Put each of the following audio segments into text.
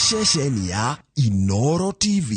Nĩ ceceni ya Inoro TV.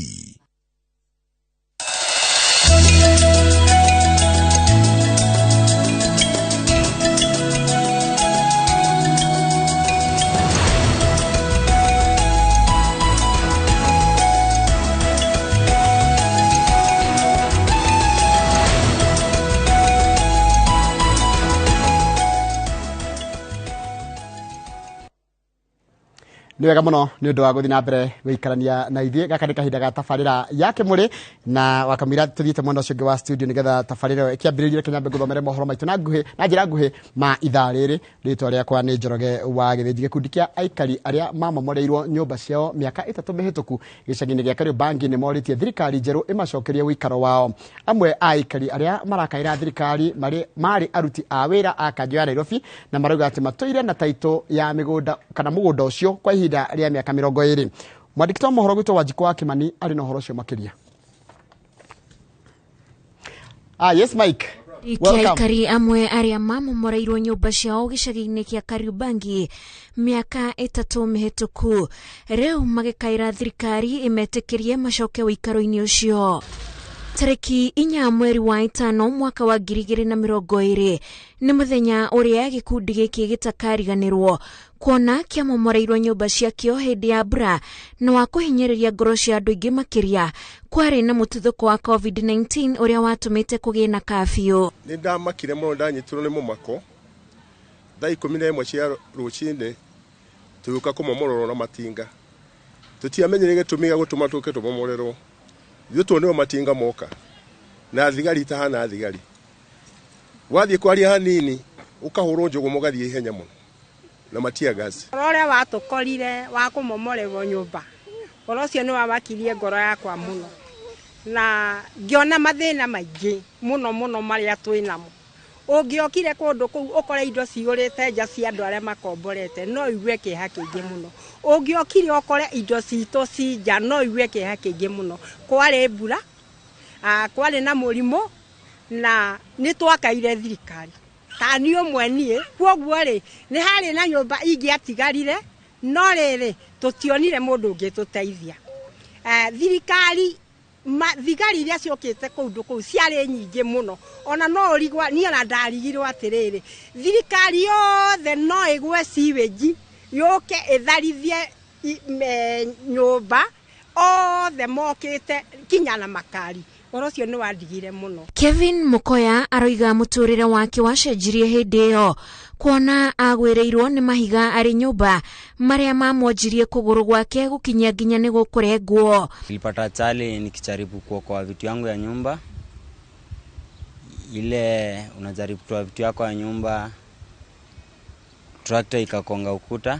Nĩ wega mũno nĩ ũndũ wa gũthiĩ na mbere gũikarania na ithuĩ. Gaka nĩ kahinda ga tabarĩra ya Kĩmũrĩ, na wakamũira tũthiĩte mwena ũcio ũngĩ wa studio nĩgetha tabarĩra ĩyo ĩkĩambĩrĩrie. Kĩnyambe ngũthomere mohoro maitũ na nguhĩ na njĩra nguhĩ ma ithaa rĩrĩ. Rĩtwa rĩakwa nĩ Njoroge wa Gĩthĩnji. Gĩkundi kĩa aikari arĩa mamomoreirwo nyũmba ciao mĩaka 3 mĩhĩtũku gĩcagi-inĩ gĩa Kariobangi nĩ morĩtie thirikari njerũ ĩmacokerie ũikaro wao. Amwe a aikari arĩa marakaĩra thirikari marĩ marĩ aruti a wĩra a kanjũ ya Nairobi, na marauga atĩ matũire na taitũ ya mĩgũnda kana mũgũnda ũcio kwa ihinda rĩa mĩaka 20. Mwandĩki wa mohoro gwitũ Wanjikũ wa Kĩmani arĩ na ũhoro ũcio makĩria. Ah, yes, Mike. Kĩa Welcome. Aikari amwe arĩa mamomoreirwo nyũmba ciao gĩcagi-inĩ kĩa Kariobangi mĩaka 3 mĩhĩtũku rĩu magĩkaĩra thirikari ĩmetĩkĩrie macoke ũikaro-inĩ ũcio. Tarĩki 4 mweri wa 5 mwaka wa 2020 nĩ mũthenya ũrĩa gĩkundi gĩkĩ gĩtakariganĩrwo, kuona kĩamomoreirwo nyũmba ciakĩo hĩndĩ ya mbura na wa kũhinyĩrĩria ngoro cia andũ aingĩ makĩria kwarĩ na mũtuthũko wa COVID-19 ũrĩa watũmĩte kũgĩe na kabiũ. Nĩ ndamakire mũno, ndanyitirwo nĩ mũmako thaa 11 cia rũcinĩ tũgĩũka kũmomororwo na matinga. Tũtiamenyire gĩtũmi gĩa gũtũma tũke tũmomorerwo. Ithuĩ tuonirwo matinga moka na thigari itahana thigari. Wathiĩ kwaria hanini ũkahũrwo njũgũma ũgathiĩ ihenya mũno na matia gas. Ũhoro ũrĩa watũkorire wa kũmomorerwo nyũmba, ũhoro ũcio nĩ wamakirie ngoro yakwa mũno, na ngĩona mathĩna maingĩ mũno mũno marĩa twĩ namo. Ũngĩokire kũndũ kũu ũkore indo ciyũrĩte nja cia andũ arĩa makomborete, no ũigue kĩeha kĩingĩ mũno. Ũngĩokire ũkore indo citũ ci nja, no ũigue kĩeha kĩingĩ mũno. Kwarĩ mbura, kwarĩ na mũrimũ, na nĩ twakaire thirikari ta niĩ ũmwe niĩ. Kwoguo rĩ, nĩ harĩ na nyũmba ingĩatigarire, no rĩrĩ tũtionire mũndũ ũngĩtũteithia. Thirikari thigari iria ciũkĩte kũndũ kũu ciarĩ nyingĩ mũno, ona no ũrigwo niĩ ona ndarigirwo atĩrĩrĩ, thirikari yothe no ĩgwe sewage yũke ĩtharithie nyũmba othe mokĩte kinya na makari. Ũhoro ũcio nĩ wandigire mũno. Kevin Mukoya aroiga mũtũrĩre wake wacenjirie hĩndĩ ĩyo, kuona agwĩrĩirwo nĩ mahiga arĩ nyũmba marĩa mamwonjirie kũgũrũ gwake gũkinyia nginya nĩ gũkũrengwo. Nilipata ajali nikijaribu kuokoa vitu yangu ya nyumba. Ile unajaribu kutoa vitu yako ya nyumba, trakta ikakonga ukuta,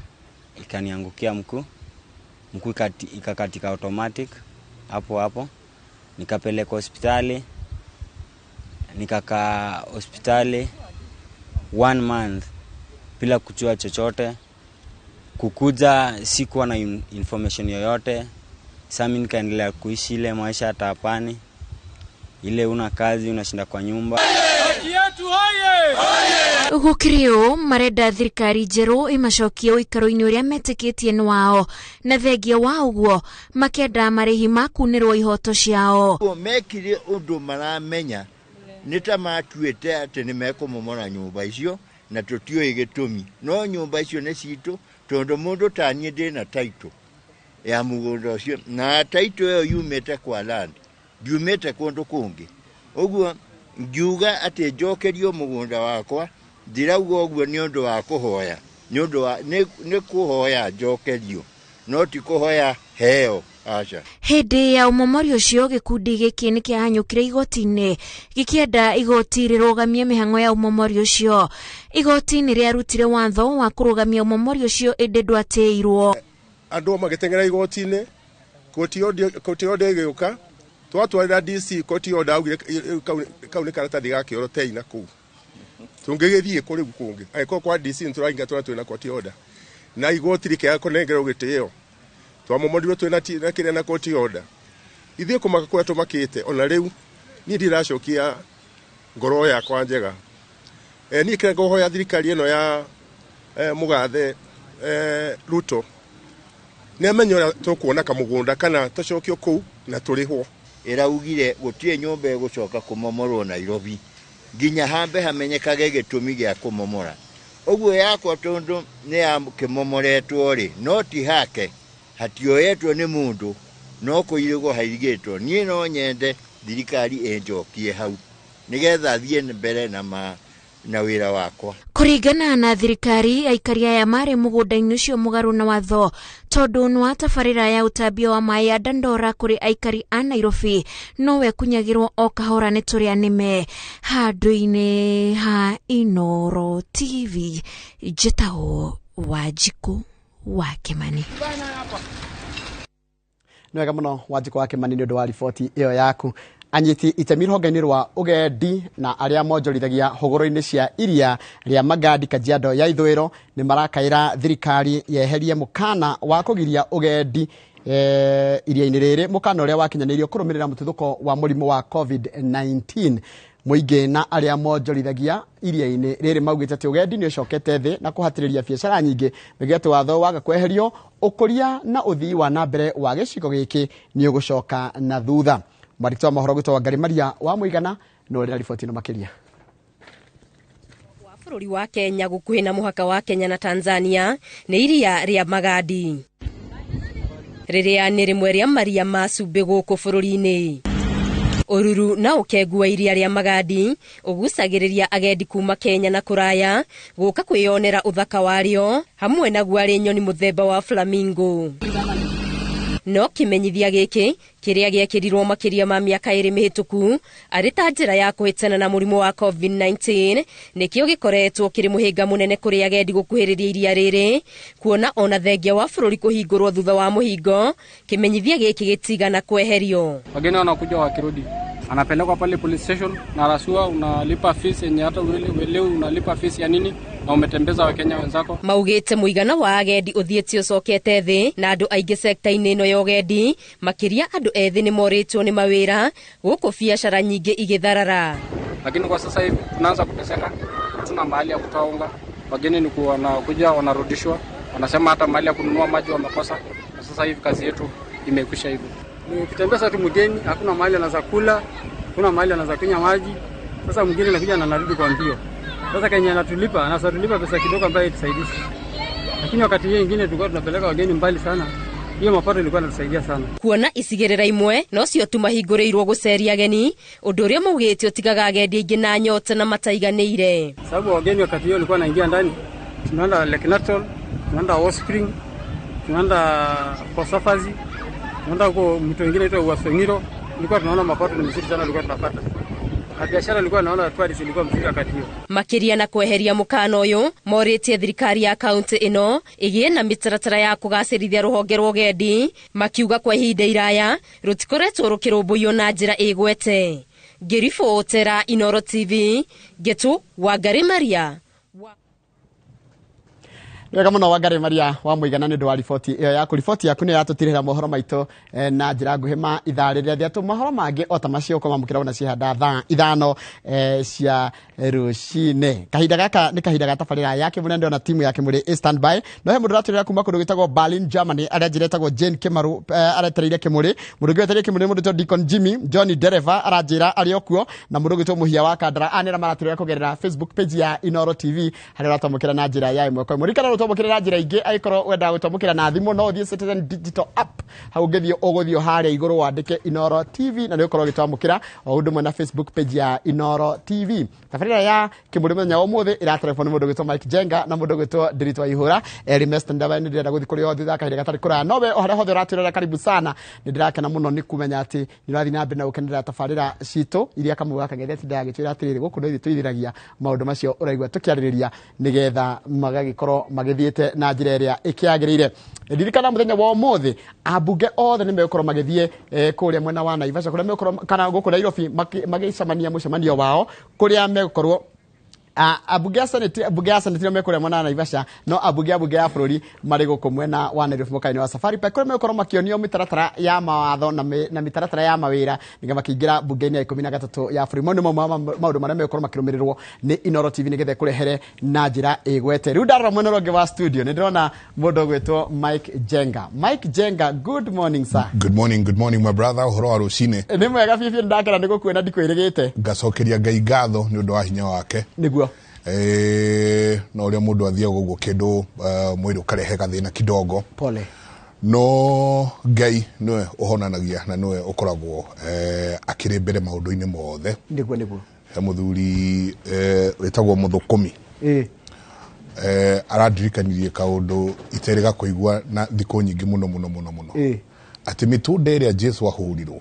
ikaniangukia mguu, mguu ikakatika automatic hapo hapo. Nikapelekwa hospitali, nikakaa hospitali one month bila kujua chochote. Kukuja sikuwa na information yoyote. Sasa mimi nikaendelea kuishi ile maisha ya tapani, ile una kazi unashinda kwa nyumba. Gũkĩrĩ ũũ, marenda thirikari njerũ ĩmacokie ũikaro-inĩ ũrĩa metĩkĩtie nĩ wao, na thengia wa ũguo makenda marĩhi ma kunĩrwo ihoto ciao. Ũguo mekire ũndũ maramenya nĩ ta matuĩte atĩ nĩ mekũmomora nyũmba icio, na tũtiũĩ gĩtũmi, no nyũmba icio nĩ citũ, tondũ mũndũ ta niĩ ndĩna title ya mũgũnda ũcio, na title ĩyo yumĩte kwa land, ndiumĩte kũndũ kũngĩ. Ũguo ngiuga atĩ njokerio mũgũnda wakwa, ndirauga ũguo nĩ ũndũ wa kũhoya, nĩ ũndũ wa nĩ kũhoya njokerio, no ti kũhoya heo, aca. Hĩndĩ ya ũmomori ũcio, gĩkundi gĩkĩ nĩ kĩahanyũkire igoti-inĩ gĩkĩenda igoti rĩrũgamie mĩhang'o ya ũmomori ũcio. Igoti nĩ rĩarutire watho wa kũrũgamia ũmomori ũcio, ĩndĩ ndwatĩirwo. Andũ magĩteng'era igoti-inĩ, koti order ĩgĩũka, twatwarĩra DC koti order, augire kau nĩ karatathi ga kĩoro tei na kũu. Tũngĩgĩthiĩ kũ rĩu kũngĩ? Angĩkorwo kwa DC nĩ tũrainga tũrĩa twĩna court order, na igoti rĩkĩaga kũnengerwo gĩtĩo, twamomorirwo twĩna na kĩrĩa na court order. Ithuĩ kũmaka kũrĩa tũmakĩte, ona rĩu niĩ ndiracokia ngoro yakwa njega. Niĩ kĩrĩa ngũhoya thirikari ĩno ya mũgathe Ruto, Nĩ amenye ũrĩa tũkuona kamũgũnda kana tũcokio kũu na tũrĩhwo. Ĩraugire gũtirĩ nyũmba ĩgũcoka kũmomorwo Nairobi nginya hambe hamenyekage gĩtũmi gĩa kũmomora. Ũguo yakwa tondũ nĩ yakĩmomoretwo rĩ, no ti hake, hatioetwo nĩ mũndũ, no kũirigwo hairigĩtwo. Niĩ no nyende thirikari ĩnjokie hau nĩgetha thiĩ mbere na wĩra wakwa. Kũringana na thirikari, aikari aya marĩ mũgũnda-inĩ ũcio mũgarũ na watho tondũ nĩ wa tabarĩra ya ũtambia wa maĩ ya Dandora kũrĩ aikari a Nairobi no wekunyagĩrwo o kahora nĩ tũrĩa nĩme. Handũ-inĩ ha Inooro TV, njĩtagwo Wanjikũ wa Kĩmani. Nĩ wega mũno Wanjikũ wa Kĩmani nĩ ũndũ wa riboti ĩyo yaku. Anyiti itemi rũhonge-inĩ rwa ũgendi na arĩa monjorithagia hũgũrũ-inĩ cia iria rĩa Magadi Kajiado ya ithũĩro nĩ marakaĩra thirikari yeherie mũkana wa kũgiria ũgendi iria-inĩ rĩrĩ, mũkana ũrĩa wakinyanĩirio kũrũmĩrĩra mũtuthũko wa mũrimũ wa COVID-19. Mũingĩ na arĩa monjorithagia iria-inĩ rĩrĩ maugĩte atĩ ũgendi nĩ ũcokete thĩ na kũhatĩrĩria biacara nyingĩ, nĩguo atĩ watho waga kweherio ũkũria na ũthii wa na mbere wa gĩcigo gĩkĩ nĩ ũgũcoka na thutha. Mwandĩki wa mohoro gwĩtwo Wangari Maria wa Mũigana nĩ ũrĩ na riboti ĩno makĩria. Wa bũrũri wa Kenya gũkuhĩ na mũhaka wa Kenya na Tanzania nĩ iria rĩa Magadi, rĩrĩa nĩ rĩmwe rĩa maria ma cumbĩ gũkũ bũrũri-inĩ. Ũruru na ũkengu wa iria rĩa Magadi ũgucagĩrĩria agendi kuma Kenya na kũraya gũka kwĩyonera ũthaka warĩo, hamwe naguo arĩ nyoni mũthemba wa flamingo. No kĩmenyithia gĩkĩ kĩrĩa gĩekĩrirwo makĩria ma mĩaka 2 mĩhĩtũku arĩ ta njĩra ya kũhĩtana na mũrimũ wa COVID-19 nĩkĩo gĩkoretwo kĩrĩ mũhĩnga mũnene kũrĩ agendi gũkuhĩrĩria iria rĩrĩ, kuona ona thengia wa bũrũri kũhingũrwo thutha wa mũhingo, kĩmenyithia gĩkĩ gĩtigana kweherio. Wageni wanakuja wakirudi, anapelekwa pale police station na rasua, unalipa fees yenye hata uelewi unalipa fees ya nini na umetembeza Wakenya wenzako. Maugĩte mũigana wa agendi ũthiĩte ũcokete thĩ na andũ aingĩ sekta-inĩ ĩno ya ũgendi, makĩria andũ ethĩ nĩ morĩtwo nĩ mawĩra gũkũ biacara nyingĩ igĩtharara. Lakini kwa sasa hivi tunaanza kuteseka, hatuna mahali ya kutoa unga, wageni ni wanakuja wanarudishwa, wanasema hata mahali ya kununua maji wamekosa, na sasa hivi kazi yetu imekwisha hivyo. Ukitembeza tu mgeni hakuna mahali anaweza kula, hakuna mahali anaweza kunywa maji. Sasa mgeni anakuja na anarudi kwa mbio. Sasa Kenya anatulipa, anatulipa pesa kidogo ambayo itusaidii. Lakini wakati mwingine tulikuwa tunapeleka wageni mbali sana. Hiyo mapato ilikuwa inatusaidia sana. Kuona icigĩrĩra imwe no cio tu mahingũrĩirwo gũceria ageni, ũndũ ũrĩa maugĩte ũtigaga agendi aingĩ na nyota na mataiganĩire. Sababu wageni wakati hiyo walikuwa wanaingia ndani, tunaenda Lake Natron, tunaenda Hot Spring, tunaenda kwa safari, tunaenda huko mto mwingine inaitwa Uaso Ng'iro. Tulikuwa tunaona mapato ni mzuri sana tulikuwa tunapata. Na biashara ilikuwa naona tourist ilikuwa mzuri wakati hiyo. Makĩria na kweheria mũkana ũyũ, morĩtie thirikari ya kaunti ĩno ĩgĩe na mĩtaratara ya kũgacĩrithia rũhonge rwa ũgendi, makiuga kwa ihinda iraya rũtikoretwo rũkĩrũmbũiyo na njĩra ĩgwete. Ngĩribotera Inooro TV, Ngetu Wangari Maria. Wega mũno Wangari Maria wa Mũigana nĩ ũndũ wa riboti ĩyo yaku. Riboti yaku nĩ yatũtirĩra mohoro maitũ na njĩra nguhĩ ma ithaa rĩrĩa rĩatũ. Mohoro mangĩ o ta macio ũkwamũkĩra ona ciehanda thaa 5 cia rũcinĩ. Kahinda gaka nĩ kahinda ga tabarĩra ya Kĩmũrĩ, ndĩrona timu ya Kĩmũrĩ ĩ standby. No he mũndũ ũratũrĩra kuma kũndũ gwĩtagwo Berlin, Germany, arĩa njĩra ĩtagwo Jane Kĩmaru, aretereire Kĩmũrĩ. Mũndũ ũngĩ wetereire Kĩmũrĩ nĩ mũndũ wĩtagwo Deacon Jimmy, Johnny Dereva aranjĩra arĩ o kuo, na mũndũ ũgwĩtwo Mũhia wa Kandara anĩra maratũrĩra kũgerera Facebook page ya Inooro TV harĩa ũratwamũkĩra na njĩra ya ĩmwe kwa ĩmwe. Ririkana gũtwamũkĩra na njĩra ingĩ, angĩkorwo wendaga gũtwamũkĩra na thimũ no ũthiĩ Citizen Digital App, hau ũngĩthiĩ ũgũthiĩ harĩa igũrũ wandĩke Inooro TV na nĩ ũgũkorwo ũgĩtwamũkĩra o ũndũ ũmwe na Facebook page ya Inooro TV. Tabarĩra ya Kĩmũrĩ mũthenya wa ũmũthĩ ĩraterefwo nĩ mũndũ ũgwĩtwo Mike Jenga na mũndũ ũgwĩtwo Ndiritu wa Ihũra. Erĩ me stand by, nĩ ndĩrenda gũthiĩ kũrĩ o thutha wa kahinda gatarĩ kũraya. No we o harĩa hothe ũratwĩrora karibu sana, nĩ ndĩrakena mũno nĩ kũmenya atĩ nĩ ũrathiĩ na mbere na gũkenerera tabarĩra citũ iria Kamau gaka Kang'ethe atindaga agĩtwĩra atĩrĩrĩ, gũkũ no ithuĩ tũithiragia maũndũ macio ũraigua tũkĩarĩrĩria nĩgetha magagĩkorwo magĩthiĩte na njĩra ĩrĩa ĩkĩagĩrĩire. Ririkana mũthenya wa ũmũthĩ ambunge othe nĩ megũkorwo magĩthiĩ kũrĩa mwena wa Naivasha, kũrĩa megũkorwo kana gũkũ Nairobi magĩcemania mũcemanio wao kũrĩa megũkorwo Ambunge a Senate, ambunge a Senate nĩo mekũrĩa mwena wa Naivasha, no ambunge a bunge ya bũrũri marĩ gũkũ mwena wa Nairobi mũkawa-inĩ wa Safari Park, kũrĩa megũkorwo makĩonio mĩtaratara ya mawatho na mĩtaratara ya mawĩra nĩgetha makĩingĩra bunge-inĩ ya 13 ya bũrũri. Mau nĩ mamwe ma maũndũ marĩa megũkorwo makĩrũmĩrĩrwo nĩ Inooro TV nĩgetha ĩkũrehere na njĩra ĩgwete. Rĩu ndarora mwena ũrĩa ũngĩ wa studio nĩ ndĩrona mũndũ ũgwĩtwo Mike Jenga. Mike Jenga, good morning sir. Good morning, good morning, my brother. Ũhoro wa rũcinĩ? Nĩ mwega biũ biũ, nĩndakena nĩ gũkuona, ndikwĩrĩgĩte. Ngacokeria Ngai ngatho nĩ ũndũ wa hinya wake. Nĩguo. No ũrĩa mũndũ athiaga ũguo kĩndũ mwĩrĩ ũkarehe gathĩna kidogo. Pole. No Ngai nĩwe ũhonanagia na nĩwe ũkoragwo akĩrĩ mbere maũndũ-inĩ mothe. Nĩguo nĩguo. He mũthuri wĩtagwo Mũthũkũmi. Arandirikanirie kaũndũ iterĩga kũigua na thikũ nyingĩ mũno mũno mũno mũno. Atĩ mĩtũnda ĩrĩa Jesu ahũrirwo,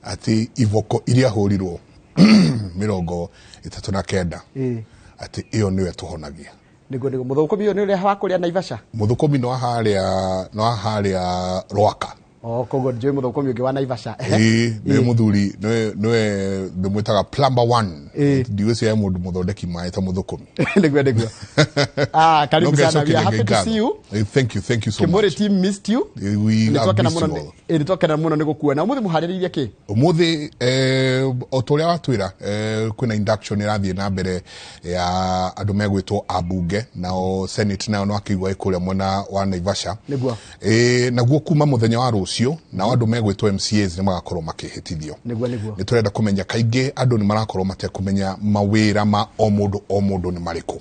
atĩ iboko iria ahũrirwo 39, atĩ ĩyo nĩyo ĩtũhonagia. Nĩguo nĩguo. Mũthũkũmi ũyũ nĩ ũrĩa wa kũrĩa Naivasha? Mũthũkũmi no harĩa Rwaka. Oh, koguo njũĩ mũthũkũmi ũngĩ wa Naivasha. Ĩĩ, nĩ mũthuri, nĩwe ndĩmwĩtaga Plumber One. Ndigwĩciria mũndũ mũthondeki maĩ ta mũthũkũmi. Nĩguo nĩguo. Karibu sana. We are happy to see you. Thank you, thank you so much. Kimuri team missed you. We have missed you all. Nĩtwakena mũno nĩ gũkuona. Ũmũthĩ mũharĩrĩirie kĩ? Ũmũthĩ o ta ũrĩa watwĩra, kwĩna induction ĩrathiĩ na mbere ya andũ megwĩtwo ambunge, nao Senate nayo no akĩigua ĩ kũrĩa mwena wa Naivasha. Nĩguo. Naguo kuma mũthenya wa rũciũ nao andũ megwĩtwo MCAs nĩ magakorwo makĩhĩtithio. Nĩguo nĩguo. Nĩ tũrenda kũmenya kaingĩ andũ nĩ marakorwo matekũmenya mawĩra ma o mũndũ o mũndũ nĩ marĩkũ.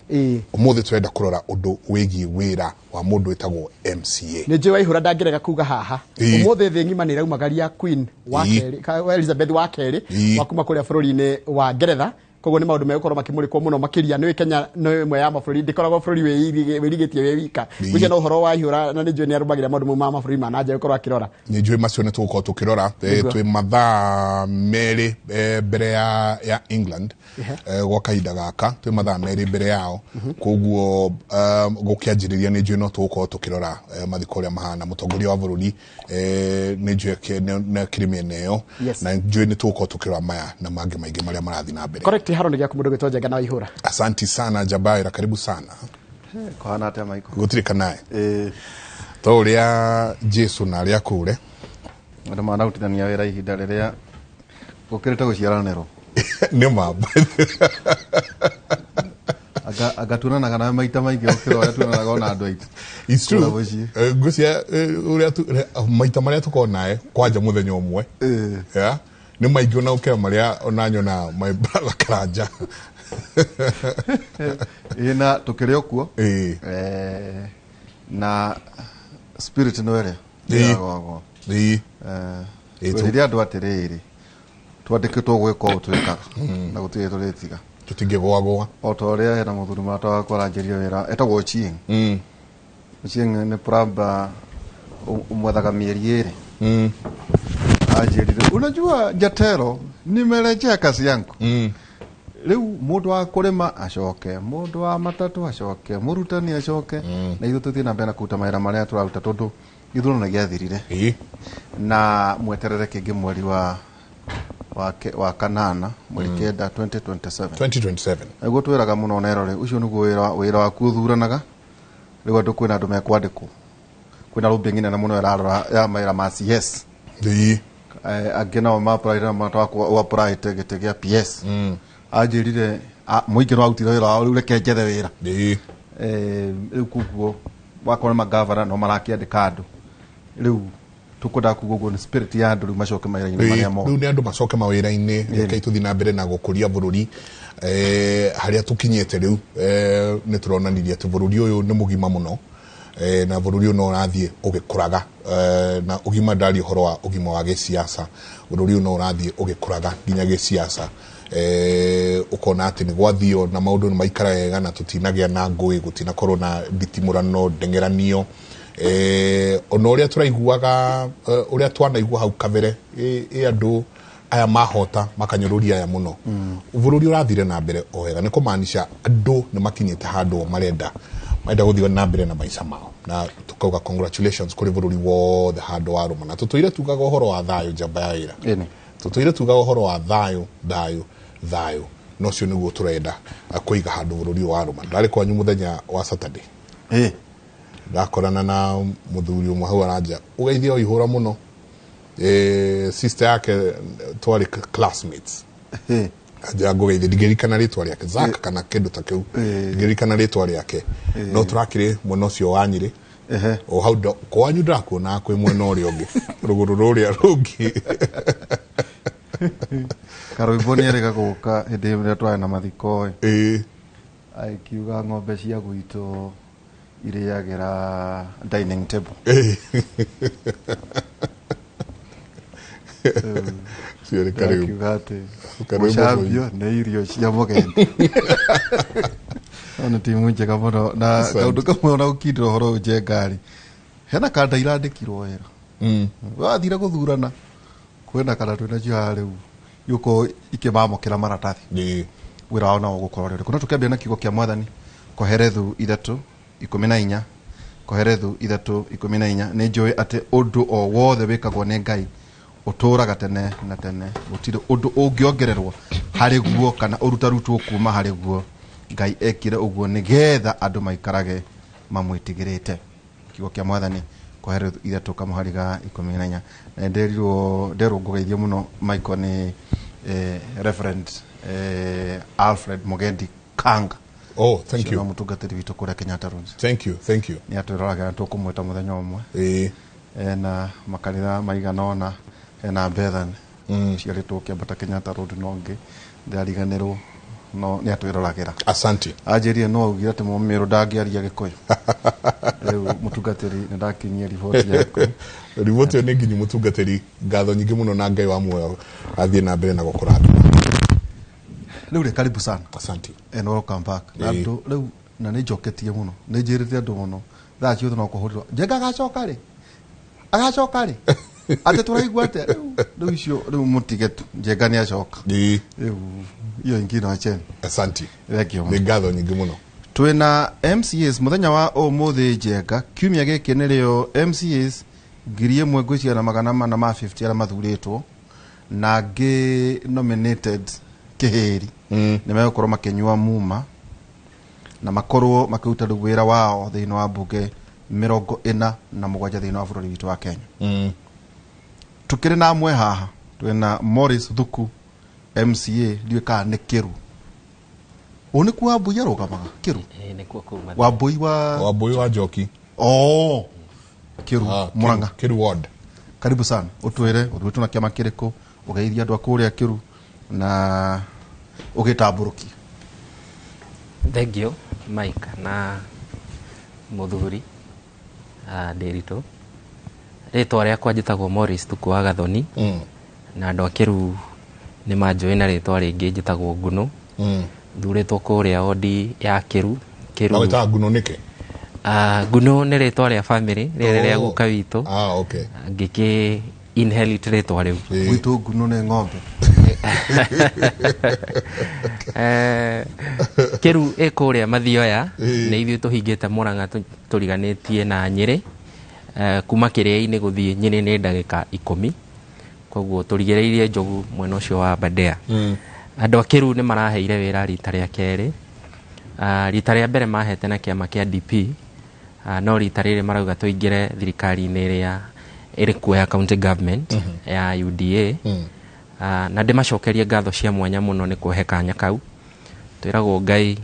Ũmũthĩ tũrenda kũrora ũndũ wĩgiĩ wĩra wa mũndũ wĩtagwo MCA. Nĩ njũĩ waihũra ndangĩrega kuga haha. Ũmũthĩ thĩ ng'ima nĩ ĩraumagaria Queen wa kerĩ, Elizabeth wa kerĩ wa kuma kũrĩa bũrũri-inĩ wa Ngeretha. Koguo nĩ maũndũ megũkorwo makĩmũrĩkwo mũno makĩria. Nĩ Kenya nĩ ĩmwe ya mabũrũri, ndĩkoragwo bũrũri wĩrigĩtie wĩ wika. Ngwĩciria no ũhoro wa ihũra na nĩ njũĩ nĩ arũmagĩrĩra maũndũ mau ma mabũrũri ma na nja gũkorwo akĩrora. Nĩ njũĩ macio nĩ tũgũkorwo tũkĩrora. Twĩ mathaa merĩ mbere ya England gwa kahinda gaka, twĩ mathaa merĩ mbere yao. Koguo gũkĩanjĩrĩria nĩ njũĩ no tũgũkorwo tũkĩrora mathiko ũrĩa mahana. Mũtongoria wa bũrũri nĩ njũĩ nĩ akĩrĩ mĩena ĩyo, na njũĩ nĩ tũgũkorwo tũkĩrora maya na mangĩ maingĩ marĩa marathiĩ na mbere. Correct, haro nĩ gĩaku mũndũ gwĩtwo Njenga na Waihũra. Asanti sana Jabaira, karibu sana. Kũhana atĩa Michael? Gũtirĩ kanae. To ũrĩa Jesu na arĩa akũre. Andũ manarutithania wĩra ihinda rĩrĩa gũkĩrĩte gũciaranĩrwo. Nĩ ma. Anga tuonanaga nawe maita maingĩ gũkĩra ũrĩa tuonanaga ona andũ aitũ. It's true. Kũrĩa mũciĩ. Ngwĩciria ũrĩa maita marĩa tũkoragwo nawe kwanja mũthenya ũmwe. Yeah. Nĩ maingĩ ona gũkĩra marĩa ona nyona my brother Karanja. Ĩĩ, na tũkĩrĩ o kuo. Na spirit no ĩrĩa ĩragwagwo. Twĩrire andũ atĩrĩrĩ, twandĩkĩtwo gwĩka ũũ twĩkaga na gũtirĩ tũrĩtiga. Tũtingĩgwagwa. O ta ũrĩa hena mũthuri mũrata wakwa aranjĩrire wĩra etagwo Ochieng. Ochieng nĩ plumber ũmwethaga mĩeri ĩrĩ. Anjĩrire, unajua Jatelo, nimerejea kazi yangu. Rĩu mũndũ wa kũrĩma acoke, mũndũ wa matatũ acoke, mũrutani acoke, na ithuĩ tũthiĩ na mbere na kũruta mawĩra marĩa tũraruta tondũ gĩthurano nĩ gĩathirire. Na mweterere kĩngĩ mweri wa kanana, mweri 9 2027. 2027. Nĩguo twĩraga mũno na erore, ũcio nĩguo wĩra waku ũthuranaga. Rĩu andũ kwĩna andũ mekwandĩkwo. Kwĩna lobbying nene mũno ĩrarora ya mawĩra ma CS. Angĩ nao ma-apply na mũrata wakwa ũ-apply gĩtĩ gĩa PS. Anjĩrire, mũingĩ nĩ warutire wĩra wao, rĩu reke njethe wĩra. Rĩu koguo wakorwo nĩ magavana no marakĩandĩka andũ. Rĩu tũkwendaga kuga ũguo nĩ spirit ya andũ rĩu macoke mawĩra-inĩ marĩa mothe. Rĩu nĩ andũ macoke mawĩra-inĩ, reke tũthiĩ na mbere na gũkũria bũrũri. Harĩa tũkinyĩte rĩu, nĩ tũronanirie atĩ bũrũri ũyũ nĩ mũgima mũno. Na bũrũri ũyũ no ũrathiĩ ũgĩkũraga. Na ũgima ndaria ũhoro wa ũgima wa gĩsiasa. Bũrũri ũyũ no ũrathiĩ ũgĩkũraga nginya gĩsiasa. Ũkona atĩ nĩ gwathio na maũndũ nĩ maikara wega na tũtinagĩa na ngũĩ, gũtinakorwo na nditimũrano, ndeng'eranio. Ona ũrĩa tũraiguaga, ũrĩa twanaigua hau kabere, andũ aya mahota makanyũrũria aya mũno. Bũrũri ũrathire na mbere o wega, nĩ kũmaanisha andũ nĩ makinyĩte handũ marenda gũthiĩ na mbere na maica mao. Na tukauga congratulations kũrĩ bũrũri wothe handũ warũma. Na tũtũire tugaga ũhoro wa thayũ njamba ya wĩra. Tũtũire tugaga ũhoro wa thayũ, thayũ, thayũ. Na ũcio nĩguo tũrenda kũiga handũ bũrũri wa rũma. Ndarĩ kwanyu mũthenya wa Saturday, ndakorana na mũthuri ũmwe hau aranja ũgeithia o ihũra mũno. Sister yake twarĩ classmates, anja ngũgeithia, ndingĩririkana rĩtwa rĩake, Zack kana kĩndũ ta kĩu, ndingĩririkana rĩtwa rĩake, no tũrakĩrĩ mwena ũcio wa Nyĩrĩ o hau kwanyu ndĩrakuonaga kwĩ mwena ũrĩa ũngĩ, rũgũrũ rũrĩa rũngĩ. Karũimbo nĩ erĩga gũka hĩndĩ ĩrĩa twarĩ na mathiko ĩ, akiuga ng'ombe cia gwitũ irĩagĩra dining table. Cio nĩ karĩu. Akiuga atĩ Karwĩmbo. Gũcambio nĩ irio cia mũgendi. No nĩ timu njega mũno na Asante. kaũndũ kamwe ona gũkindĩra ũhoro ũyũ njengari, hena kanda irandĩkirwo wĩra wathire gũthurana, kwĩna kanda twĩnacio haha rĩu igũkorwo ikĩmamũkĩra maratathi, wĩra wao nao ũgũkorwo ũrĩ ũrĩkũ? No tũkĩambia na kiugo kĩa mwathani, Koherethu 3:14, Koherethu 3:14: nĩ njũĩ atĩ ũndũ o wothe wĩkagwo nĩ Ngai ũtũũraga tene na tene, gũtirĩ ũndũ ũngĩongererwo harĩ guo kana ũrutarutwo kuma harĩ guo. Ngai ekire ũguo nĩgetha andũ maikarage mamwĩtigĩrĩte. Kiugo kĩa mwathani, Koherethu 3 kamũhari ga 14. Na nderirwo nderwo ngũgeithio mũno Michael nĩ Reverend Alfred Mugendi Kanga. Oh, thank Ũcio you. no mũtungatĩri witũ kũrĩa Kenyatta Rooms. Thank you, thank you. Nĩ atwĩroragĩra na tũkũmwĩta mũthenya ũmwe. Ena makanitha maigana ũna, ena Bethany ciarĩtwo kĩambata Kenyatta Road, no ngĩ ndĩrariganĩrwo, no nĩ atwĩroragĩra. Asante. Anjĩrire no augire atĩ mũmĩrũ ndangĩaria Gĩkũyũ. Rĩu mũtungatĩri, nĩ ndakinyia riboti yaku. Riboti ĩyo nĩ nginyu, mũtungatĩri. Ngatho nyingĩ mũno na Ngai wa muoyo athiĩ na mbere na gũkũrathima. Rĩu rĩ, karibu sana. Asante. And welcome back. Na andũ rĩu na nĩ njoketie mũno, nĩ njĩrĩte andũ mũno, thaa ciothe no kũhũrĩrwo njenga, agacoka rĩ, agacoka rĩ, atĩ tũraigua atĩa rĩu icio rĩu mũtige tu, Njenga nĩ acoka rĩu, iyo ingĩ no acheni. Asante. Thank you. Nĩ ngatho nyingĩ mũno. Twĩna MCAs mũthenya wa ũmũthĩ, Njenga, kiumia gĩkĩ nĩrĩo MCAs 1,000 ngwĩciria na 450 arĩa mathurĩtwo na angĩ nominated kĩhĩri nĩ megũkorwo makĩnyua muma na makorwo makĩruta rĩu wĩra wao thĩinĩ wa mbunge 47 thĩinĩ wa bũrũri witũ wa Kenya. Tukĩrĩ na amwe haha, twĩna Morris Thuku, MCA, ndiũĩ kana nĩ Kĩru, ũũ nĩkuo Wambui arũgamaga Kĩru. Ĩĩ, nĩkuo kũu. Wambui wa Wambui wa Njoki. Oh, Kĩru. Murang'a. Kĩru ward. Karibu sana, ũtwĩre ũthuĩtwo na kĩama kĩrĩkũ, ũgeithia andũ a kũrĩa Kĩru na ũgĩtambũrũkie. Thank you, Mike na mũthuri Ndĩritũ. Rĩtwa rĩakwa njĩtagwo Morris Tuku wa Gathoni, na andũ a Kĩru nĩ manjũĩ na rĩtwa rĩngĩ njĩtagwo Nguno. Thurĩtwo kũrĩa wodi ya Kĩru. Kĩru. Magwĩtaga Nguno nĩkĩ? Nguno nĩ rĩtwa rĩa family rĩrĩ rĩa Oh. guka witũ. Ah, okay. Ngĩkĩ inherit rĩtwa rĩu. Gwitũ Nguno nĩ ng'ombe. Kĩru ĩ kũrĩa Mathioya, nĩ ithuĩ tũhingĩte Mũrang'a, tũriganĩtie na Nyĩrĩ. Kuma kĩrĩa-inĩ gũthiĩ Nyĩrĩ nĩ ndagĩka 10, koguo tũrigĩrĩirie Njogu mwena ũcio wa Aberdare. Andũ a Kĩru nĩ maraheire wĩra rita rĩa kerĩ. Rita rĩa mbere mahete na kĩama kĩa DP, no rita rĩrĩ marauga tũingĩre thirikari-inĩ ĩrĩa ĩrĩ kuo ya county government ya UDA. Na ndĩmacokerie ngatho cia mwanya mũno nĩ kũhe kanya kau. Twĩragwo Ngai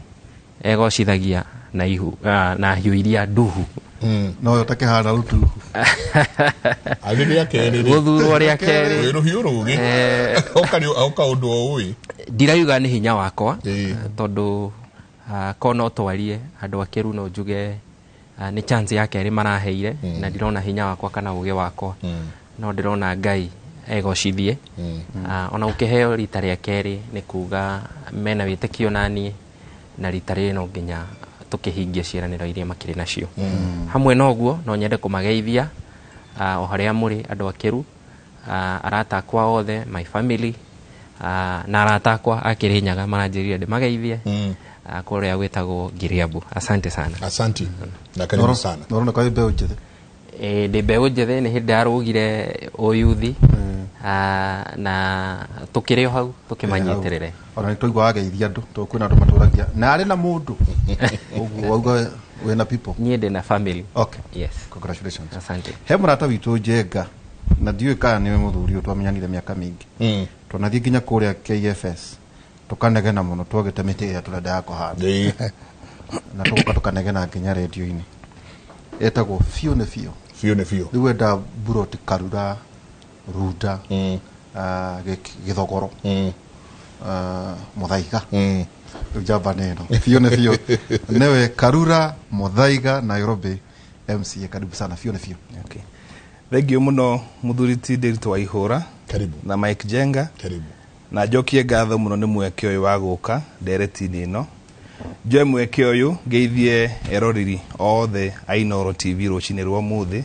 egocithagia na ihu, na hiũ iria nduhu. No yo takĩhana rũtuhu. Arĩ rĩa kerĩ rĩ. Gũthurwo rĩa kerĩ. Wĩ rũhiũ rũgĩ. Oka ũndũ o ũĩ. Ndirauga nĩ hinya wakwa, tondũ ko no twarie andũ a Kĩru, no njuge nĩ chance ya kerĩ maraheire, na ndirona hinya wakwa kana ũgĩ wakwa, no ndĩrona Ngai egocithie. Ona gũkĩheo rita rĩa kerĩ nĩ kuga mena wĩtĩkio naniĩ, na rita rĩrĩ no nginya tũkĩhingie ciĩranĩro iria makĩrĩ nacio. Hamwe na ũguo, no nyende kũmageithia o harĩa mũrĩ andũ a Kĩru, arata akwa othe, my family, na arata akwa a Kĩrĩnyaga maranjĩrire ndĩmageithie kũrĩa gwĩtagwo Ngiriabu. Asante sana. Asante na karibu sana. Noroneka wĩ mbeũ njĩthĩ. Ĩ, ndĩ mbeũ njĩthĩ, nĩ hĩndĩ ndarũgire ũyuthi, na tũkĩrĩ o hau tũkĩmanyitĩrĩre. Ona nĩ twaigua wageithia andũ tondũ kwĩna andũ matũragia na arĩ na mũndũ ũguo wauga wĩna people. Niĩ ndĩ na family. Okay. Yes. Congratulations. Asante. He mũrata witũ Njenga na ndiũĩ kana nĩwe mũthuri ũyũ, twamenyanire mĩaka mĩingĩ, twanathiĩ nginya kũrĩa KFS tũkanegena mũno twagĩte mĩtĩ ĩrĩa tũrenda ya kũhanda na tũgoka tũkanegena nginya rendio-inĩ. Etagwo Biũ nĩ Biũ. Biũ nĩ Biũ. Rĩu enda buroti Karura, Runda, Gĩthogoro, Mũthaiga. Rĩu njamba nĩ ĩno Biũ nĩ Biũ nĩwe Karura, Mũthaiga, Nairobi MCA. Karibu sana Biũ nĩ Biũ. Okay. Thengiũ mũno mũthuri ti Ndiritu wa Ihũra. Karibu. Na Mike Jenga. Karibu. Na njokie ngatho mũno nĩ mweke ũyũ wa gũka ndereti-inĩ ĩno. Njoe mweke ũyũ ngeithie eroreri othe a Inooro TV rũcinĩ rwa ũmũthĩ,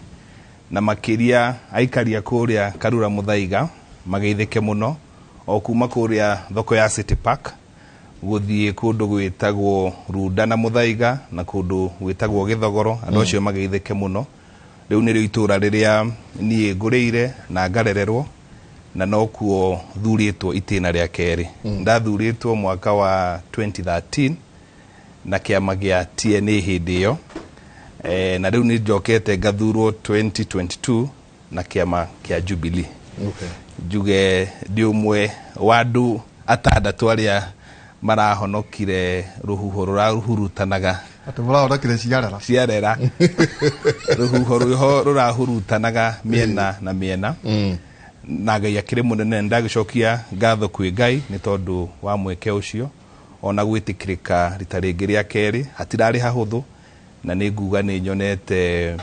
na makĩria aikaria kũrĩa Karura Mũthaiga mageithĩke mũno, o kuma kũrĩa thoko ya City Park gũthiĩ kũndũ gwĩtagwo Runda na Mũthaiga na kũndũ gwĩtagwo Gĩthogoro, andũ acio mageithĩke mũno. Rĩu nĩrĩo itũra rĩrĩa niĩ ngũrĩire na ngarererwo, na nokuo thurĩtwo itĩna rĩa kerĩ. Ndathurĩtwo mwaka wa 2013 na kĩama gĩa TNA hĩndĩ ĩyo, na rĩu nĩ njokete ngathurwo 2022 na kĩama kĩa Jubilee. Njuge ndĩ ũmwe wa andũ atandatũ arĩa marahonokire rũhuho rũrahurutanaga. Atĩ mũrahonokire ciarera. Ciarera. Rũhuho rũho rũrahurutanaga mĩena na mĩena. Na Ngai akĩrĩ mũnene, ndagĩcokia ngatho kwĩ Ngai nĩ tondũ wa mweke ũcio ona gwĩtĩkĩrĩka rita rĩngĩ rĩa kerĩ hatirarĩ hahũthũ, na nĩ nguga nĩ nyonete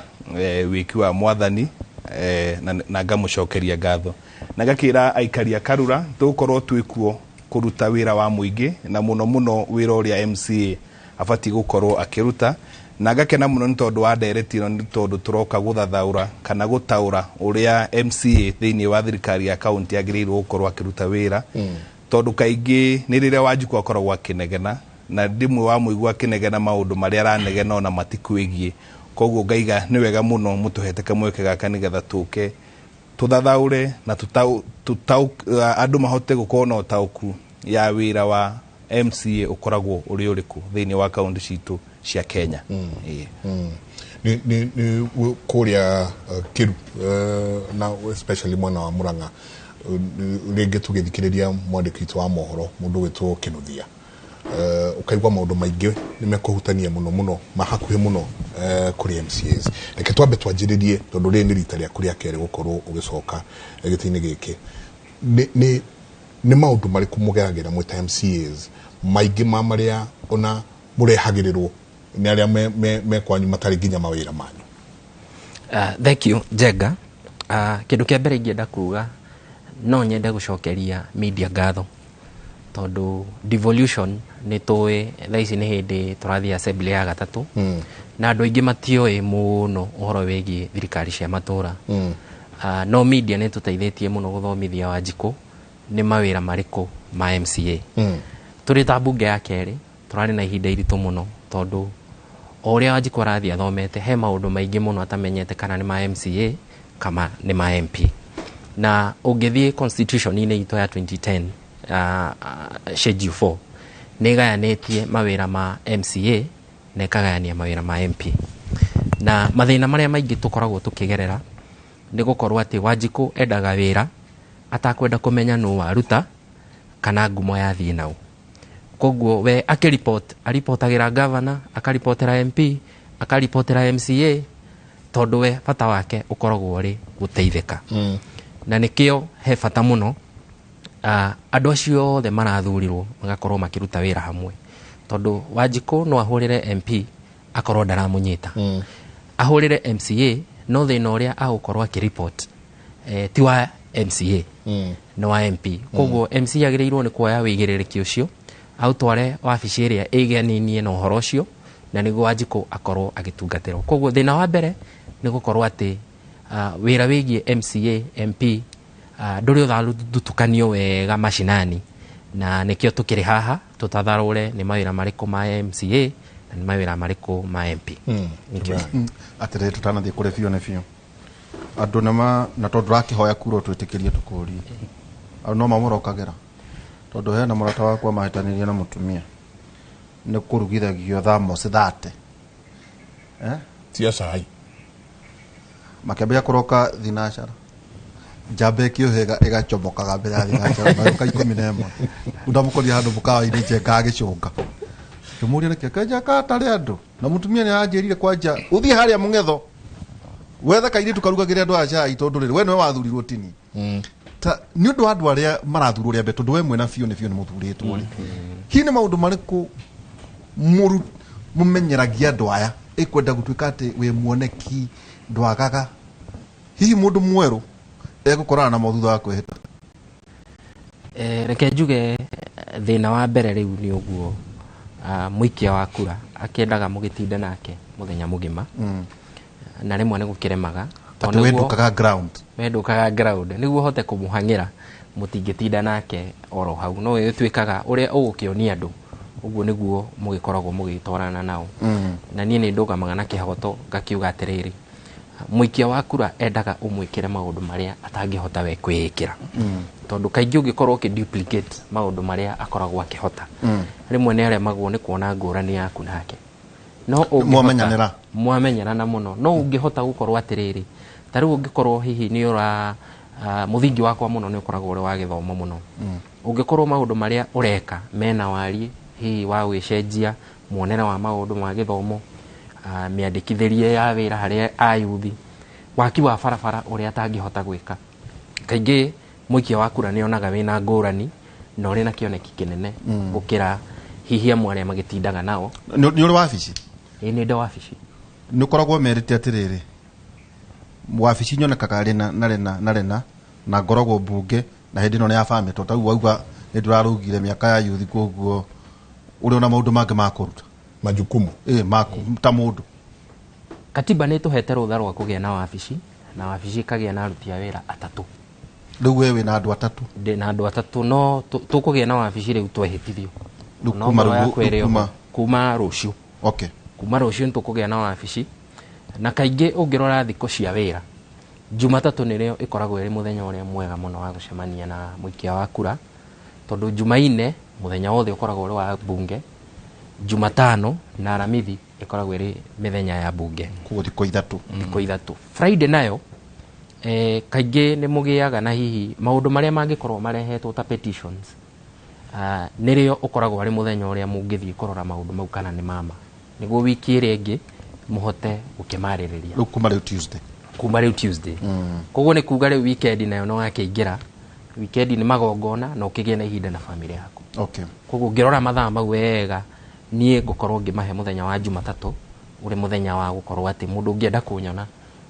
wĩki wa mwathani, na ngamũcokeria ngatho na ngakĩra aikari a Karura tũgũkorwo twĩkuo kũruta wĩra wa mũingĩ na mũno mũno wĩra ũrĩa MCA abatiĩ gũkorwo akĩruta, na ngakena mũno nĩ tondũ wa ndereti ĩno, nĩ tondũ tũroka gũthathaũra kana gũtaũra ũrĩa MCA thĩinĩ wa thirikari ya kaunti agĩrĩirwo gũkorwo akĩruta wĩra, tondũ kaingĩ nĩ rĩrĩa Wanjikũ akoragwo akĩnegena na ndimwe wa mũigua akĩnegena maũndũ marĩa aranegena ona matikwĩgiĩ. Koguo ngaiga nĩ wega mũno mũtũhete kamweke gaka nĩgetha tũke tũthathaũre na andũ mahote gũkorwo na ũtaũku ya wĩra wa MCA ũkoragwo ũrĩ ũrĩkũ thĩinĩ wa kaunti citũ cia Kenya. Nĩ kũrĩa Kĩru, na especially mwena wa Murang'a, rĩngĩ tũgĩthikĩrĩria mwandĩki witũ wa mohoro mũndũ wĩtwo Kĩnuthia, ũkaigua maũndũ maingĩ nĩ mekũhutania mũno mũno ma hakuhĩ mũno kũrĩ MCAs. Reke twambe twanjĩrĩrie tondũ rĩrĩ nĩ rita rĩaku rĩa kerĩ gũkorwo ũgĩcoka gĩtĩ-inĩ gĩkĩ. Nĩ maũndũ marĩkũ mũgeragĩra mwĩ ta MCAs maingĩ ma marĩa ona mũrehagĩrĩrwo nĩ arĩa me kwanyu matarĩ nginya mawĩra manyu? Thank you Njenga. Kĩndũ kĩa mbere ingĩenda kuga, no nyende gũcokeria media ngatho tondũ devolution nĩ tũĩ thaa ici nĩ hĩndĩ tũrathiĩ assembly ya gatatũ, na andũ aingĩ matiũĩ mũno ũhoro wĩgiĩ thirikari cia matũra. No media nĩ tũteithĩtie mũno gũthomithia Wanjikũ nĩ mawĩra marĩkũ ma MCA. Tũrĩ ta mbunge ya kerĩ tũrarĩ na ihinda iritũ mũno tondũ o ũrĩa Wanjikũ arathiĩ athomete he maũndũ maingĩ mũno atamenyete kana nĩ ma MCA kama nĩ ma MP. Na ũngĩthiĩ constitution-inĩ itũ ya 2010, schedule 4 nĩ ĩgayanĩtie mawĩra ma MCA na ĩkagayania mawĩra ma MP. Na mathĩna marĩa maingĩ tũkoragwo tũkĩgerera nĩ gũkorwo atĩ Wanjikũ endaga wĩra atakwenda kũmenya nũ waruta kana ngumo yathiĩ nau. Koguo we akĩripot, aripotagĩra governor, akaripotera MP, akaripotera MCA, tondũ we bata wake ũkoragwo ũrĩ gũteithĩka. Na nĩkĩo he bata mũno andũ acio othe marathurirwo magakorwo makĩruta wĩra hamwe, tondũ Wanjikũ no ahũrĩre MP akorwo ndaramũnyita, ahũrĩre MCA no thĩna ũrĩa agũkorwo akĩripot ti wa MCA, nĩ wa MP. Koguo MCA agĩrĩirwo nĩ kuoya wĩigĩrĩrĩki ũcio aũtware wabici ĩrĩa ĩganinie na ũhoro ũcio, na nĩguo Wanjikũ akorwo agĩtungatĩrwo. Koguo thĩna wa mbere nĩ gũkorwo atĩ wĩra wĩgiĩ MCA, MP ndũrĩ ũthathutukanio wega macinani, na nĩkĩo tũkĩrĩ haha tũtatharũre nĩ mawĩra marĩkũ ma MCA na nĩ mawĩra marĩkũ ma MP. Atĩrĩrĩ, tũtanathiĩ kũrĩ biũ nĩ biũ, andũ nĩma na tondũ ũrakĩhoya kura twĩtĩkĩrie tũkũrie, andũ no mamũrokagĩra? Tondũ hena mũrata wakwa mahĩtanirie na mũtumia nĩ kũrugithagio thamos 30 Cia cai. Makĩambia kũroka thinacara, njamba ĩkĩũhĩga ĩgacomokaga mbere ya thinacara magĩũka 11. Ndamũkorire handũ mũkawa-inĩ njenga agĩcũnga, ngĩmũria nĩkĩ kenja atarĩ andũ, na mũtumia nĩ aranjĩrire kwanja ũthiĩ harĩa mũng'etho wethe kairĩtu karugagĩre andũ aya cai, tondũ rĩrĩ we nĩwe wathurirwo tini ta nĩ ũndũ wa andũ arĩa marathurwo rĩa mbere, tondũ we mwena biũ nĩ biũ nĩ mũthurĩtwo rĩ, hihi nĩ maũndũ marĩkũ mũmenyeragia andũ aya ĩkwenda gũtuĩka atĩ wĩ muoneki ndwagaga, hihi mũndũ mwerũ egũkorana namo thutha wa kwĩhĩta? Reke njuge thĩna wa mbere rĩu nĩ ũguo, mũikia wa kura akĩendaga mũgĩtinde nake mũthenya mũgima, na rĩmwe nĩ gũkĩremaga. Atĩ we ndũkaga ground. We ndũkaga ground nĩguo ũhote kũmũhang'ĩra, mũtingĩtinda nake oro hau, no ĩtuĩkaga ũrĩa ũgũkĩonia andũ ũguo nĩguo mũgĩkoragwo mũgĩtwarana nao. Na niĩ nĩ ndũgamaga na kĩhoto ngakiuga atĩrĩrĩ, mũikia wa kura endaga ũmwĩkĩre maũndũ marĩa atangĩhota we kwĩĩkĩra, tondũ kaingĩ ũngĩkorwo ũkĩ duplicate maũndũ marĩa akoragwo akĩhota, rĩmwe nĩ aremagwo nĩ kuona ngũrani yaku nake. No ũngĩhota- Mwamenyanĩra. Mwamenyerana mũno, no ũngĩhota gũkorwo atĩrĩrĩ, ta rĩu ũngĩkorwo hihi nĩ ũra mũthingi wakwa mũno nĩ ũkoragwo ũrĩ wa gĩthomo mũno, ũngĩkorwo maũndũ marĩa ũreka mena wariĩ hihi wa gwĩcenjia muonere wa maũndũ ma gĩthomo, mĩandĩkithĩrie ya wĩra harĩ ayuthi, waki wa barabara ũrĩa atangĩhota gwĩka, kaingĩ mũikia wa kura nĩ onaga wĩna ngũrani na ũrĩ na kĩoneki kĩnene gũkĩra hihi amwe arĩa magĩtindaga nao. Nĩ ũrĩ wabici? Ĩĩ, nĩ ndĩ wabici. Nĩ ũkoragwo merĩte atĩrĩrĩ, wabici nyonekaga rĩna na rĩna na rĩna, na ngoragwo mbunge na hĩndĩ ĩno nĩ ya bamĩrĩ, tondũ tarĩu wauga nĩ ndũrarugire mĩaka ya yuthi, koguo ũrĩ ona maũndũ mangĩ ma kũruta. Majukumu. Ĩ maku ta mũndũ. Katiba nĩ ĩtũhete rũtha rwa kũgĩa na wabici, na wabici ĩkagĩa na aruti a wĩra atatũ. Rĩu we wĩna andũ atatũ? Ndĩ na andũ atatũ, no tũkũgĩa na wabici rĩu twehĩtithio. Rĩu No kuma ngoro rĩu- yakwa ĩrĩ kuma- oho. Kuma rũciũ. Kuma rũciũ nĩ tũkũgĩa na wabici, na kaingĩ ũngĩrora thikũ cia wĩra, Jumatatũ nĩrĩo ĩkoragwo ĩrĩ mũthenya ũrĩa mwega mũno wa gũcemania na mũikia wa kura, tondũ Jumaine mũthenya wothe ũkoragwo ũrĩ wa mbunge, Jumatano na Aramithi ĩkoragwo ĩrĩ mĩthenya ya mbunge. Koguo thikũ 3. Thikũ 3. Friday nayo kaingĩ nĩ mũgĩaga na hihi maũndũ marĩa mangĩkorwo marehetwo ta petitions, nĩrĩo ũkoragwo arĩ mũthenya ũrĩa mũngĩthiĩ kũrora maũndũ mau kana nĩ mama, nĩguo wiki ĩrĩa ĩngĩ mũhote gũkĩmarĩrĩria. Rĩu kuma rĩu Tuesday. Kuma rĩu Tuesday. Koguo nĩ kuga rĩu weekend nayo no wakĩingĩra, weekend nĩ magongona na ũkĩgĩe na ihinda na family yaku. Koguo ũngĩrora mathaa mau wega, niĩ ngũkorwo ngĩmahe mũthenya wa Jumatatũ ũrĩ mũthenya wa gũkorwo atĩ mũndũ ũngĩenda kũnyona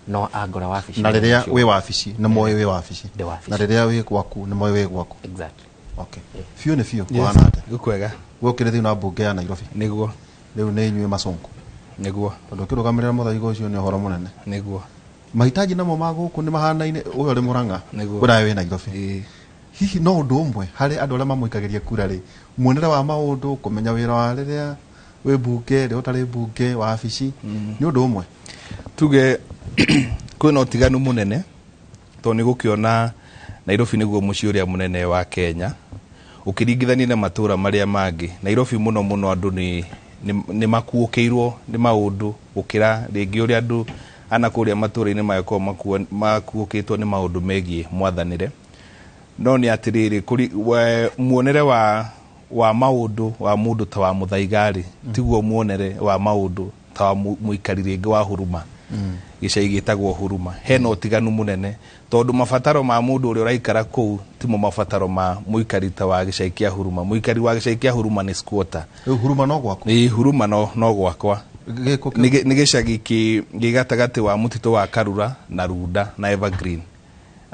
no angore wabici. Na rĩrĩa wĩ wabici nĩ moĩ wĩ wabici. Ndĩ wabici. Na rĩrĩa wĩ gwaku nĩ moĩ wĩ gwaku. Exactly. Biũ nĩ biũ. Yes. Kũhana atĩa? Gũkwega. We ũkĩrĩ thĩinĩ wa mbunge ya Nairobi? Nĩguo. Rĩu nĩ inyuĩ macũngũ? Nĩguo. Tondũ ũkĩrũgamĩrĩra mũthaiga ũcio nĩ ũhoro mũnene. Nĩguo. Mahitaji namo ma gũkũ nĩ mahanaine, ũyũ ũrĩ Mũrang'a, Nĩguo. ũyũ nawe wĩ Nairobi. Hihi no ũndũ ũmwe harĩ andũ arĩa mamũikagĩria kura rĩ, muonere wa maũndũ, kũmenya wĩra wa rĩrĩa wĩ mbunge, rĩrĩa ũtarĩ mbunge, wabici, nĩ ũndũ ũmwe? Tuge kwĩna ũtiganu mũnene, tondũ nĩ gũkĩona Nairobi nĩguo mũciĩ ũrĩa mũnene wa Kenya ũkĩringithania na matũra marĩa mangĩ. Nairobi mũno mũno andũ nĩ makuũkĩirwo nĩ maũndũ gũkĩra rĩngĩ ũrĩa andũ ana kũrĩa matũra-inĩ mangĩkorwo makuũkĩtwo nĩ maũndũ megiĩ mwathanĩre. No nĩ atĩrĩrĩ, muonere wa maũndũ wa mũndũ ta wa Mũthaiga rĩ, tiguo muonere wa maũndũ ta wa mũikari rĩngĩ wa Huruma. Gĩcagi gĩtagwo Huruma. Hena ũtiganu mũnene tondũ mabataro ma mũndũ ũrĩa ũraikara kũu timo mabataro ma mũikari ta wa gĩcagi kĩa Huruma. Mũikari wa gĩcagi kĩa Huruma nĩ squatter. Rĩu Huruma no gwaku? Ĩĩ, Huruma no gwakwa. Gĩkũ kĩu? Nĩ gĩcagi gĩ gatagatĩ wa mũtitũ wa Karura na Runda na Evergreen.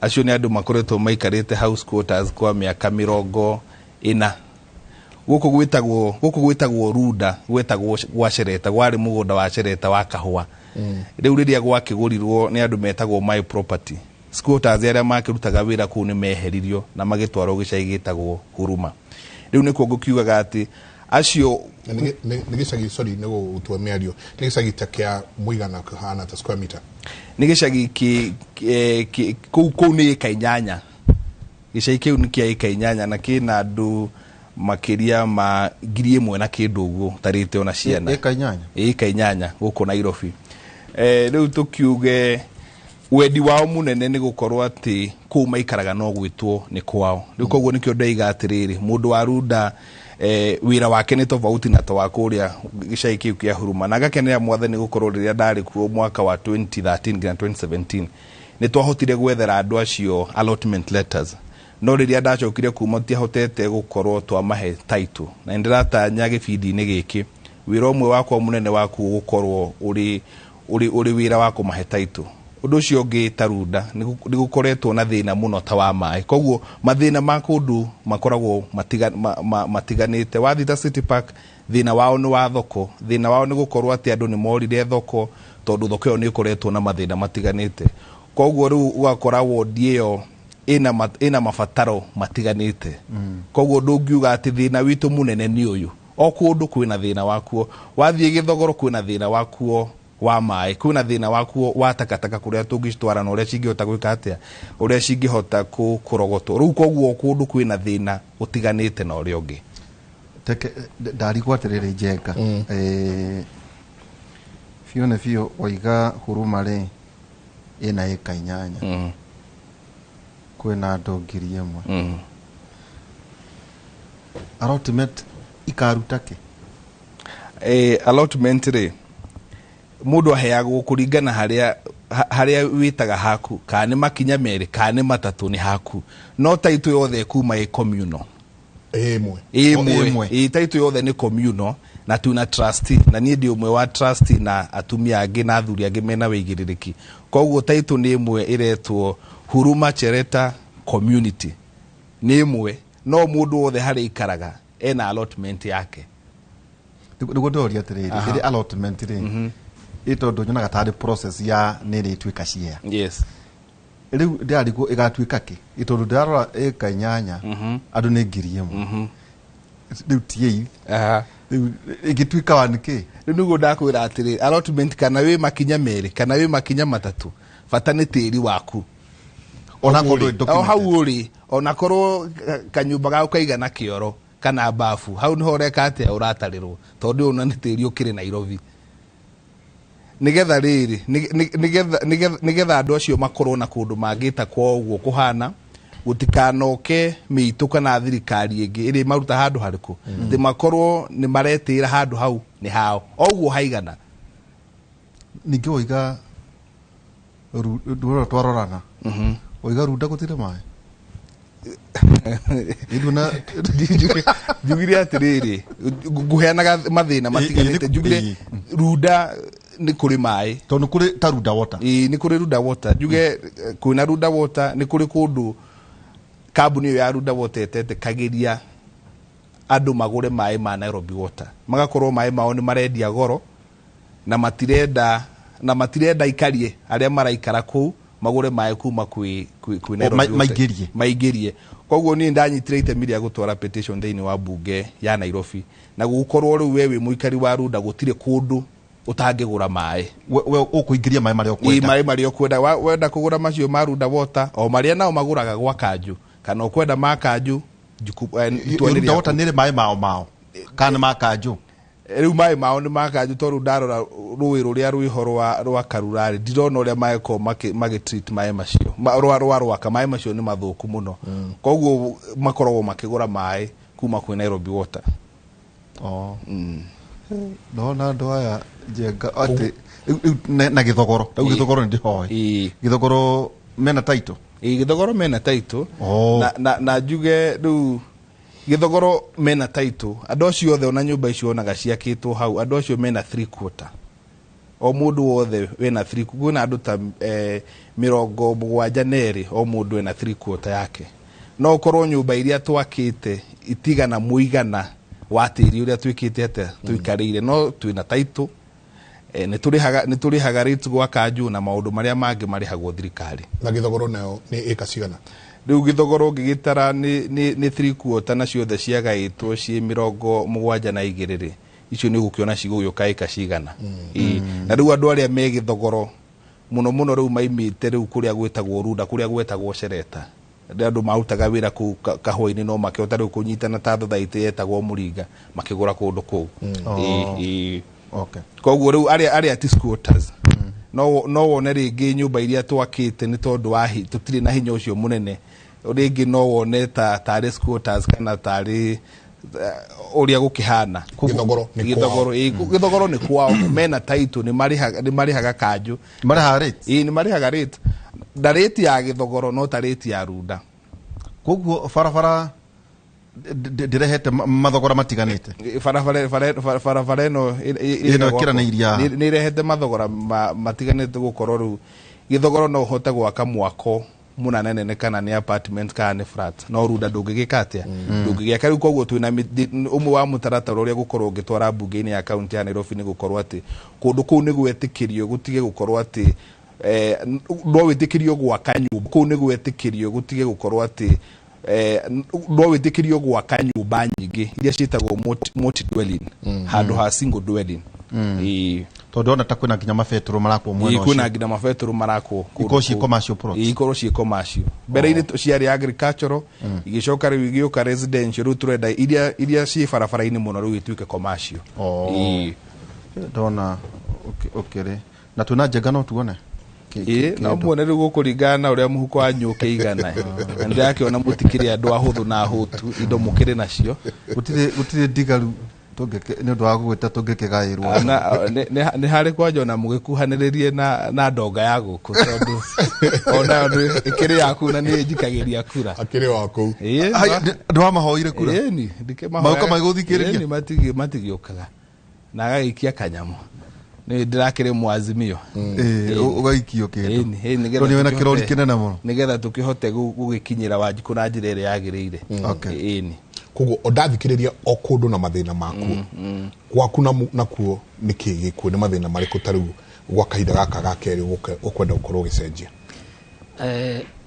Acio nĩ andũ makoretwo maikarĩte house quarters kwa mĩaka 40. Gũkũ gwĩtagwo Runda, gwetagwo gwa Cereta, gwarĩ mũgũnda wa Cereta wa kahũa. Rĩu rĩrĩa gwakĩgũrirwo nĩ andũ metagwo My Property, squatters arĩa makĩrutaga wĩra kũu nĩ meheririo na magĩtwarwo gĩcagi gĩtagwo Huruma. Rĩu nĩkuo ngũkiugaga atĩ acio Nĩ gĩcagi, sorry, nĩ gũtua mĩario, nĩ gĩcagi ta kĩa mũigana kĩhana ta square meter? Nĩ gĩcagi kũu nĩ ĩka 8. Gĩcagi kĩu nĩ kĩa ĩka 8 na kĩna andũ makĩria ma 1,000 na kĩndũ ũguo tarĩte ona ciana. Ĩka 8? Ĩka 8 gũkũ Nairobi. Rĩu tũkiuge wendi wao munene nĩ gũkorwo atĩ kũu maikaraga no gwĩtwo nĩ kwao. Rĩu koguo nĩkĩo ndaiga atĩrĩrĩ, mũndũ wa Runda wĩra wake nĩ tofauti na ta wa kũrĩa gĩcagi kĩu kĩa Huruma. Na ngakenera Mwathani gũkorwo rĩrĩa ndarĩ kuo mwaka wa 2013 nginya 2017 nĩ twahotire gwethera andũ acio allotment letters. No rĩrĩa ndacokire kuma tiahotete gũkorwo twamahe title. Na nĩndĩratanya gĩbindi-inĩ gĩkĩ wĩra ũmwe wakwa mũnene wakuo gũkorwo ũrĩ wĩra wa kũmahe title. Ũndũ ũcio ũngĩ ta Runda nĩ gũkoretwo na thĩna mũno ta wa maĩ. Koguo mathĩna ma kũndũ makoragwo matiganĩte. Wathiĩ ta City Park thĩna wao nĩ wa thoko, thĩna wao nĩ gũkorwo atĩ andũ nĩ morire thoko tondũ thoko ĩyo nĩ ĩkoretwo na mathĩna matiganĩte. Koguo rĩu ũgakora wondi ĩyo ĩna mabataro matiganĩte. Koguo ndũngiuga atĩ thĩna witũ mũnene nĩ ũyũ. O kũndũ kwĩna thĩna wakuo. Wathiĩ Gĩthogoro kwĩna thĩna wakuo wa maĩ, kwĩna thĩna wakuo wa takataka kũrĩa tũngĩcitwara na ũrĩa cingĩhota gwĩka atĩa, ũrĩa cingĩhota kũrogotwo. Rĩu koguo kũndũ kwĩna thĩna ũtiganĩte na ũrĩa ũngĩ. Teke ndarigwo atĩrĩrĩ Njenga, biũ nĩ biũ waiga Huruma rĩ ĩna ĩka 8, kwĩna andũ 1,000. Allotment ikaruta kĩ? Allotment rĩ mũndũ aheagwo kũringana harĩa wĩtaga haku, kana nĩ makinya 2 kana nĩ 3 nĩ haku. No title yothe ĩkuma ĩ communal. Ĩmwe. Ĩmwe. Title yothe nĩ communal na tuna trustee, na niĩ ndĩ ũmwe wa trustee na atumia angĩ na athuri angĩ mena wĩigĩrĩrĩki. Koguo title nĩ ĩmwe ĩretwo Huruma Chereta Community. Nĩ ĩmwe, no mũndũ wothe harĩa ikaraga ena allotment yake. Nĩguo ndĩroria atĩrĩrĩ, ĩrĩ allotment rĩ, ĩ tondũ nyonaga tarĩ process ya nĩ ĩrĩtuĩka share. Yes. Rĩu ndĩrarigwo ĩgatuĩka kĩ? Ĩ tondũ ndĩrarora ĩka 8, andũ nĩ 1,000. Rĩu ti eight. Rĩu ĩngĩtuĩka wa nĩkĩ? Rĩu nĩguo ndakwĩra atĩrĩ, allotment kana wĩ makinya 2 kana wĩ makinya 3, bata nĩ tĩri waku. Ona korwo ndũrĩ O hau ũrĩ, ona korwo kanyũmba gaku kaigana kĩoro kana bafu, hau nĩho ũreka atĩa ũratarĩrwo, tondũ ũyũ nĩ tĩri ũkĩrĩ Nairobi. Nĩgetha rĩrĩ, nĩgetha andũ acio makorwo na kũndũ mangĩta kwa ũguo kũhana, gũtikanoke mĩitũ kana thirikari ĩngĩ ĩrĩ maruta handũ harĩkũ. Atĩ makorwo nĩ maretĩĩra handũ hau nĩ hao. O ũguo haigana. Ningĩ waiga ndũrora twarorana. Waiga Runda gũtirĩ maĩ? Njugire atĩrĩrĩ, ngũheanaga mathĩna matiganĩte. Njugire Runda nĩ kũrĩ maĩ. Tondũ kũrĩ ta Runda Water. Ĩĩ, nĩ kũrĩ Runda Water. Njuge kwĩna Runda Water, nĩ kũrĩ kũndũ kambuni ĩyo ya Runda Water ĩtetĩkagĩria andũ magũre maĩ ma Nairobi Water. Magakorwo maĩ mao nĩ marendia goro na matirenda ikarie arĩa maraikara kũu magũre maĩ kuma kwĩ Nairobi Water. Maingĩrie. Maingĩrie. Koguo niĩ ndanyitire itemi rĩa gũtwara petition thĩinĩ wa mbunge ya Nairobi. Na gũkorwo rĩu we wĩ mũikari wa Runda gũtirĩ kũndũ ũtangĩgũra maĩ. We ũkũingĩria maĩ marĩa ũkwenda. Ĩ, maĩ marĩa ũkwenda. Wenda kũgũra macio ma Runda Water, o marĩa nao magũraga gwa kanjũ, kana ũkwenda ma kanjũ, itua nĩ Runda rĩaku. Water nĩ rĩ maĩ mao mao, kana ma kanjũ? Rĩu maĩ mao nĩ ma kanjũ tondũ ndarora rũĩ rũrĩa rwĩho rwa Karura rĩ, ndirona ũrĩa mangĩkorwo magĩ-treat maĩ macio. Rwa Rwaka, maĩ macio nĩ mathũku mũno. Koguo makoragwo makĩgũra maĩ kuma kwĩ Nairobi Water. Ndona andũ aya Njenga atĩ rĩu na Gĩthogoro, rĩu Gĩthogoro nĩ ndĩhoe. Gĩthogoro mena title? Ĩĩ, Gĩthogoro mena title. Na njuge rĩu Gĩthogoro mena title. Andũ acio othe ona nyũmba icio onaga ciakĩtwo hau, andũ acio mena 3/4. O mũndũ wothe wĩna 3, kwĩna andũ ta 72 o mũndũ ena 3/4 yake. No ũkorwo nyũmba iria twakĩte itigana mũigana wa tĩri ũrĩa twĩkĩte atĩa tũikarĩire, no twĩna title. Nĩ tũrĩhaga rates gwa kanjũ na maũndũ marĩa mangĩ marĩhagwo thirikari. Na Gĩthogoro nayo nĩ ĩka cigana? Rĩu Gĩthogoro ũngĩgĩtara nĩ 3/4 na ciothe ciagaĩtwo ciĩ 72 rĩ, icio nĩ ũgũkĩona cigũgĩũka ĩka cigana. Na rĩu andũ arĩa me Gĩthogoro mũno mũno rĩu maimĩte rĩu kũrĩa gwĩtagwo Runda, kũrĩa gwetagwo Shereta. Andũ marutaga wĩra kũu kahũa-inĩ no makĩhota rĩu kũnyitana ta thothaitĩ yetagwo Mũringa makĩgũra kũndũ kũu. Ĩĩ. Okay. Koguo rĩu arĩa ti squatters no wone rĩngĩ nyũmba iria twakĩte nĩ tondũ wa tũtirĩ na hinya ũcio mũnene, rĩngĩ no wone ta tarĩ squatters kana tarĩ ũrĩa gũkĩhana. Gĩthogoro nĩ kwao. Gĩthogoro nĩ kwao, mena title, nĩ marĩhaga kanjũ, marĩhaga rate. Ĩĩ, nĩ marĩhaga rate, na rate ya Gĩthogoro no ta rate ya Runda. Koguo barabara ndĩrehete mathogora matiganĩte. Barabara ĩno Ĩno ĩkĩranĩirie haha. Nĩ ĩrehete mathogora matiganĩte, gũkorwo rĩu Gĩthogoro no ũhote gwaka mwako mũnene kana nĩ apartment kana nĩ flat, no Runda ndũngĩgĩka atĩa, ndũngĩgĩaka. Rĩu koguo twĩna ũmwe wa mũtaratara ũrĩa gũkorwo ũngĩtwara mbunge-inĩ ya kaunti ya Nairobi nĩ gũkorwo atĩ kũndũ kũu nĩ gwetĩkĩrio, gũtige gũkorwo atĩ no wĩtĩkĩrio gwaka nyũmba kũu, nĩ gwetĩkĩrio gũtige gũkorwo atĩ no wĩtĩkĩrio gwaka nyũmba nyingĩ iria ciĩtagwo multi dwelling handũ ha single dwelling. Ĩĩ. Tondũ ona ta kwĩna nginya mabetũrũ marakwo mwena Ĩĩ, kwĩna ũcio. nginya mabetũrũ marakwo kũndũ Ikorwo ciĩ kũu. commercial plots. Ĩĩ, ikorwo ciĩ commercial. Mbere-inĩ ciarĩ agricultural, igĩcoka rĩu igĩũka residential, rĩu tũrenda iria ciĩ barabara-inĩ mũno rĩu ituĩke commercial. Ĩĩ. Ndona ũkĩrĩ na twĩna njenga no tuone. Ĩĩ, no muone rĩu gũkũringana na ũrĩa mũhuko wanyu ũkĩigana. Na ndĩrakĩona mũtikĩrĩ andũ ahũthũ na ahũtu, indo mũkĩrĩ nacio. Gũtirĩ ndigaru nĩ ũndũ wa gũgwĩta tũngĩkĩgaĩrwo. Nĩ harĩ kwanja ona mũgĩkuhanĩrĩrie na ndonga ya gũkũ, tondũ onayo ĩkĩrĩ yaku na nĩ njikagĩria kura. Akĩrĩ wa kũu. Ĩĩ, Ai, ndwamahoire kura? Ĩĩ, ndikĩmahoyaga. Magoka magĩgũthikĩrĩria? Ĩĩ, matigĩũkaga. Na agagĩikia kanyamũ. Nĩ ndĩrakĩrĩ mwazimio. Ĩĩ, ũgaikio kĩndũ. Ĩĩ, ĩĩ, nĩgetha Tondũ nĩ wĩna kĩrori kĩnene mũno. Nĩgetha tũkĩhote gũgĩkinyĩra Wanjikũ na njĩra ĩrĩa yagĩrĩire. Okay. Ĩĩ. Koguo ondathikĩrĩria o kũndũ na mathĩna makuo. Gwaku nakuo nĩkĩ gĩkuo, nĩ mathĩna marĩkũ ta rĩu gwa kahinda gaka ga kerĩ ũkwenda gũkorwo ũgĩcenjia?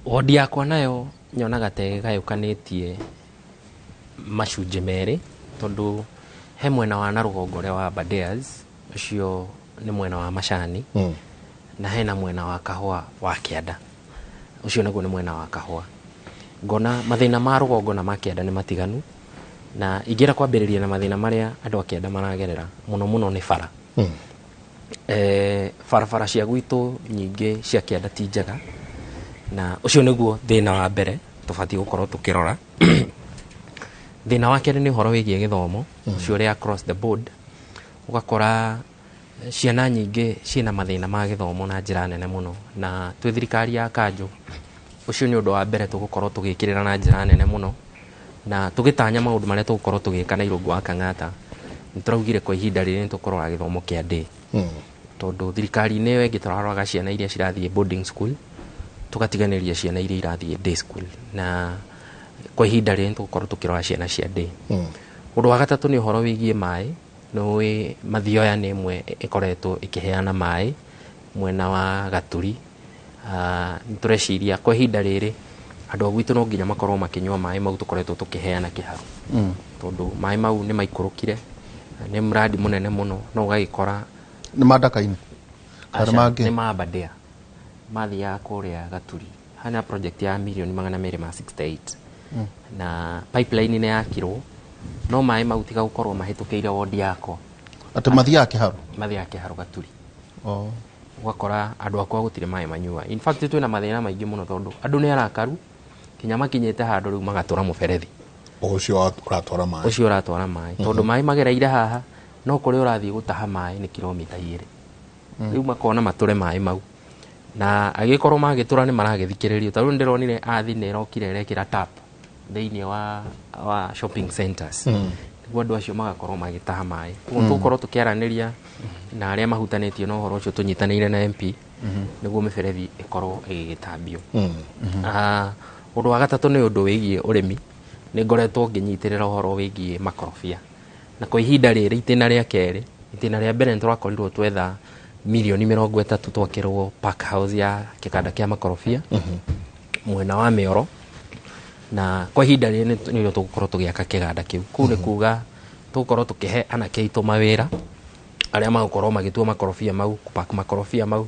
Wodi yakwa nayo nyonaga ta ĩgayũkanĩtie macunjĩ merĩ, tondũ he mwena wa na rũgongo ũrĩa wa Aberdares, ũcio nĩ mwena wa macani, na hena mwena wa kahũa wa kĩanda, ũcio naguo nĩ mwena wa kahũa. Ngona mathĩna ma rũgongo na ma kĩanda nĩ matiganu, na ingĩenda kwambĩrĩria na mathĩna marĩa andũ a kĩanda maragerera mũno mũno nĩ bara. Barabara cia gwitũ nyingĩ cia kĩanda ti njega, na ũcio nĩguo thĩna wa mbere tũbatiĩ gũkorwo tũkĩrora. Thĩna wa kerĩ nĩ ũhoro wĩgiĩ gĩthomo, ũcio ũrĩa across the board, ũgakora ciana nyingĩ ciĩna mathĩna ma gĩthomo na njĩra nene mũno, na twĩ thirikari ya kanjũ ũcio nĩ ũndũ wa mbere tũgũkorwo tũgĩkĩrĩra na njĩra nene mũno, na tũgĩtanya maũndũ marĩa tũgũkorwo tũgĩka na Irũngũ wa Kang'ata. Nĩ tũraugire kwa ihinda rĩrĩ nĩ tũkũrora gĩthomo kĩa day, tondũ thirikari-inĩ ĩyo ĩngĩ tũraroraga ciana iria cirathiĩ boarding school, tũgatiganĩria ciana iria irathiĩ day school, na kwa ihinda rĩrĩ nĩ tũgũkorwo tũkĩrora ciana cia day. Ũndũ wa gatatũ nĩ ũhoro wĩgiĩ maĩ. Nĩ Mathioya nĩ ĩmwe ĩkoretwo ĩkĩheana maĩ mwena wa Gaturi. Nĩ tũreciria kwa ihinda rĩrĩ andũ a gwitũ no nginya makorwo makĩnyua maĩ mau tũkoretwo tũkĩheana kĩharo, tondũ maĩ mau nĩ maikũrũkire, nĩ mradi mũnene mũno, no ũgagĩkora Nĩ ma Ndaka-inĩ? Kana Aca, mangĩ? nĩ ma Aberdare. Mathiaga kũrĩa Gaturi. Hana project ya mirioni magana merĩ ma 68. Na pipeline nĩ yakirwo, no maĩ mau tiga gũkorwo mahĩtũkĩire wodi yakwa. Atĩ mathiaga kĩharo? Mathiaga kĩharo Gaturi. Ũgakora andũ akwa gũtirĩ maĩ manyua. In fact twĩna mathĩna maingĩ mũno tondũ andũ nĩ arakaru kinya makinyĩte handũ rĩu magatũra mũberethi. Ũcio ũratwara maĩ. Ũcio ũratwara maĩ. Tondũ maĩ magereire haha, no kũrĩa ũrathiĩ gũtaha maĩ nĩ kilomita igĩrĩ. Rĩu makona matũre maĩ mau. Na agĩkorwo magĩtũra nĩ maragĩthikĩrĩrio. Ta rĩu nĩndĩronire athi nĩ ĩrokire ĩrekĩra tap thĩinĩ wa shopping centers. Nĩguo andũ acio magakorwo magĩtaha maĩ. Koguo tũgũkorwo tũkĩaranĩria na arĩa mahutanĩtio na ũhoro ũcio tũnyitanĩire na MP, nĩguo mĩberethi ĩkorwo ĩgĩgĩtambio. Ũndũ wa gatatũ nĩ ũndũ wĩgiĩ ũrĩmi. Nĩ ngoretwo ngĩnyitĩrĩra ũhoro wĩgiĩ makorobia. Na kwa ihinda rĩrĩ itĩna rĩa kerĩ, itĩna rĩa mbere nĩ tũrakorirwo twetha mirioni mĩrongo ĩtatũ twakĩrwo pack house ya kĩganda kĩa makorobia mwena wa Mĩoro, na kwa ihinda rĩrĩ nĩrĩo tũgũkorwo tũgĩaka kĩganda kĩu. Kũu nĩ kuga tũgũkorwo tũkĩhe anake aitũ mawĩra arĩa magũkorwo magĩtua makorobia mau, kũpack makorobia mau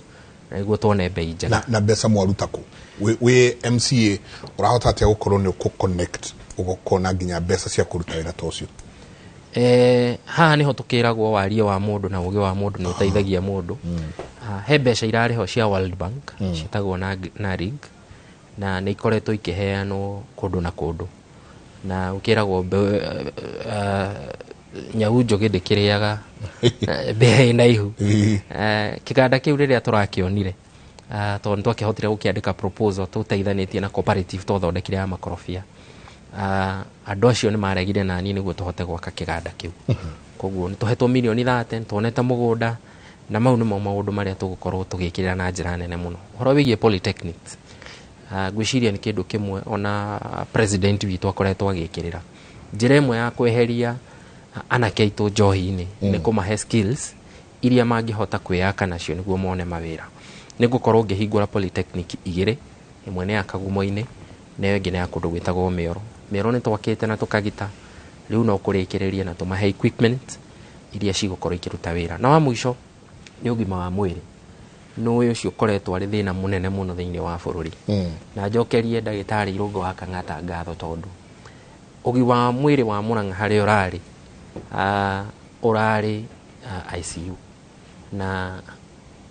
Na nĩguo tuone bei njega. Na mbeca mwaruta kũ? Wĩ MCA ũrahota atĩa gũkorwo nĩ ũkũ-connect ũgakona nginya mbeca cia kũruta wĩra ta ũcio? Haha nĩho tũkĩragwo warie wa mũndũ na ũgĩ wa mũndũ nĩ ũteithagia mũndũ. He mbeca irarĩho cia World Bank ciĩtagwo NARIG, na nĩ ikoretwo ikĩheanwo kũndũ na kũndũ, na ũkĩragwo nyau njũgĩ ndĩkĩrĩaga mbĩa ĩna ihu. Kĩganda kĩu rĩrĩa tũrakĩonire, tondũ nĩ twakĩhotire gũkĩandĩka proposal tũteithanĩtie na cooperative twathondekire ya makorobia, andũ acio nĩ maregire nani nĩguo tũhote gwaka kĩganda kĩu. Koguo nĩ tũhetwo mirioni 30, nĩ tuonete mũgũnda, na mau nĩmo maũndũ marĩa tũgũkorwo tũgĩkĩrĩra na njĩra nene mũno. Ũhoro wĩgiĩ polytechnics, ngwĩciria nĩ kĩndũ kĩmwe ona president witũ akoretwo agĩkĩrĩra. Njĩra ĩmwe ya kweheria anake aitũ njohi-inĩ nĩ kũmahe skills iria mangĩhota kwĩyaka nacio nĩguo mone mawĩra. Nĩ ngũkorwo ngĩhingũra polytechnic 2, ĩmwe nĩ ya Kagumo-inĩ na ĩyo ĩngĩ nĩ ya kũndũ gwĩtagwo Mĩoro. Mĩoro nĩ twakĩte na tũkagita, rĩu no kũrĩkĩrĩria na tũmahe equipment iria cigũkorwo ikĩruta wĩra. Na wa mũico nĩ ũgima wa mwĩrĩ. Nĩ ũcio ũkoretwo arĩ thĩna mũnene mũno thĩinĩ wa bũrũri. Na njokerie ndagĩtarĩ Irũngũ wa Kang'ata ngatho, tondũ ũgima wa mwĩrĩ wa Murang'a harĩa ũrarĩ ICU, na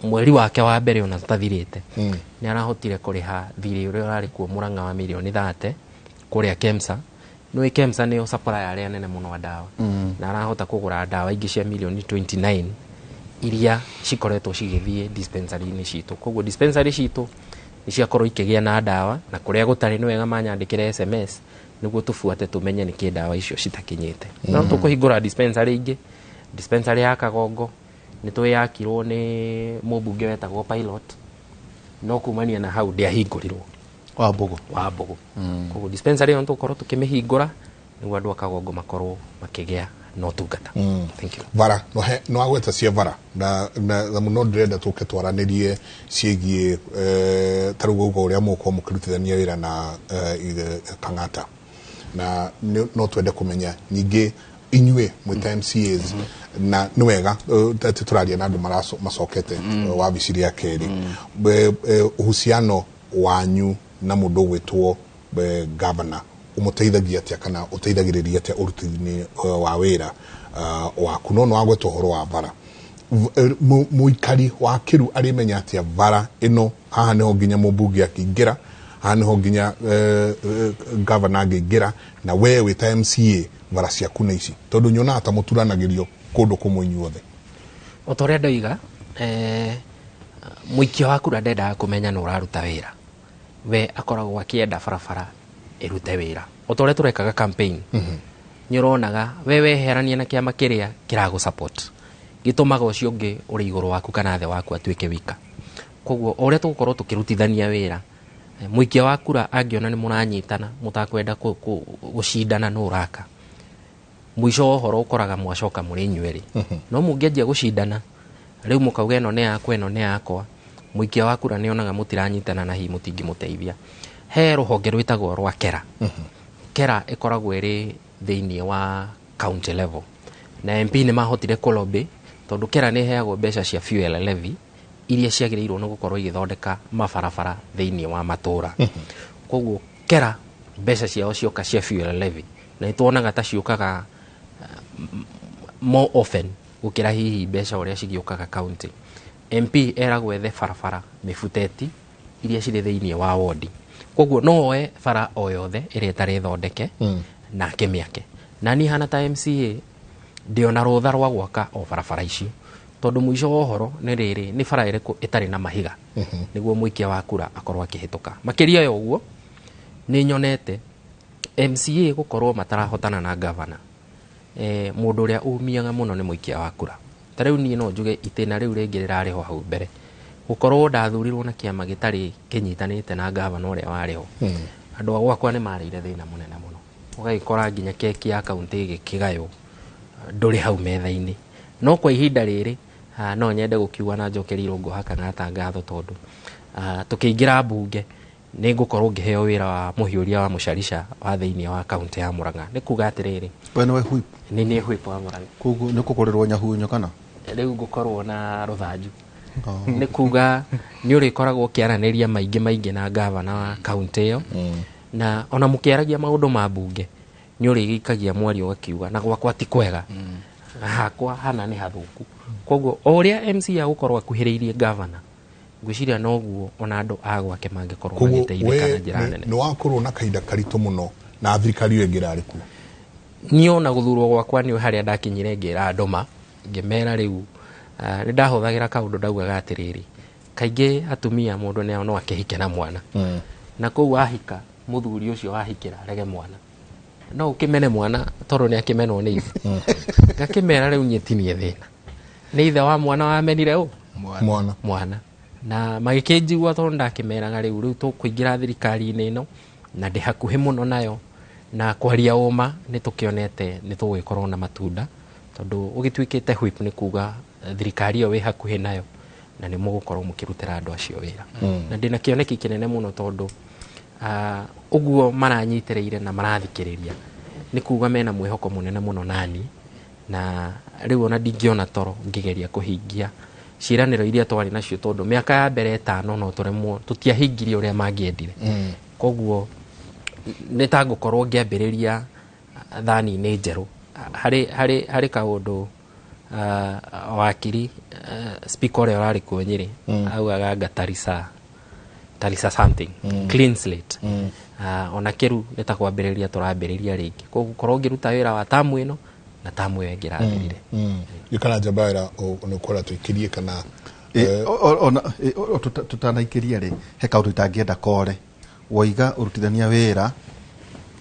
mweri wake wa mbere ona tũtathirĩte nĩ arahotire kũrĩha thirĩ ũrĩa ũrarĩ kuo Murang'a wa mirioni 30 kũrĩa KEMSA. Nĩũĩ KEMSA nĩo supplier arĩa nene mũno a ndawa, na arahota kũgũra ndawa ingĩ cia mirioni 29 iria cikoretwo cigĩthiĩ dispensary-inĩ citũ. Koguo dispensary citũ nĩ ciakorwo ikĩgĩa na ndawa, na kũrĩa gũtarĩ nĩ wega manyandĩkĩre SMS nĩguo tũbuate tũmenye nĩkĩ ndawa icio citakinyĩte. No tũkũhingũra dispensary ingĩ, dispensary ya Kagongo nĩ tũĩ yakirwo nĩ mũmbunge wetagwo Pilot, no kumania na hau ndĩahingũrirwo. Wa Mbogo. Wa Mbogo. Koguo dispensary ĩyo nĩtũgũkorwo tũkĩmĩhingũra nĩguo andũ a Kagongo makorwo makĩgĩa na ũtungata. Thank you. Bara no agweta cia bara na mũno ndĩrenda tũke twaranĩrie ciĩgiĩ ta rĩu ũguo ũrĩa mũgũkorwo mũkĩrutithania wĩra na Kang'ata, na no twende kũmenya ningĩ inyuĩ mwĩ ta MCAs, na nĩ wega atĩ tũraria na andũ macokete wabici rĩa kerĩ. Uhusiano wanyu na mũndũ ũgwĩtwo governor ũmũteithagia atĩa kana ũteithagĩrĩria atĩa ũruti-inĩ wa wĩra waku? No wagweta ũhoro wa bara, mũikari wa Kĩru arĩmenya atĩa bara ĩno haha nĩho nginya mũmbunge akĩingĩra, haha nĩho nginya governor angĩingĩra, na we wĩ ta MCA bara ciaku nĩ ici, tondũ nyonaga ta mũturanagĩrio kũndũ kũmwe inyuothe? O ta ũrĩa ndoiga, mũikia wa kura ndendaga kũmenya nĩ ũraruta wĩra, we akoragwo akĩenda barabara ĩrute wĩra. O ta ũrĩa tũrekaga campaign, nĩ ũronaga we weherania na kĩama kĩrĩa kĩragũ support, gĩtũmaga ũcio ũngĩ ũrĩ igũrũ waku kana thĩ waku atuĩke wika. Koguo o ũrĩa tũgũkorwo tũkĩrutithania wĩra, mũikia wa kura angĩona nĩ mũranyitana, mũtakwenda gũcindana nũ ũraka, mũico wa ũhoro ũkoraga mwacoka mũrĩ inyuerĩ. No mũngĩanjia gũcindana rĩu mũkauga ĩno nĩ yakwa, ĩno nĩ yakwa, mũikia wa kura nĩonaga mũtiranyitana na hihi mũtingĩmũteithia. He rũhonge rwĩtagwo rwa KERA. KERA ĩkoragwo ĩrĩ thĩinĩ wa county level, na MP nĩ mahotire kũlobby tondũ KERA nĩ ĩheagwo mbeca cia fuel levy iria ciagĩrĩirwo nĩ gũkorwo igĩthondeka mabarabara thĩinĩ wa matũra. Koguo KERA mbeca ciao cioka cia fuel levy, na nĩ tuonaga ta ciũkaga more often gũkĩra hihi mbeca ũrĩa cigĩũkaga county. MP eragwo ethe barabara mĩbuteti iria cirĩ thĩinĩ wa wodi. Koguo no oe bara o yothe ĩrĩa ĩtarĩ thondeke na akĩmĩake. Na niĩ hana ta MCA ndĩona rũtha rwa gwaka o barabara icio, tondũ mũico wa ũhoro nĩ rĩrĩ, nĩ bara ĩrĩkũ ĩtarĩ na mahiga nĩguo mũikia wa kura akorwo akĩhĩtũka. Makĩria ya ũguo nĩ nyonete MCA gũkorwo matarahotana na governor, mũndũ ũrĩa umiaga mũno nĩ mũikia wa kura. Ta rĩu niĩ no njuge itĩna rĩu rĩngĩ rĩrarĩ ho hau mbere, gũkorwo ndathurirwo na kĩama gĩtarĩ kĩnyitanĩte na governor ũrĩa warĩ ho, andũ a gwakwa nĩ marĩire thĩna mũnene mũno. Ũgagĩkora nginya keki ya kaunti ĩgĩkĩgaywo ndũrĩ hau metha-inĩ. No kwa ihinda rĩrĩ no nyende gũkiuga na njokerie Irũngũ wa Kang'ata ngatho, tondũ tũkĩingĩra mbunge nĩ ngũkorwo ngĩheo wĩra wa mũhiũria wa mũcarica wa thĩinĩ wa kaunti ya Murang'a. Nĩ kuga atĩrĩrĩ, We nĩwe whip? Nĩ niĩ whip wa Murang'a. Koguo nĩ kũgũrĩrwo nyahunyo kana? Rĩu ngũkorwo na rũthanju. Nĩ kuga nĩ ũrĩkoragwo ũkĩaranĩria maingĩ maingĩ na gavana wa kaunti ĩyo, na ona mũkĩaragia maũndũ ma mbunge nĩ ũrĩgĩikagia mwario ũgakiuga na gwakwa ti kwega, na hakwa hana nĩ hathũku. Koguo o ũrĩa MC agũkorwo akuhĩrĩirie gavana, ngwĩciria noguo ona andũ a gwake mangĩkorwo Koguo magĩteithĩka we na njĩra nene. nĩ wakorwo na kahinda karitũ mũno na thirikari ĩyo ĩngĩ ĩrarĩ kuo. Niĩ ona gũthurwo gwakwa nĩ harĩa ndakinyire ngĩra andũ ma ngĩmera rĩu, nĩ ndahũthagĩra kaũndũ ndaugaga atĩrĩrĩ, kaingĩ atumia mũndũ nĩ no akĩhike na mwana, na kũu ahika mũthuri ũcio ahikĩra arege mwana, no ũkĩmene mwana tondũ nĩ akĩmenwo nĩ ithe. Ngakĩmera rĩu niĩ ti niĩ thĩna, nĩ ithe wa mwana wamenire ũ mwana mwana, na magĩkĩnjigua tondũ ndakĩmeraga rĩu tũkũingĩra thirikari-inĩ ĩno na ndĩ hakuhĩ mũno nayo, na kwaria ũma nĩ tũkĩonete nĩ tũgũgĩkorwo na matunda, tondũ ũgĩtuĩkĩte whip nĩ kuga thirikari ĩyo wĩ hakuhĩ nayo na nĩ mũgũkorwo mũkĩrutĩra andũ acio wĩra. Na ndĩna kĩoneki kĩnene mũno tondũ ũguo maranyitĩrĩire na marathikĩrĩria nĩ kuga mena mwĩhoko mũnene mũno nani, na rĩu ona ndingĩona toro ngĩgeria kũhingia ciĩranĩro iria twarĩ nacio, tondũ mĩaka ya mbere 5 no tũremwo tũtiahingirie ũrĩa mangĩendire. Koguo nĩ ta ngũkorwo ngĩambĩrĩria thani-inĩ njerũ. Harĩ kaũndũ wakiri speaker ũrĩa ũrarĩ kuo Nyĩrĩ augaga anga tarisa something clean slate. Ona kĩru nĩ ta kwambĩrĩria tũrambĩrĩria rĩngĩ, koguo korwo ngĩruta wĩra wa tamu ĩno na tamu ĩyo ĩngĩ ĩrathirire. Gĩkara njamba wĩra nĩ ũkwenda tũikĩrie kana Tutanaikĩria rĩ, he kaũndũ itangĩenda kore woiga ũrutithania wĩra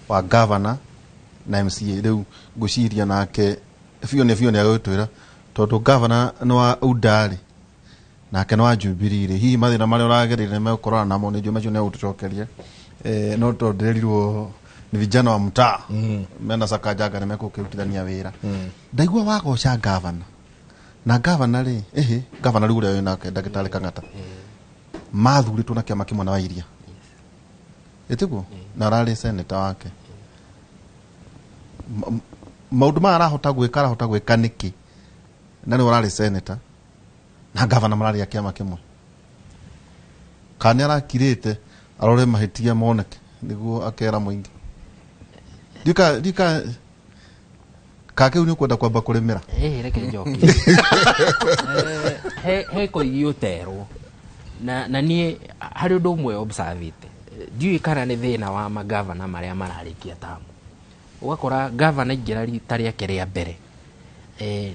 wa gavana na MCA. Rĩu ngwĩciria nake biũ nĩ biũ nĩ agũgĩtwĩra tondũ gavana nĩ wa UDA rĩ, nake nĩ wa Jubilee rĩ, hihi mathĩna marĩa ũragereire nĩ megũkorana namo, nĩ njũĩ macio nĩ egũtũcokeria. No tondũ ndĩrerirwo nĩ vijana wa mtaa mena Sakajanga nĩ megũkĩrutithania wĩra. Ndaigua wagoca gavana na gavana rĩ, ĩhĩ gavana rĩu ũrĩa wĩnake ndagĩtarĩ Kang'ata mathurĩtwo na kĩama kĩmwe na Wairia, ĩtiguo na ararĩ seneta wake. Maũndũ maya arahota gwĩka, arahota gwĩka nĩkĩ na nĩwe ũrarĩ seneta na gavana mararĩ a kĩama kĩmwe? Kana nĩ arakirĩte arore mahĩtia moneke nĩguo akera mũingĩ? Ndika ka kĩu nĩ ũkwenda kwamba kũrĩmĩra? Reke njokie. He koigi ũterwo na niĩ harĩ ũndũ ũmwe observĩte, ndiũĩ kana nĩ thĩna wa magavana marĩa mararĩkia tamu. Ũgakora gavana aingĩra rita rĩake rĩa mbere,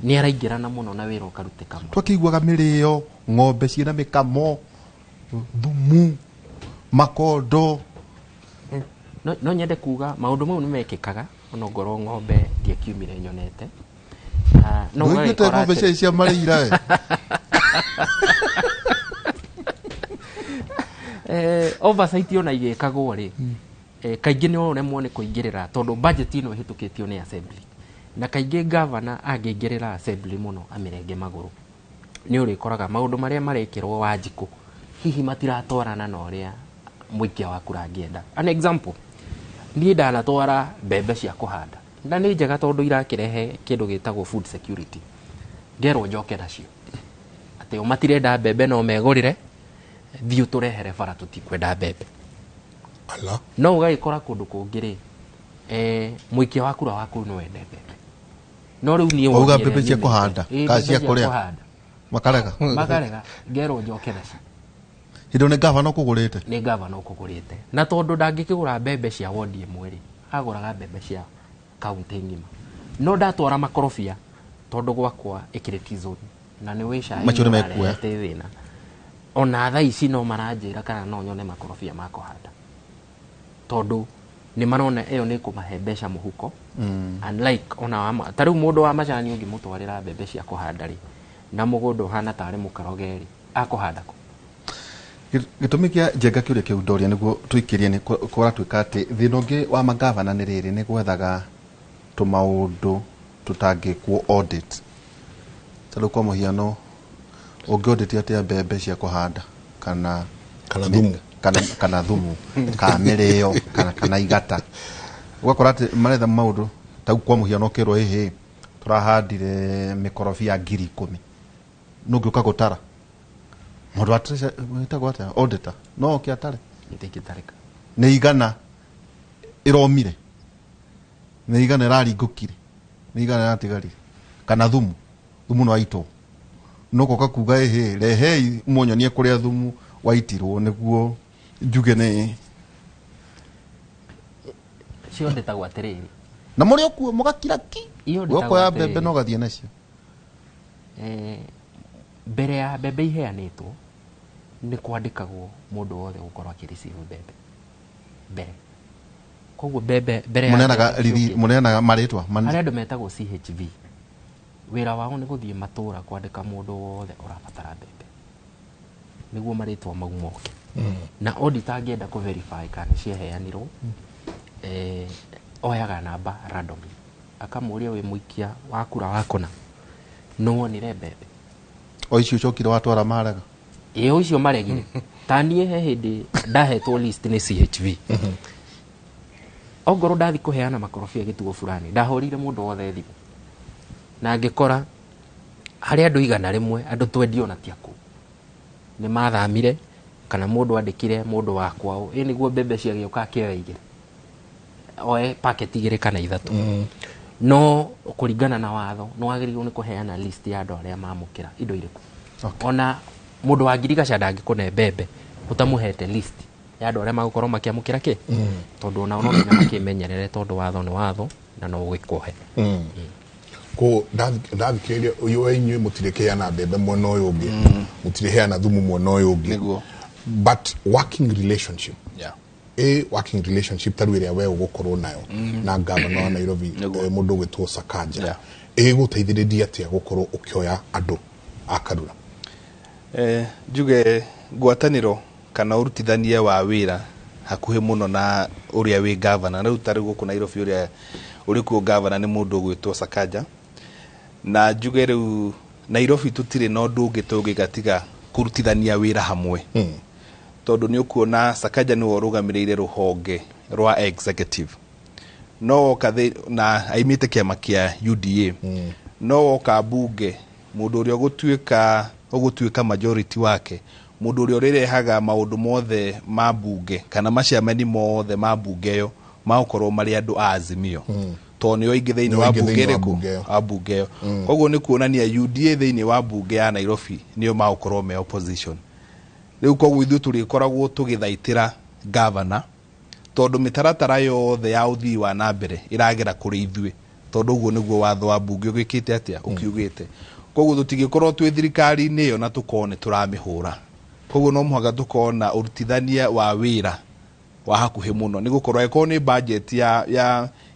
nĩ araingĩrana mũno na wĩra ũkarutĩka mũno. Twakĩiguaga mĩrĩo, ng'ombe ciĩna mĩkamo, thumu, makondo. No nyende kuga maũndũ mau nĩ mekĩkaga ona ngorwo ng'ombe ndiakiumire nyonete. No Ndũiguĩte ũgagĩkora ng'ombe atĩ cia cia marĩira we? Oversight ona igĩkagwo rĩ, kaingĩ nĩ ũremwo nĩ kũingĩrĩra tondũ budget ĩno ĩhĩtũkĩtio nĩ assembly, na kaingĩ gavana angĩingĩrĩra assembly mũno amĩrenge magũrũ, nĩ ũrĩkoraga maũndũ marĩa marekĩrwo Wanjikũ hihi matiratwarana na ũrĩa mũikia wa kura angĩenda. An example, niĩ ndanatwara mbembe cia kũhanda na nĩ njega tondũ irakĩrehe kĩndũ gĩtagwo food security, ngerwo njoke nacio atĩ o matirenda mbembe no megũrĩre, thiĩ ũtũrehere bara tũtikwenda mbembe. Ala. No ũgagĩkora kũndũ kũngĩ rĩ, mũikia wa kura waku no ende mbembe, no rĩu niĩ Wauga wonire mbembe cia nyumĩte. kũhanda, Ĩ, kana mbembe cia cia kũrĩa? kũhanda. Makarega. Makarega, ngerwo njoke nacio. Hĩndĩ ĩyo nĩ gavana ũkũgũrĩte? Nĩ gavana ũkũgũrĩte. Na tondũ ndangĩkĩgũra mbembe cia wondi ĩmwe rĩ, agũraga mbembe cia kaunti ng'ima. No ndatwara makorobia tondũ gwakwa ĩkĩrĩ T-zone na nĩ wĩ cai Macio nĩ mekuoya. ũrarehete thĩna. Ona thaa ici no maranjĩra kana no nyone makorobia ma kũhanda, tondũ nĩ marona ĩyo nĩ ĩkũmahe mbeca mũhuko. Unlike ona wa ta rĩu mũndũ wa macani ũngĩmũtwarĩra mbembe cia kũhanda rĩ, na mũgũnda ũhana tarĩ mũkaroge rĩ, akũhanda kũ? Gĩtũmi kĩa Njenga kĩũria kĩu ndoria nĩguo tũikĩrie nĩ kũratuĩka atĩ thĩna ũngĩ wa magavana nĩ rĩrĩ, nĩ gwethaga tũmaũndũ tũtangĩkwo audit. Ta rĩu kwa mũhiano, ũngĩ audit atĩa mbembe cia kũhanda kana Kana thumu. Kana thumu, kana mĩrĩo, kana igata. Ũgakora atĩ maretha maũndũ ta rĩu kwa mũhiano ũkĩrwo ĩhĩ tũrahandire mĩkorobia 10,000, nũ ũngĩũka gũtara? Mũndũ wa treasury wĩtagwo atĩa, auditor, no oke atare? Ndĩngĩtarĩka. Nĩ igana ĩromire, nĩ igana ĩraringũkire, nĩ igana ĩratigarire, kana thumu, thumu nĩ waitwo, no goka kuga ĩhĩ, rehei muonyonie kũrĩa thumu waitirwo nĩguo njuge nĩ Cio ndĩtagwo atĩrĩrĩ. Na mũrĩ okuo mũgakira ki. Iyo ndĩtagwo Wokoya atĩrĩrĩ. Mbembe no gathiĩ nacio. Mbere ya mbembe iheanĩtwo, nĩ kwandĩkagwo mũndũ wothe ũgũkorwo akĩreceive mbembe mbere. Koguo mbembe mbere ya Mũneanaga mbembe rithi ciũkĩte. Mũneanaga marĩtwa Harĩ andũ metagwo CHV, wĩra wao nĩ gũthiĩ matũra kwandĩka mũndũ wothe ũrabatara mbembe nĩguo marĩtwa mau moke. Na auditor angĩenda kũ verify kana nĩ ciaheanirwo, oyaga namba randomly, akamũria, "Wĩ mũikia wa kura wa kũna, nĩ wonire mbembe?" O icio ũcokire watwara marega. Ĩo icio maregire. Ta niĩ he hĩndĩ ndahetwo list nĩ CHV, ongorwo ndathi kũheana makorobia gĩtugo fulani, ndahũrire mũndũ wothe thimũ na ngĩkora harĩ andũ 100, andũ twendio na ti akũu, nĩ mathamire kana mũndũ andĩkire mũndũ wa kwao ĩ nĩguo mbembe ciagĩũka, akĩoya igĩrĩ, oe packet igĩrĩ kana ithatũ. No kũringana na watho, nĩ wagĩrĩirwo nĩ kũheana list ya andũ arĩa mamũkĩra indo irĩkũ. Ona mũndũ wa ngirigaca ndangĩkũne mbembe ũtamũhete list ya andũ arĩa magũkorwo makĩamũkĩra kĩ, tondũ onao no nginya makĩmenyerere, tondũ watho nĩ watho na no ũgĩkũhe. Ko ndathikĩrĩria ũyũ, inyuĩ mũtirĩkĩheana mbembe mwena ũyũ ũngĩ, mũtirĩheana thumu mwena ũyũ ũngĩ. Nĩguo. But working relationship, a working relationship ta rĩu ĩrĩa we ũgũkorwo nayo na gavana wa Nairobi, mũndũ ũgwĩtwo Sakaja, ĩgũteithĩrĩria atĩa gũkorwo ũkĩoya andũ a Karura? Njuge ngwatanĩro kana ũrutithania wa wĩra hakuhĩ mũno na ũrĩa wĩ gavana rĩu, tarĩu gũkũ Nairobi ũrĩa ũrĩ kuo gavana nĩ mũndũ ũgwĩtwo Sakaja. Na njuge rĩu Nairobi tũtirĩ na ũndũ ũngĩ tũngĩka tiga kũrutithania wĩra hamwe, tondũ nĩ ũkuona Sakaja nĩwe ũrũgamĩrĩire rũhonge rwa executive, no woka na aimĩte kĩama kĩa UDA. No woka mbunge, mũndũ ũrĩa ũgũtuĩka majority wake, mũndũ ũrĩa ũrĩrehaga maũndũ mothe ma mbunge kana maciamani mothe ma mbunge ĩyo magũkorwo marĩ andũ a Azimio, tondũ nĩo aingĩ thĩinĩ Nĩo wa aingĩ mbunge thĩinĩ wa ĩrĩkũ? Mbunge ĩyo. Wa mbunge ĩyo. Koguo nĩ kuonania UDA thĩinĩ wa mbunge ya Nairobi nĩo magũkorwo me opposition rĩu. Koguo ithuĩ tũrĩkoragwo tũgĩthaitĩra gavana, tondũ mĩtaratara yothe ya ũthii wa na mbere ĩragera kũrĩ ithuĩ, tondũ ũguo nĩguo watho wa mbunge ũgĩkĩte atĩa, ũkiugĩte. Koguo tũtingĩkorwo twĩ thirikari-inĩ ĩyo na tũkorwo nĩ tũramĩhũra. Koguo no mũhaka tũkorwo na ũrutithania wa wĩra wa hakuhĩ mũno, nĩ gũkorwo angĩkorwo nĩ budget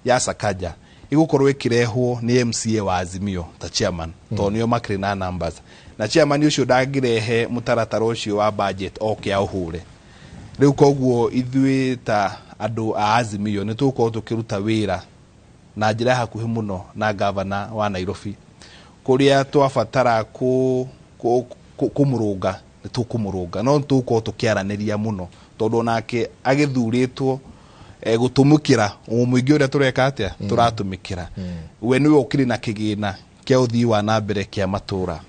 ya Sakaja ĩgũkorwo ĩkĩrehwo nĩ MCA wa Azimio ta chairman, tondũ nĩo makĩrĩ na numbers, na chairman ũcio ndangĩrehe mũtaratara ũcio wa budget oke aũhũre rĩu. Koguo ithuĩ ta andũ a Azimio nĩ tũgũkorwo tũkĩruta wĩra na njĩra ya hakuhĩ mũno na gavana wa Nairobi. Kũrĩa twabatara kũmũrũnga nĩ tũkũmũrũnga, no nĩ tũgũkorwo tũkĩaranĩria mũno, tondũ onake agĩthurĩtwo gũtũmĩkĩra o mũingĩ ũrĩa tũreka atĩa, tũratũmĩkĩra. We nĩwe ũkĩrĩ na kĩgĩna kĩa ũthii wa na mbere kĩa matũra,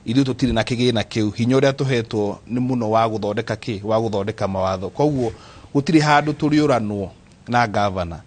ithuĩ tũtirĩ na kĩgĩna kĩu. Hinya ũrĩa tũhetwo nĩ mũno wa gũthondeka kĩ, wa gũthondeka mawatho. Koguo gũtirĩ handũ tũrĩũranwo na gavana.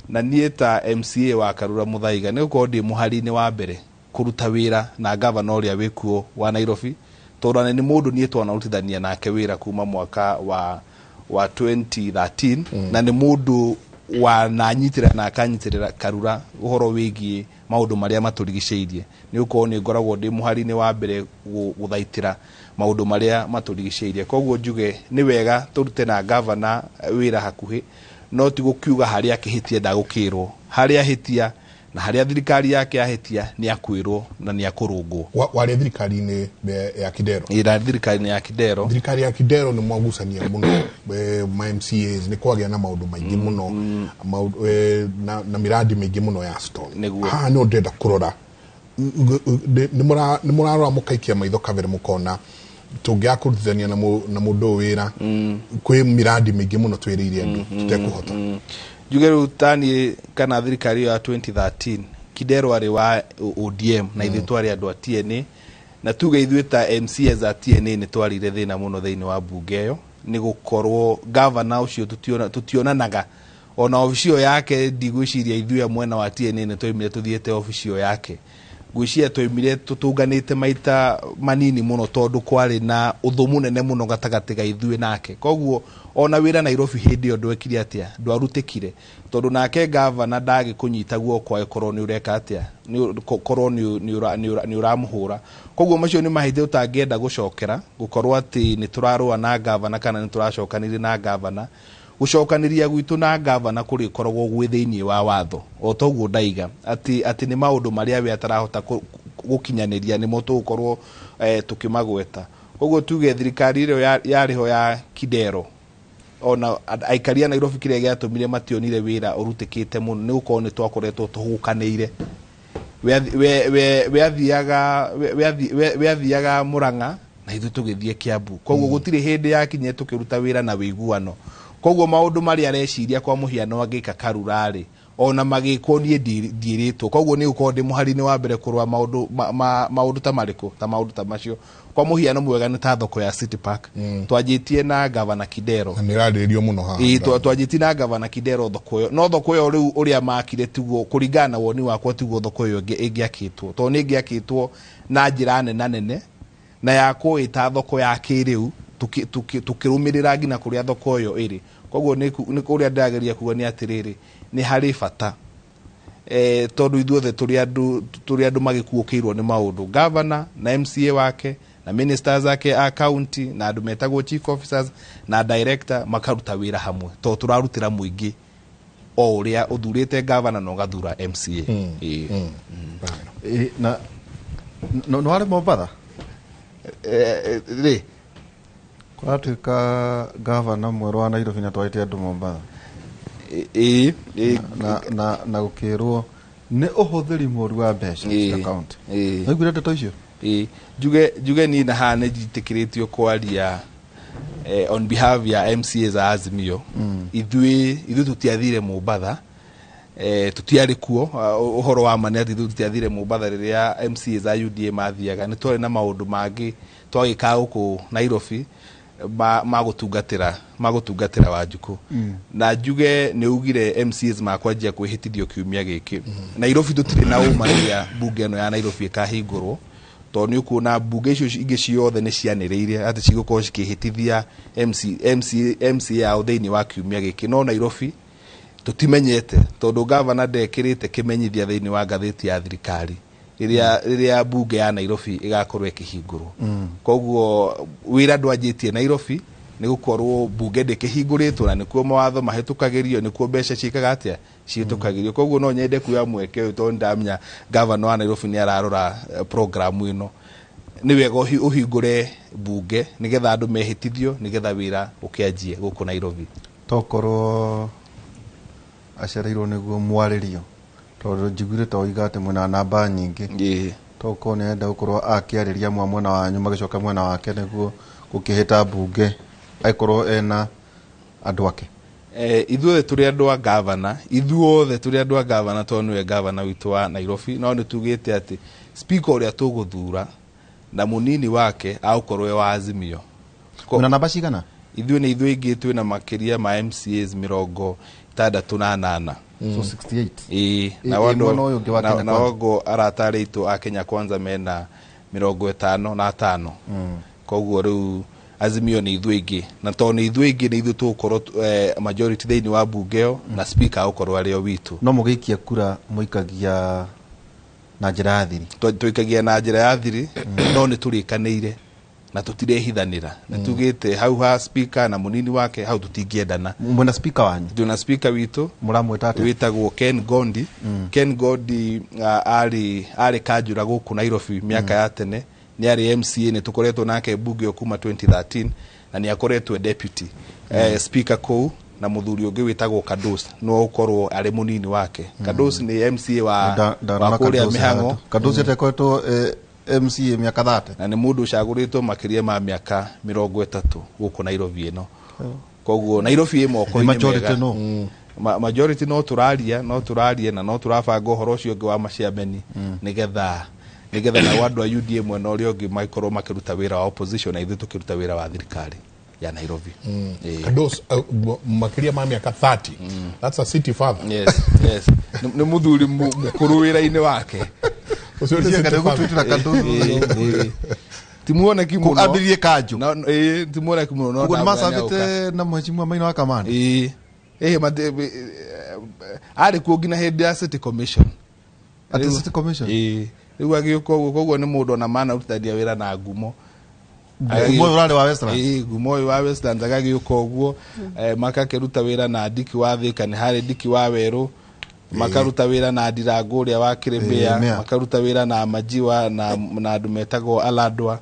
Na niĩ ta MCA wa Karura Mũthaiga, nĩ gũkorwo ndĩ mũhari-inĩ wa mbere kũruta wĩra na gavana ũrĩa wĩkuo wa Nairobi, tondũ ona nĩ mũndũ niĩ twanarutithania nake wĩra kuma mwaka wa 2013, na nĩ mũndũ wananyitĩrĩra na akanyitĩrĩra Karura ũhoro wĩgiĩ maũndũ marĩa matũrigicĩirie, nĩ gũkorwo nĩ ngoragwo ndĩ mũhari-inĩ wa mbere gũthaitĩra maũndũ marĩa matũrigicĩirie. Koguo njuge nĩ wega tũrute na gavana wĩra hakuhĩ, no ti gũkiuga harĩa akĩhĩtia ndagũkĩrwo. Harĩa ahĩtia na harĩa thirikari yake yahĩtia, nĩ akwĩrwo na nĩ akũrũngwo. Warĩ thirikari-inĩ ya Kidero? Ĩra thirikari-inĩ ya Kidero. Thirikari ya Kidero nĩ mwagucania mũno, ma MCAs, nĩ kwagĩa na maũndũ maingĩ mũno, na miradi mĩingĩ mũno ya stall. Nĩguo. Haha nĩ ndĩrenda kũrora, nĩ mũrarora mũkaikia maitho kabere, mũkona tũngĩaga kũrutithania na mũndũ ũyũ wĩra, kwĩ miradi mĩingĩ mũno twĩrĩire andũ tũtekũhota. Njuge rĩu taniĩ kana thirikari ĩyo ya 2013, Kidero arĩ wa ODM na ithuĩ twarĩ andũ a TNA. Na tuge ithuĩ ta MCAs a TNA nĩ twarire thĩna mũno thĩinĩ wa mbunge ĩyo, nĩ gũkorwo gavana ũcio tũtionanaga ona obici ĩyo yake. Ndigwĩciria ithuĩ a mwena wa TNA nĩ twaimire tũthiĩte obici ĩyo yake. Ngwĩciria twaimire tũtũnganĩte maita manini mũno, tondũ kwarĩ na ũthũ mũnene mũno gatagatĩ ga ithuĩ nake. Koguo ona wĩra Nairobi hĩndĩ ĩyo ndwekire atĩa, ndwarutĩkire, tondũ nake gavana ndagĩkũnyita guoko angĩkorwo nĩ ũreka atĩa, korwo nĩ ũramũhũra. Koguo macio nĩ mahĩtia ũtangĩenda gũcokera, gũkorwo atĩ nĩ tũrarũa na gavana kana nĩ tũracokanĩria na gavana. Gũcokanĩria gwitũ na gavana kũrĩkoragwo gwĩ thĩinĩ wa watho, o toguo ndaiga atĩ nĩ maũndũ marĩa we atarahota gũkinyanĩria nĩmo tũgũkorwo tũkĩmagweta. Koguo tuge thirikari ĩrĩa yarĩho ya Kidero, ona aikari a Nairobi kĩrĩa gĩatũmire mationire wĩra ũrutĩkĩte mũno nĩ gũkorwo nĩ twakoretwo tũhũkanĩire. We athiaga Murang'a na ithuĩ tũgĩthiĩ Kiambu, koguo gũtirĩ hĩndĩ yakinyire tũkĩruta wĩra na wĩiguano. Koguo maũndũ marĩa areciria, kwa mũhiano angĩka Karura-rĩ, ona magĩkwo niĩ ndiĩrĩtwo. Koguo nĩ gũkorwo ndĩ mũhari-inĩ wa mbere kũrũa maũndũ maũndũ ta marĩkũ, ta maũndũ ta macio. Kwa mũhiano mwega nĩ ta thoko ya City Park. Twanjĩtie na gavana Kidero. Na nĩ ĩrarĩrĩrio mũno haha. Ĩĩ, twanjĩtie na gavana Kidero thoko ĩyo, no thoko ĩyo rĩu ũrĩa makire tiguo, kũringana na woni wakwa, tiguo thoko ĩyo ĩngĩakĩtwo, tondũ nĩ ĩngĩakĩtwo na njĩra nena nene na yakwo ĩta thoko ya kĩrĩu, tũkĩrũmĩrĩra nginya kũrĩa thoko ĩyo ĩrĩ. Koguo nĩ kũrĩa ndĩrageria kuga nĩ atĩrĩrĩ, nĩ harĩ bata tondũ ithuothe tũrĩ andũ magĩkuũkĩirwo nĩ maũndũ, gavana na MCA wake na ministers ake a county na andũ metagwo chief officers na director makaruta wĩra hamwe, tondũ tũrarutĩra mũingĩ o ũrĩa ũthurĩte gavana na ũgathura MCA. Ĩĩ. Ĩ, na no warĩ Mombatha? Rĩ. Kũratuĩka gavana mwerũ wa Nairobi na twarĩte andũ Mombatha. Ĩĩ. Na gũkĩrwo nĩ ũhũthĩri mũru wa mbeca cia county. Waiguire ndeto icio? Ĩĩ, njuge niĩ na haha nĩ njĩtĩkĩrĩtio kwaria on behalf ya MCAs a Azimio. Ithuĩ tũtiathire Mombatha, tũtiarĩ kuo. Ũhoro wa ma nĩ atĩ ithuĩ tũtiathire Mombatha rĩrĩa MCAs a UDA mathiaga. Nĩ twarĩ na maũndũ mangĩ twagĩkaga gũkũ Nairobi ma gũtungatĩra Wanjikũ. Na njuge nĩ ugire MCAs makwanjia kwĩhĩtithio kiumia gĩkĩ. Nairobi tũtirĩ na ũma rĩrĩa mbunge ĩno ya Nairobi ĩkahingũrwo, tondũ nĩ ũkuona mbunge icio ingĩ ciothe nĩ cianĩrĩire atĩ cigũkorwo cikĩhĩtithia MCA yao thĩinĩ wa kiumia gĩkĩ, no Nairobi tũtimenyete tondũ gavana ndekĩrĩte kĩmenyithia thĩinĩ wa ngathĩti ya thirikari rĩrĩa mbunge ya Nairobi ĩgakorwo ĩkĩhingũrwo. Koguo wĩra ndwanjĩtie Nairobi nĩ gũkorwo mbunge ndĩkĩhingũrĩtwo, na nĩkuo mawatho mahĩtũkagĩrio, nĩkuo mbeca ciĩkaga atĩa, ciĩtũkagĩrio. Koguo no nyende kuoya mweke ũyũ, tondũ ndamenya gavana wa Nairobi nĩ ararora program ĩno, nĩ wega ũhingũre mbunge nĩgetha andũ mehĩtithio, nĩgetha wĩra ũkĩanjie gũkũ Nairobi. Tokorwo acereirwo nĩguo mwarĩrio, tondũ njiguire ta oiga atĩ mwĩna namba nyingĩ, tokorwo nĩ arenda gũkorwo akĩarĩria mwa mwena wanyu magĩcoka mwena wake nĩguo gũkĩhĩta mbunge angĩkorwo ena andũ ake. Ithuothe tũrĩ andũ a gavana, ithuothe tũrĩ andũ a gavana, tondũ nĩwe gavana witũ wa Nairobi. No nĩ tugĩte atĩ speaker ũrĩa tũgũthura na mũnini wake agũkorwo e wa Azimio. Mwĩna namba cigana? Ithuĩ nĩ ithuĩ ingĩ twĩna makĩria ma MCAs 68. So 68. Ĩĩ. Ĩ, mwena ũyũ ũngĩ wa Kenya Na Kwanza. Ongo arata arĩa aitũ a Kenya Kwanza mena 55. Koguo rĩu Azimio nĩ ithuĩ ingĩ, na tondũ nĩ ithuĩ ingĩ, nĩ ithuĩ tũgũkorwo majority thĩinĩ wa mbunge ĩyo, na speaker agũkorwo arĩ o witũ. No mũgĩikia kura mũikagia na njĩra ya thiri? Tũikagia na njĩra ya thiri, no nĩ tũrĩkanĩire na tũtirehithanĩra. Nĩ tugĩte hau ha speaker na mũnini wake, hau tũtingĩendana. Mwena speaker wanyu? Twĩna speaker witũ. Mũramwĩta atĩa? Wĩtagwo Ken Gondi. Ken Gondi arĩ kanjũra gũkũ Nairobi mĩaka ya tene, nĩ arĩ MCA, nĩ tũkoretwo nake mbunge ĩyo kuma 2013, na nĩ akoretwo e deputy speaker kũu, na mũthuri ũngĩ wĩtagwo Kados no ũkorwo arĩ mũnini wake. Kados nĩ MCA wa Ndanona kũrĩa Kadosi Mĩhang'o. haha. Kadosi atekoretwo MCA mĩaka 30. Na nĩ mũndũ ũcagũrĩtwo makĩria ma mĩaka 30 gũkũ Nairobi ĩno. Koguo Nairobi ĩ moko-inĩ Majority mega. no. Majority no tũraria na no tũrabanga ũhoro ũcio ũngĩ wa maciameni nĩgetha Nĩgetha nao andũ a UDA mwena ũrĩa ũngĩ magĩkorwo makĩruta wĩra wa opposition na ithuĩ tũkĩruta wĩra wa thirikari ya Nairobi. Kados, makĩria ma mĩaka 30. That's a city father. Yes, yes. Nĩ mũthuri mũkũrũ wĩra-inĩ wake. Ũcio nĩ city father. Ti muoneki mũno. Ambĩrĩrie kanjũ. Ti muoneki mũno no Koguo nĩ ndamwĩra macabĩte na mheshimiwa Maina wa Kamani. Arĩ kuo nginya hĩndĩ ya City Commission. Atĩ City Commission? Rĩu agĩũka ũguo, koguo nĩ mũndũ ona manarutithania wĩra na ngumo. Ngumo ũyũ ũrarĩ wa Westlands? Ngumo ũyũ wa Westlands agagĩũka ũguo, makakĩruta wĩra na Ndiki wa Thika, nĩ harĩ Ndiki wa Werũ, makaruta wĩra na Ndirango ũrĩa wa Kĩrĩmĩa, makaruta wĩra na Majiwa na andũ metagwo Alandwa,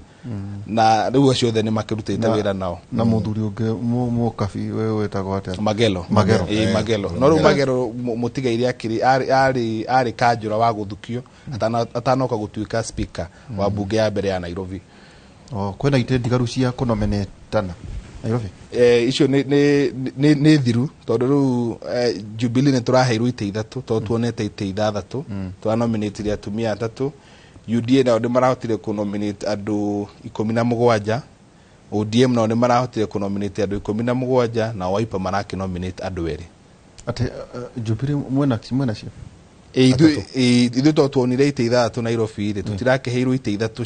na rĩu acio othe nĩ makĩrutĩte wĩra nao. Na mũthuri ũngĩ mũkabi wĩtagwo atĩa? Magelo. Magelo. Magelo. No rĩu Magelo mũtigaire akĩrĩ arĩ kanjũra wa gũthukio atanoka gũtuĩka speaker wa bunge ya mbere ya Nairobi. Kwĩna itĩ ndigaru cia kũnominĩtana Nairobi? Icio nĩ thiru tondũ rĩu Jubilee nĩ tũraheirwo itĩ ithatũ, tondũ tuonete itĩ ithathatũ, tũranominĩtire atumia atatũ. UDA nao nĩ marahotire kũnominate andũ 17, ODM nao nĩ marahotire kũnominate andũ 17, na Wiper marakĩnominate andũ 2. Atĩ Jubilee mwena cio? Ithuĩ to tuonire itĩ ithathatũ Nairobi rĩ, tũtirakĩheirwo itĩ ithatũ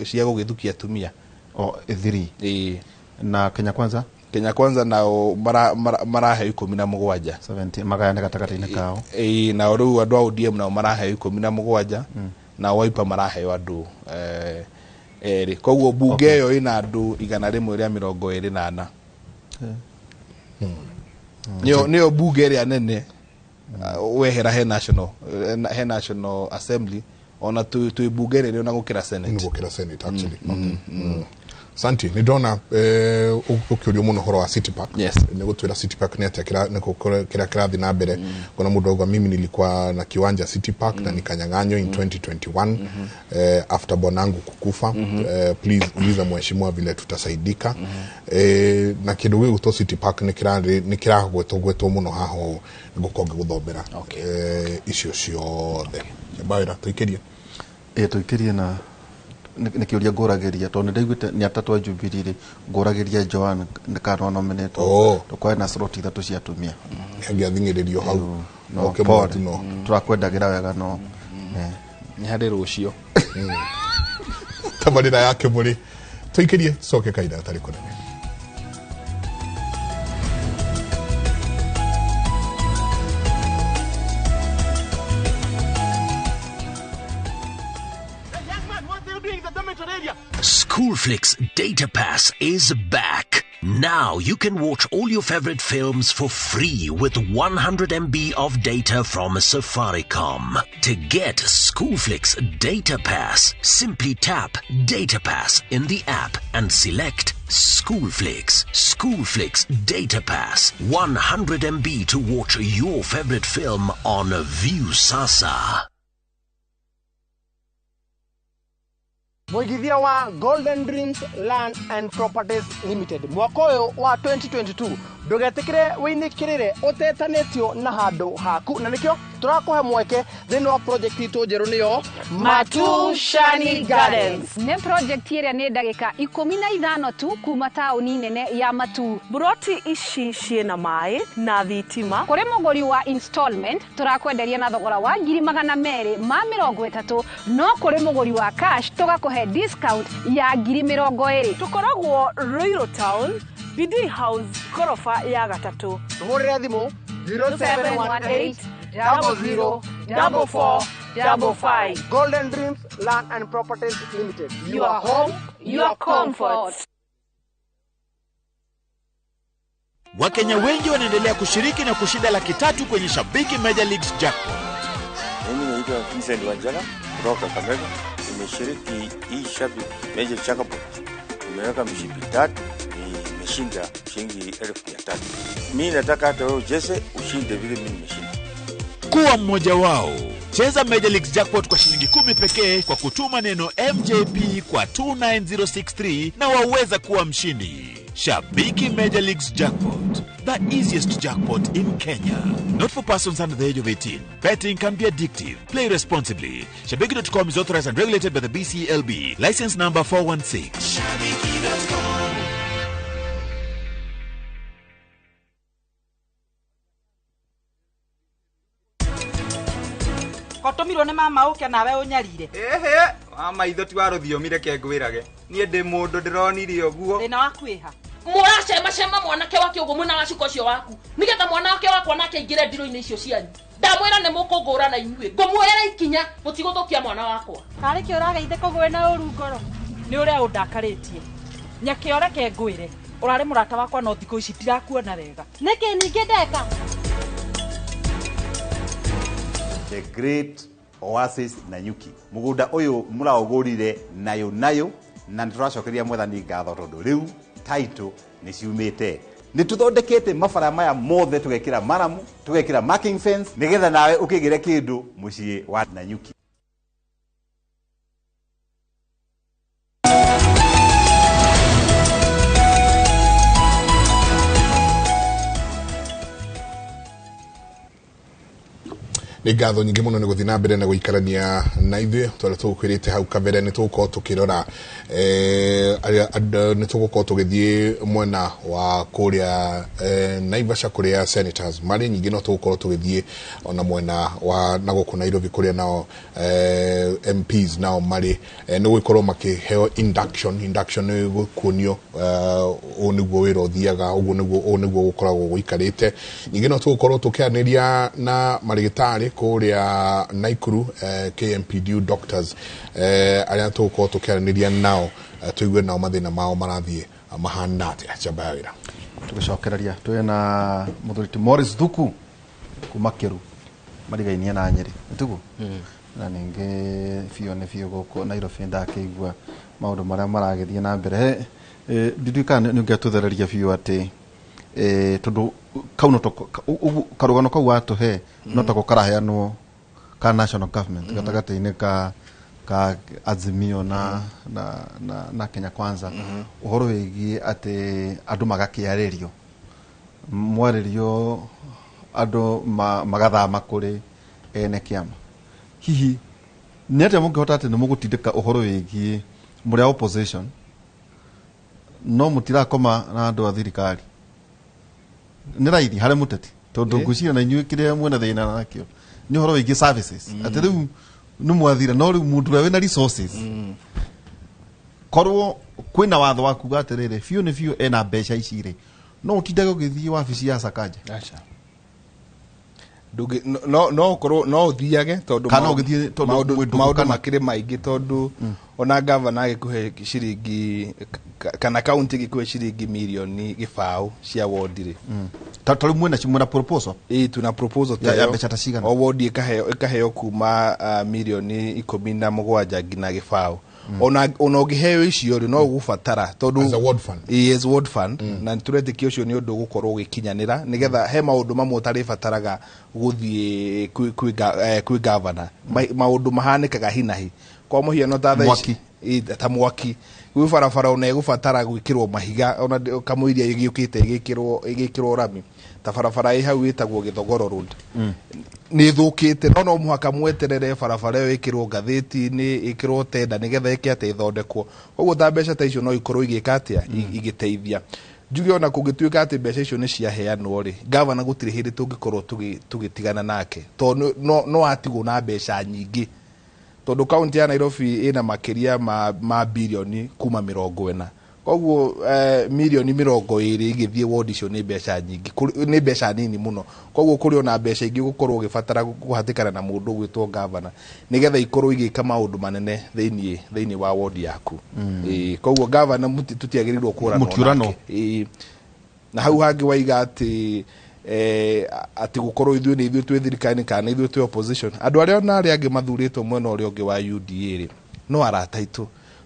cia gũgĩthukia atumia. 3. Na Kenya Kwanza? Kenya Kwanza nao maraheo 17. 17 magayane gatagatĩ-inĩ kao. Nao rĩu andũ a ODM nao maraheo 17, na Wiper maraheo andũ 2. Koguo bunge ĩyo ĩna andũ 124. Nĩyo bunge ĩrĩa nene wehera he National Assembly, ona twĩ bunge nene ona gũkĩra Senate. Gũkĩra Senate actually. Santi, nĩ ndona ũkĩũrio mũno ũhoro wa City Park. Yes. Nĩ gũtwĩra City Park nĩ atĩa kĩrĩa kĩrathiĩ na mbere. Kuna mũndũ auga mimi nilikuwa na kiwanja City Park na nikanyang'anywa in 2021 after bwanangu kukufa. Please uliza mheshimiwa vile tutasaidika. Na kĩndũ gĩgwĩtwo City Park nĩ kĩragwetwo mũno haha ũũ, nĩgũkorwo ngĩgũthomera icio ciothe. Mbawĩra tũikĩrie. Tũikĩrie na nĩ kĩũria ngũragĩria tondũ nĩ ndaiguĩte nĩ atatũ a Jubilee rĩ, ngũragĩria Joan kana nominatwo tũkorwe na slot ithatũ cia atumia. Angĩathing'ĩrĩrio hau. No, tũrakwendagĩra wega no nĩ harĩ rũciũ. Tabarĩra ya Kĩmũrĩ tũikĩrie tũcoke kahinda gatarĩ kũnene. Schoolflix Data Pass is back. Now you can watch all your favorite films for free with 100 MB of data from Safaricom. To get Schoolflix Data Pass, simply tap Data Pass in the app and select Schoolflix. Schoolflix Data Pass, 100 MB to watch your favorite film on Viusasa. Mũigithia wa Golden Dreams Land and Properties Limited mwaka ũyũ wa 2022 ndũgetĩkĩre wĩinĩkĩrĩre ũtetanĩtio na handũ haku, na nĩkĩo tũrakũhe mweke thĩinĩ wa project itũ njerũ nĩyo Matushani Gardens. Nĩ project ĩrĩa nĩ ndagĩka 15 tu kuma taũni nene ya Matu. Buroti ici ciĩna maĩ na thitima. Kũrĩ mũgũri wa installment tũrakwenderia na thogora wa 230,000, no kũrĩ mũgũri wa cash tũgakũhe discount ya 20,000. Tũkoragwo Ruiru Town, Bidii House, gorofa ya 3. Tũhũrĩre thimũ 0718 00 44 55. Golden Dreams Land and Properties Limited. Your home, your comfort. Wakenya wengi wanaendelea kushiriki na kushinda 300,000 kwenye Shabiki Major Leagues Jackpot. Mimi naitwa Vincent Wanjala kutoka Kakamega. Nimeshiriki hii Shabiki Major Jackpot. Nimeweka mshipi 3, nimeshinda shilingi 300,000. Mimi nataka hata wewe ucheze ushinde vile mimi nimeshinda. Kuwa mmoja wao. Cheza Major Leagues Jackpot kwa shilingi 10 pekee kwa kutuma neno MJP kwa 29063 na waweza kuwa mshindi. Shabiki Major Leagues Jackpot, the easiest jackpot in Kenya. Not for persons under the age of 18. Betting can be addictive. Play responsibly. Shabiki.com is authorized and regulated by the BCLB. License number 416. Shabiki.com. Kotomirwo nĩ mama ũke nawe ũnyarire. Ehe, wa maitho ti wa rũthiomi reke ngwĩrage. Niĩ ndĩ mũndũ ndĩronire ũguo. Thĩna waku ĩha? Mũracemacema mwanake wake ũguo mwĩna wa cuka ũcio waku nĩgetha mwana wake wakwa nake aingĩre ndirũ-inĩ icio cianyu. Ndamwĩra nĩ mũkũngũra na inyuĩ ngũmuoyera ikinya mũtigũthũkia mwana wakwa. Karĩ kĩ ũrageithe kũgũe na ũru ngoro? Nĩ ũrĩa ũndakarĩtie. Nyakĩo reke ngwĩre ũrarĩ mũrata wakwa no thikũ ici ndirakuona wega. Nĩkĩ ningĩ ndeka? The Great Oasis Nanyuki. Mugunda uyu muraugurire nayo nayo na nituracokeria mwathani ngatho tondu riu title ni ciumite. Ni tuthondekete mabara maya mothe tugekira maramu, tugekira marking fence nigetha nawe ukigire kindu mucii wa Nanyuki. Nĩ ngatho nyingĩ mũno nĩ gũthiĩ na mbere na gũikarania na ithuĩ tondũ tũgũkwĩrĩte hau kabere nĩ tũgũkorwo tũkĩrora nĩ tũgũkorwo tũgĩthiĩ mwena wa kũrĩa Naivasha kũrĩa senators marĩ nyingĩ no tũgũkorwo tũgĩthiĩ ona mwena wa na gũkũ Nairobi kũrĩa nao MPs nao marĩ nĩ gũgĩkorwo makĩheo induction nĩ gũkuonio ũũ nĩguo wĩra ũthiaga ũguo nĩguo ũũ nĩguo gũkoragwo gũikarĩte. Nyingĩ no tũgũkorwo tũkĩaranĩria na marĩgĩtarĩ kũrĩa Naikuru KMPDU doctors arĩa tũgũkorwo tũkĩaranĩria nao tũigue nao mathĩna mao marathiĩ mahana atĩa. Njamba ya wĩra tũgĩcokereria twĩ na mũthuri ti Morris Thuku kuma Kĩru marigainie na Nyĩrĩ nĩtiguo na ningĩ biũ nĩ biũ gũkũ Nairobi ndakĩigua maũndũ marĩa maragĩthiĩ na mbere. Ndiũĩ kana nĩ ũngĩatũthereria biũ atĩ tondũ kau no karũgano kau watũhe no tako karaheanwo ka national government gatagatĩ-inĩ ka Azimio na na Kenya Kwanza ũhoro wĩgiĩ atĩ andũ magakĩarĩrio mwarĩrio andũ magathama kũrĩ ene kĩama. Hihi nĩ atĩa mũngĩhota atĩ nĩ mũgũtindĩka ũhoro wĩgiĩ mũrĩ a opposition no mũtirakoma na andũ a thirikari? Nĩ raithi harĩ mũteti tondũ ngwĩciria na inyuĩ kĩrĩa mwĩna thĩna nakĩo nĩ ũhoro wĩgiĩ services atĩ rĩu nĩ mwathira no rĩu mũndũ ũrĩa wĩna resources korwo kwĩna watho wa kuga atĩrĩrĩ biũ nĩ biũ ena mbeca ici rĩ no ũtindage ũgĩthiĩ wabici ya Sakaja. Aca no ũkorwo no ũthiage tondũ maũndũ makĩrĩ maingĩ tondũ ona gavana agĩkũhe ciringi kana kaunti ĩgĩkũhe ciringi mirioni gĩbaũ cia wondi rĩ ta rĩu mwĩna proposal? Ĩĩ tuna proposal ya mbeca ta cigana? O wondi ĩkaheo kuma mirioni 17 nginya gĩbaũ. Ona ũngĩheo icio rĩ no ũgũbatara tondũ as a ward fund. Yes, ward fund na nĩtũretĩkia ũcio nĩ ũndũ ũgũkorwo ũgĩkinyanĩra nĩgetha he maũndũ mamwe ũtarĩbataraga gũthiĩ kwĩ gavana. Maũndũ mahanĩkaga hinahi kwa mũhiano ta thaa ici ta mwaki gwĩ barabara ona ĩgũbatara gwĩkĩrwo mahiga ona kamũiria ĩgĩũkĩte ĩgĩkĩrwo rami ta barabara ĩ hau ĩtagwo Gĩthogoro Road nĩ ĩthũkĩte no mũhaka mweterere barabara ĩyo ĩkĩrwo ngathĩti-inĩ ĩkĩrwo tenda nĩgetha ĩke atĩa ĩthondekwo. Koguo ta mbeca ta icio no ikorwo igĩka atĩa igĩteithia. Njuge ona kũngĩtuĩka atĩ mbeca icio nĩ ciaheanwo rĩ gavana gũtirĩ hĩndĩ tũngĩkorwo tũgĩtigana nake tondũ no atigwo na mbeca nyingĩ tondũ kaunti ya Nairobi ĩna makĩria ma bilioni kuma 40 koguo milioni 20 igĩthiĩ ward icio nĩ mbeca nyingĩ nĩ mbeca nini mũno. Koguo kũrĩ ona mbeca ingĩ ũgũkorwo ũgĩbatara kũhatĩkana na mũndũ ũgwĩtwo gavana nĩgetha ikorwo igĩka maũndũ manene thĩinĩ wa ward yaku. Koguo gavana tũtiagĩrĩirwo kũranwo nake. Na hau hangĩ waiga atĩ atĩ gũkorwo ithuĩ nĩ ithuĩ twĩ thirikari kana ithuĩ twĩ opposition andũ arĩa ona arĩa angĩ mathurĩtwo mwena ũrĩa ũngĩ wa UDA rĩ no arata aitũ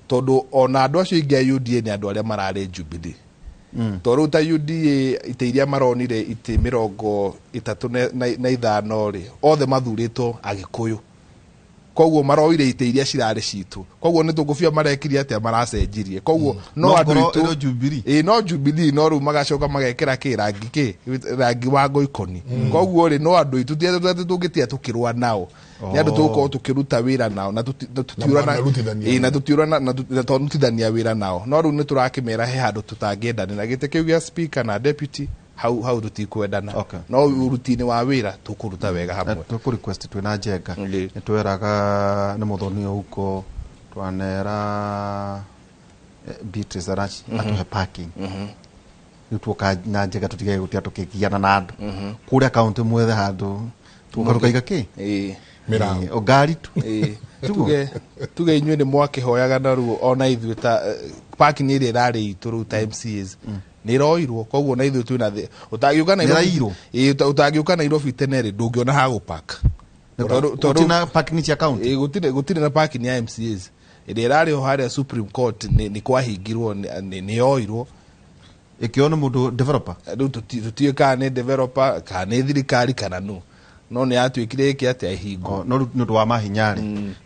tondũ ona andũ acio aingĩ a UDA nĩ andũ arĩa mararĩ Jubilee. Tondũ rĩu ta UDA itĩ iria maronire itĩ 35 rĩ othe mathurĩtwo Agĩkũyũ. Koguo maroire ite iria cirarĩ citũ. Koguo nĩ tũngũbia marekire atĩa maracenjirie. Koguo no andũ itũ Jubilee. Ĩ no Jubilee no rĩu magacoka magekĩra kĩ rangi kĩ rangi wa ngoikoni. Koguo rĩ no andũ itũ ti atĩ tũngĩtia tũkĩrũa nao. Nĩ andũ tũgũkorwo tũkĩruta wĩra nao na tũtiũrana na tũtiũrana na tũrutithania wĩra nao. No rĩu nĩ tũrakĩmera he handũ tũtangĩendana na gĩtĩ kĩu gĩa speaker na deputy hau hau tutikwendana. No ũruti-inĩ wa wĩra tũkũruta wega hamwe. Tũkũ request twĩna Njenga nĩ tweraga nĩ mũthoni huko twanera Beatrice Arachi atuhe parking. Rĩu tuoka na Njenga tũtige gũtia tũkĩgiana na andũ kũrĩa kaunti mwethe handũ tuoka tũkaiga kĩ mĩrango ngari tu. Tuge inyuĩ nĩ mwakĩhoyaga na ruo ona ithuĩ ta parking ĩrĩa ĩrarĩ itũ rĩu ta MCAs nĩ ĩroirwo. Koguo na ithuĩ twĩna ũtangĩũka Nairobi ũtangĩũka Nairobi tene rĩ ndũngĩona ha gũpark. Gũtirĩ na parking cia county. Gũtirĩ na parking ya MCAs ĩrĩa ĩrarĩ ho harĩa Supreme Court nĩ kwahingirwo nĩ yoirwo ĩkĩoywo nĩ mũndũ developer. Rĩu tũtiũĩ kana nĩ developer kana nĩ thirikari kana nũ, no nĩ yatuĩkire ĩke atĩa ĩhingwo. No rĩu nĩ ũndũ wa mahinya rĩ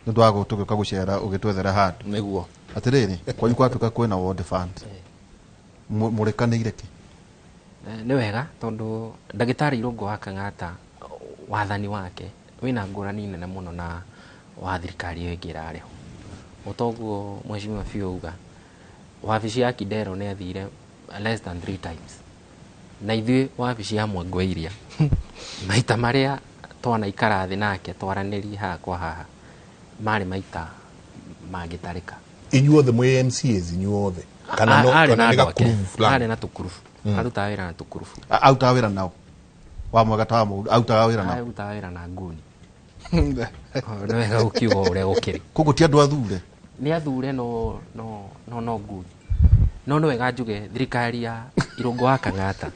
nĩ ũndũ wa gũtũgĩũka gũcera ũgĩtwethera handũ nĩguo atĩrĩrĩ kwanyu kwatuĩka kwĩna ward fund mũrĩkanĩire kĩ? Nĩ wega tondũ ndagĩtarĩ Irũngũ wa Kang'ata wathani wake wĩna ngũrani nene mũno na wa thirikari ĩyo ĩngĩ ĩrarĩ ho. Otoguo mheshimiwa Biũ auga wabici ya Kidero nĩ athire less than 3 times na ithuĩ wabici ya Mwangwairia maita marĩa twanaikara thĩ nake twaranĩrie haha kwa haha marĩ maita mangĩtarĩka. Inyuothe mwĩ MCAs inyuothe kana no kana nĩ gakurubu fulani? Arĩ na tũkurubu. Arutaga wĩra na tũkurubu. Arutaga wĩra nao wa mwega ta wa mũndũ arutaga wĩra nao. Arutaga wĩra na nguni. Nĩ wega gũkiuga ũrĩa gũkĩrĩ. Koguo ti andũ athure? Nĩ athure no no no no nguni. No nĩ wega njuge thirikari ya Irũngũ wa Kang'ata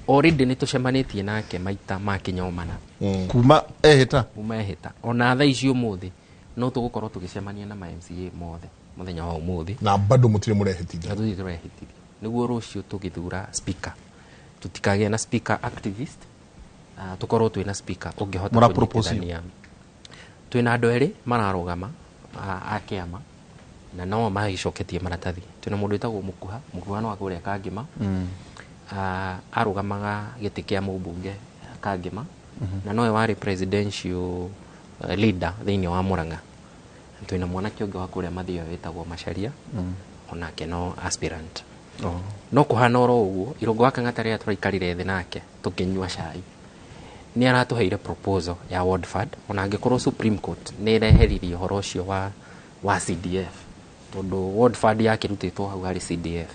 already nĩ tũcemanĩtie nake maita makinya mana. Kuma ehĩta? Kuma ehĩta. Ona thaa ici ũmũthĩ no tũgũkorwo tũgĩcemania na ma MCA mothe mũthenya wa ũmũthĩ. Na bado mũtirĩ mũrehĩtithia? Na tũtirĩ tũrehĩtithia. Nĩguo rũciũ tũgĩthura speaker tũtikagĩe na speaker activist, tũkorwo twĩna speaker ũngĩhota kũnyitithania. Twĩna andũ erĩ mararũgama a kĩama na no magĩcoketie maratathi. Twĩna mũndũ wĩtagwo Mũkuha, Mũkuha no akũrĩa Kangĩma. Arũgamaga gĩtĩ kĩa mũmbunge Kangĩma na nowe warĩ presidential leader thĩinĩ wa Murang'a. Twĩna mwanake ũngĩ wa kũrĩa Mathioya wĩtagwo Macharia onake no aspirant. No kũhana oro ũguo Irũngũ wa Kang'ata rĩrĩa tũraikarire thĩ nake tũkĩnyua cai nĩ aratũheire proposal ya ward fund ona angĩkorwo Supreme Court nĩ ĩreheririe ũhoro ũcio wa CDF tondũ ward fund yakĩrutĩtwo hau harĩ CDF.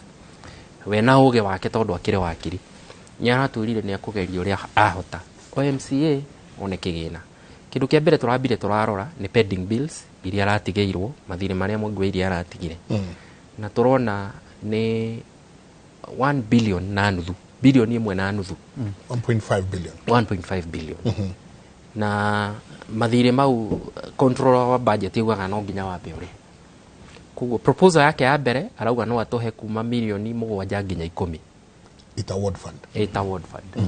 We na ũgĩ wake tondũ akĩrĩ wakiri nĩ aratwĩrire nĩ akũgeria ũrĩa ahota o MCA one kĩgĩna. Kĩndũ kĩa mbere tũrambire tũrarora nĩ pending bills iria aratigĩirwo mathirĩ marĩa Mwangwairia aratigire. Na tũrona nĩ 1 billion na nuthu, bilioni 1 na nuthu, 1.5 billion. 1.5 billion. Na mathirĩ mau controller wa budget yugaga no nginya wambe ũrĩhe. Koguo proposal yake ya mbere arauga no atũhe kuma milioni 7 nginya 10 ita ward fund. Ita ward fund.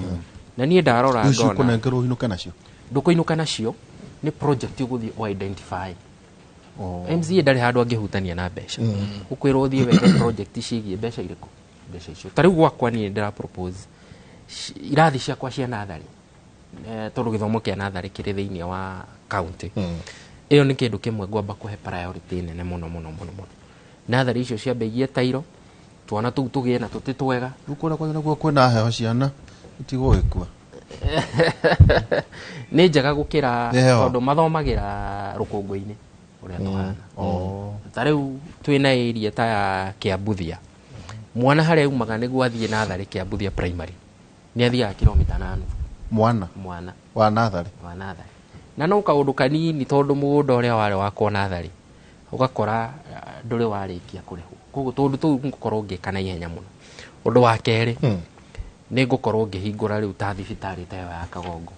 Na niĩ ndarora ngona ũkũnengerwo ũinũke nacio? Ndũkũinũka nacio nĩ project ũgũthiĩ o identify. MCA ndarĩ handũ angĩhutania na mbeca. Ũkwĩrwo ũthiĩ wethe project ciĩgiĩ mbeca irĩkũ? Mbeca icio. Ta rĩu gwakwa niĩ ndĩra propose irathi ciakwa cia natharĩ tondũ gĩthomo kĩa natharĩ kĩrĩ thĩinĩ wa county. Ĩyo nĩ kĩndũ kĩmwe ngwamba kũhe priority nene mũno mũno mũno mũno. Natharĩ icio ciambe igie tairo twana tũu tũgĩe na tũtĩ twega. Rĩu kũrĩa kwanyu nakuo kwĩna heho ciana itigũgĩkua. Nĩ njega gũkĩra tondũ mathomagĩra rũkũngũ-inĩ ũrĩa tũhana. Ta rĩu twĩna area ta ya Kĩambuthia. Mwana harĩa aumaga nĩguo athiĩ natharĩ Kĩambuthia primary nĩ athiaga kilomita 8. Mwana wa natharĩ. Wa natharĩ. Na no kaũndũ kanini tondũ mũgũnda ũrĩa warĩ wakwa natharĩ ũgakora ndũrĩ warĩkia kũrĩhwo. Koguo tũndũ tũu ngũkorwo ngĩka na ihenya mũno. Ũndũ wa kerĩ nĩ ngũkorwo ngĩhingũra rĩu ta thibitarĩ ta ĩyo ya Kagongo.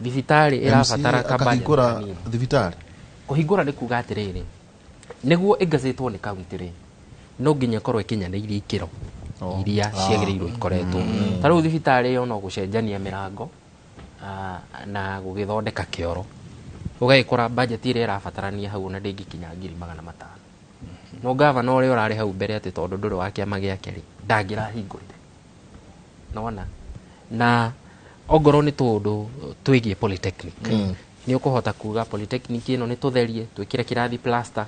Thibitarĩ ĩrabatara kabudget kanini. Thibitarĩ kũhingũra nĩ kuga atĩrĩrĩ nĩguo ĩngacĩtwo nĩ county rĩ no nginya ĩkorwo ĩkinyanĩirie ikĩro iria ciagĩrĩirwo ikoretwo. Ta rĩu thibitarĩ ĩyo no gũcenjania mĩrango na gũgĩthondeka kĩoro Ũgagĩkora budget ĩrĩa ĩrabatarania hau ona ndĩngĩkinya 500,000. No gavana ũrĩa ũrarĩ hau mbere atĩ tondũ ndũrĩ wa kĩama gĩake rĩ, ndangĩrahingũrire. Nona na ongorwo nĩ tũũndũ twĩgiĩ polytechnic, nĩ ũkũhota kuga polytechnic ĩno nĩ tũtherie, twĩkĩre kĩrathi plaster,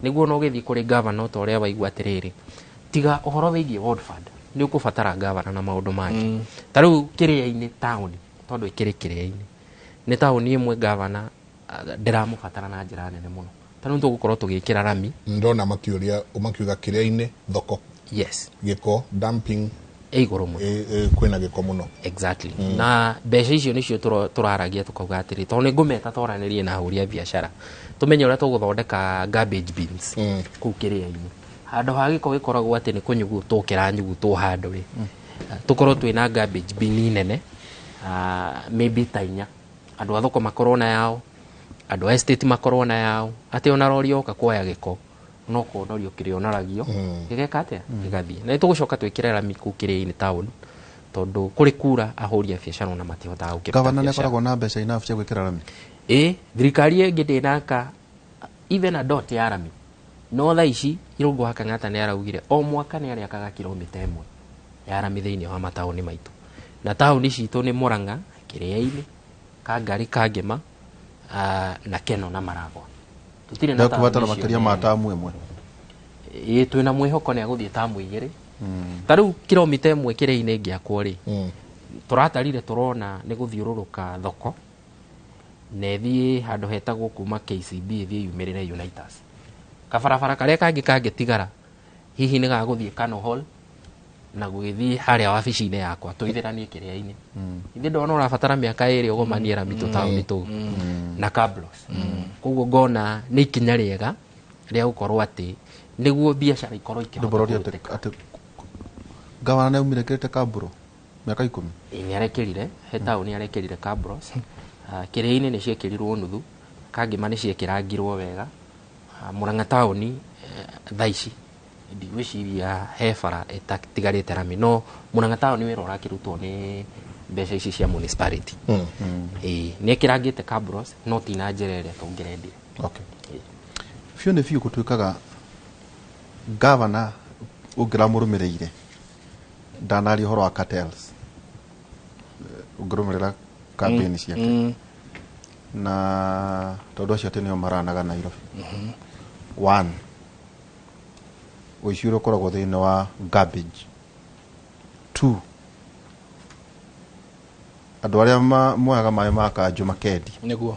nĩguo ona ũgĩthiĩ kũrĩ gavana ta ũrĩa waigua atĩrĩrĩ, tiga ũhoro wĩgiĩ ward fund, nĩ ũkũbatara gavana na maũndũ mangĩ. Ta rĩu Kĩrĩa-inĩ taũni, tondũ ĩkĩrĩ Kĩrĩa-inĩ nĩ taũni ĩmwe gavana ndĩramũbatara na njĩra nene mũno. Ta rĩu tũgũkorwo tũgĩkĩra rami. Ndona makiũria makiuga Kĩrĩa-inĩ thoko, yes, gĩko dumping ĩ igũrũ mũno, kwĩna gĩko mũno. Exactly. Na mbeca icio nĩcio tũraragia tũkauga atĩrĩ, tondũ nĩ ngũmeta twaranĩrie na ahũri a biacara, tũmenye ũrĩa tũgũthondeka garbage bins kũu Kĩrĩa-inĩ. Handũ ha gĩko gĩkoragwo atĩ nĩ kũnyugutwo kĩranyugutwo handũ rĩ, tũkorwo twĩna garbage bin nene, maybe ta 4, andũ a thoko makorwo na yao, andũ a estate makorwo na yao, atĩ ona rori yoka kuoya gĩko no kuonorio kĩrĩonoragio, gĩgeka atĩa, gĩgathiĩ. Na nĩtũgũcoka twĩkĩre rami kũu Kĩrĩa-inĩ town, tondũ kũrĩ kura ahũri a biacara ona matihotaga gũkĩruta Gavana nĩ biacara. akoragwo na mbeca enough cia gwĩkĩra rami? Ĩ, thirikari ĩngĩ ndĩnaka even a dot ya rami. No thaa ici Irũngũ wa Kang'ata nĩ araugire o mwaka nĩ arĩakaga kilomita 1 ya rami thĩinĩ wa mataũni maitũ. Na taũni citũ nĩ Murang'a, Kĩrĩa-inĩ, Kangari, Kangema, na Keno na Maragwa. Tũtirĩ na Ndekũbatara taũni icio makĩria ma nene. tamu 1. Ĩ, twĩna mwĩhoko nĩ agũthiĩ tamu 2. Ta rĩu kilomita 1 Kĩrĩa-inĩ ĩngĩakwo rĩ, tũratarire tũrona nĩ gũthiũrũrũka thoko na ĩthiĩ handũ hetagwo kuma KCB ĩthiĩ yumĩrĩre Unitas. Kabarabara karĩa kangĩ kangĩtigara hihi nĩ gagũthiĩ Kano Hall na gũgĩthiĩ harĩa wabici-inĩ yakwa tũithĩranie Kĩrĩa-inĩ. Ithe ndona ũrabatara mĩaka 2 ũgomanie rami tũtaũni tũu na cabros. Koguo ngona nĩ ikinya rĩega rĩa gũkorwo atĩ nĩguo biacara ikorwo ikĩhota Ndũmũroria kũrutĩka. atĩ gavana nĩ aumire kĩrĩte kabro mĩaka 10. Ĩ, nĩ arekĩrire he taũni arekĩrire cabros. Kĩrĩa-inĩ nĩ ciekĩrirwo nuthu, Kangema nĩ ciekĩrangirwo wega. Murang'a taũni thaa ici ndigwĩciria he bara ĩtatigarĩte rami, no Murang'a taũni wĩra ũrakĩrutwo nĩ mbeca ici cia municipality. Ĩ, nĩ ĩkĩrangĩte cabros no ti na njĩra ĩrĩa tũngĩrendire. Okay. Biũ nĩ biũ gũtuĩkaga gavana ũngĩramũrũmĩrĩire ndanaria ũhoro wa cartels, ũngĩrũmĩrĩra campaign ciake, na tondũ acio atĩ nĩo maranaga Nairobi. One, ũici ũrĩa ũkoragwo thĩinĩ wa garbage. Two, andũ arĩa moyaga maĩ ma kanjũ makendia. Nĩguo.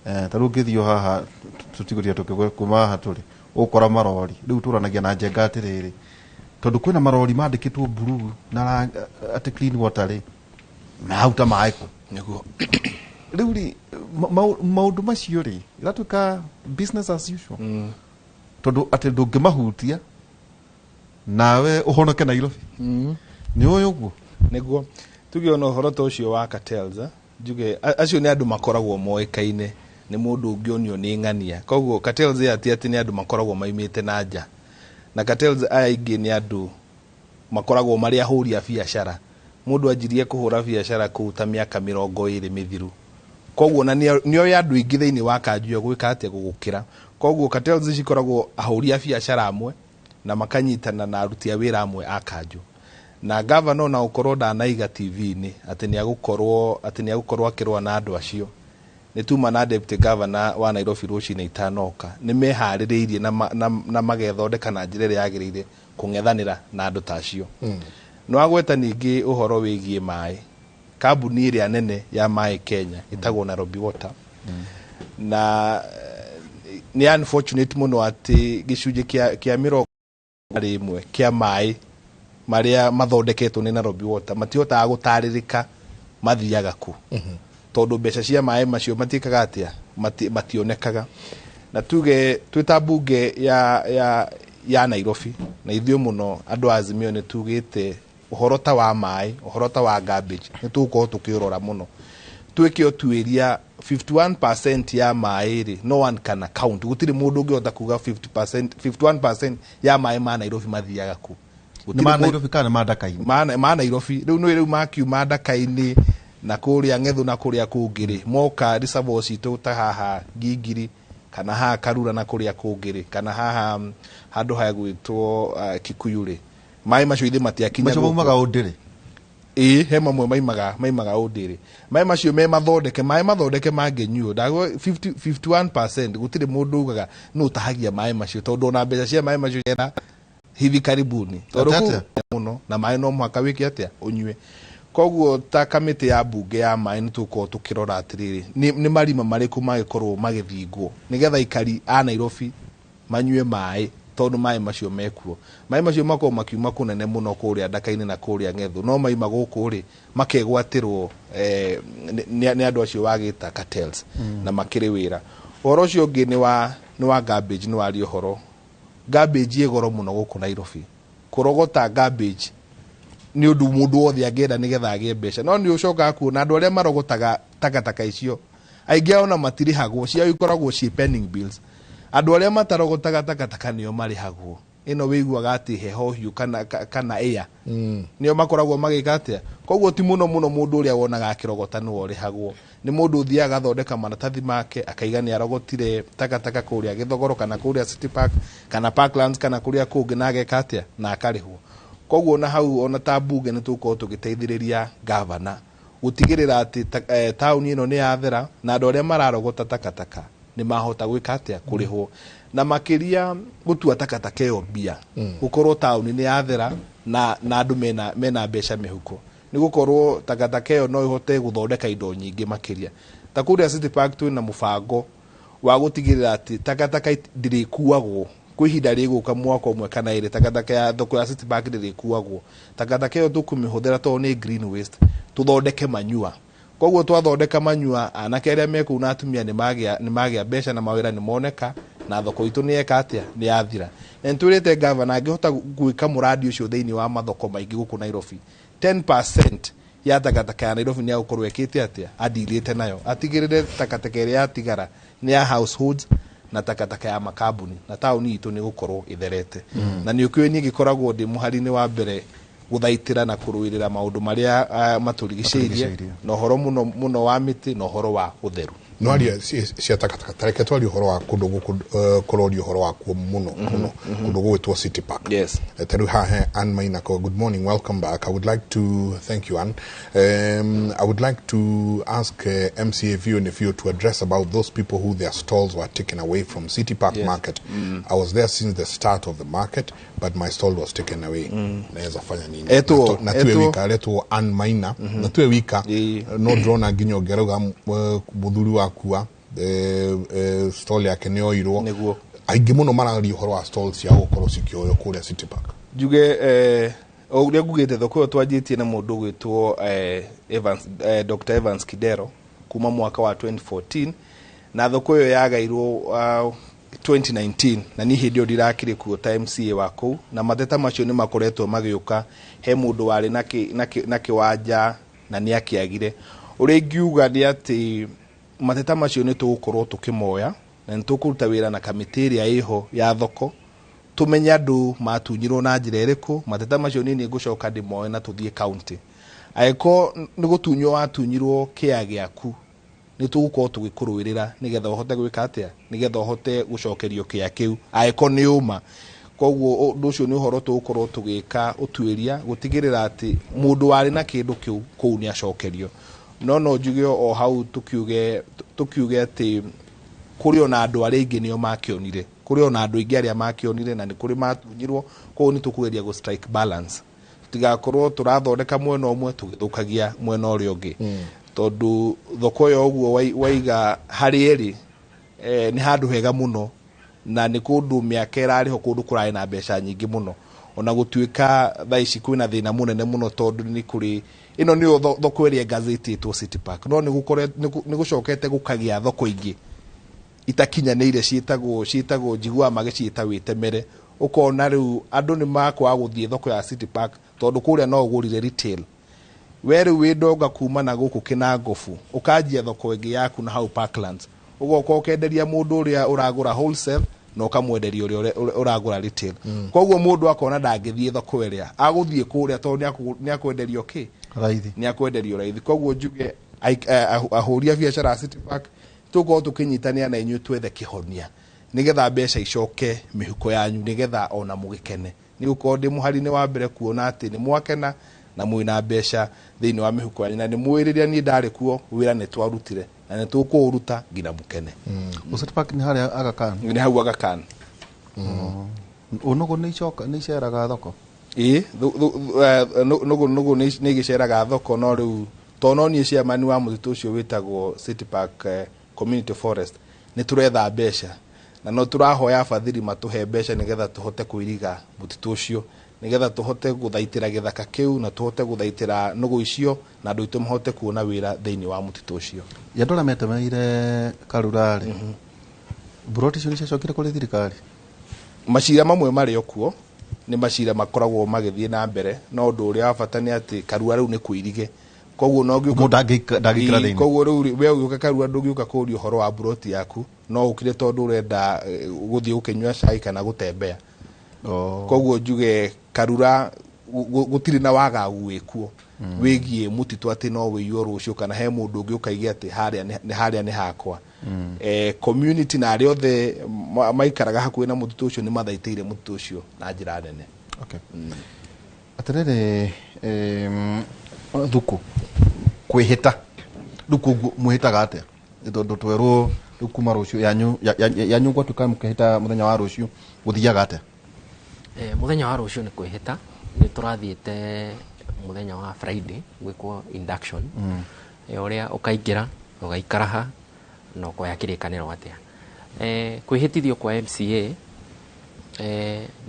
Ta rĩu ũngĩthiĩ o haha tũtigũria tũkĩgwe kuma haha tũrĩ ũgũkora marori rĩu tũranagia na njenga atĩrĩrĩ, tondũ kwĩna marori mandĩkĩtwo blue na atĩ clean water rĩ, mararuta maĩ kũ? Nĩguo. Rĩu rĩ, maũndũ macio rĩ, ĩratuĩka business as usual. Tondũ atĩ ndũngĩmahutia nawe ũhonoke Nairobi. Nĩ ũĩ ũguo? Nĩguo. Tuge ona ũhoro ta ũcio wa cartels, njuge acio nĩ andũ makoragwo moĩkaine, nĩ mũndũ ũngĩonio nĩ ng'ania. Koguo cartels aya ti atĩ nĩ andũ makoragwo maimĩte na nja. Na cartels aya aingĩ nĩ andũ makoragwo marĩ ahũri a biacara. Mũndũ anjirie kũhũra biacara kũu ta mĩaka 20 mĩthiru. Koguo na nĩoĩ andũ aingĩ thĩinĩ wa kanjũ ĩyo gwĩka atĩa gũgũkĩra. Koguo cartels cikoragwo ahũri a biacara amwe na makanyitana na aruti a wĩra amwe a kanjũ. Na gavana ona gũkorwo ndanaiga T V-inĩ atĩ nĩagũkorwo akĩrũa na andũ acio. Nĩ tuma na deputy governor wa Nairobi rũcinĩ itanoka. Nĩ meharĩrĩirie na magethondeka na njĩra ĩrĩa yagĩrĩire kũng'ethanĩra na andũ ta acio. Nĩ wagweta ningĩ ũhoro wĩgiĩ maĩ. Kambuni ĩrĩa nene ya maĩ Kenya ĩtagwo Nairobi Water. Na nĩ unfortunate mũno atĩ gĩcunjĩ kĩa mĩrongo ĩmwe kĩa maĩ marĩa mathondeketwo nĩ Nairobi Water matihotaga gũtarĩrĩka mathiaga kũ. Tondũ mbeca cia maĩ macio matiĩkaga atĩa? Mationekaga. Na tuge twĩ ta mbunge ya Nairobi na ithuĩ mũno andũ a Azimio nĩ tugĩte ũhoro ta wa maĩ, ũhoro ta wa garbage nĩ tũgũkorwo tũkĩũrora mũno. Twĩke ũtuĩria 51% ya maĩ rĩ, no one can account. Gũtirĩ mũndũ ũngĩhota kuga 51% ya maĩ ma Nairobi mathiaga kũ. Nĩ ma Nairobi kana ma Ndakainĩ? Ma Nairobi. Rĩu nĩ rĩu makiuma Ndakainĩ Na kũrĩa Ng'ethu na kũrĩa kũngĩ rĩ, moka reservoir citũ ta haha Ngingiri kana haha Karura na kũrĩa kũngĩ rĩ, kana haha handũ hagwĩtwo Kikuyu rĩ, maĩ macio ithe matiakinya Macio gũkũ. maumaga Ũndĩrĩ? Ĩĩ, he mamwe maimaga Ũndĩrĩ. Maĩ macio me mathondeke, maĩ mathondeke mangĩnyuo, ndagwo 50 51% gũtirĩ mũndũ ugaga nũ ũtahagia maĩ macio, tondũ ona mbeca cia maĩ macio ciena hivi karibuni, tondũ Atĩa kũu atĩa? mũno na maĩ no mũhaka wĩke atĩa, ũnyue. Koguo ta kamĩtĩ ya mbunge ya maĩ nĩ tũgũkorwo tũkĩrora atĩrĩrĩ, nĩ marima marĩkũ mangĩkorwo magĩthingwo nĩgetha aikari a Nairobi manyue maĩ, tondũ maĩ macio mekuo. Maĩ macio makorwo makiuma kũnene mũno kũrĩa Ndaka-inĩ na kũrĩa Ng'ethu, no maima gũkũ rĩ, makegwatĩrwo nĩ andũ acio wagĩta cartels na makĩrĩ wĩra. Ũhoro ũcio ũngĩ nĩ wa garbage, nĩ waria ũhoro. Garbage ĩ goro mũno gũkũ Nairobi. Kũrogota garbage nĩ ũndũ mũndũ wothe angĩenda nĩgetha agĩe mbeca, no nĩ ũcokaga kuona andũ arĩa marogotaga takataka icio aingĩ ao ona matirĩhagwo, ciao ikoragwo ciĩ pending bills. Andũ arĩa matarogotaga takataka nĩo marĩhagwo. Ĩno wĩiguaga atĩ heho hiũ kana air. Nĩo makoragwo magĩka atĩa. Koguo ti mũno mũno mũndũ ũrĩa wonaga akĩrogota nĩwe ũrĩhagwo. Nĩ mũndũ ũthiaga agathondeka maratathi make, akaiga nĩ arogotire takataka kũrĩa Gĩthogoro kana kũrĩa City Park kana Parklands kana kũrĩa kũngĩ, na ageka atĩa, na akarĩhwo. Koguo ona hau ona ta mbunge nĩ tũgũkorwo tũgĩteithĩrĩria gavana gũtigĩrĩra atĩ taũni ĩno nĩ yathera na andũ arĩa mararogota takataka nĩ mahota gwĩka atĩa, kũrĩhwo. Na makĩria gũtua takataka ĩyo mbia, gũkorwo taũni nĩ yathera na andũ mena mbeca mĩhuko, nĩ gũkorwo takataka ĩyo no ĩhote gũthondeka indo nyingĩ makĩria. Ta kũrĩa City Park twĩna mũbango wa gũtigĩrĩra atĩ takataka ndĩrĩkuagwo kwĩ ihinda rĩgũka mwaka ũmwe kana ĩrĩ, takataka ya thoko ya City Park ndĩrĩkuagwo. Takataka ĩyo tũkũmĩhũthĩra tondũ nĩ green waste, tũthondeke manyua. Koguo twathondeka manyua, anake arĩa me kũu na atumia nĩ magĩa mbeca na mawĩra nĩ moneka, na thoko itũ nĩ yeka atĩa, nĩ yathira. Na nĩ twĩrĩte gavana angĩhota gwĩka mũrandi ũcio thĩinĩ wa mathoko maingĩ gũkũ Nairobi, 10% ya takataka ya Nairobi nĩ agũkorwo ekĩte atĩa, adilĩte nayo, atigĩrĩre takataka ĩrĩa yatigara nĩ ya households na takataka ya makambuni, na taũni itũ nĩ gũkorwo ĩtherete. Na nĩ ũkĩũĩ niĩ ngĩkoragwo ndĩ mũhari-inĩ wa mbere gũthaitĩra na kũrũĩrĩra maũndũ marĩa matũrigicĩirie, Matũrigicĩirie. na ũhoro mũno mũno wa mĩtĩ na ũhoro wa ũtheru. No aria cia takataka, ta reke twarie ũhoro wa kũndũ gũkũ, kũroria ũhoro wakuo mũno mũno, kũndũ gũgwĩtwo City Park. Ta rĩu haha he Ann Maina ko, good morning, welcome back. I would like to thank you, Ann. I would like to ask MCA Vio Vio to address about those people who their stalls were taken away from City Park Market. I was there since the start of the market, but my stall was taken away. Naweza fanya nini? Na tuwe wika, aretwo Ann Maina. Na tuwe wika, no ndĩrona nginya ũngĩrauga, mũthuri wakua, stall yake nĩ yoirwo. Nĩguo. Aingĩ mũno mararia ũhoro wa stalls ciao gũkorwo cikĩoywo kũrĩa City Park. Njuge, o ũrĩa ngugĩte, thoko ĩyo twanjĩtie na mũndũ ũgwĩtwo Evans, Dr. Evans Kidero kuma mwaka wa 2014, na thoko ĩyo yagairwo 2019, na niĩ hĩndĩ ĩyo ndirakĩrĩ kuo ta MCA wa kũu, na mateta macio nĩ makoretwo magĩũka. He mũndũ warĩ na kĩwanja na nĩ akĩagire. Ũrĩa ingiuga nĩ atĩ mateta macio nĩ tũgũkorwo tũkĩmoya na nĩ tũkũruta wĩra na kamĩtĩ ĩrĩa ĩho ya thoko, tũmenye andũ matunyirwo na njĩra ĩrĩkũ. Mateta macio niĩ nĩ ngũcoka ndĩmoe na tũthiĩ county. Angĩkorwo nĩ gũtunywo watunyirwo kĩa gĩaku, nĩ tũgũkorwo tũgĩkũrũĩrĩra nĩgetha ũhote gwĩka atĩa, nĩgetha ũhote gũcokerio kĩa kĩu angĩkorwo nĩ ũma. Koguo ũndũ ũcio nĩ ũhoro tũgũkorwo tũgĩka ũtuĩria gũtigĩrĩra atĩ mũndũ warĩ na kĩndũ kĩu kũu nĩ acokerio. No no njuge o hau tũkiuge atĩ kũrĩ ona andũ arĩa aingĩ nĩo makĩonire, kũrĩ ona andũ aingĩ arĩa makĩonire na nĩ kũrĩ matunyirwo. Koguo nĩ tũkũgeria gũ strike balance, tũtigakorwo tũrathondeka mwena ũmwe tũgĩthũkagia mwena ũrĩa ũngĩ, tondũ thoko ĩyo ũguo waiga harĩ ĩrĩ, nĩ handũ hega mũno na nĩ kũndũ mĩaka ĩrarĩ ho, kũndũ kũrarĩ na mbeca nyingĩ mũno, ona gũtuĩka thaa ici kwĩna thĩna mũnene mũno, tondũ nĩ kũrĩ ĩno nĩyo thoko ĩrĩa ĩgazetĩtwo City Park, no nĩ gũcokete gũkagĩa thoko ingĩ itakinyanĩire, ciĩtagwo njiguaga magĩciĩta wĩtemere. Ũkona rĩu andũ nĩ makwaga gũthiĩ thoko ya City Park tondũ kũrĩa no ũgũrire retail. We rĩu wĩ ndonga kuma na gũkũ Kĩnangobu, ũkanjia thoko ĩngĩ yaku na hau Parklands, ũgoka ũkenderia mũndũ ũrĩa ũragũra wholesale na ũkamwenderia ũrĩa ũragũra retail. Koguo mũndũ akona ndangĩthiĩ thoko ĩrĩa agũthiĩ kũrĩa tondũ nĩ akwenderio kĩ. Raithi. Nĩ akwenderio raithi. Koguo njuge ahũri a biacara a City Park tũkorwo tũkĩnyitanĩra na inyuĩ twethe kĩhonia nĩgetha mbeca icoke mĩhuko yanyu, nĩgetha ona mũgĩkene. Nĩ gũkorwo ndĩ mũhari-inĩ wa mbere kuona atĩ nĩ mwakena na mwĩna mbeca thĩinĩ wa mĩhuko yanyu, na nĩ mũĩ rĩrĩa niĩ ndarĩ kuo wĩra nĩ twarutire na nĩ tũkũũruta nginya mũkene. City Park nĩ harĩa Aga Khan? Nĩ hau Aga Khan. Nũgũ nĩ icoka nĩ iceraga thoko? Ĩĩ, nũgũ nĩ igĩceraga thoko, no rĩu to no niĩ chairman wa mũtitũ ũcio wĩtagwo City Park Community Forest nĩ tũretha mbeca na no tũrahoya abathiri matũhe mbeca nĩgetha tũhote kũiriga mũtitũ ũcio, nĩgetha tũhote gũthaitĩra gĩthaka kĩu na tũhote gũthaitĩra nũgũ icio na andũ aitũ mahote kuona wĩra thĩinĩ wa mũtitũ ũcio. Ya andũ arĩa metemeire Karura rĩ, mburoti icio nĩ ciacokire kũrĩ thirikari? Macira mamwe marĩ o kuo nĩ macira makoragwo magĩthiĩ na mbere, no ũndũ ũrĩa wa bata nĩ atĩ Karura rĩu nĩ kũirige, koguo no mũndũ ndangĩingĩra thĩinĩ. Koguo rĩu we ũgĩũka Karura ndũngĩũka kũũria ũhoro wa mburoti yaku, no ũkire tondũ ũrenda gũthiĩ gũkĩnyua cai kana gũtembea. Koguo njuge Karura gũtirĩ na wagagu wĩkuo wĩgiĩ mũtitũ atĩ no wĩiywo rũciũ kana he mũndũ ũngĩ ũkaige atĩ harĩa nĩ hakwa. Community na arĩa othe maikaraga hakuhĩ na mũtitũ ũcio nĩ mathaitĩire mũtitũ ũcio na njĩra nene. Okay. Atĩrĩrĩ, Thuku kwĩhĩta rĩu koguo mwĩhĩtaga atĩa? Tondũ twerwo rĩu kuma rũciũ yanyu gwatuĩka mũkĩhĩta mũthenya wa rũciũ gũthiaga atĩa? Mũthenya wa rũciũ nĩ kwĩhĩta, nĩ tũrathiĩte mũthenya wa Friday gwĩkwo induction. Ũrĩa ũkaingĩra ũgaikara ha na ũkoya kĩrĩkanĩro atĩa. Kwĩhĩtithio kwa MCA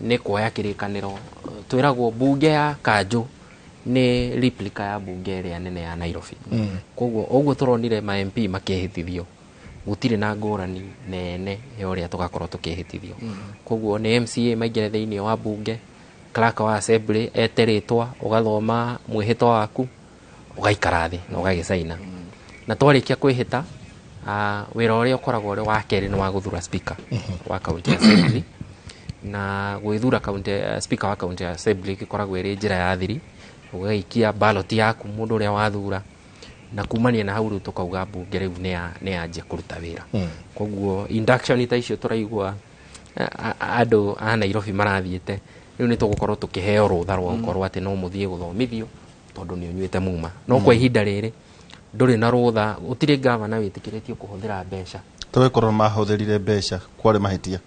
nĩ kuoya kĩrĩkanĩro. Twĩragwo mbunge ya Kanjũ nĩ replica ya mbunge ĩrĩa nene ya Nairobi. Koguo ũguo tũronire ma MP makĩhĩtithio, gũtirĩ na ngũrani nene ya ũrĩa tũgakorwo tũkĩhĩtithio. Koguo nĩ MCA maingĩre thĩinĩ wa mbunge, clerk wa assembly ete rĩtwa, ũgathoma mwĩhĩtwa waku, ũgaikara thĩ na ũgagĩcaina. Na twarĩkia kwĩhĩta, wĩra ũrĩa ũkoragwo ũrĩ wa kerĩ nĩ wa gũthura speaker wa county assembly. Na gwĩthura county speaker wa county assembly ĩkoragwo ĩrĩ njĩra ya thiri, ũgaikia ballot yaku mũndũ ũrĩa wathura, na kumania na hau rĩu tũkauga mbunge rĩu nĩ yanjia kũruta wĩra. Koguo induction ta icio tũraigua andũ a Nairobi marathiĩte, rĩu nĩ tũgũkorwo tũkĩheo rũtha rwa gũkorwo atĩ no mũthiĩ gũthomithio tondũ nĩ ũnyuĩte muma. No kwa ihinda rĩrĩ ndũrĩ na rũtha, gũtirĩ gavana wĩtĩkĩrĩtio kũhũthĩra mbeca. Tũgĩkorwo mahũthĩrire mbeca kwarĩ mahĩtia.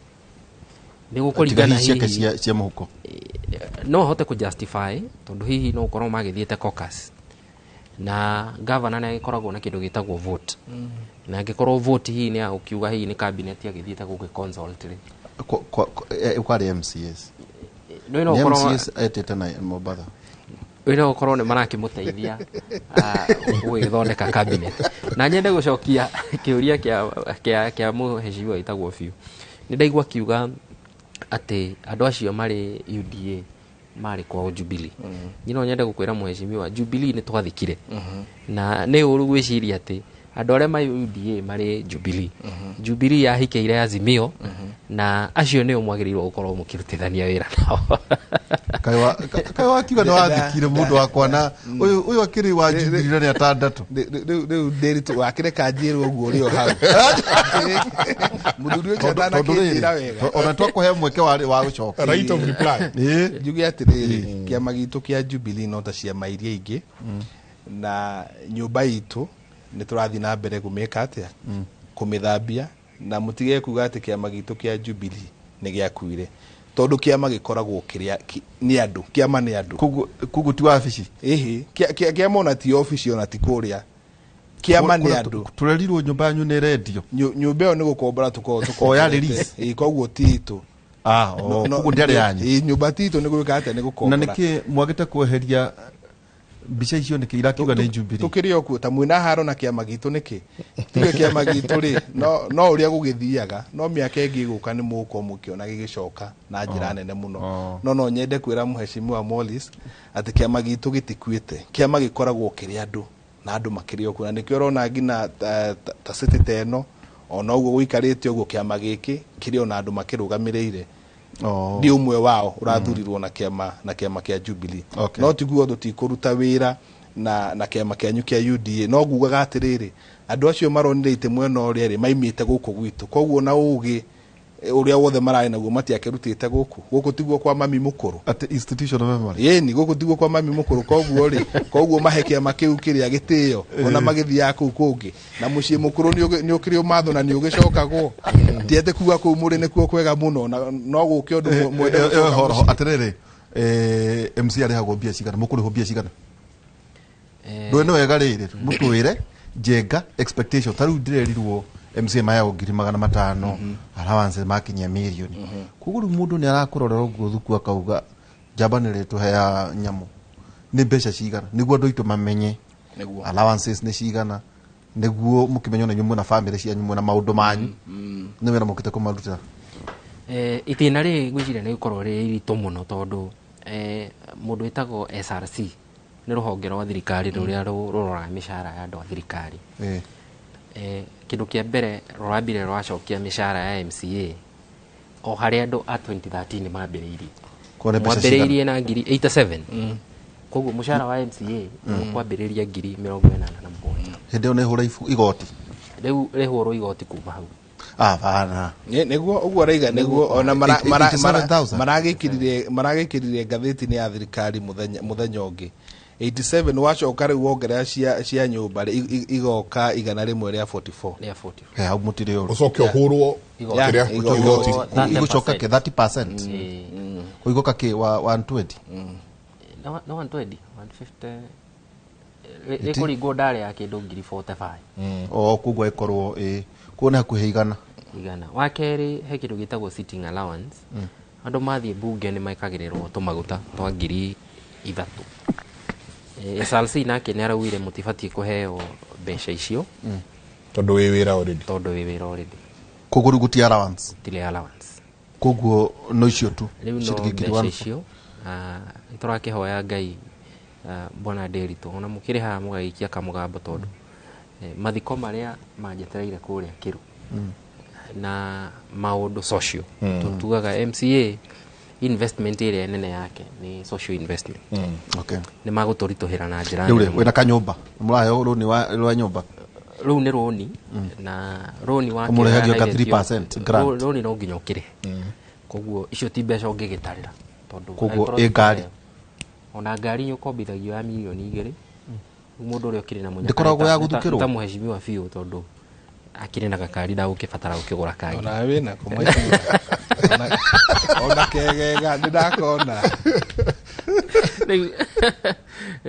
Nĩ gũkũringana hihi cia mũhuko. No ahote kũ justify tondũ hihi no ũkorwo magĩthiĩte caucus na gavana nĩ agĩkoragwo na kĩndũ gĩtagwo vote. Na angĩkorwo vote hihi nĩ ya gũkiuga hihi nĩ cabinet agĩthiĩte gũgĩ consult rĩ. Kwarĩ MCAs. No ũkorwo MCAs etĩte na Mombatha. No ũkorwo nĩ marakĩmũteithia gũgĩthondeka cabinet. Na nyende gũcokia kĩũria kĩa mũhecimiwa wĩtagwo Biu. Nĩ ndaigua akiuga atĩ andũ acio marĩ UDA marĩ kwao Jubilee. Niĩ no nyende gũkwĩra mũhecimiwa, Jubilee nĩ twathikire. Na nĩ ũru gwĩciria atĩ andũ arĩa marĩ UDA marĩ Jubilee. Jubilee yahikĩire Azimio na acio nĩo mwagĩrĩirwo gũkorwo mũkĩrutithania wĩra nao. Kaĩ wakiuga nĩ wathikire mũndũ wakwa na ũyũ akĩrĩ wa Jubilee na nĩ atandatũ. Rĩu Ndiritu wakĩreka njĩrwo ũguo ũrĩ o hau. Mũthuri ũcio ndanakĩnjĩra wega. Ona twakũhe mweke wa gũcoka. Right of reply. Njuge atĩrĩrĩ, kĩama gitũ kĩa Jubilee no ta ciama iria ingĩ, na nyũmba itũ nĩ tũrathiĩ na mbere kũmĩka atĩa, kũmĩthambia, na mũtige kuga atĩ kĩama gitũ kĩa Jubilee nĩ gĩakuire, tondũ kĩama gĩkoragwo kĩrĩa nĩ andũ, kĩama nĩ andũ. Koguo ti wabici? Ĩhĩ, kĩama ona ti obici ona ti kũrĩa. Kĩama nĩ andũ. Tũrerirwo nyũmba yanyu nĩ rendio. Nyũmba ĩyo nĩ gũkombora tũkoragwo tũkomborete. O yarĩ lease? Ĩĩ, koguo ti itũ. Koguo ndĩarĩ yanyu? Ĩĩ, nyũmba ti itũ nĩ gwĩka atĩa, nĩ gũkombora. Na nĩkĩ mwagĩte kweheria mbica icio nĩkĩ irakiuga nĩ Jubilee? Tũkĩrĩ o kuo ta mwĩna haro na kĩama gitũ nĩkĩ? Tuge kĩama gitũ rĩ, no ũrĩa gũgĩthiaga, no mĩaka ĩngĩ ĩgũka nĩ mũgũkorwo mũkĩona gĩgĩcoka na njĩra nene mũno. No nyende kwĩra mũhecimiwa Morris atĩ kĩama gitũ gĩtikuĩte. Kĩama gĩkoragwo kĩrĩ andũ na andũ makĩrĩ o kuo, na nĩkĩo ũrona nginya ta city ta ĩno ona ũguo gũikarĩte ũguo kĩama gĩkĩ kĩrĩ ona andũ makĩrũgamĩrĩire. Ndi ũmwe wao ũrathurirwo na kĩama kĩa Jubilee. No tiguo tũtikũruta wĩra na kĩama kĩanyu kĩa UDA no ngugaga atĩrĩrĩ andũ acio maronire itĩ mwena ũrĩa rĩ maimĩte gũkũ gwitũ koguo na ũgĩ ũrĩa wothe mararĩ naguo matiakĩrutĩte gũkũ tiguo kwa mami mũkũrũ atĩ institutional memory ĩni gũkũ tiguo kwa mami mũkũrũ koguo rĩ koguo mahe kĩama kĩu kĩrĩa gĩtĩo ona magĩthiaga kũu kũngĩ na mũciĩ mũkũrũ nĩ ũkĩrĩ ũmatho na nĩ ũgĩcokagwo ti atĩ kuga kũu mũrĩ nĩkuo kwega mũno no gũke ũndũ mwende gũcoka atĩrĩrĩ MC arĩhagwo mbia cigana mũkũrĩhwo mbia cigana ndũĩ nĩ wega rĩrĩ mũtwĩre njenga expectation ta rĩu ndĩrerirwo MC maheagwo 500,000 allowance makinyia mirioni koguo rĩu mũndũ nĩ arakũrorera ũguo thuku akauga njamba nĩ rĩtũhea nyamũ nĩ mbeca cigana nĩguo andũ aitũ mamenye allowances nĩ cigana nĩguo mũkĩmenye ona inyuĩ mwĩna family cianyu mwĩna maũndũ manyu nĩ wĩra mũkĩte kũmarutĩra itĩna rĩ ngwĩciria nĩ gũkorwo rĩ iritũ mũno tondũ mũndũ wĩtagwo SRC nĩ rũhonge rwa thirikari rũrĩa rũroraga mĩcara ya andũ a thirikari kĩndũ kĩa mbere rũrambire rwacokia mĩcara ya MCA o harĩa andũ a 2013 mambĩrĩirie mwambĩrĩirie na 87,000 koguo mũcara wa MCA ũkwambĩrĩria 87,000 hĩndĩ ĩyo nĩ hũra igoti rĩu rĩhũrwo igoti kuma hau bana nĩguo ũguo araiga nĩguo ona maragĩkĩrire ngathĩti-inĩ ya thirikari mũthenya ũngĩ 87 wacoka rĩu wongerera cia nyũmba igoka 144 rĩa 44 hau mũtirĩ ũru ũcoke ũhũrwo kĩrĩa igoti igũcoka kĩ 30% kũigoka kĩ wa 120 no 120 150 rĩkũringwo ndarĩ ya kĩndũ 45,000 o koguo ĩkorwo ĩ kuo nĩ hakuhĩ igana wa kerĩ he kĩndũ gĩtagwo sitting allowance andũ mathiĩ bunge nĩ mekagĩrĩrwo tũmaguta twa 3,000 SRC nake nĩ araugire mũtibatiĩ kũheo mbeca icio tondũ wĩ wĩra already koguo rĩu gũtirĩ allowance koguo no icio tu rĩu no mbeca icio nĩ tũrakĩhoya Ngai bwana Nderitu ona mũkĩrĩ haha mũgagĩikia kamũgambo tondũ mathiko marĩa manjetereire kũrĩa Kĩru na maũndũ social tugaga MCA investment ĩrĩa nene yake nĩ social investment okay nĩ magũtũritũhĩra na njĩra nene rĩu wĩna kanyũmba mũraheo rũni rwa nyũmba rũu nĩ rũni na rũni wa mũrehagio ka 3% grant rũni no nginya ũkĩrĩhe koguo icio ti mbeca ũngĩgĩtarĩra tondũ koguo ĩ ngari ona ngari nĩ ũkombithagio ya 2 million mũndũ ũrĩa ũkĩrĩ na mũnyaka ndĩkoragwo ya gũthukĩrwo ta mũheshimiwa biũ tondũ akĩrĩ na gakari ndagũkĩbatara gũkĩgũra kangĩ ona wĩna ona kegega nĩ ndakona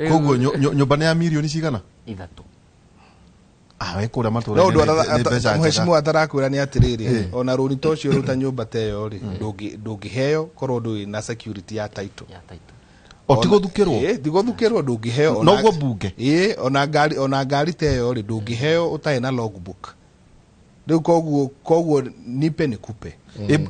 koguo nyũmba nĩ ya mirioni cigana 3 we kũrĩa matũra-inĩ mũheshimiwa atarakwĩra nĩ atĩrĩrĩ ona rũni ta ũcio rũta nyũmba ta ĩyo rĩ ndũngĩheo korwo ndũrĩ na security ya title o tigũthukĩrwo tigũthukĩrwo ndũngĩheo noguo bunge ona ngari ta ĩyo rĩ ndũngĩheo ũtarĩ na logbook rĩu koguo nipe nikupe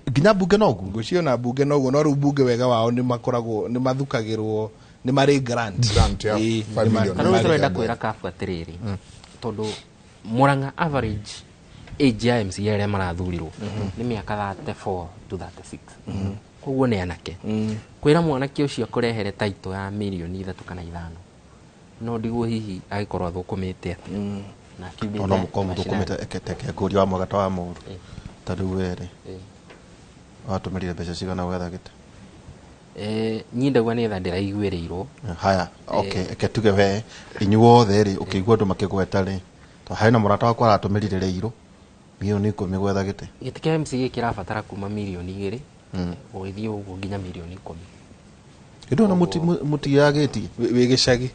nginya bunge noguo ngwĩciria ona bunge noguo no rĩu bunge wega wao nĩ makoragwo nĩ mathukagĩrwo nĩ marĩ grant ya 5 million rĩu tũrenda kwĩra kabu atĩrĩrĩ tondũ Murang'a average age ya MCA arĩa marathurirwo nĩ mĩaka 34 to 36 koguo nĩ anake kwĩra mwanake ũcio akũrehere title ya 3 milioni kana 5 no ndiguo hihi agĩkorwo athũkũmĩte atĩa na akiumĩte no mũkorwo mũthũkũmĩte teke ngũria wa mwaka ta wa mũru ta rĩu werĩ watũmĩrire mbeca cigana gwetha gĩtĩ niĩ ndauga nĩgetha ndĩraiguĩrĩirwo haya okay eke tuge we inyuothe rĩ ũkĩigua andũ makĩgweta rĩ to harĩ na mũrata wakwa aratũmĩrire rĩirũ 10 milioni gwetha gĩtĩ gĩtĩ kĩa MCA kĩrabatara kuma 2 milioni gũgĩthiĩ ũguo nginya 10 milioni ĩndũ ona mũtiagĩtie wĩ gĩcagi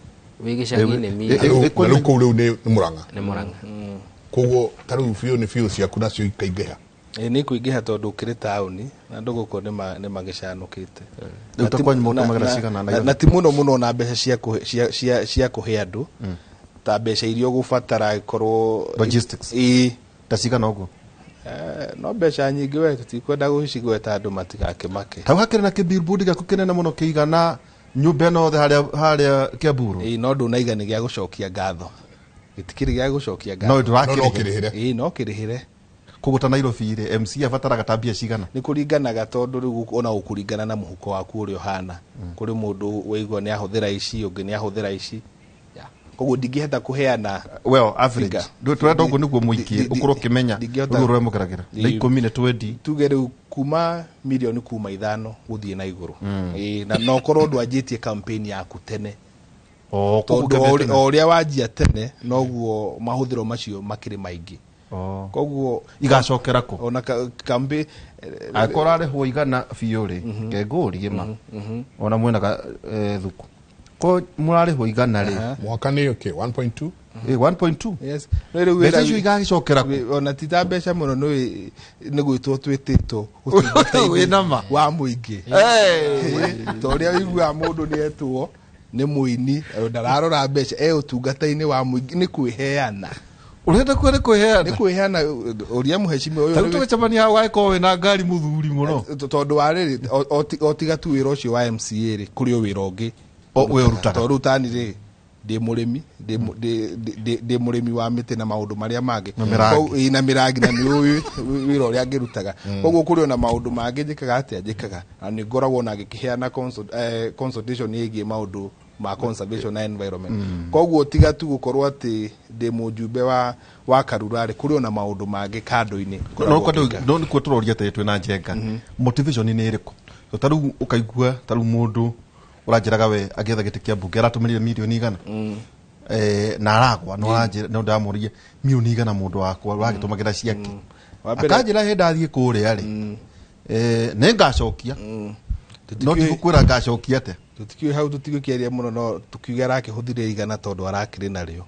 nĩ na rĩu kũu rĩu nĩ Murang'a nĩ Murang'a koguo ta rĩu biũ nĩ biũ ciaku nacio ikaingĩha nĩ kũingĩha tondũ ũkĩrĩ taũni na andũ gũkũ nĩ magĩcanũkĩte na ti mũno mũno na mbeca cia kũhe andũ ta mbeca iria ũgũbatara ĩkorwo logistics ta cigana ũguo no mbeca nyingĩ we tũtikwenda gũcigweta andũ matigakĩmake hau hakĩrĩ na kĩbillboard gĩaku kĩnene mũno kĩigana nyũmba ĩno yothe harĩa Kĩamburu no ndũnaiga nĩ gĩa gũcokia ngatho gĩtikĩrĩ gĩa gũcokia ngatho no ndũrakĩrĩhĩre no kĩrĩhĩre koguo ta Nairobi rĩ MC abataraga ta mbia cigana nĩ kũringanaga tondũ rĩu ona gũkũringana na mũhuko waku ũrĩa ũhana kũrĩ mũndũ waigua nĩ ahũthĩra ici ũngĩ nĩ ahũthĩra ici. Koguo ndingĩhota kũheana well average figure. Tũrenda ũguo nĩguo mũingĩ ũkorwo ũkĩmenya Ndingĩhota- rũu rwemũkĩragĩra nĩ 10 nĩ 20 tuge rĩu kuma mirioni kuma 5 gũthiĩ na igũrũ. Ĩĩ, na no korwo ndwanjĩtie campaign yaku tene. O koguo Tondũ kĩambia tene. o ũrĩa wanjia tene noguo mahũthĩro macio makĩrĩ maingĩ. Koguo Igacokera kũ? Ona kambi Angĩkorwo arĩhwo 100 biũ rĩ, kengũrie ma ona mwena thuku ko mũrarĩhwo 100 rĩ, mwaka nĩ okay 1.2. 1.2. Yes. No rĩu Mbeca wĩra- icio igagĩcokera kũ? Ona ti ta mbeca mũno nĩ gwĩtwo twĩtĩtwo ũtungata-inĩ Wĩna ma? wa mũingĩ. Ta ũrĩa ũiguaga mũndũ nĩ etwo nĩ mũini ndararora mbeca e ũtungata-inĩ wa mũingĩ nĩ kwĩheana. Ũrenda kuo nĩ kwĩheana? Nĩ kwĩheana ũria mũhecimiwa ũyũ Ta rĩu tũgĩcemania hau ũgagĩkorwo wĩna ngari mũthuri mũno. Tondũ wa rĩrĩ o tiga tu wĩra ũcio wa MCA rĩ, kũrĩ o wĩra ũngĩ we ũrutaga. Tondũ rĩu tani rĩ ndĩ mũrĩmi, ndĩ mũrĩmi wa mĩtĩ na maũndũ marĩa mangĩ. Na mĩrangi. Ĩĩ, na mĩrangi na nĩ ũĩ wĩra ũrĩa ngĩrutaga. Koguo kũrĩ ona maũndũ mangĩ njĩkaga atĩa njĩkaga na nĩ ngoragwo na ngĩkĩheana consultation ĩgiĩ maũndũ ma conservation na environment. Koguo tiga tu gũkorwo atĩ ndĩ mũjumbe wa Karura rĩ, kũrĩ ona maũndũ mangĩ kando-inĩ No ngoragwo kwenda ngĩka. no nĩkuo tũroria atĩ twĩna Njenga motivation nĩ ĩrĩkũ? So ta rĩu ũkaigua ta rĩu mũndũ ũranjĩraga we agĩetha gĩtĩ kĩa mbunge aratũmĩrire mirioni 100 na aragwa no aranjĩra no ndamũria mirioni 100 mũndũ wakwa ũragĩtũmagĩra ciake. Wa mbere- Akanjĩra hĩndĩ ndathiĩ kũrĩa rĩ, nĩ ngacokia no ndigũkwĩra ngacokia atĩa. Tũtikiũĩ hau tũtigũkĩaria mũno no tũkiuge arakĩhũthire 100 tondũ arakĩrĩ narĩo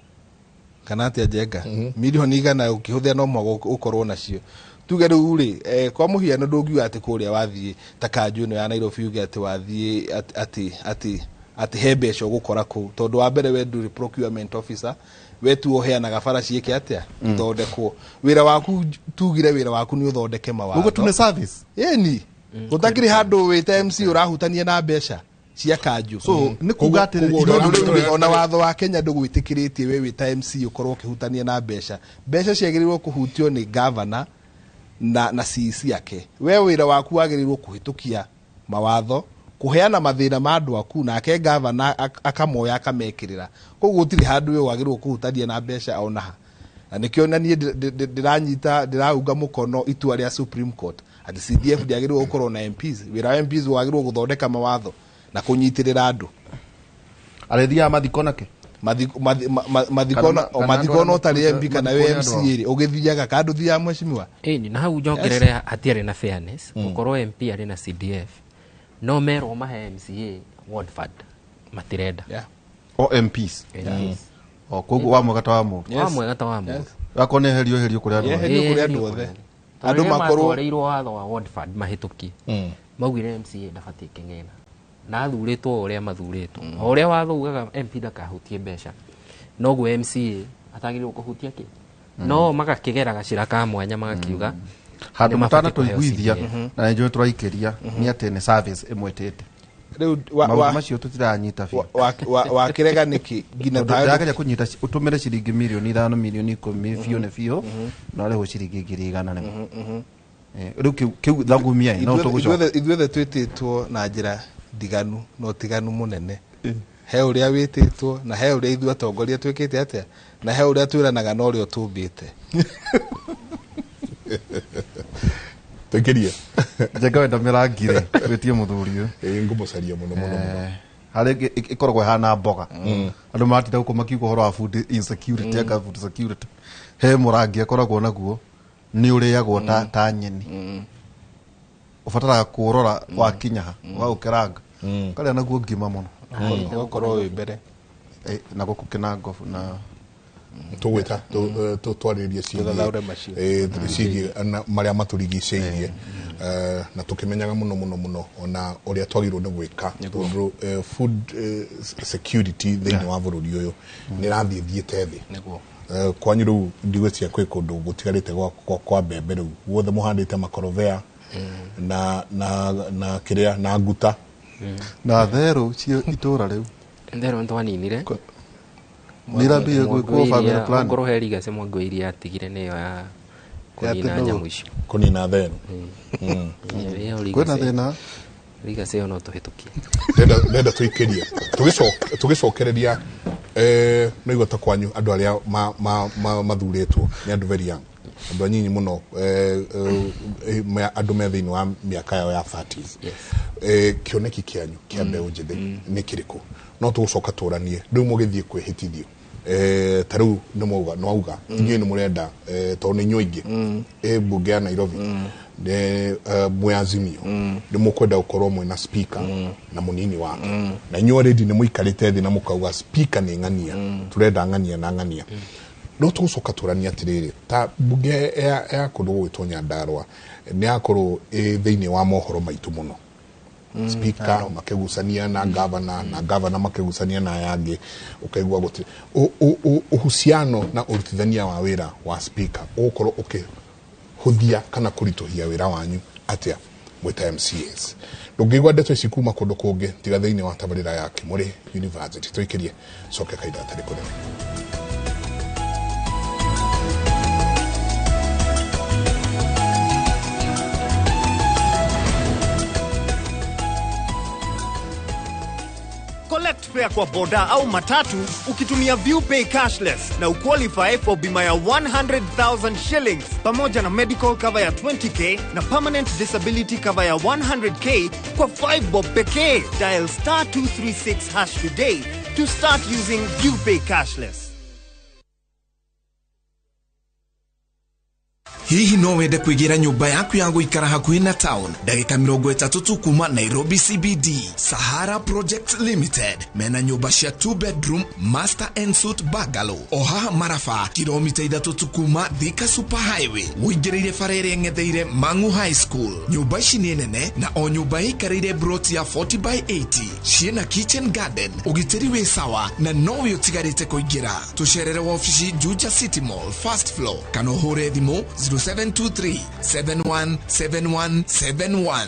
kana atĩa Njenga. Mirioni 100 ũkĩhũthĩra no mũhaka ũkorwo nacio. Tuge rĩu rĩ, kwa mũhiano ndũngiuga atĩ kũrĩa wathiĩ ta kanjũ ĩno ya Nairobi uge atĩ wathiĩ atĩ he mbeca ũgũkora kũu tondũ wa mbere we ndũrĩ procurement officer, we tu ũheanaga bara ciĩke atĩa ithondekwo. Wĩra waku tugire wĩra waku nĩ ũthondeke mawatho. Ũguo tu nĩ service. Ĩni gũtakĩrĩ handũ wĩta MC ũrahutania na mbeca cia kanjũ. So, nĩ kuga atĩ Tondũ ona watho wa Kenya ndũgwĩtĩkĩrĩtie we wĩta MC ũkorwo ũkĩhutania na mbeca. Mbeca ciagĩrĩirwo kũhutio nĩ governor na CEC ake. We wĩra waku wagĩrĩirwo kũhĩtũkia mawatho, kũheana mathĩna ma andũ aku nake governor akamoya akamekĩrĩra. Koguo gũtirĩ handũ we wagĩrĩirwo kũhutania na mbeca ona ha. Na nĩkĩo na niĩ ndĩranyita ndĩraunga mũkono itua rĩa Supreme Court atĩ CDF ndĩagĩrĩirwo gũkorwo na MPs. Wĩra wa MPs wagĩrĩirwo gũthondeka mawatho na kũnyitĩrĩra andũ. Arĩthiaga mathiko nake? Mathiko no tarĩ MP kana wĩ MCA rĩ, ũgĩthiaga kana ndũthiaga mheshimiwa? Ĩni, na hau njongerere hatiarĩ na fairness gũkorwo MP arĩ na CDF no merwo mahe MCA ward fund matirenda. O MPs. MPs. O koguo wa mwega ta wa mũndũ. Wa mwega ta wa mũndũ. Akorwo nĩ eherio eherio kũrĩ andũ othe. Eherio kũrĩ andũ othe. Andũ makorwo matwarĩirwo watho wa ward fund mahĩtũkie maugire MCA ndabatiĩ kĩgĩna na athurĩtwo o ũrĩa mathurĩtwo o ũrĩa watho ugaga MP ndakahutie mbeca noguo MCA atagĩrĩirwo kũhutia kĩ no magakĩgera gacĩra ka mwanya magakiuga Handũ nĩ mabatiĩ kũheo mũtanatũiguithia CDF. na nĩ njũĩ tũraikĩria nĩ atĩ nĩ service ĩmwĩtĩte. Rĩu Maũndũ macio tũtiranyita biũ. Wakĩrega nĩkĩ nginya Tondũ ndĩrageria kũnyita ũtũmĩre ciringi mirioni 5 mirioni 10 biũ nĩ biũ na ũrĩhwo ciringi 100,000 rĩmwe. Rĩu kĩu thagumia no tũgũcoka. Ithuothe twĩtĩtwo na njĩra ndiganu na ũtiganu mũnene. He ũrĩa wĩtĩtwo na he ũrĩa ithuĩ atongoria twĩkĩte atĩa na he ũrĩa twĩranaga na ũrĩa ũtũmbĩte. Tũikĩrie. Njenga wenda mĩrangi rĩ, wĩtie mũthuri ũyũ. Ĩĩ ngũmũcaria mũno mũno mũno. Harĩ ĩkoragwo ĩhana mboga. Andũ maratinda gũkũ makiuga ũhoro wa food insecurity, anga food security. He mũrangi akoragwo naguo nĩ ũrĩagwo ta nyeni. Ũbataraga kũũrora wakinya ha, ũgaũkeranga. Ũkarĩa naguo ngima mũno. Ũgakorwo wĩ mbere. Na gũkũ kĩnango na tũgwĩta twarĩrĩrie ciĩgiĩ marĩa matũrigicĩirie na tũkĩmenyaga mũno mũno mũno ona ũrĩa twagĩrĩirwo nĩ gwĩka tondũ food security thĩinĩ wa bũrũri ũyũ nĩ ĩrathiĩ ĩthiĩte thĩ. Kwanyu rĩu ndigwĩciria kwĩ kũndũ gũtigarĩte kwa mbembe rĩu guothe mũhandĩte makorobea na kĩrĩa na nguta na therũ cio itũra rĩu. Therũ nĩtwaninire. Nĩirambĩrĩria gwĩkwo family plan. Ongorwo he legacy Mwangoiria atigire nĩyo ya kũnina nyamũ icio. Kũnina therũ. Kwĩna thĩna. Legacy ĩyo no tũhĩtũkie. Ndĩrenda tũikĩrie. Tũgĩcokereria No igua ta kwanyu andũ arĩa mathuurĩtwo nĩ andũ very young, andũ anyinyi mũno, andũ me thĩinĩ wa mĩaka yao ya 30s. Kĩoneki kĩanyu kĩa mbeũ njĩthĩ nĩ kĩrĩkũ? No tũgũcoka tũranie rĩu mũgĩthiĩ kwĩhĩtithio. Ta rĩu nĩ mwauga, nĩ wauga inyuĩ nĩ mũrenda, tondũ nĩ inyuĩ aingĩ mbunge ya Nairobi nĩ mwĩ Azimio, nĩ mũkwenda gũkorwo mwĩna speaker na mũnini wake, na inyuĩ already nĩ mũikarĩte thĩ na mũkauga speaker nĩ ng'ania, tũrenda ng'ania na ng'ania. No tũgũcoka tũranie atĩrĩrĩ, ta mbunge ya kũndũ gũgwĩtwo Nyandarua nĩ yakorwo ĩ thĩinĩ wa mohoro maitũ mũno, speaker makĩgucania na gavana, na gavana makĩgucania na aya angĩ, ũkaigua gũtirĩ uhusiano na ũrutithania wa wĩra wa speaker. Ũgũkorwo ũkĩhũthia kana kũritũhia wĩra wanyu atĩa mwĩta MCAs? Ndũngĩigua ndeto ici kuma kũndũ kũngĩ tiga thĩinĩ wa tabarĩra ya Kĩmũrĩ University. Tũikĩrie coke kahinda gatarĩ kũnene. Collect fare kwa boda au matatu ukitumia ViewPay cashless na uqualify for bima ya 100,000 shillings pamoja na medical cover ya 20K na permanent disability cover ya 100K kwa 5 bob pekee. Dial star 236 hash today to start using ViewPay cashless. Hihi no wende kwĩgĩra nyũmba yaku ya gũikara hakuhĩ na town, ndagĩka 30 tu kuma Nairobi CBD? Sahara Project Limited mena nyũmba cia 2 bedroom master and suite bungalow o haha Maraba, kilomita 3 tu kuma Thika Super Highway, ũingĩrĩire bara ĩrĩa ĩng'etheire Mangu High School. Nyũmba ici nĩ nene na o nyũmba ĩikarĩire broti ya 40 by 80, ciĩna kitchen garden, ũgitĩri wĩ sawa na nowe ũtigarĩte kũingĩra. Tũcerere wabici Juja City Mall first floor kana ũhũre thimũ 0723 717171.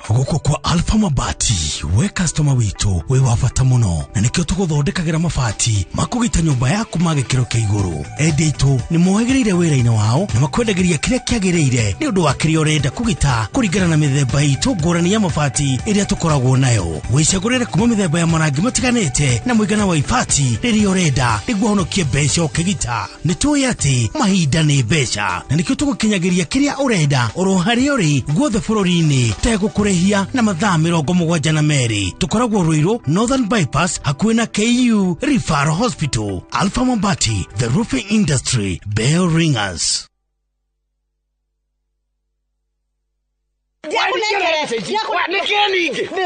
Gũkũ kwa Alpha Mabati, we customer witũ wĩ wa bata mũno, na nĩkĩo tũgũthondekagĩra mabati makũgita nyũmba yaku ma gĩkĩro kĩa igũrũ. Endia aitũ nĩ mohĩgĩrĩire wĩra-inĩ wao na makwendagĩria kĩrĩa kĩagĩrĩire nĩ ũndũ wa kĩrĩa ũrenda kũgita kũringana na mĩthemba itũ ngũrani ya mabati ĩrĩa tũkoragwo nayo. Wĩcagũrĩre kuma mĩthemba ya marangi matiganĩte na mũigana wa ibati rĩrĩa ũrenda nĩguo ũhonokie mbeca ũkĩgita. Nĩ tũĩ atĩ mahinda nĩ mbeca, na nĩkĩo tũgũkinyagĩria kĩrĩa ũrenda oro harĩa ũrĩ guothe bũrũri-inĩ tegũkũrĩhia na mathaa 72. Tũkoragwo Ruiru Northern Bypass hakuhĩ na KU Referral Hospital. Alpha Mabati, the roofing industry bell ringers. Nĩ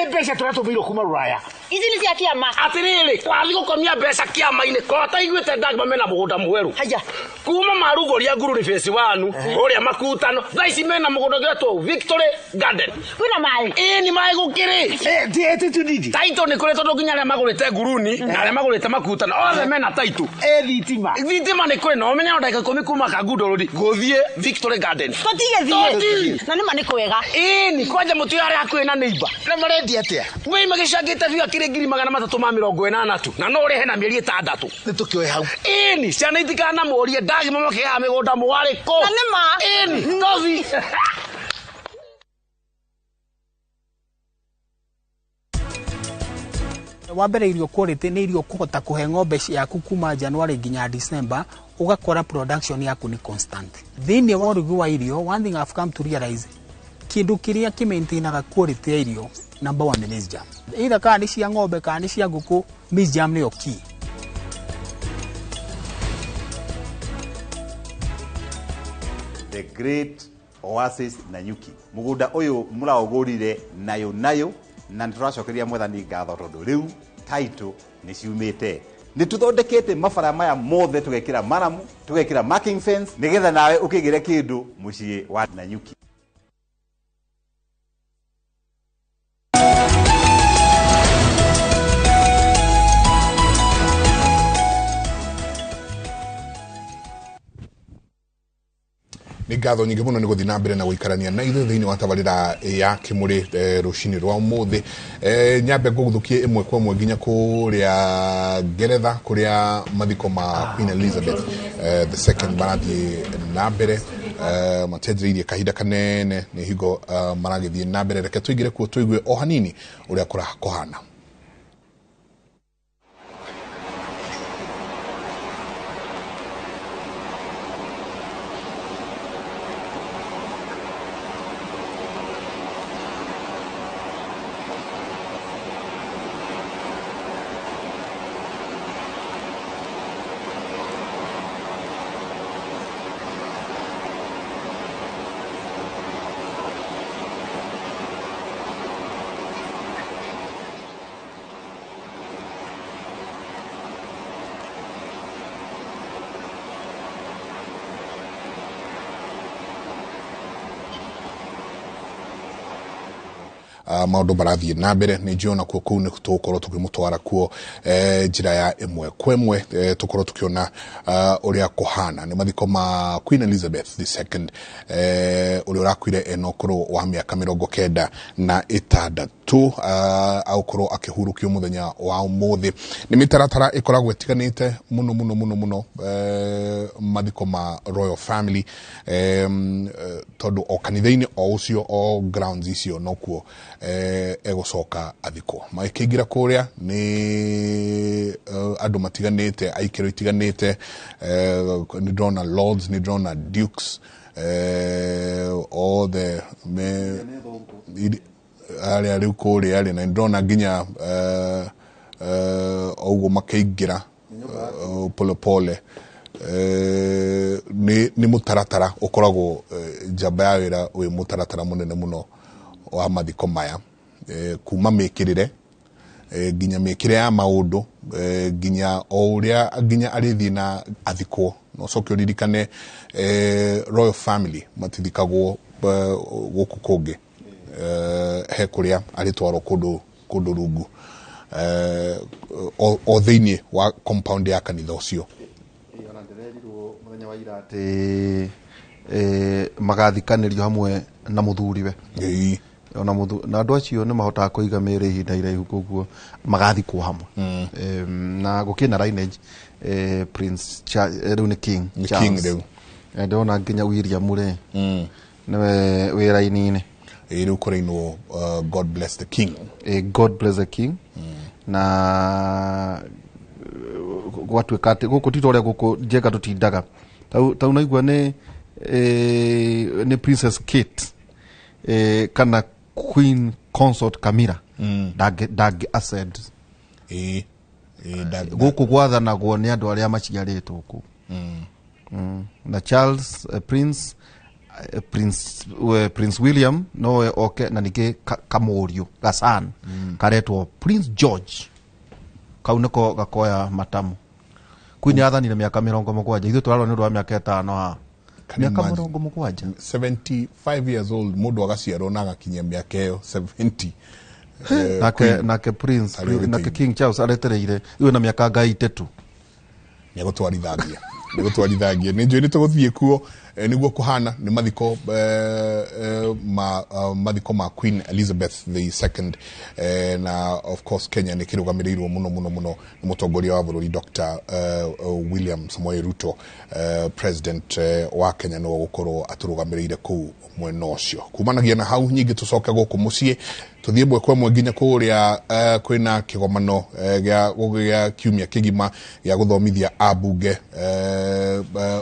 mbeca tũratũmĩirwo kuma rũraya. Ici nĩ cia kĩama. Atĩrĩrĩ, twathiĩ gũkomia mbeca kĩama-inĩ ko ataiguĩte ndagma mena mũgũnda mwerũ. Haya. Kuma marugũria Ngururi phase 1 ũrĩa makutano, thaa ici mena mũgũnda ũgĩtwo Victory Garden. Kwĩna maĩ? Ĩĩ nĩ maĩ gũkĩrĩ. Taitũ nĩ kũrĩ, tondũ nginya arĩa magũrĩte Nguruni na arĩa magũrĩte makutano othe mena taitũ. Thitima. Thitima nĩ kũrĩ, na ũmenye no ndagĩka 10 kuma Kangundo Road gũthiĩ Victory Garden. Tũtigĩthiĩ. Na nĩma nĩ kwega. Ĩni kwanja mũtu arĩa hakuhĩ na neighbor. Na marendia atĩa? Wei magĩcangĩte biũ akĩrĩ 380,000 tu, na no ũrĩhe na mĩeri 6. Nĩ tũkĩoe hau. Ĩni ciana itikanamũrie ndagima makĩgaga mĩgũnda mwarĩ kũ. Na nĩma. Ĩni tothi. Wa mbere, irio quality nĩ irio kũhota kũhe ng'ombe ciaku kuma January nginya December, ũgakora production yaku nĩ constant. Thĩinĩ wa ũrugi wa irio, one thing I've come to realize, kĩndũ kĩrĩa kĩmaintainaga quality ya irio number one nĩ maize germ. Either kana nĩ cia ng'ombe kana nĩ cia ngũkũ, maize germ nĩyo key. The Great Oasis Nanyuki, mũgũnda ũyũ mũraũgũrire nayo nayo, na nĩ tũracokeria mwathani ngatho tondũ rĩu title nĩ ciumĩte. Nĩ tũthondekete mabara maya mothe, tũgekĩra maramu, tũgekĩra marking fence, nĩgetha nawe ũkĩgĩre kĩndũ mũciĩ wa Nanyuki. Nĩ ngatho nyingĩ mũno nĩ gũthiĩ na mbere na gũikarania na ithuĩ thĩinĩ wa tabarĩra ya Kĩmũrĩ rũcinĩ rwa ũmũthĩ. Nyambe ngũgũthũkie ĩmwe kwa ĩmwe nginya kũrĩa Ngeretha, kũrĩa mathiko ma Queen Elizabeth the second marathiĩ na mbere, matenjereirie kahinda kanene, nĩ hingo maragĩthiĩ na mbere. Reke tũingĩre kuo tũigue o hanini ũrĩa kũhana. Maũndũ marathiĩ na mbere nĩ njũĩ onakuo kũu nĩ tũgũkorwo tũkĩmũtwara kuo njĩra ya ĩmwe kwa ĩmwe, tũkorwo tũkĩona ũrĩa kũhana. Nĩ mathiko ma Queen Elizabeth II, ũrĩa ũrakuire ena ũkũrũ wa mĩaka 96, agũkorwo akĩhurũkio mũthenya wa ũmũthĩ. Nĩ mĩtaratara ĩkoragwo ĩtiganĩte mũno mũno mũno mũno, mathiko ma royal family, tondũ o kanitha-inĩ o ũcio o grounds icio nokuo egũcoka athikwo. Magĩkĩingĩra kũrĩa nĩ andũ matiganĩte, aikĩro itiganĩte, nĩ ndĩrona lords, nĩ ndĩrona dukes, othe me arĩa rĩu kũrĩa rĩ, na nĩ ndĩrona nginya ũguo makĩingĩra polepole. Nĩ mũtaratara ũkoragwo, njamba ya wĩra wĩ mũtaratara mũnene mũno wa mathiko maya, kuma mĩkĩrĩre, nginya mĩkĩre ya maũndũ, nginya o ũrĩa nginya arĩthiĩ na athikwo. Na ũcoke ũririkane, royal family matithikagwo gũkũ kũngĩ, he kũrĩa arĩtwarwo kũndũ rungu, o thĩinĩ wa compound ya kanitha ũcio. Ona ndĩrerirwo mũthenya wa ira atĩ magathikanĩrio hamwe na mũthuriwe. Ona na andũ acio nĩ mahotaga kũiga mĩĩrĩ ihinda iraihu, koguo magathikwo hamwe. Na gũkĩna lineage, Prince rĩu nĩ King Nĩ Charles. King rĩu. Ndĩrona nginya William rĩ, nĩwe wĩ raini-inĩ. Rĩu kũrainwo God bless the King. God bless the King. Na gwatuĩka atĩ gũkũ ti ta ũrĩa gũkũ njenga tũtindaga. Tau naigua nĩ Princess Kate, kana Queen Consort Camilla ndangĩ ascend. Gũkũ gwathanagwo nĩ andũ arĩa maciarĩtwo kũu. Na Charles, Prince William nowe oke, na ningĩ kamũriũ gasan karetwo Prince George, kau nĩko gakoya matamu. Queen yathanire mĩaka 70, ithuĩ tũrarora nĩ ũndũ wa mĩaka 5 haha. Can you Mĩaka imagine? 70. 75 years old mũndũ agaciarwo na agakinyia mĩaka ĩyo 70. Nake Queen nake Prince arĩ nake gĩtĩ-inĩ. King Charles aretereire iwe na mĩaka ngai 3. Nĩegũtwarithangia, nĩgũtwarithangia. Nĩ njũĩ nĩ tũgũthiĩ kuo, nĩguo kũhana. Nĩ mathiko, ma mathiko ma Queen Elizabeth II, na of course Kenya nĩ kĩrũgamĩrĩirwo mũno mũno mũno nĩ mũtongoria wa bũrũri Dr. William Samoei Ruto, president wa Kenya nĩwe ũgũkorwo atũrũgamĩrĩire kũu mwena ũcio. Kumanagia na hau nyingĩ tũcoke gũkũ mũciĩ, tũthiĩ ĩmwe kwa ĩmwe nginya kũrĩa kwĩna kĩgomano gĩa kiumia kĩgima gĩa gũthomithia ambunge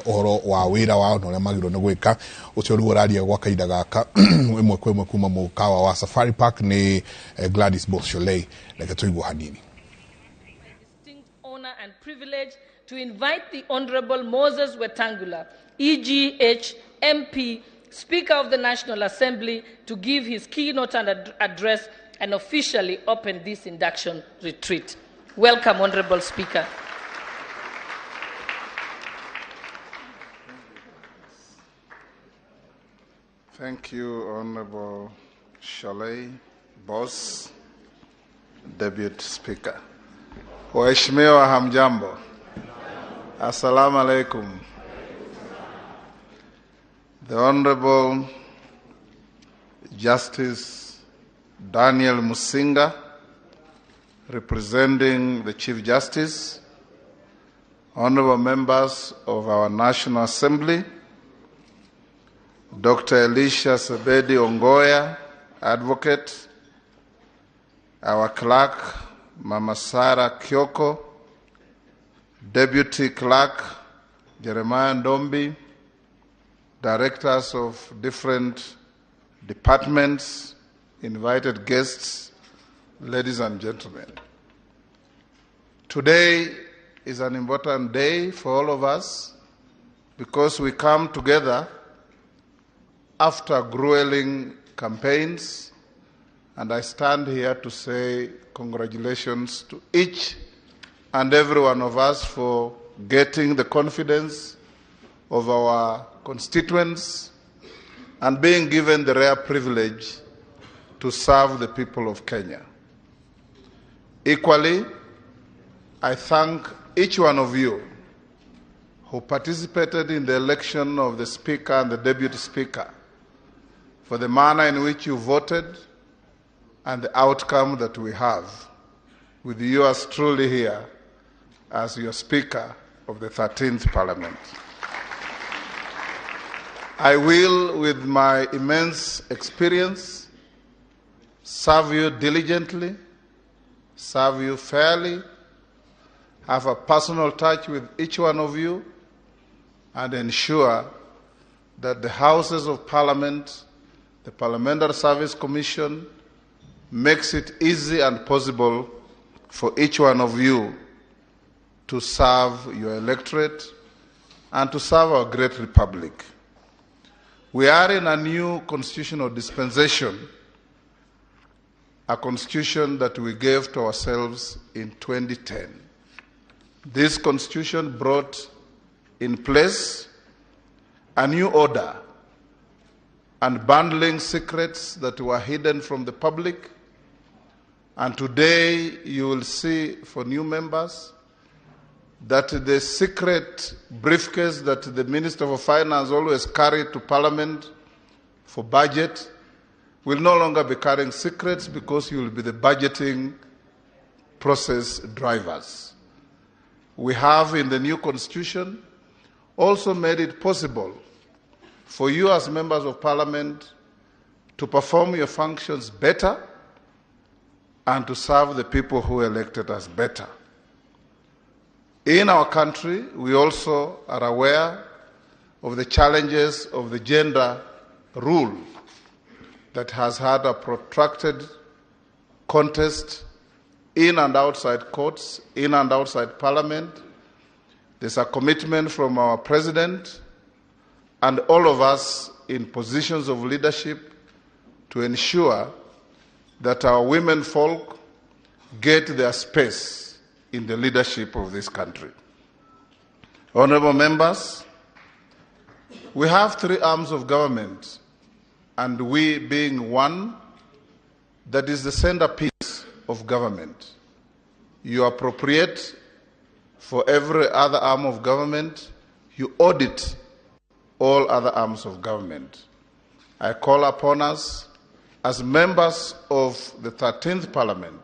ũhoro wa wĩra wao na ũrĩa magĩrĩirwo nĩ gwĩka. Ũcio rĩu ũraria gwa kahinda gaka ĩmwe kwa ĩmwe kuma mũkawa wa Safari Park nĩ Gladys Bolsholei. Reke tũigue hanini. Honor and privilege to invite the Honorable Moses Wetangula, EGH MP, Speaker of the National Assembly, to give his keynote and address and officially open this induction retreat. Welcome, Honorable Speaker. Thank you, Honorable Shalei Boss, Deputy Speaker. Waheshimiwa, hamjambo. Assalamu alaikum. The Honorable Justice Daniel Musinga, representing the Chief Justice, honorable members of our National Assembly, Dr. Elisha Sebedi Ongoya, advocate, our clerk, Mama Sarah Kyoko, Deputy Clerk, Jeremiah Ndombi, directors of different departments, invited guests, ladies and gentlemen. Today is an important day for all of us because we come together after grueling campaigns, and I stand here to say congratulations to each and every one of us for getting the confidence of our constituents and being given the rare privilege to serve the people of Kenya. Equally, I thank each one of you who participated in the election of the Speaker and the Deputy Speaker for the manner in which you voted and the outcome that we have with yours truly here as your Speaker of the 13th Parliament. I will, with my immense experience, serve you diligently, serve you fairly, have a personal touch with each one of you, and ensure that the Houses of Parliament, the Parliamentary Service Commission, makes it easy and possible for each one of you to serve your electorate and to serve our great republic. We are in a new constitutional dispensation, a constitution that we gave to ourselves in 2010. This constitution brought in place a new order and bundling secrets that were hidden from the public. And today you will see for new members that the secret briefcase that the Minister for Finance always carried to Parliament for budget will no longer be carrying secrets, because you will be the budgeting process drivers. We have in the new constitution also made it possible for you as members of Parliament to perform your functions better and to serve the people who elected us better. In our country, we also are aware of the challenges of the gender rule that has had a protracted contest in and outside courts, in and outside Parliament. There's a commitment from our president and all of us in positions of leadership to ensure that our women folk get their space in the leadership of this country. Honorable members, we have three arms of government, and we being one, that is the centerpiece of government. You appropriate for every other arm of government, you audit all other arms of government. I call upon us as members of the 13th Parliament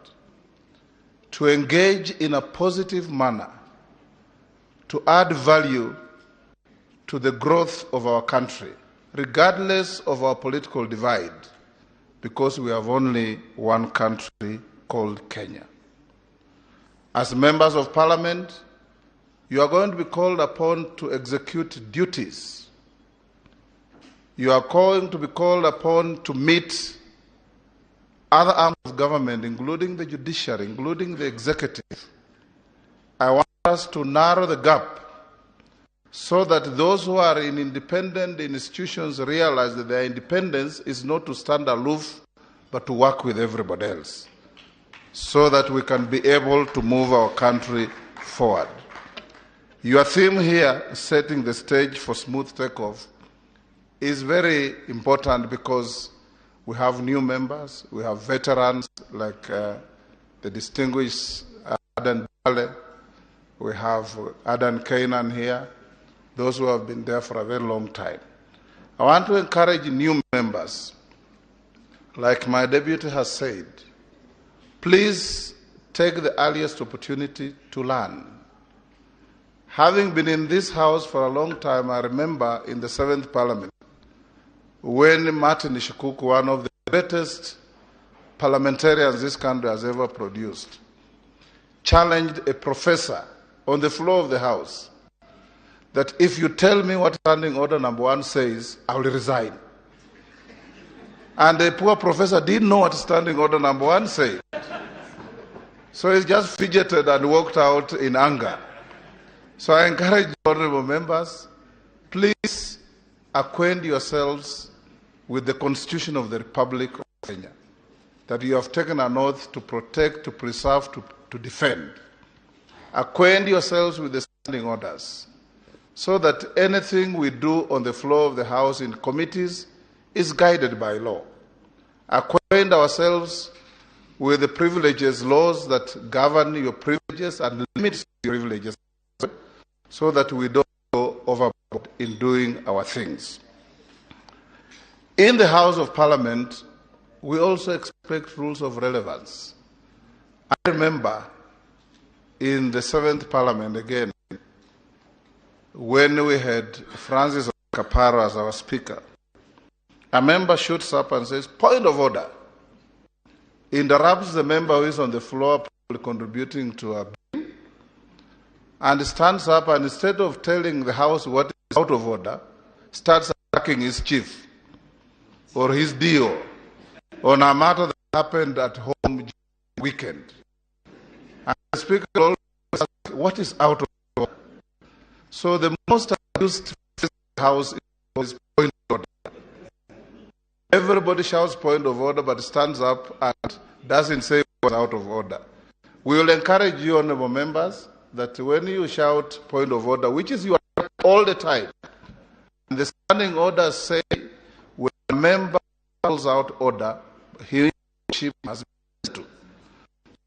to engage in a positive manner to add value to the growth of our country, regardless of our political divide, because we have only one country called Kenya. As members of Parliament, you are going to be called upon to execute duties. You are going to be called upon to meet other arms of government, including the judiciary, including the executive. I want us to narrow the gap so that those who are in independent institutions realize that their independence is not to stand aloof, but to work with everybody else, so that we can be able to move our country forward. Your theme here, setting the stage for smooth takeoff, is very important because we have new members, we have veterans like the distinguished Adan Dale, we have Adan Keynan here, those who have been there for a very long time. I want to encourage new members, like my deputy has said, please take the earliest opportunity to learn. Having been in this house for a long time, I remember in the 7th Parliament, when Martin Shikuku, one of the greatest parliamentarians this country has ever produced, challenged a professor on the floor of the house that if you tell me what standing order number 1 says, I will resign. And the poor professor didn't know what standing order number 1 said. So he just fidgeted and walked out in anger. So I encourage honorable members, please acquaint yourselves with the Constitution of the Republic of Kenya, that you have taken an oath to protect, to preserve, to defend. Acquaint yourselves with the standing orders, so that anything we do on the floor of the House in committees is guided by law. Acquaint ourselves with the privileges laws that govern your privileges and limit your privileges so that we don't go overboard in doing our things. In the House of Parliament, we also expect rules of relevance. I remember in the 7th Parliament again, when we had Francis Kaparo as our speaker, a member shoots up and says, "Point of order," interrupts the member who is on the floor contributing to a bill, and stands up and instead of telling the House what is out of order, starts attacking his chief or his DO on a matter that happened at home weekend. And the speaker always asks, what is out of order? So the most abused House is point of order. Everybody shouts point of order, but stands up and doesn't say what's out of order. We will encourage you, honorable members, that when you shout point of order, which is your right all the time, and the standing orders say when a member calls out order, he or she must be to.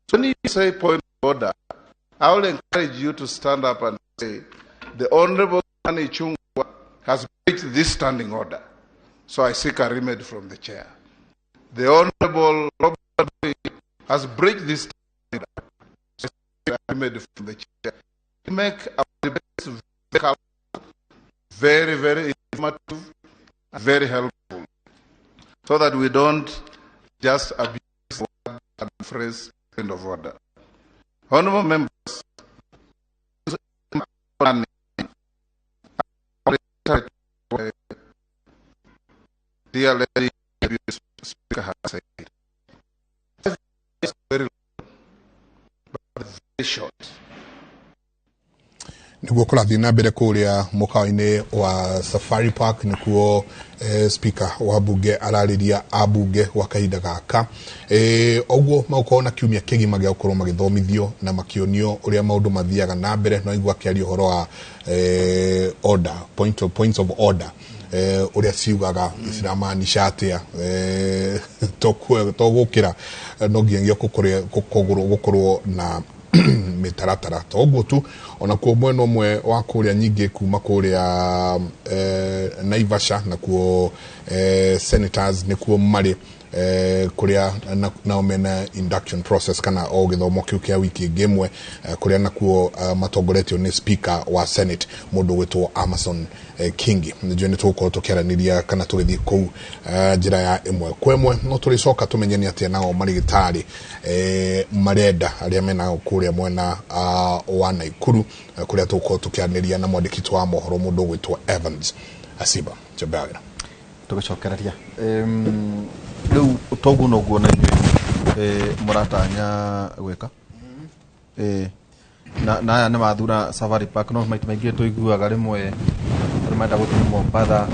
So when you say point of order, I will encourage you to stand up and say, the Honorable Kimani Ichung'wah has breached this standing order, so I seek a remedy from the chair. The Honorable Robert has breached this standing order, so I seek a remedy from the chair. We make our debates very, very, very informative, and very helpful, so that we don't just abuse the word and phrase point of order. Honorable members, dear lady, speaker has said, it's very long, but very short. Niguo kũrathiĩ na mbere kũrĩa mũkawa-inĩ wa Safari Park nĩkuo speaker wa bunge ararĩria ambunge gwa kahinda gaka. Ũguo magũkorwo na kiumia kĩgima gĩa gũkorwo magĩthomithio na makĩonio ũrĩa maũndũ mathiaga na mbere. No igua akĩaria ũhoro wa order, points of order, ũrĩa ciugaga ciramaanisha atĩa, to gũkĩra no nginyagia gũkorwo na mĩtaratara. To ũguo tu, onakuo mwena ũmwe wa kũrĩa nyingĩ kuma kũrĩa Naivasha nakuo senators nĩkuo marĩ kũrĩa nao mena induction process kana o gĩthomo kĩu kĩa wiki ĩngĩ ĩmwe, kũrĩa nakuo matongoretio nĩ speaker wa Senate mũndũ ũgwĩtwo Amason Kingi. Nĩnjũĩ nĩ tũgũkorwo tũkĩaranĩria kana tũgĩthiĩ kũu njĩra ya ĩmwe kwa ĩmwe, no tũrĩcoka tũmenye nĩ atĩa nao marĩgĩtarĩ marenda arĩa mena kũrĩa mwena wa Naikuru, kũrĩa tũgũkorwo tũkĩaranĩria na mwandĩki wa mohoro mũndũ ũgwĩtwo Evans Asiba. Njambe tũgĩcokereria rĩu toguo noguo na inyuĩ mũratanya gwĩka na aya nĩ mathura Safari Park. No maita maingĩ tũiguaga rĩmwe andũ marenda gũthiĩ Mombatha,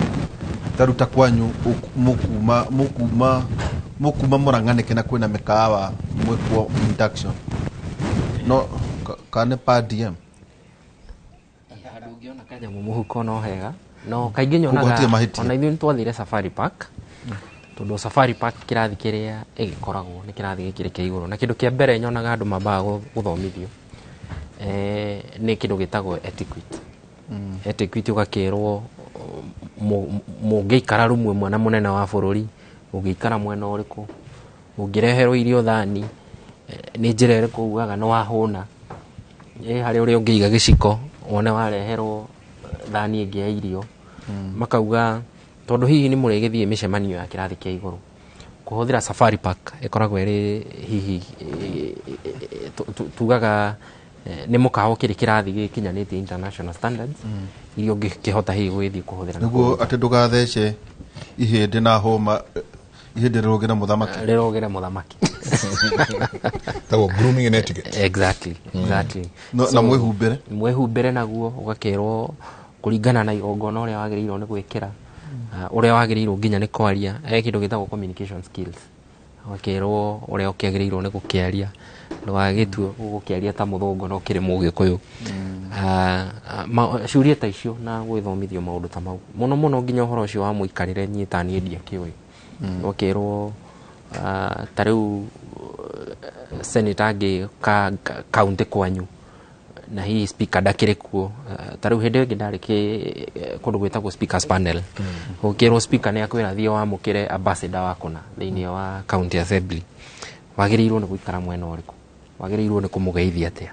taruta kwanyu mũkuma Mũrang'a nĩkĩ na kwĩna mĩkawa mwĩkuo induction no kana nĩ per diem handũ ũngĩona kanyamũ mũhuko no hega. No kaingĩ nyonaga ona ithuĩ nĩtwathire Safari Park, tondũ Safari Park kĩrathi kĩrĩa ĩgĩkoragwo nĩ kĩrathi gĩkĩrĩ kĩa igũrũ, na kĩndũ kĩa mbere nyonaga andũ mambaga gũthomithio nĩ kĩndũ gĩtagwo etiquette. Etiquette ũgakĩrwo mũngĩikara rumwe mwena mũnene wa bũrũri, ũngĩikara mwena ũrĩkũ, ũngĩreherwo irio thani nĩ njĩra ĩrĩkũ ugaga nĩ wahũna, harĩ ũrĩa ũngĩiga gĩciko wone wareherwo thani ĩngĩ ya irio. Makauga tondũ hihi nĩ mũrĩgĩthiĩ mĩcemanio ya kĩrathi kĩa igũrũ, kũhũthĩra Safari Park ĩkoragwo ĩrĩ hihi tugaga nĩ mũkawa ũkĩrĩ kĩrathi gĩkinyanĩtie international standards iria ũngĩkĩhota hihi gũgĩthiĩ kũhũthĩra nĩguo atĩ ndũgathece ihĩndĩ na hũma, ihĩndĩ rĩrũgĩre mũthamaki, rĩrũgĩre mũthamaki. Tagwo grooming and etiquette. Exactly, exactly. Na mwĩhumbĩre, mwĩhumbĩre naguo ũgakĩrwo kũringana na igongona ũrĩa wagĩrĩirwo nĩ gwĩkĩra, ũrĩa wagĩrĩirwo nginya nĩ kwaria, kĩndũ gĩtagwo communication skills, ũgakĩrwo ũrĩa ũkĩagĩrĩirwo nĩ gũkĩaria, ndũgagĩtue ũgũkĩaria ta mũthũngũ no ũkĩrĩ mũgĩkũyũ. Ciũria ta icio na gwĩthomithio maũndũ ta mau mũno mũno, nginya ũhoro ũcio wa mũikarĩre niĩ ta niĩ ndiakĩũĩ. Ũgakĩrwo Ta rĩu senator angĩũka kaunti kwanyu na hihi speaker ndakĩrĩ kuo, ta rĩu hĩndĩ ĩngĩ ndarĩ kũndũ gwĩtagwo speakers panel, ũkĩrwo speaker nĩ akwĩra thiĩ wamũkĩre ambassador wa kũna thĩinĩ wa county assembly, wagĩrĩirwo nĩ gũikara mwena ũrĩkũ, wagĩrĩirwo nĩ kũmũgeithia atĩa?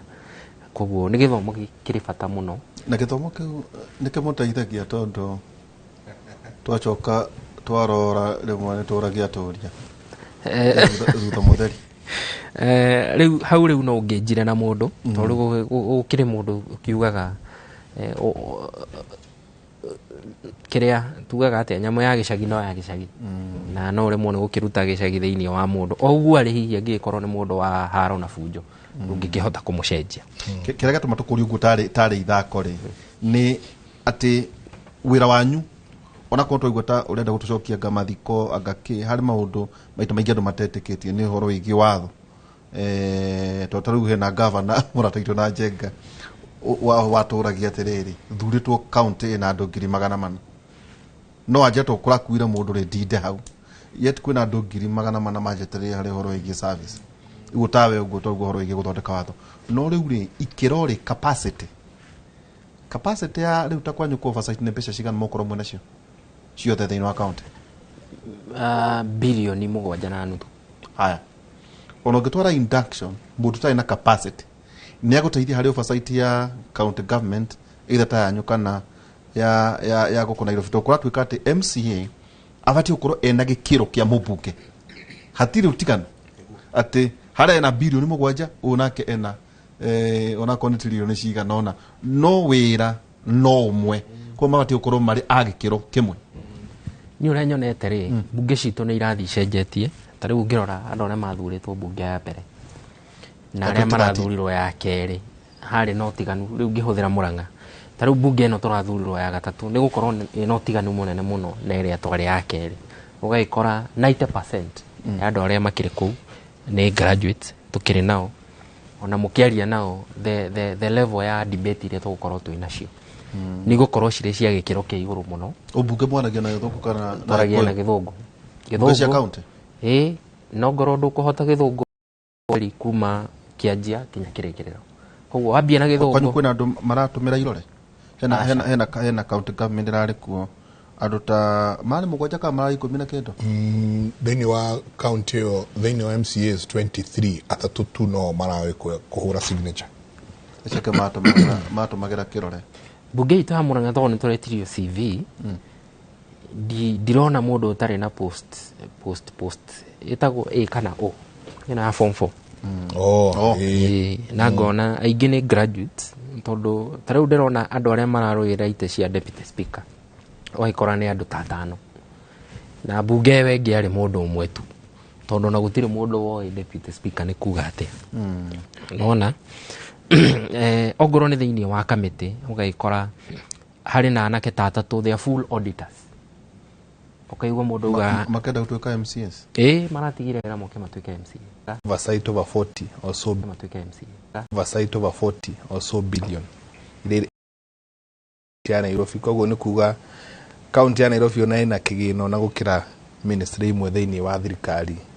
Koguo nĩ gĩthomo kĩrĩ bata mũno. Na gĩthomo kĩu nĩ kĩmũteithagia, tondũ twacoka twarora rĩmwe nĩ tũragia tũria thutha mũtheri. Rĩu hau rĩu no ũngĩnjire na mũndũ, tondũ gũkĩrĩ mũndũ ũkiugaga kĩrĩa tugaga atĩa, nyamũ ya gĩcagi no ya gĩcagi, na no ũremwo nĩ gũkĩruta gĩcagi thĩinĩ wa mũndũ o ũguo arĩ. Hihi angĩgĩkorwo nĩ mũndũ wa haro na bunjo, ndũngĩkĩhota kũmũcenjia. Kĩrĩa gĩatũma tũkũrie ũguo tarĩ ithako rĩ, nĩ atĩ wĩra wanyu onakorwo twaigua ta ũrenda gũtũcokia anga mathiko anga kĩ, harĩ maũndũ maita maingĩ andũ matetĩkĩtie nĩ ũhoro wĩgiĩ watho. Tondũ ta rĩu hena gavana mũrata na Njenga watũragia atĩrĩrĩ, thurĩtwo county ĩna andũ 400,000, no anje to kũrakuire mũndũ rĩ ndinde hau, yet kwĩna andũ 400,000 manjetereire harĩ ũhoro wĩgiĩ service. Ũguo tawe ũguo toguo ũhoro wĩgiĩ gũthondeka watho, no rĩu rĩ ikĩro rĩ capacity ya rĩu ta kwanyu kũ oversight nĩ mbeca cigana mũkorwo mwĩna cio ciothe thĩinĩ wa county? 7.5 billioni. Haya, ona ũngĩtwara induction mũndũ ũtarĩ na capacity nĩ agũteithia harĩ oversight ya county government, either ta yanyu kana ya gũkũ Nairobi, tondũ kũratuĩka atĩ MCA abatiĩ gũkorwo ena gĩkĩro kĩa mũmbunge, hatirĩ ũtiganu atĩ harĩa ena 7 bilioni ũyũ nake ena onakorwo nĩ tirioni cigana ũna, no wĩra no ũmwe, koguo mabatiĩ gũkorwo marĩ a gĩkĩro kĩmwe. Niĩ ũrĩa nyonete rĩ, mbunge citũ nĩ irathiĩ icenjetie. Ta rĩu ũngĩrora andũ arĩa mathurĩtwo mbunge ya mbere na arĩa 2013. Marathurirwo ya kerĩ, harĩ na ũtiganu. Rĩu ngĩhũthĩra Mũrang'a, ta rĩu mbunge ĩno tũrathurirwo ya gatatũ nĩ gũkorwo ĩna ũtiganu mũnene mũno na ĩrĩa twarĩ ya kerĩ. Ũgagĩkora 90% ya andũ arĩa makĩrĩ kũu nĩ graduates tũkĩrĩ nao. Ona mũkĩaria nao, the level ya debate iria tũgũkorwo twĩ nacio nĩ igũkorwo cirĩ cia gĩkĩro kĩa igũrũ mũno. Ũmbunge mwaragia na gĩthũngũ kana na Twaragia na Gĩkũyũ? gĩthũngũ. Mbunge cia county? Ĩĩ, no ngorwo ndũkũhota gĩthũngũ kuma kĩanjia kinya kĩrĩkĩrĩro, koguo wambia na Kwanyu gĩthũngũ. Kwĩna andũ maratũmĩra irore hena Aca. hena county government ĩrarĩ kuo andũ ta marĩ mũgwanja kana mararĩ ikũmi na kĩndũ. Thĩinĩ wa county ĩyo, thĩinĩ wa MCAs 23, atatũ tu no maraĩ kũhũra signature. Ĩcoke matũmagĩra kĩrore. Mbunge itũ ya Mũrang'a, tondũ nĩ tũretirio CV, ndirona mũndũ ũtarĩ na post ĩtagwo A kana O ĩno ya form 4. Oh. Ĩĩ, na ngona aingĩ nĩ graduates, tondũ ta rĩu ndĩrona andũ arĩa mararũĩra itĩ cia deputy speaker, ũgagĩkora nĩ andũ ta atano, na mbunge ĩyo ĩngĩ arĩ mũndũ ũmwe tu, tondũ ona gũtirĩ mũndũ woĩ deputy speaker nĩ kuga atĩa. Nona ongorwo nĩ thĩinĩ wa kamĩtĩ, ũgagĩkora harĩ na anake ta atatũ, they are full auditors, ũkaigua mũndũ auga Makenda gũtuĩka MCS? Ĩĩ, maratigire wĩra moke matuĩke MCA. Oversight over 40 or so matuĩke MCA. Oversight over 40 or so billion iria ya Nairobi, koguo nĩ kuga kaunti ya Nairobi ona ĩna kĩgĩna ona gũkĩra ministry imwe thĩinĩ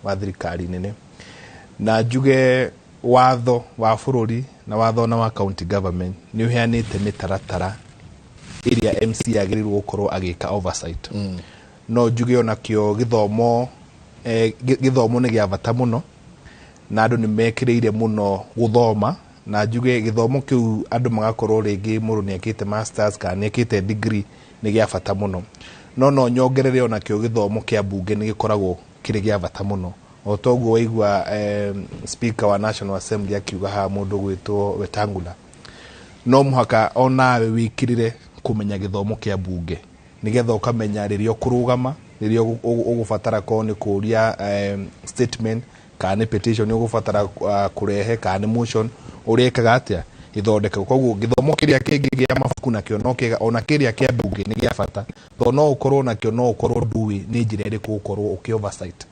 wa thirikari nene. Na njuge watho wa bũrũri na watho na wa county government nĩ ũheanĩte mĩtaratara ĩrĩa MC agĩrĩirwo gũkorwo agĩka oversight. No njuge onakĩo gĩthomo, gĩthomo nĩ gĩa bata mũno na andũ nĩ mekĩrĩire mũno gũthoma, na njuge gĩthomo kĩu andũ magakorwo rĩngĩ mũndũ nĩ ekĩte masters kana nĩ ekĩte degree nĩ gĩa bata mũno. No nyongerere onakĩo gĩthomo kĩa mbunge nĩ gĩkoragwo kĩrĩ gĩa bata mũno, o toguo waigua speaker wa National Assembly akiuga haha mũndũ gwĩtwo Wetangula, no mũhaka onawe wĩkĩrĩre kũmenya gĩthomo kĩa mbunge nĩgetha ũkamenya rĩrĩa ũkũrũgama, rĩrĩa ũgũbatara korwo nĩ kũria statement kana nĩ petition ũgũbatara kũrehe kana nĩ motion ũrĩkaga atĩa ithondeka. Koguo gĩthomo kĩrĩa kĩngĩ gĩa mabuku nakĩo no kĩega, ona kĩrĩa kĩa mbunge nĩ gĩa bata, tondũ no ũkorwo nakĩo no ũkorwo ndũĩ nĩ njĩra ĩrĩkũ ũkorwo ũkĩ oversight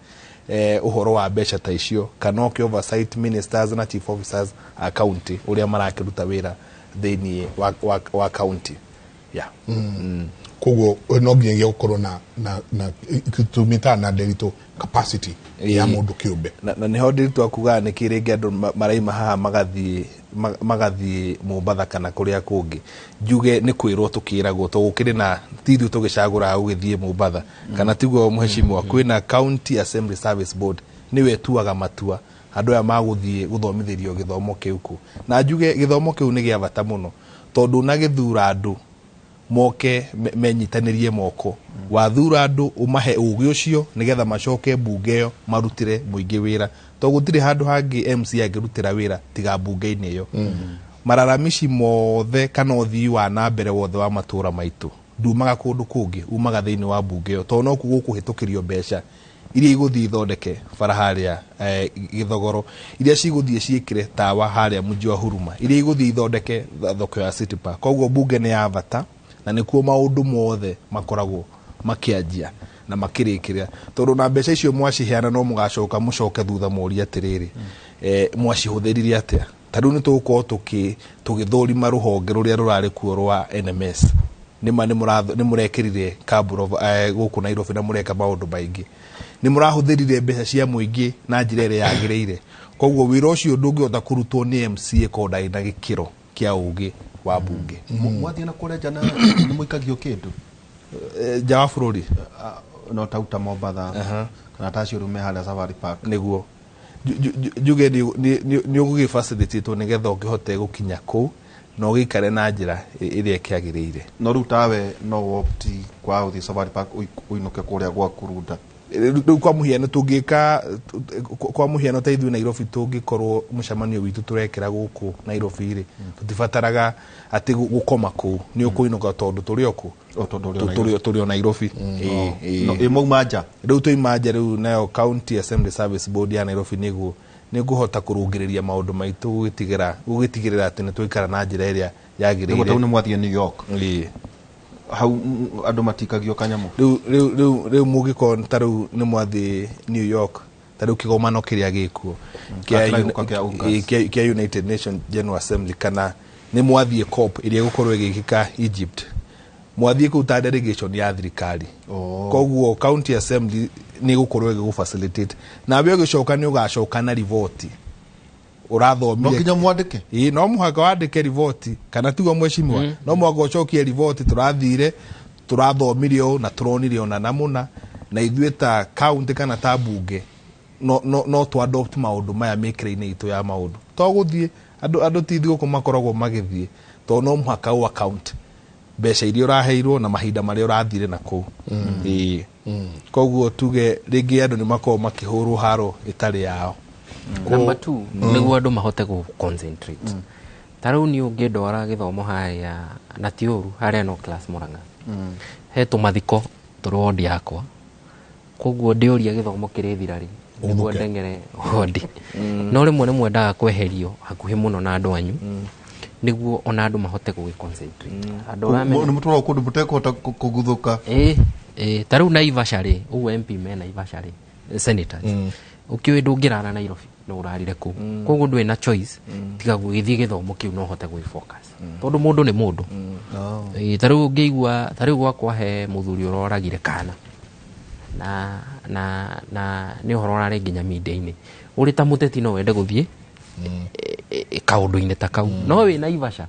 ũhoro wa mbeca ta icio, kana ũkĩ oversight ministers na chief officers a county ũrĩa marakĩruta wĩra thĩinĩ wa county, yeah. Koguo no nginyagia gũkorwo na tũmĩtaga na nderitũ capacity ya mũndũ kĩũmbe. Na nĩho ndĩritũ akugaga nĩkĩ rĩngĩ andũ maraima haha magathiĩ Mombatha kana kũrĩa kũngĩ. Njuge nĩ kwĩrwo tũkĩragwo to gũkĩrĩ na ti ithuĩ tũgĩcagũraga gũgĩthiĩ Mombatha kana tiguo mheshimiwa, kwĩna County Assembly Service Board nĩwe ĩtuaga matua andũ aya magũthiĩ gũthomithĩrio gĩthomo kĩu kũ. Na njuge gĩthomo kĩu nĩ gĩa bata mũno tondũ na gĩthura andũ moke menyitanĩrie moko, wathura andũ ũmahe ũgĩ ũcio nĩgetha macoke mbunge ĩyo marutĩre mũingĩ wĩra, to gũtirĩ handũ hangĩ MC angĩrutĩra wĩra tiga mbunge-inĩ ĩyo. Mararamici mothe kana ũthii wa na mbere wothe wa matũra maitũ ndumaga kũndũ kũngĩ, umaga thĩinĩ wa mbunge ĩyo, tondũ nokuo gũkũhĩtũkĩrio mbeca iria igũthiĩ ithondeke bara harĩa Gĩthogoro, iria cigũthiĩ ciĩkĩre tawa harĩa mũji wa Huruma, iria igũthiĩ ithondeke thoko ya City Park. Koguo mbunge nĩ ya bata na nĩkuo maũndũ mothe makoragwo makĩanjia na makĩrĩkĩrĩra, tondũ na mbeca icio mwaciheana no mũgacoka mũcoke thutha mũrie atĩrĩrĩ, mwacihũthĩrire atĩa. Ta rĩu nĩ tũgũkorwo tũgĩthũrima rũhonge rũrĩa rũrarĩ kuo rwa NMS, nĩma nĩ mũrekĩrire kamburo gũkũ Nairobi na mũreka maũndũ maingĩ, nĩ mũrahũthĩrire mbeca cia mũingĩ na njĩra ĩrĩa yagĩrĩire. Koguo wĩra ũcio ndũngĩhota kũrutwo nĩ MCA korwo ndarĩ na gĩkĩro kĩa ũgĩ wa mbunge. Mwathiĩ na kũrĩa nja nĩ mũikagio kĩndũ nja wa bũrũri, no ta Mombatha kana ta acio rĩu me harĩa Safari Park, nĩguo njuge nĩ ũgũgĩ facilitate nĩgetha ũkĩhote gũkinya kũu na ũgĩikare na njĩra ĩrĩa ĩkĩagĩrĩire. No rĩu tawe no wopti kwa gũthiĩ Safari Park ũinũke kũrĩa gwaku Runda. Rĩu kwa mũhiano tũngĩka, kwa mũhiano ta ithuĩ Nairobi tũngĩkorwo mũcemanio witũ tũrekĩra gũkũ Nairobi rĩ, tũtibataraga atĩ gũkoma kũu, nĩ ũkũinũka tondũ tũrĩ o kũ, tũrĩ o Nairobi. Ĩ mwauma nja rĩu twauma nja rĩu nayo County Assembly Service Board ya Nairobi nĩguo nĩngũhota kũrũngĩrĩria maũndũ maitũ gũgĩtigĩrĩra atĩ nĩ twaikara na njĩra ĩrĩa yagĩrĩire. Nĩguo nĩ mwathiĩ New York hau andũ matikagio kanyamũ. Rĩu mũngĩkorwo ta rĩu nĩ mwathiĩ New York, ta rĩu kĩgomano kĩrĩa gĩkuo kĩa United Nations General Assembly, kana nĩ mwathiĩ COP ĩrĩa ĩgũkorwo ĩgĩkĩka Egypt, mwathiĩ kũu ta delegation ya thirikari. Koguo County Assembly nĩ ĩgũkorwo ĩgĩgũ facilitate, nawe ũgĩcoka nĩ ũgacoka na riboti ũrathomire. No nginya mwandĩke? Ĩĩ, no mũhaka wandĩke riboti, kana tiguo mheshimiwa? No mũhaka ũcokie riboti, tũrathire tũrathomire ũũ na tũronire ũna na mũna, na ithuĩ ta county kana ta mbunge no tũ adopt maũndũ maya mĩkĩre-inĩ itũ ya maũndũ. To gũthiĩ andũ ti ithuĩ gũkũ makoragwo magĩthiĩ, tondũ no mũhaka ũ account mbeca iria ũraheirwo na mahinda marĩa ũrathire na kũu. Ĩĩ, koguo tuge rĩngĩ andũ nĩ makoragwo makĩhũrwo haro ĩtarĩ yao. Number 2, nĩguo andũ mahote gũ concentrate. Ta rĩu niĩ ũngĩndwara gĩthomo harĩa na ti ũru harĩa no class Murang'a, he tũmathiko tũrĩ wondi yakwa, koguo ndĩũria gĩthomo kĩrĩthira rĩ nĩguo ndeng'ere wondi. No rĩmwe nĩ mwendaga kweherio hakuhĩ mũno na andũ anyu nĩguo ona andũ mahote gũgĩ concentrate. Andũ ũramenya nĩ mũtwaragwo kũndũ mũtekũhota kũguthũka. Ĩĩ, ta rĩu Naivasha rĩ, ũguo MP me Naivasha rĩ, senators, ũkĩũĩ ndũngĩrara Nairobi no ũrarire kũu, koguo ndũrĩ na choice tiga gũgĩthiĩ gĩthomo kĩu no ũhote gwĩ focus, tondũ mũndũ nĩ mũndũ. Ta rĩu ũngĩigua, ta rĩu gwakwa he mũthuri ũroragire kana na nĩ ũhoro ũrarĩ nginya media-inĩ, ũrĩ ta mũteti no wende gũthiĩ kaũndũ-inĩ ta kau, no wĩ Naivasha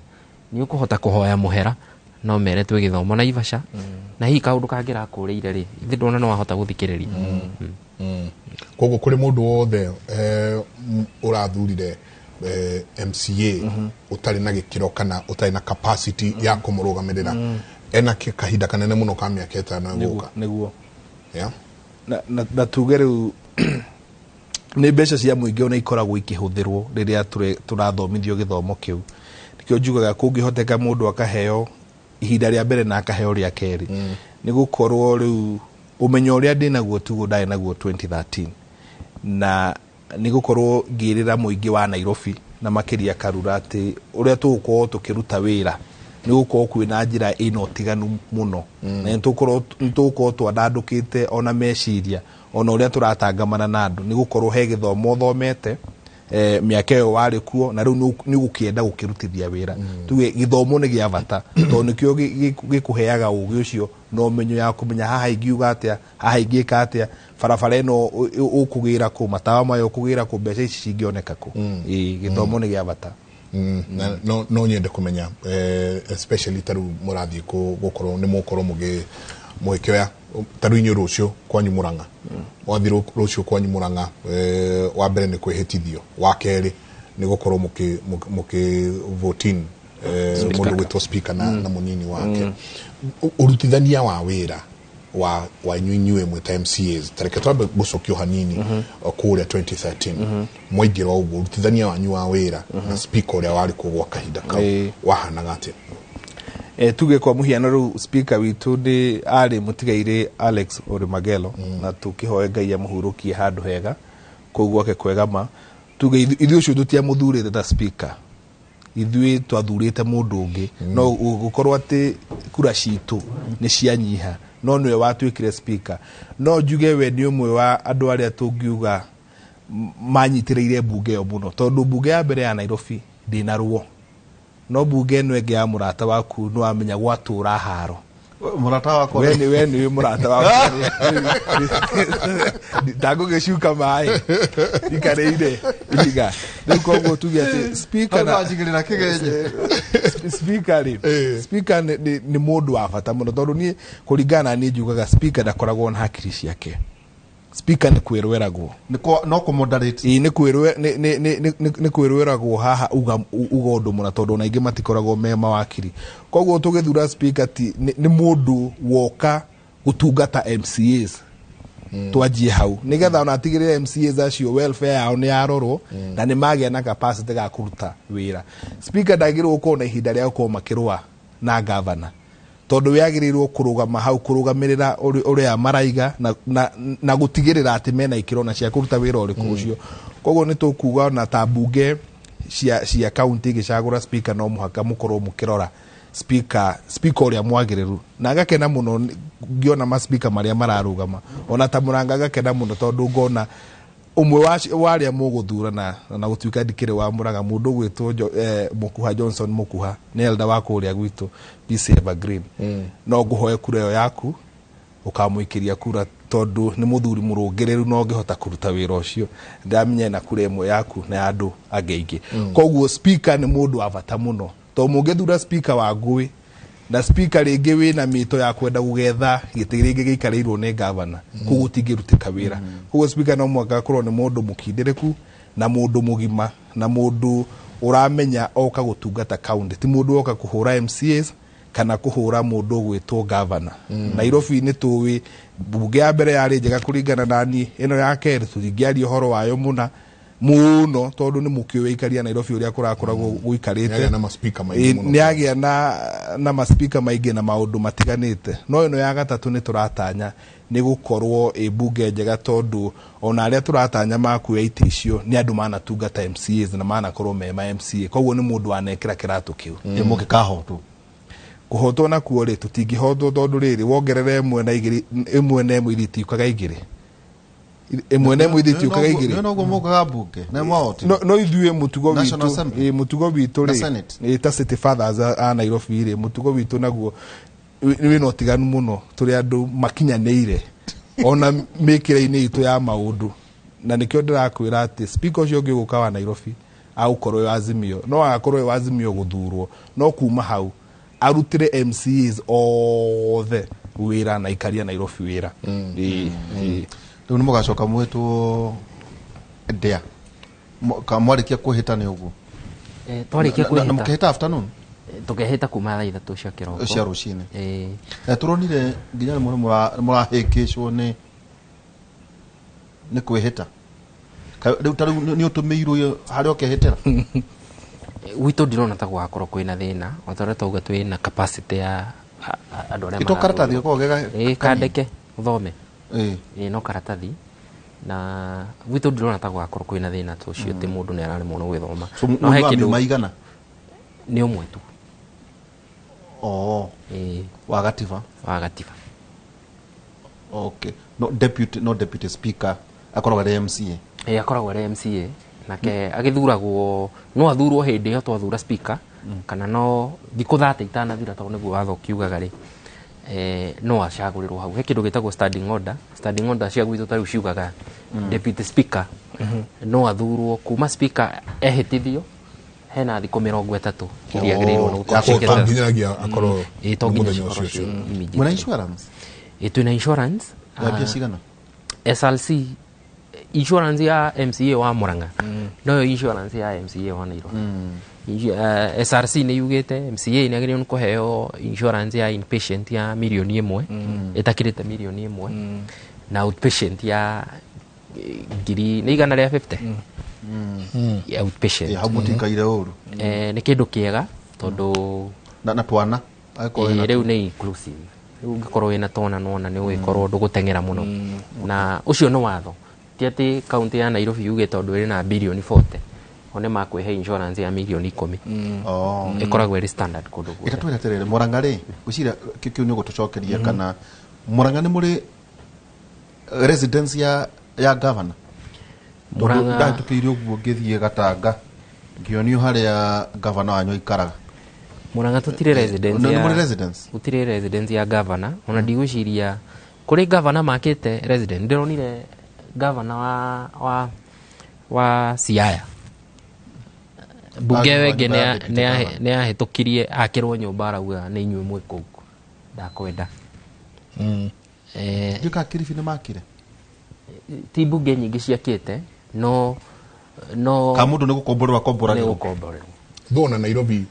nĩ ũkũhota kũhoya mũhera no mere twĩ gĩthomo Naivasha, na hihi kaũndũ kangĩrakũrĩire rĩ, ithe ndona no wahota gũthikĩrĩria. Koguo kũrĩ mũndũ wothe ũrathurire MCA ũtarĩ na gĩkĩro kana ũtarĩ na capacity ya kũmũrũgamĩrĩra, ena kahinda kanene mũno ka mĩaka 5 ĩgũka. Nĩguo. Na tuge rĩu nĩ mbeca cia mũingĩ ona ikoragwo ikĩhũthĩrwo rĩrĩa tũrathomithio gĩthomo kĩu. Nĩkĩo njugaga kũngĩhoteka mũndũ akaheo ihinda rĩa mbere na akaheo rĩa kerĩ, nĩ gũkorwo rĩu ũmenyo ũrĩa ndĩ naguo tiguo ndarĩ naguo 2013, na nĩ gũkorwo ngĩrĩra mũingĩ wa Nairobi na makĩria Karura atĩ ũrĩa tũgũkorwo tũkĩruta wĩra nĩ gũkorwo kwĩna njĩra ĩna ũtiganu mũno, na nĩ tũgũkorwo twandandũkĩte ona meciria ona ũrĩa tũratangamana na andũ, nĩ gũkorwo he gĩthomo ũthomete mĩaka ĩyo warĩ kuo, na rĩu nĩ ũgũkĩenda gũkĩrutithia wĩra. Tuge gĩthomo nĩ gĩa bata tondũ nĩkĩo gĩkũheaga ũgĩ ũcio Na ũmenyo ya kũmenya haha ingiuga atĩa, haha ingĩka atĩa, barabara ĩno ũkũgĩra kũ, matawa maya ũkũgĩra kũ, mbeca ici cingĩoneka kũ. Ĩĩ, gĩthomo nĩ gĩa bata. Na no nyende kũmenya especially ta rĩu mũrathiĩ gũkorwo nĩ mũkorwo mũgĩkĩoya ta rĩu inyuĩ rũciũ kwanyu Murang'a, wathiĩ rũciũ kwanyu Murang'a, wa mbere nĩ kwĩhĩtithio, wa kerĩ nĩ gũkorwo mũkĩ vote in mũndũ gwĩtwo speaker na mũnini wake. Ũrutithania wa wĩra wa inyuĩ mwĩ ta MCAs, tareke twambe gũcokio hanini kũrĩa 2013 mwaingĩra ũguo, ũrutithania wanyu wa wĩra na speaker ũrĩa warĩ kuo gwa kahinda kau wahanaga atĩa? Tuge kwa mũhiano rĩu speaker witũ nĩ arĩ mũtigairĩ Alex Ole Magelo, na tũkĩhoe Ngai amũhurũkie handũ hega kũu gwake kwega ma. Tuge ithuĩ ũcio tũtiamũthurĩte ta speaker, ithuĩ twathurĩte mũndũ ũngĩ, no gũkorwo atĩ kura citũ nĩ cianyiha, no nĩwe watuĩkire speaker. No njuge we nĩ ũmwe wa andũ arĩa tũngiuga manyitĩrĩire mbunge ĩyo mũno, tondũ mbunge ya mbere ya Nairobi ndĩnarũo, no mbunge ĩno ĩngĩ ya mũrata waku nĩ wamenya gwatũra haro. Mũrata wakwa we nĩ mũrata wakwa ndangũgĩcuka maĩ ikarĩire ihiga rĩu. Koguo tuge atĩ speaker na Njigĩrĩra kĩgenye. Speaker rĩ, speaker nĩ mũndũ wa bata mũno, tondũ niĩ kũringana na niĩ njugaga speaker ndakoragwo na hakiri ciake. Speaker nĩ kwĩrweragwo. No kũ-moderate. Ĩĩ, nĩ kwĩrweragwo haha uga ũndũ mũna, tondũ ona aingĩ matikoragwo me mawakiri. Koguo tũgĩthura speaker ti nĩ mũndũ woka gũtungata MCAs, twanjie hau, nĩgetha ona atigĩrĩre MCAs acio welfare yao nĩ yarorwo na nĩ magĩa na capacity ga kũruta wĩra. Speaker ndagĩrĩirwo gũkorwo na ihinda rĩa gũkorwo makĩrũa na governor, tondũ we agĩrĩirwo kũrũgama hau kũrũgamĩrĩra ũrĩa maraiga na gũtigĩrĩra atĩ mena ikĩro na cia kũruta wĩra ũrĩkũ ũcio. Koguo nĩ tũkuga ona ta mbunge cia county igĩcagũra speaker, no mũhaka mũkorwo mũkĩrora speaker ũrĩa mwagĩrĩru. Na ngakena mũno ngĩona ma speaker marĩa mararũgama, ona ta Murang'a ngakena mũno, tondũ ngona ũmwe wa arĩa mũgũthura na gũtuĩka ndikĩrĩ wa Murang'a, mũndũ ũgwĩtwo Mũkuha Johnson Mũkuha, nĩ elder wa kũrĩa gwitũ PC Evergreen. No ngũhoe kura ĩyo yaku ũkamũikĩria kura, tondũ nĩ mũthuri mũrũngĩrĩru na ũngĩhota kũruta wĩra ũcio. Ndĩramenya na kura ĩmwe yaku na ya andũ angĩ aingĩ. Koguo speaker nĩ mũndũ wa bata mũno, tondũ mũngĩthura speaker wa ngũĩ na speaker rĩngĩ wĩna mĩto ya kwenda gũgetha gĩtĩ rĩngĩ gĩikarĩirwo nĩ governor, koguo gũtingĩrutĩka wĩra. Koguo speaker no mũhaka akorwo nĩ mũndũ mũkindĩrĩku na mũndũ mũgima na mũndũ ũramenya oka gũtungata county, ti mũndũ oka kũhũra MCAs kana kũhũra mũndũ ũgwĩtwo governor. Nairobi nĩ tũĩ mbunge ya mbere yarĩ njega kũringana na niĩ, ĩno ya kerĩ tũtingĩaria ũhoro wayo mũna mũno, tondũ nĩ mũkĩũĩ aikaria Nairobi ũrĩa kũrakoragwo gũikarĩte. Nĩagĩa na ma-speaker maingĩ mũno. Nĩagĩa na ma-speaker maingĩ na maũndũ matiganĩte, no ĩno ya gatatũ nĩ tũratanya nĩ gũkorwo ĩ mbunge njega, tondũ ona arĩa tũratanya makuoya itĩ icio nĩ andũ manatungata MCAs na manakorwo me ma MCA. Koguo nĩ mũndũ wanekĩra kĩratũ kĩu. Mũngĩkahotwo? Kũhotwo nakuo rĩ, tũtingĩhotwo, tondũ rĩrĩ wongerere ĩmwe na igĩrĩ, ĩmwe na ĩmwe ithitiũkaga igĩrĩ, ĩmwe na ĩmwe ithitiũkaga igĩrĩ. Noguo mũkaga mbunge na mwahotire. No ithuĩ mũtugo National witũ Assembly. Ĩ, mũtugo witũ Na rĩ Senate. Ĩ, ta city fathers a Nairobi rĩ, mũtugo witũ naguo wĩna ũtiganu mũno, tũrĩ andũ makinyanĩire ona mĩkĩre-inĩ itũ ya maũndũ, na nĩkĩo ndĩrakwĩra atĩ speaker ũcio ũngĩ ũgũka wa Nairobi agũkorwo wĩ wa Azimio, no agakorwo wĩ wa Azimio gũthurwo, no kuma hau arutĩre MCAs othe wĩra na ikaria Nairobi wĩra. Ĩĩ, ĩĩ. Rĩu nĩ mũgacoka mwĩtwo ndĩa mwarĩkia kwĩhĩta nĩ ũguo? Twarĩkia Na kwĩhĩta. mũkĩhĩta afternoon? Tũkehĩta kuma thaa 3 cia kĩroko. Cia rũcinĩ. Ĩĩ. Tũronire nginya rĩmwe nĩ mũrahĩngĩcwo nĩ kwĩhĩta. Rĩu ta rĩu nĩ ũtũmĩirwo harĩa ũkehĩtĩra? Gwitũ ndirona ta gũgakorwo kwĩna thĩna, o ta ũrĩa twauga twĩna capacity ya andũ arĩa Ito karatathi marathurwo. gakoragwo ge Ĩĩ, kanini. kandĩke ũthome. Ĩĩ. Ĩĩ, no karatathi, na gwitũ ndirona ta gũgakorwo kwĩna thĩna ta ũcio, atĩ mũndũ nĩ araremwo nĩ gwĩthoma. So, No he mũndũ kĩndũ maigana? Nĩ ũmwe tu. Oh. Ĩĩ. Wa gatiba? Wa gatiba. Okay. No deputy speaker akoragwo arĩ MCA. Ĩĩ, akoragwo arĩ MCA, nake agĩthuragwo, no athurwo hĩndĩ ĩyo twathura speaker, kana no thikũ 30 itanathira, tondũ nĩguo watho ũkiugaga rĩ. no acagũrĩrwo hau. He kĩndũ gĩtagwo standing order. Standing order cia gwitũ ta rĩu ciugaga deputy speaker no athurwo kuma speaker ehĩtithio hena thikũ 30 iria agĩrĩirwo nĩ gũkorwo To nginyagia akorwo Ĩĩ, to nginya mũthenya cikorwo ũcio ũcio. ciĩ immediate. Mwĩna insurance? Ĩĩ, twĩna insurance. Ya mbia cigana? SRC insurance ya MCA wa Murang'a noyo insurance ya MCA wa Nairobi. SRC nĩ yugĩte MCA nĩ agĩrĩirwo nĩ kũheo insurance ya inpatient ya mirioni 1 ĩtakĩrĩte mirioni 1 na outpatient ya ngiri nĩ 150 ya outpatient. Hau mũtikaire ũru. Nĩ kĩndũ kĩega tondũ na twana angĩkorwo wĩna rĩu nĩ inclusive. Rĩu ũngĩkorwo wĩna twana nona nĩ ũgĩkorwo ndũgũteng'era mũno, na ũcio nĩ watho, ti atĩ kaunti ya Nairobi yuge tondũ ĩrĩ na birioni 40 o nĩ makwĩhe insurance ya mirioni 10. Ĩkoragwo ĩrĩ standard kũndũ guothe. Ĩtatwĩre atĩrĩrĩ, Murang'a rĩ, ngwĩciria kĩu nĩ ũgũtũcokeria, kana Murang'a nĩ mũrĩ residence ya governor? Tondũ ndahĩtũkĩire ũguo ngĩthiĩ Gatanga ngĩonio harĩa governor wanyu aikaraga. Murang'a tũtirĩ residence Nĩ ya mũrĩ residence? Gũtirĩ residence ya governor. Ona ndigwĩciria kũrĩ governor makĩte resident. Ndĩronire governor wa Siaya mbunge Agĩrwo wenge nyũmba ya deputy governor. nĩ ahĩtũkirie akĩrwo nyũmba, arauga nĩ inyuĩ mwĩ kũu ndakwenda. Ndiũĩ kana Kilifi nĩ makire. Ti mbunge nyingĩ ciakĩte, no no Ka mũndũ nĩ gũkomborerwo akomboragĩrwo. Nĩ gũkomborerwo. Thona Nairobi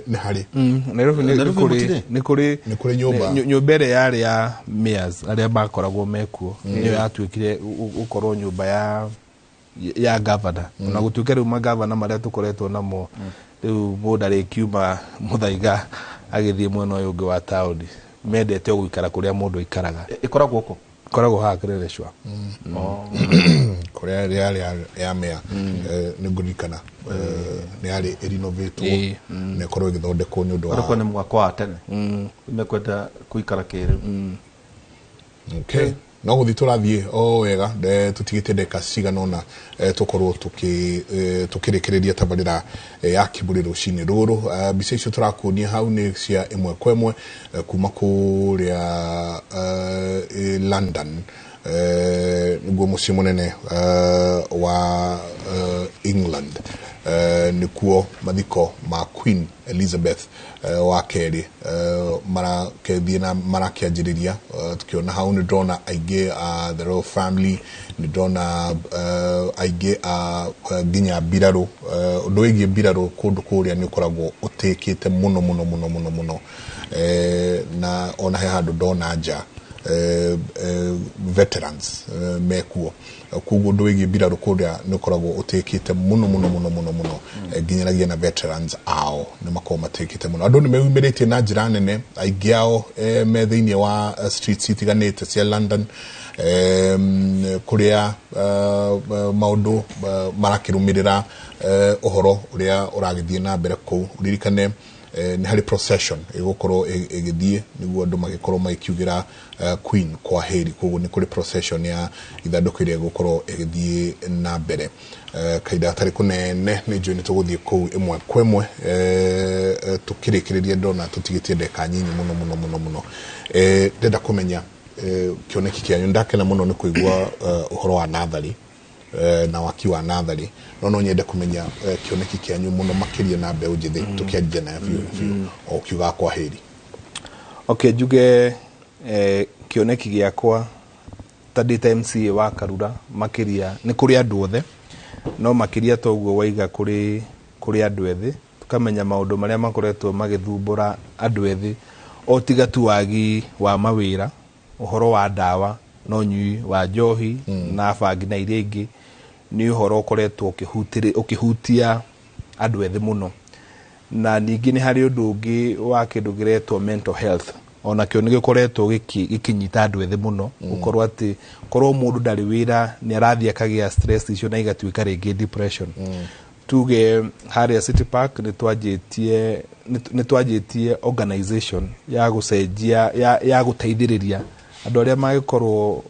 nĩ harĩ. Nairobi nĩ Nairobi kũrĩ mũtirĩ? nĩ kũrĩ Nĩ kũrĩ nyũmba. Nyũmba ĩrĩa yarĩ ya mayors arĩa makoragwo mekuo nĩyo yatuĩkire gũkorwo nyũmba ya governor. Ona gũtuĩka rĩu magavana marĩa tũkoretwo namo rĩu mũndũ arĩkiuma Mũthaiga agĩthiĩ mwena ũyũ ũngĩ wa taũni, mendete o gũikara kũrĩa mũndũ aikaraga. Ĩkoragwo kũ? Ĩkoragwo haha Kileleshwa. Kũrĩa yarĩ ya mea, nĩ ngũririkana nĩ yarĩ ĩrinovatwo na ĩkorwo ĩgĩthondekwo nĩ ũndũ wa Ũrĩa nĩ mwako wa tene mekwenda kũikara kĩrĩu. Okay. No gũthiĩ tũrathiĩ o wega, tũtigĩte ndagĩka cigana ũna tũkorwo tũkĩrĩkĩrĩria tabarĩra ya Kiburi rũcinĩ rũrũ. Mbica icio tũrakuonia hau nĩ cia ĩmwe kwa ĩmwe kuma kũrĩa London, nĩguo mũciĩ mũnene wa England. Nĩkuo mathiko ma Queen Elizabeth wa kerĩ marakĩthiĩ na marakĩanjĩrĩria. Tukiona hau nĩ ndĩrona aingĩ a the royal family, nĩ ndĩrona aingĩ a nginya mbirarũ. Ũndũ wĩgiĩ mbirarũ kũndũ kũrĩa nĩ ũkoragwo ũtĩkĩte mũno mũno mũno mũno mũno, na ona he handũ ndona nja veterans mekuo. Koguo ũndũ wĩgiĩ mbirarũ kũrĩa nĩ ũkoragwo ũtĩkĩte mũno mũno mũno mũno mũno, nginyanagia na veterans ao nĩ makoragwo matĩkĩte mũno. Andũ nĩ meyumĩrĩtie na njĩra nene, aingĩ ao me thĩinĩ wa streets itiganĩte cia London, kũrĩa maũndũ marakĩrũmĩrĩra ũhoro ũrĩa ũragĩthiĩ na mbere kũu. Ũririkane nĩ harĩ procession ĩgũkorwo ĩgĩthiĩ nĩguo andũ magĩkorwo magĩkiugĩra Queen kwa heri. Koguo nĩ kũrĩ procession ya ithandũkũ ĩrĩa ĩgũkorwo ĩgĩthiĩ na mbere kahinda gatarĩ kũnene. Nĩ njũĩ nĩ tũgũthiĩ kũu ĩmwe kwa ĩmwe tũkĩrĩkĩrĩria. Ndona tũtigĩtie ndagĩka nyinyi mũno mũno mũno mũno. Ndĩrenda kũmenya kĩoneki kĩanyu. Ndakena mũno nĩ kũigua ũhoro wa natharĩ na waki wa natharĩ, no nyende kũmenya kĩoneki kĩanyu mũno makĩria na mbeũ njĩthĩ, tũkĩanjia nayo biũ biũ o kiuga kwa heri. Okay, njuge kĩoneki gĩakwa ta ndĩ ta MCA wa Karura, makĩria nĩ kũrĩ andũ othe, no makĩria toguo waiga kũrĩ andũ ethĩ, tũkamenya maũndũ marĩa makoretwo magĩthumbũra andũ ethĩ o tiga tu wagi wa mawĩra, ũhoro wa ndawa na ũnyui wa njohi na bangi na iria ingĩ, nĩ ũhoro ũkoretwo ũkĩhutia andũ ethĩ mũno. Na ningĩ nĩ harĩ ũndũ ũngĩ wa kĩndũ kĩretwo mental health, onakĩo nĩ gĩkoretwo gĩkĩnyita andũ ethĩ mũno, gũkorwo atĩ korwo mũndũ ndarĩ wĩra nĩ arathiĩ akagĩa stress icio na igatuĩka rĩngĩ depression. Tuge harĩa City Park nĩ twanjĩtie organization ya gũcenjia ya gũteithĩrĩria andũ arĩa magĩkorwo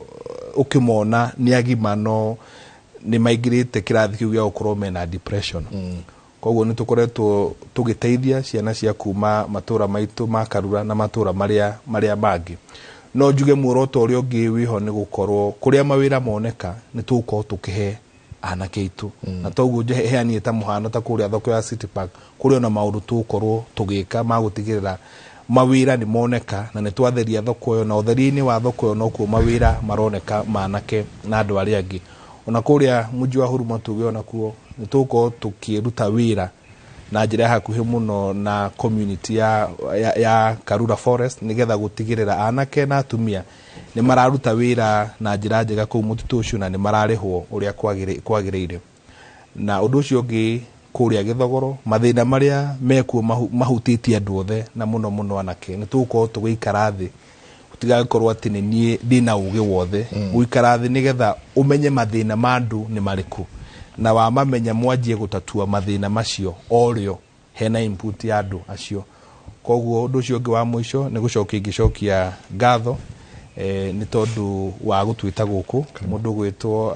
ũkĩmona nĩ agima no nĩ maingĩrĩte kĩrathi kĩu gĩa gũkorwo mena depression. Koguo nĩ tũkoretwo tũgĩteithia ciana cia kuma matũra maitũ ma Karura na matũra marĩa mangĩ. No njuge muoroto ũrĩa ũngĩ wĩho nĩ gũkorwo kũrĩa mawĩra moneka nĩ tũgũkorwo tũkĩhe anake aitũ. Na toguo heanie ta mũhano ta kũrĩa thoko ya City Park kũrĩ ona maũndũ tũgũkorwo tũgĩka ma gũtigĩrĩra mawĩra nĩ moneka na nĩ twatheria thoko ĩyo, na ũtheria-inĩ wa thoko ĩyo nokuo mawĩra maroneka ma anake na andũ arĩa angĩ. Ona kũrĩa mũji wa Huruma tuge onakuo nĩ tũgũkorwo tũkĩruta wĩra na njĩra ya hakuhĩ mũno na community ya Karura Forest nĩgetha gũtigĩrĩra anake na atumia nĩ mararuta wĩra na njĩra njega kũu mũtitũ ũcio na nĩ mararĩhwo ũrĩa kwagĩrĩire. Na ũndũ ũcio ũngĩ kũrĩa Gĩthogoro mathĩna marĩa mekuo mahutĩtie andũ othe na mũno mũno anake nĩ tũgũkorwo tũgĩikara thĩ gũtigakorwo atĩ nĩ niĩ ndĩna ũgĩ wothe, gũikara thĩ nĩgetha ũmenye mathĩna ma andũ nĩ marĩkũ na wamamenya mwanjie gũtatua mathĩna macio o rĩo hena input ya andũ acio. Koguo ũndũ ũcio ũngĩ wa mũico nĩ gũcokia ingĩcokia ngatho nĩ tondũ wa gũtwĩta gũkũ mũndũ ũgwĩtwo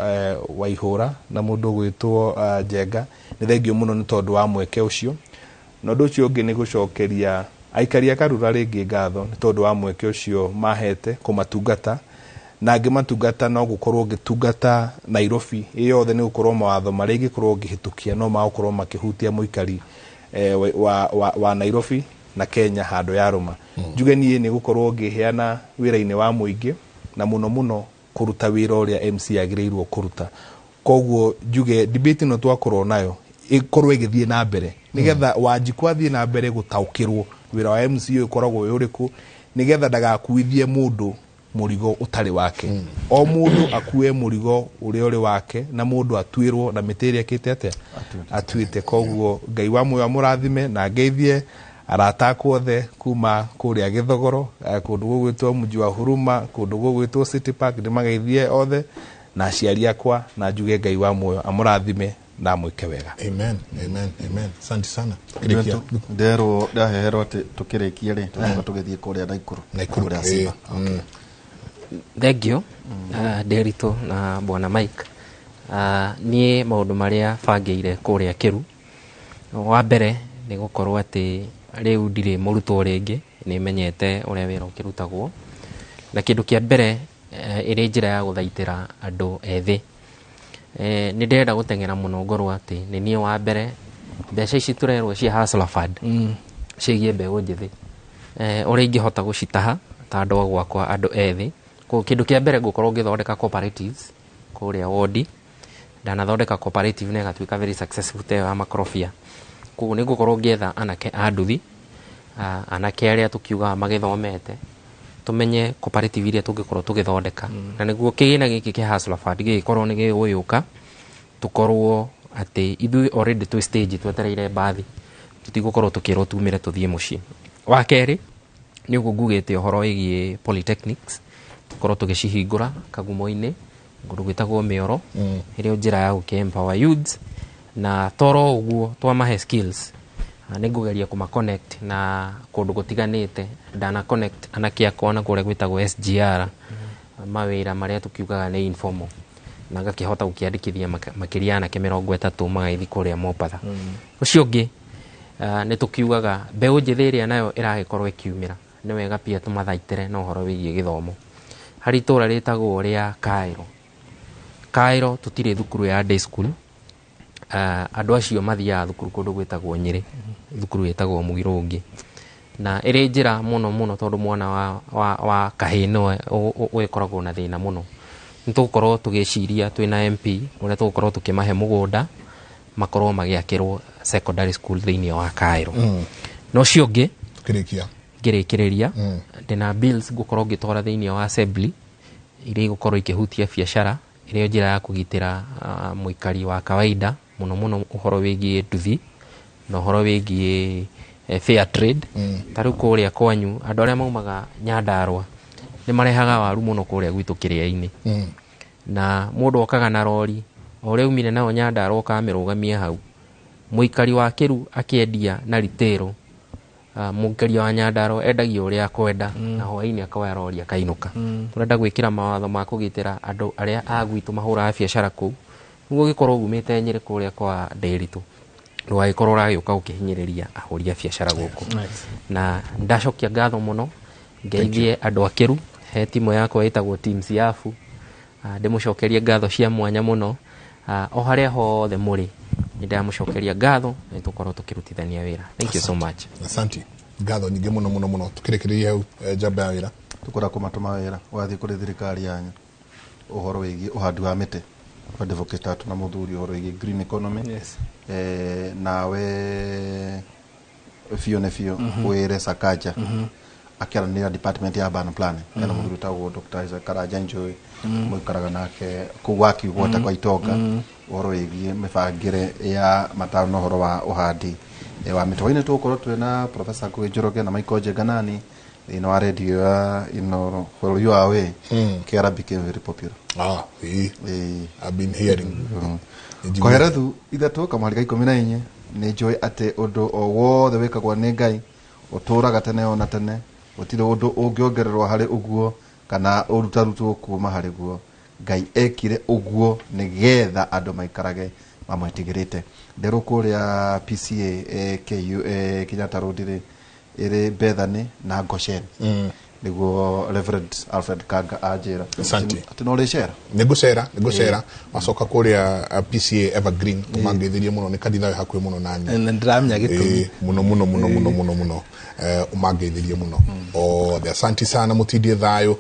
Waihũra na mũndũ ũgwĩtwo Njenga, nĩ thengio mũno nĩ tondũ wa mweke ũcio. Na ũndũ ũcio ũngĩ nĩ gũcokeria aikari a Karura rĩngĩ ngatho nĩ tondũ wa mweke ũcio mahete kũmatungata, na ngĩmatungata no gũkorwo ngĩtungata Nairobi ĩ yothe nĩ gũkorwo mawatho marĩa ingĩkorwo ngĩhĩtũkia no magũkorwo makĩhutia mũikari wa Nairobi na Kenya handũ ya rũma. Njuge niĩ nĩ gũkorwo ngĩheana wĩra-inĩ wa mũingĩ na mũno mũno kũruta wĩra ũrĩa MC agĩrĩirwo kũruta. Koguo njuge debate ĩno twakorwo nayo ĩkorwo ĩgĩthiĩ na mbere nĩgetha Wanjikũ athiĩ na mbere gũtaũkĩrwo wĩra wa MC ũyũ ũkoragwo wĩ ũrĩkũ, nĩgetha ndagakuithie mũndũ mũrigo ũtarĩ wake. O mũndũ akue mũrigo ũrĩa ũrĩ wake na mũndũ atuĩrwo na mĩtĩ ĩrĩa ĩkĩte atĩa atuĩte. Koguo Ngai wa muoyo amũrathime na ngeithie arata akwa othe kuma kũrĩa Gĩthogoro, kũndũ gũgwĩtwo mũji wa Huruma, kũndũ gũgwĩtwo City Park, ndĩmageithie othe na aciari akwa na njuge Ngai wa muoyo amũrathime na amwĩke wega. Amen, amen, amen. Asante sana. Nderwo ndaheherwo atĩ tũkĩrĩkia rĩ tũcoka tũgĩthiĩ kũrĩa Naikuru. Naikuru, Kũrĩa Simba. Thank you, Nderitu na Bwana Mike. Niĩ maũndũ marĩa bangĩire kũrĩa Kĩru, wa mbere nĩ gũkorwo atĩ rĩu ndirĩ mũrutwo rĩngĩ, nĩ menyete ũrĩa wĩra ũkĩrutagwo. Na kĩndũ kĩa mbere ĩrĩ njĩra ya gũthaitĩra andũ ethĩ. Nĩ ndĩrenda gũteng'era mũno ngorwo atĩ nĩ niĩ wa mbere mbeca ici tũrerwo cia Hustler Fund ciĩgiĩ mbeũ njĩthĩ, ũrĩa ingĩhota gũcitaha ta andũ a gwakwa andũ ethĩ. Koguo kĩndũ kĩa mbere ngũkorwo ngĩthondeka cooperatives kũrĩa wodi. Ndanathondeka cooperative na ĩgatuĩka very successful ta ĩyo ya makorobia. Koguo nĩ ngũkorwo ngĩetha anake a nduthi, anake arĩa tũkiugaga magĩthomete, tũmenye cooperative iria tũngĩkorwo tũgĩthondeka. Na nĩguo kĩgĩna gĩkĩ kĩa Hustler Fund gĩgĩkorwo nĩ gĩgũgĩũka, tũkorwo atĩ ithuĩ already twĩ stage twetereire mbathi, tũtigũkorwo tũkĩrwo tumĩre tũthiĩ mũciĩ. Wa kerĩ nĩ ũguo ngugĩte ũhoro wĩgiĩ polytechnics, tũkorwo tũgĩcihingũra Kagumo-inĩ kũndũ gwĩtagwo Mĩoro, ĩrĩa njĩra ya gũkĩ empower youths, na toro ũguo twamahe skills nĩ ngũgeria kũma connect na kũndũ gũtiganĩte. Ndana connect anake akwa na kũrĩa gwĩtagwo SGR, mawĩra marĩa tũkiugaga nĩ informal, na ngakĩhota gũkĩandĩkithia makĩria anake 30 magagĩthiĩ kũrĩa Mombatha. Ũcio ũngĩ nĩ tũkiugaga mbeũ njĩthĩ ĩrĩa nayo ĩragĩkorwo ĩkiumĩra nĩ wega pia tũmathaitĩre na ũhoro wĩgiĩ gĩthomo. Harĩ itũra rĩtagwo rĩa Cairo. Cairo tũtirĩ thukuru ya day school. Andũ acio mathiaga thukuru kũndũ gwĩtagwo Nyĩrĩ, thukuru ĩtagwo Mũgirũngĩ, na ĩrĩ njĩra mũno mũno tondũ mwana wa kahĩĩ nĩwe ũgĩkoragwo na thĩna mũno. Nĩ tũgũkorwo tũgĩciria twĩna MP ũrĩa tũgũkorwo tũkĩmahe mũgũnda makorwo magĩakĩrwo secondary school thĩinĩ wa Cairo. Na ũcio ũngĩ Kĩrĩkia. ngĩrĩkĩrĩria, ndĩna bills ngũkorwo ngĩtwara thĩinĩ wa assembly iria igũkorwo ikĩhutia biacara, ĩrĩa njĩra ya kũgitĩra mũikari wa kawaida mũno mũno ũhoro wĩgiĩ nduthi na ũhoro wĩgiĩ fair trade. Ta rĩu kũrĩa kwanyu andũ arĩa maumaga Nyandarũa nĩ marehaga waru mũno kũrĩa gwitũ kĩrĩa-inĩ. Na mũndũ okaga na rori o ũrĩa umire nayo Nyandarũa ũkamĩrũgamia hau, mũikari wa Kĩru akĩendia na retail, mũikaria wa Nyandarũa endagia ũrĩa akwenda, na hwaĩ-inĩ akoya rori akainũka. Tũrenda gwĩkĩra mawatho ma kũgitĩra andũ arĩa a gwitũ mahũraga biacara kũu, nĩguo ũgĩkorwo umĩte Nyĩrĩ kũrĩa kwa Ndĩritũ, Ndũgagĩkorwo ũragĩũka gũkĩhinyĩrĩria ahũri a biacara gũkũ. Na ndacokia ngatho mũno, ngeithie andũ a Kĩru, he timu yakwa ĩtagwo Team Siafu. Ndĩmũcokerie ngatho cia mwanya mũno. O harĩa hothe mũrĩ, nĩ ndamũcokeria ngatho, nĩ tũkorwo tũkĩrutithania wĩra. Thank you so much. Asante. Ngatho nyingĩ mũno mũno mũno. Tũkĩrĩkĩrĩria hau, njamba ya wĩra. Tũkwenda kũmatũma wĩra wathiĩ kũrĩ thirikari yanyu ũhoro wĩgiĩ ũhandi wa mĩtĩ. Advocate tatu na mũthuri ũhoro wĩgiĩ green economy. Nawe biũ nĩ biũ wĩre Sakaja akĩaranĩra department ya urban planning. Ena mũthuri ũtagwo Dr. Isaac Karanja Njũĩ, mũikaraga nake kũu wakiugwo kwa itonga, ũhoro wĩgiĩ mĩbangĩre ya mataũni na ũhoro wa ũhandi wa mĩtĩ. Hwaĩ-inĩ tũgũkorwo twĩna Professor Ngũgĩ Njoroge na Michael Njenganani thĩinĩ wa radio ya Inooro bũrũri wa wĩ KRB became very popular. Ah, ĩĩ. I've been hearing. Koherethu 3 kamũhari ka 14, nĩ njũĩ atĩ ũndũ o wothe wĩkagwo nĩ Ngai ũtũraga tene ona tene, gũtirĩ ũndũ ũngĩongererwo harĩ ũguo kana ũrutarutwo kuma harĩ guo. Ngai ekire ũguo nĩgetha andũ maikarage mamwetigĩrĩte. Nderwo kũrĩa PCA KU Kenyatta Road rĩ, ĩrĩ Bethany na Goshen. Nĩguo Reverend Alfred Kanga anjĩra. Asante. Atĩ no ũrĩcera? Nĩngũcera, nĩngũcera. Wacoka kũrĩa PCA Evergreen, ũmangeithĩrie mũno, nĩ kanitha wĩ hakuhĩ mũno na niĩ. Nĩ ndĩramenya gĩtũmi. Mũno mũno mũno mũno mũno mũno. Ũmangeithĩrie mũno othe. Asante sana, mũtindie thayũ,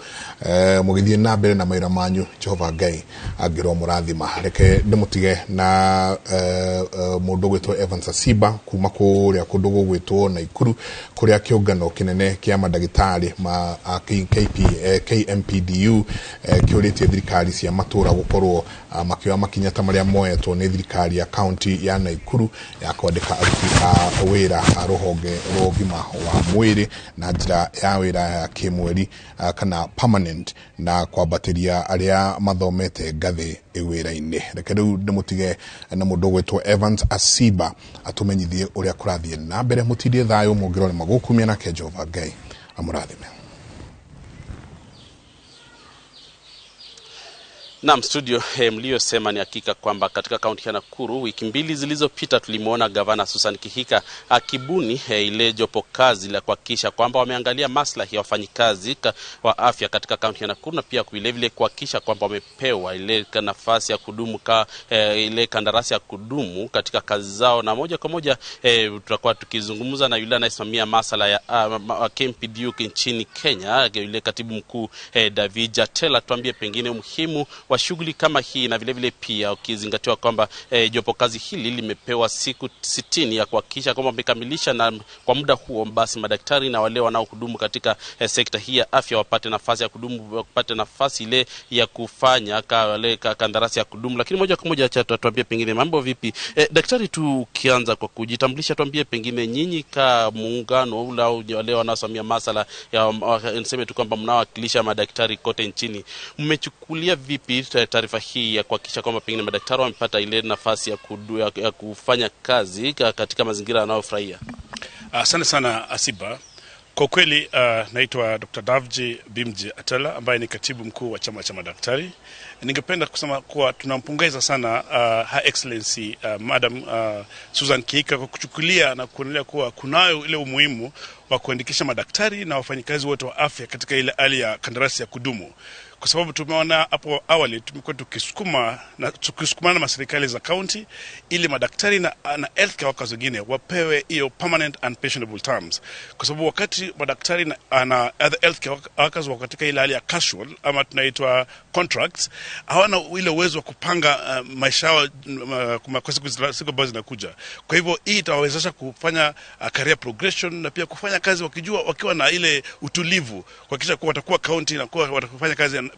mũgĩthiĩ na mbere na mawĩra manyu. Jehova Ngai angĩrwo mũrathima. Reke ndĩmũtige na mũndũ ũgwĩtwo Evans Asiba kuma kũrĩa kũndũ gũgwĩtwo Naikuru, kũrĩa kĩũngano kĩnene kĩa mandagĩtarĩ ma KMPDU kĩũrĩtie thirikari cia matũra gũkorwo makĩoya makinya ta marĩa moetwo nĩ thirikari ya kaunti ya Naikuru ya kwandĩka aruti a wĩra a rũhonge rwa ũgima wa mwĩrĩ na njĩra ya wĩra ya kĩmweri, kana permanent, na kwambatĩria arĩa mathomete ngathĩ wĩra-inĩ. Reke rĩu ndĩmũtige na mũndũ ũgwĩtwo Evans Asiba atũmenyithie ũrĩa kũrathiĩ na mbere. Mũtindie thayũ, mũngĩrore magũkumia, nake Jehova Ngai amũrathime. Naam, studio, mliyosema ni hakika kwamba katika kaunti ya Nakuru wiki 2 zilizopita tulimuona gavana Susan Kihika akibuni ile jopo kazi la kuhakikisha kwamba wameangalia maslahi ya wafanyikazi wa afya katika kaunti ya Nakuru, na pia vile vile kuhakikisha kwamba wamepewa ile nafasi ya kudumu ile kandarasi ya kudumu katika kazi zao. Na moja kwa moja tutakuwa tukizungumza na yule anayesimamia masala ya KMPDU nchini Kenya, yule katibu mkuu David Jatela, tuambie pengine umuhimu wa shughuli kama hii, na vile vile pia ukizingatiwa kwamba jopo kazi hili limepewa siku 60 ya kuhakikisha kwamba wamekamilisha, na kwa muda huo basi madaktari na wale wanaohudumu katika sekta hii ya afya wapate nafasi ya kudumu, wapate nafasi ile ya kufanya kandarasi ya kudumu. Lakini moja kwa moja acha tuambie pengine mambo vipi. Daktari, tu ukianza kwa kujitambulisha, tuambie pengine nyinyi ka muungano ule au wale wanaosimamia masala ya niseme tu kwamba mnawakilisha madaktari kote nchini, mmechukulia vipi taarifa hii ya kuhakikisha kwamba pengine madaktari wamepata ile nafasi ya kufanya kazi katika mazingira yanayofurahia? Asante sana Asiba. Kwa kweli naitwa Dr. Davji Bimji Atala ambaye ni katibu mkuu wa chama cha madaktari. Ningependa kusema kuwa tunampongeza sana Her Excellency Madam Susan Kihika kwa kuchukulia na kuonelea kuwa kunayo ile umuhimu wa kuandikisha madaktari na wafanyikazi wote wa afya katika ile hali ya kandarasi ya kudumu. Kwa sababu tumeona hapo awali tumekuwa tukisukumana na serikali za county ili madaktari na healthcare workers wengine wapewe hiyo permanent and pensionable terms. Kwa sababu wakati madaktari na other healthcare workers wako katika ile hali ya casual ama tunaitwa contracts, hawana ile uwezo wa kupanga maisha yao kwa siku ambazo zinakuja. Kwa hivyo hii itawawezesha kufanya career progression na pia kufanya kazi wakijua, wakiwa na ile utulivu, kuhakikisha kuwa watakuwa county na kuwa watafanya kazi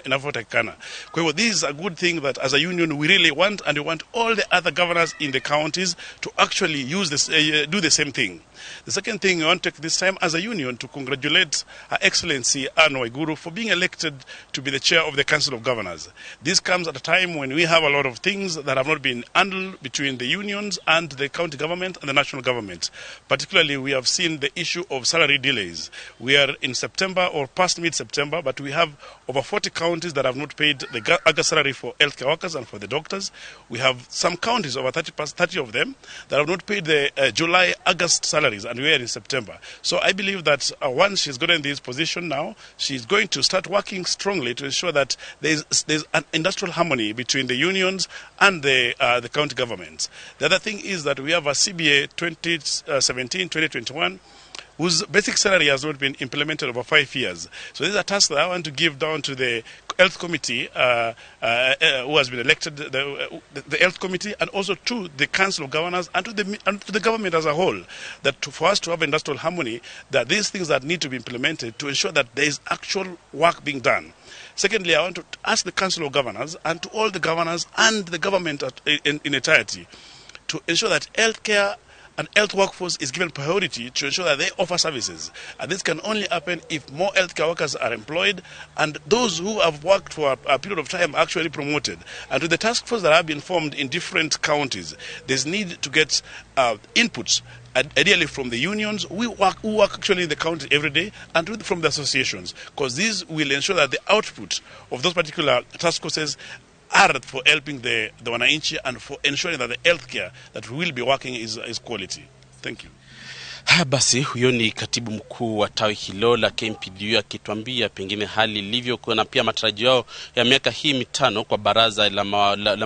inavyotakikana. Kwa hivyo this is a good thing that as a union we really want, and we want all the other governors in the counties to actually use this, do the same thing. The second thing, we want to take this time as a union to congratulate Her Excellency Anne Waiguru for being elected to be the chair of the Council of Governors. This comes at a time when we have a lot of things that have not been handled between the unions and the county government and the national government. Particularly, we have seen the issue of salary delays. We are in September or past mid-September, but we have over 40 counties that have not paid the August salary for healthcare workers and for the doctors. We have some counties, over 30 of them, that have not paid the July, August salaries, and we are in September. So I believe that once she's gotten this position now, she's going to start working strongly to ensure that there's an industrial harmony between the unions and the county governments. The other thing is that we have a CBA 2017-2021, whose basic salary has not been implemented over 5 years. So this is a task that I want to give down to the health committee, who has been elected, the health committee, and also to the council of governors and to the government as a whole, that for us to have industrial harmony, that these things that need to be implemented to ensure that there is actual work being done. Secondly, I want to ask the council of governors and to all the governors and the government in entirety to ensure that healthcare and health workforce is given priority to ensure that they offer services. And this can only happen if more healthcare workers are employed and those who have worked for a period of time are actually promoted. And to the task force that have been formed in different counties, there's need to get inputs, ideally from the unions who work actually in the county every day, and from the associations, because these will ensure that the output of those particular task forces are for helping the wananchi and for ensuring that the healthcare that we will be working is quality. Thank you. Basi huyo ni katibu mkuu wa tawi hilo la KMPDU akituambia pengine hali ilivyo na pia matarajio yao ya miaka hii mitano kwa baraza la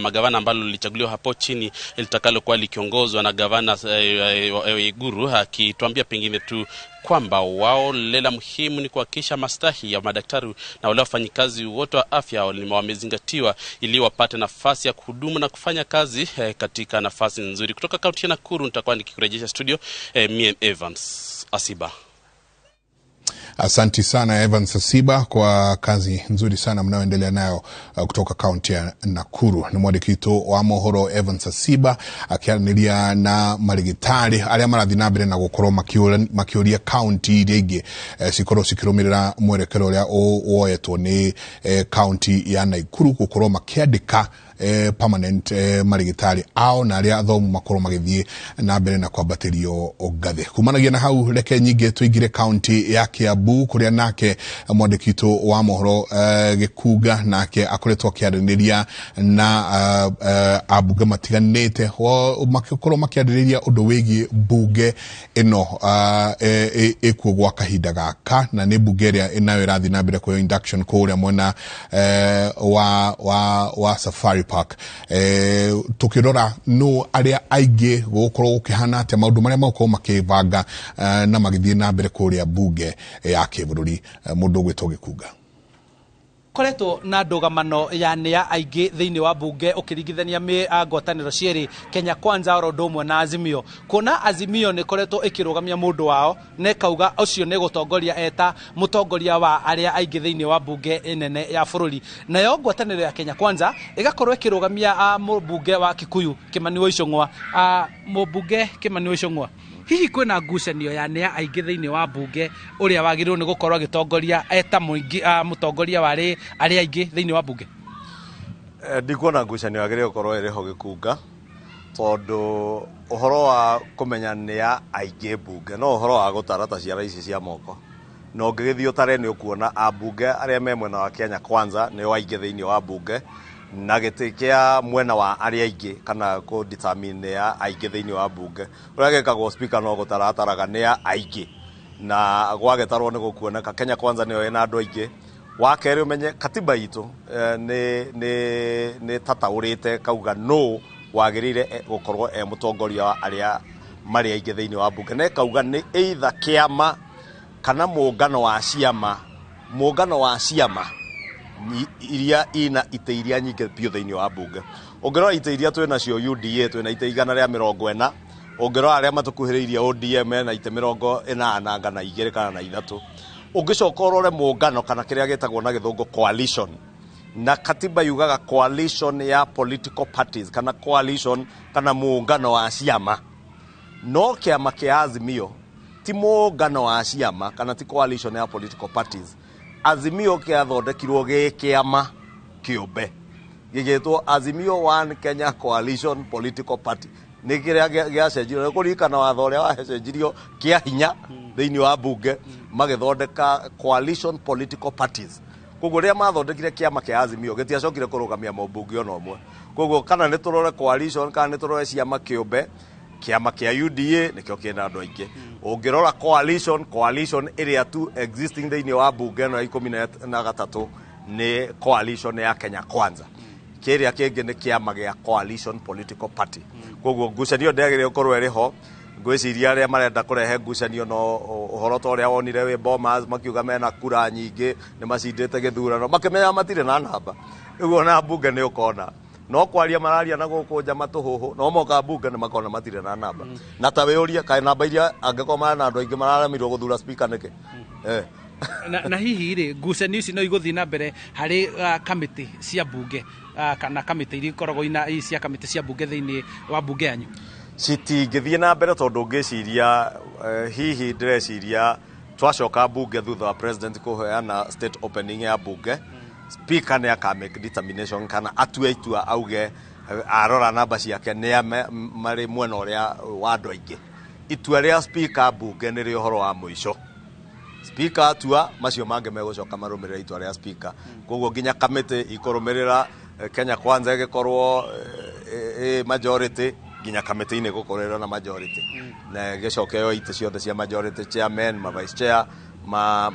magavana ambalo lilichaguliwa hapo chini litakalokuwa likiongozwa na gavana Waiguru, akituambia pengine tu kwamba wao lela muhimu ni kuhakikisha maslahi ya madaktari na wale wafanyikazi wote wa afya wamezingatiwa ili wapate nafasi ya kuhudumu na kufanya kazi katika nafasi nzuri. Kutoka kaunti ya Nakuru nitakuwa nikikurejesha studio, mie Evans Asiba. Asanti sana Evans Asiba kwa kazi nzuri sana mnayoendelea nayo kutoka kaunti ya Nakuru. Ni mwandĩki wa mohoro Evans Asiba akĩaranĩria na marigitari arĩa marathiĩ na mbere na gũkorwo makĩũria kaunti iria ingĩ cikorwo cikĩrũmĩrĩra mwerekero ũrĩa woetwo nĩ kaunti ya Nakuru gũkorwo makĩandĩka permanent marigitari ao na arĩa athomu makorwo magĩthiĩ na mbere na kwambatĩrio ngathĩ. Kumanagia na hau reke nyingĩ tũingĩre kaunti ya Kiambu kuria nake mwandĩki witũ wa mohoro Gĩkunga nake akoretwo akĩaranĩria na ambunge matiganĩte makorwo makĩarĩrĩria ũndũ wĩgiĩ mbunge ĩno ĩkuo gwa kahinda gaka, na nĩ mbunge ĩrĩa nayo ĩrathiĩ na mbere kuoya induction kũrĩa mwena wa Safari Park. Tukirora no arĩa aingĩ gũgũkorwo gũkĩhana atĩa maũndũ marĩa magũkorwo makĩbanga na magĩthiĩ na mbere kũrĩa mbunge ya kĩbũrũri. Mũndũ ũgwĩtwo Gĩkunga koretwo na ndũgamano ya nĩa aingĩ thĩinĩ wa bunge ũkĩringithania ngwatanĩro cierĩ Kenya Kwanza oro ũndũ ũmwe na Azimio, kuona Azimio nĩ koretwo ĩkĩrũgamia mũndũ wao na ĩkauga ũcio nĩ gũtongoria eta mũtongoria wa arĩa aingĩ thĩinĩ wa bunge nene ya bũrũri, nayo ngwatanĩro ya Kenya Kwanza ĩgakorwo ĩkĩrũgamia mũmbunge wa Kikuyu Kimani wa Ichung'wa. Mũmbunge Kimani wa Ichung'wa, hihi kwĩna ngucanio ya nĩa aingĩ thĩinĩ wa bunge ũrĩa wagĩrĩirwo nĩ gũkorwo agĩtongoria eta mũtongoria wa arĩa aingĩ thĩinĩ wa bunge? Ndikuona ngucanio yagĩrĩirwo gũkorwo ĩrĩ ho Gĩkunga, tondũ ũhoro wa kũmenya nĩa aingĩ bunge no ũhoro wa gũtara ta ciara ici cia moko, na ũngĩgĩthiĩ ũtare nĩ ũkuona ambunge arĩa me mwena wa Kenya Kwanza nĩo aingĩ thĩinĩ wa bunge, na gĩtĩ kĩa mwena wa arĩa aingĩ kana kũ determine nĩa aingĩ thĩinĩ wa bunge ũrĩa gĩkagwo speaker no gũtarataraga nĩa aingĩ, na gwagĩtarwo nĩ gũkuoneka Kenya Kwanza nĩyo ĩna andũ aingĩ. Wa kerĩ ũmenye katiba itũ nĩ tataũrĩte kauga no wagĩrĩire gũkorwo e mũtongoria wa arĩa marĩ aingĩ thĩinĩ wa bunge, na ĩkauga nĩ either kĩama kana mũngano wa ciama, mũngano wa ciama iria ina itĩ iria nyingĩ biũ thĩinĩ wa bunge. Ũngĩrora itĩ iria twĩ nacio UDA twĩ na itĩ 140, ũngĩrora arĩa matũkuhĩrĩirie ODM mena itĩ 82 kana 3. Ũngĩcoka ũrore mũngano kana kĩrĩa gĩtagwo na gĩthũngũ coalition, na katiba yugaga coalition ya political parties kana coalition kana muungano wa ciama, no kĩama kĩa Azimio ti muungano wa ciama kana ti coalition ya political parties. Azimio kĩathondekirwo gĩ kĩama kĩũmbe gĩgĩtwo Azimio One Kenya Coalition Political Party, nĩ kĩrĩa gĩacenjirio nĩ kũririkana watho ũrĩa wacenjirio kĩa hinya thĩinĩ wa bunge magĩthondeka coalition political parties. Koguo rĩrĩa mathondekire kĩama kĩa Azimio gĩtiacokire kũrũgamia mũmbunge ona ũmwe. Koguo kana nĩ tũrore coalition kana nĩ tũrore ciama kĩũmbe, kĩama kĩa UDA nĩkĩo kĩna andũ aingĩ. Ũngĩrora coalition, coalition ĩrĩa tu existing thĩinĩ wa mbunge ĩno ya 13 nĩ coalition ya Kenya Kwanza. Kĩrĩa kĩngĩ nĩ kĩama gĩa coalition political party. Koguo ngucanio ndĩagĩrĩire gũkorwo ĩrĩ ho. Ngwĩciria arĩa marenda kũrehe ngucanio no ũhoro ta ũrĩa wonire wĩ Bomas makiuga mena kura nyingĩ nĩ macindĩte gĩthurano, makĩmenya matirĩ na namba. Rĩu ona mbunge nĩ ũkona no kwaria mararia na gũkũ nja matũhũhũ, no moka mbunge nĩ makona matirĩ na namba. Na ta wĩũrie kaĩ namba iria angĩkorwo marĩ na andũ aingĩ mararemirwo gũthura speaker nĩkĩ? Na hihi rĩ, ngucanio ici no igũthiĩ na mbere harĩ kamĩtĩ cia mbunge, kana kamĩtĩ iria ikoragwo ina cia kamĩtĩ cia mbunge thĩinĩ wa mbunge yanyu? Citingĩthiĩ na mbere tondũ ngĩciria, hihi ndĩreciria twacoka mbunge thutha wa president kũheana state opening ya mbunge, speaker nĩ aka make determination kana atue itua auge arora namba ciake nĩ marĩ mwena ũrĩa wa andũ aingĩ. Itua rĩa speaker mbunge nĩ rĩ ũhoro wa mũico. Speaker atua, macio mangĩ megũcoka marũmĩrĩre itua rĩa speaker. Koguo nginya kamĩtĩ ikũrũmĩrĩra Kenya Kwanza ĩgĩkorwo majority, nginya kamĩtĩ-inĩ gũkorwo na majority. Na gĩcoke yo itĩ ciothe cia majority, chairman, ma vice chair, ma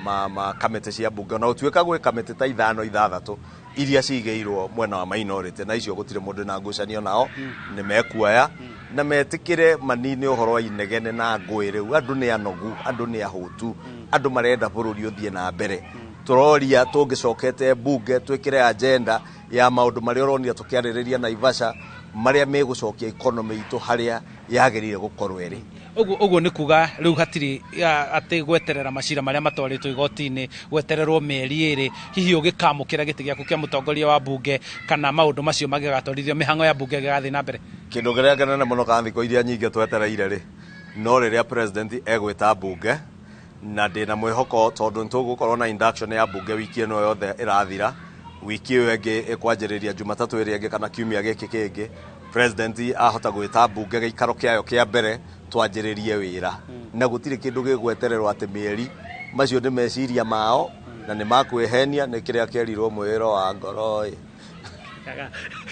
kamĩtĩ cia mbunge. Na gũtuĩka gwĩ kamĩtĩ ta 5 6 iria cigĩirwo mwena wa minority, na icio gũtirĩ mũndũ na ngucanio nao, nĩ mekuoya na metĩkĩre manine ũhoro wa inegene na ngũĩ. Rĩu andũ nĩ anogu, andũ nĩ ahũtu, andũ marenda bũrũri ũthiĩ na mbere. Tũroria tũngĩcokete mbunge twĩkĩre agenda ya maũndũ marĩa ũronire tũkĩarĩrĩria Naivasha, marĩa megũcokia economy itũ harĩa yagĩrĩire gũkorwo ĩrĩ. Ũguo nĩ kuga rĩu hatirĩ atĩ gweterera macira marĩa matwarĩtwo igoti-inĩ, gwetererwo mĩeri 2, hihi ũgĩkamũkĩra gĩtĩ gĩaku kĩa mũtongoria wa mbunge kana maũndũ macio mangĩgatwarithio, mĩhang'o ya mbunge ĩgĩgathiĩ na mbere? Kĩndũ kĩrĩa kĩnene mũno kana thikũ iria nyingĩ twetereire rĩ, no rĩrĩa president egwĩta mbunge, na ndĩna mwĩhoko tondũ nĩtũgũkorwo na induction ya mbunge wiki ĩno yothe ĩrathira, wiki ĩyo ĩngĩ ĩkwanjĩrĩria Jumatatũ ĩrĩa ĩngĩ kana kiumia gĩkĩ kĩngĩ, president ahota gwĩta mbunge gĩikaro kĩayo kĩa mbere twanjĩrĩrie wĩra. Na gũtirĩ kĩndũ gĩgwetererwo atĩ mĩeri, macio nĩ meciria mao na nĩ makwĩhenia, nĩ kĩrĩa kĩerirwo mwĩro wa ngoro ĩ.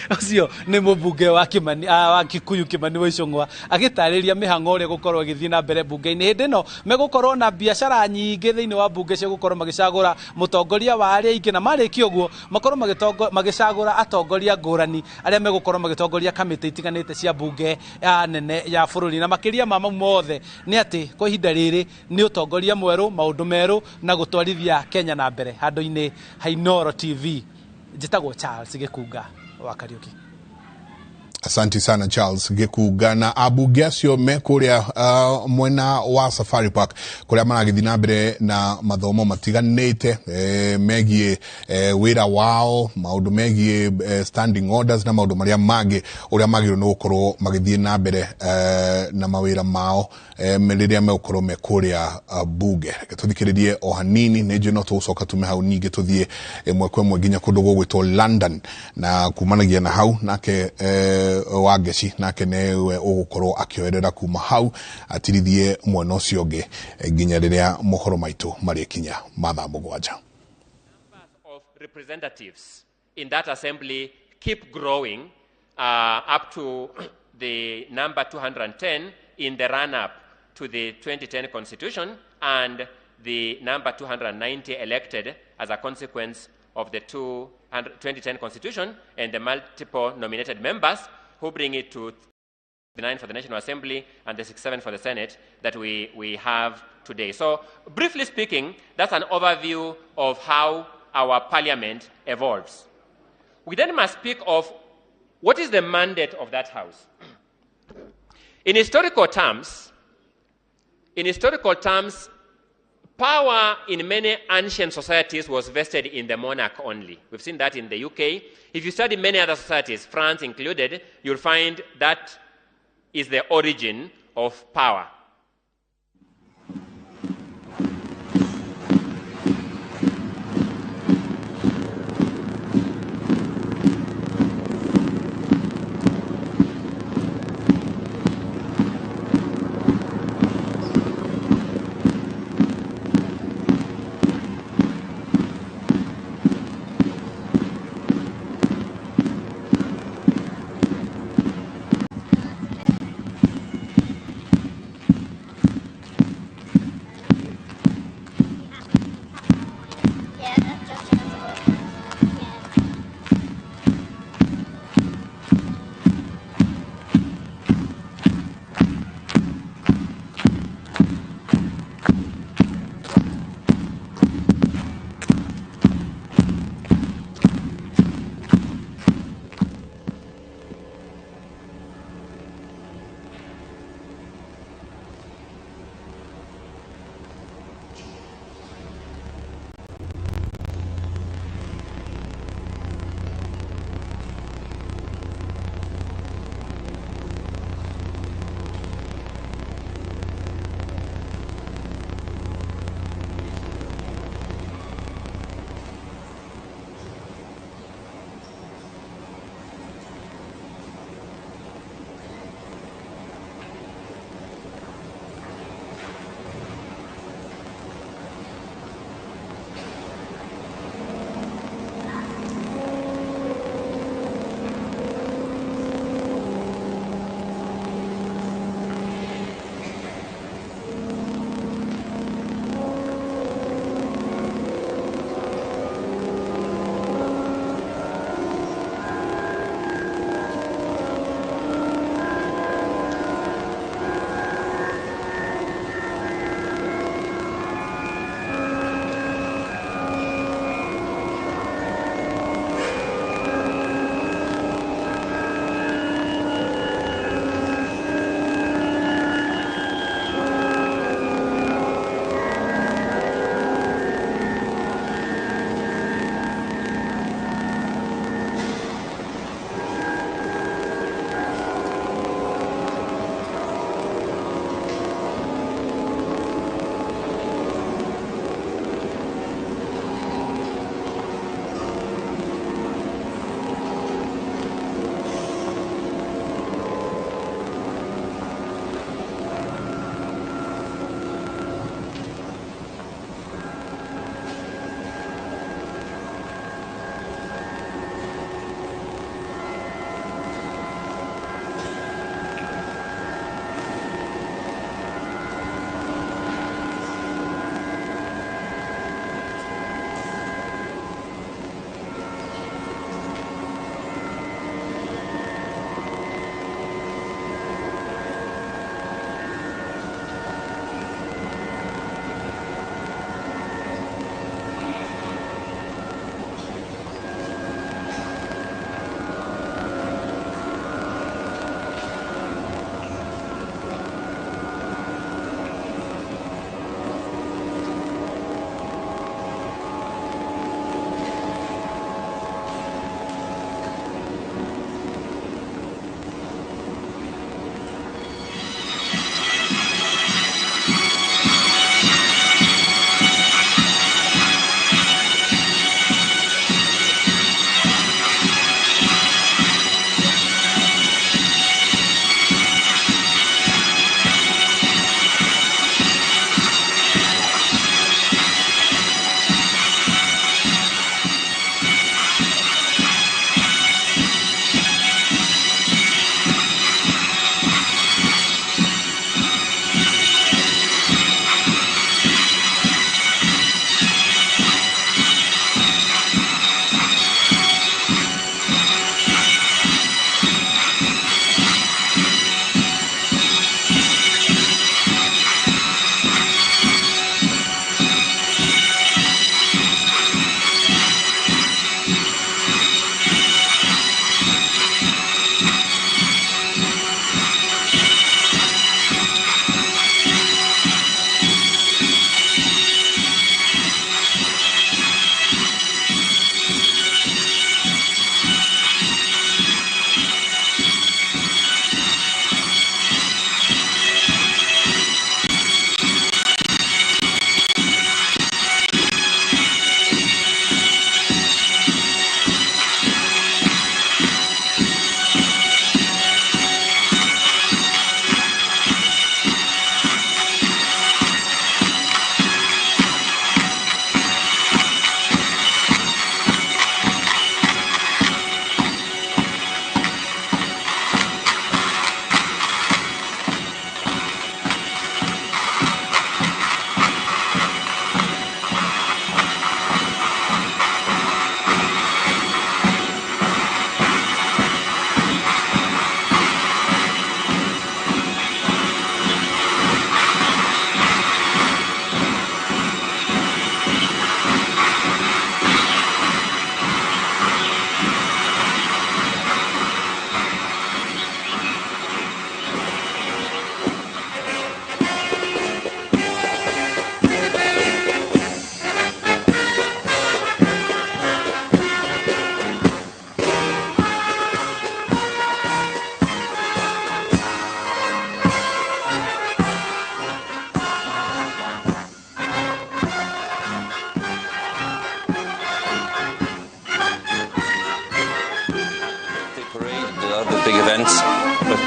Ũcio nĩ mũmbunge wa Kimani, wa Kikuyu Kimani wa Ichung'wa agĩtarĩria mĩhang'o ũrĩa gũkorwo ĩgĩthiĩ na mbere mbunge-inĩ. Hĩndĩ ĩno megũkorwo na biacara nyingĩ thĩinĩ wa mbunge cia gũkorwo magĩcagũra mũtongoria wa arĩa aingĩ, na marĩkia ũguo makorwo magĩcagũra atongoria ngũrani arĩa megũkorwo magĩtongoria kamĩtĩ itiganĩte cia mbunge ya nene ya bũrũri. Na makĩria ma mau mothe nĩ atĩ kwa ihinda rĩrĩ nĩ ũtongoria mwerũ, maũndũ merũ na gũtwarithia Kenya na mbere. Handũ-inĩ ha Inooro TV, njĩtagwo Charles Gĩkunga wa Kariuki. Asante sana Charles Gĩkunga. Na ambunge acio me kũrĩa mwena wa Safari Park kũrĩa maragĩthiĩ na mbere na mathomo matiganĩte megiĩ wĩra wao, maũndũ megiĩ standing orders na maũndũ marĩa mangĩ ũrĩa magĩrĩirwo nĩ gũkorwo magĩthiĩ na mbere na mawĩra mao rĩrĩa megũkorwo me kũrĩa bunge. Reke tũthikĩrĩrie o hanini, nĩ njũĩ no tũgũcoka tume hau ningĩ tũthiĩ ĩmwe kwa ĩmwe nginya kũndũ gũgwĩtwo London, na kumanagia na hau nake Wangeci nake nĩwe ũgũkorwo akĩoerera kuma hau atirithie mwena ũcio ũngĩ nginya rĩrĩa mohoro maitũ marĩkinya mathaa 7. Of representatives in that assembly keep growing up to the number 210 in the run-up to the 2010 constitution, and the number 290 elected as a consequence of the 2010 constitution and the multiple nominated members who bring it to the 9 for the National Assembly and the 67 for the Senate that we have today. So, briefly speaking, that's an overview of how our parliament evolves. We then must speak of what is the mandate of that house. In historical terms, power in many ancient societies was vested in the monarch only. We've seen that in the UK. If you study many other societies, France included, you'll find that is the origin of power.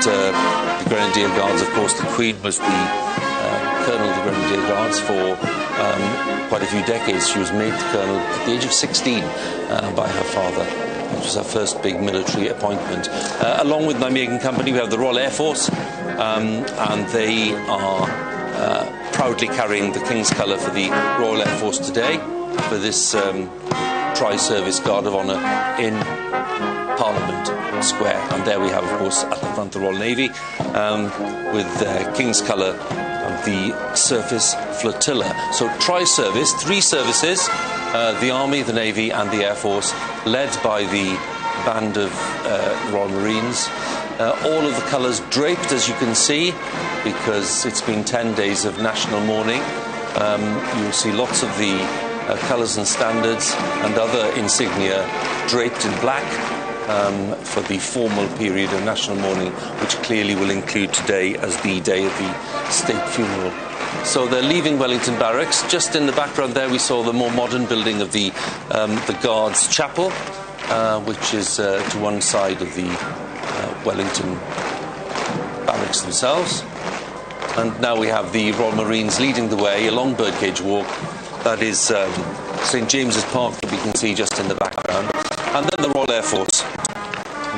the Grenadier Guards, of course, the Queen was the Colonel of the Grenadier Guards for quite a few decades. She was made the Colonel at the age of 16 by her father, which was her first big military appointment. Along with Nijmegen Company, we have the Royal Air Force, and they are proudly carrying the King's colour for the Royal Air Force today, for this Tri-Service Guard of Honour in Parliament Square. And there we have, of course, at the front the Royal Navy with the King's colour of the surface flotilla. So tri-service, three services, the Army, the Navy and the Air Force, led by the band of Royal Marines. All of the colours draped, as you can see, because it's been 10 days of national mourning. You'll see lots of the colours and standards and other insignia draped in black for the formal period of national mourning, which clearly will include today as the day of the state funeral. So they're leaving Wellington Barracks. Just in the background there we saw the more modern building of the Guards Chapel, which is to one side of the Wellington Barracks themselves. And now we have the Royal Marines leading the way along Birdcage Walk. That is St James's Park that we can see just in the background. And then the Royal Air Force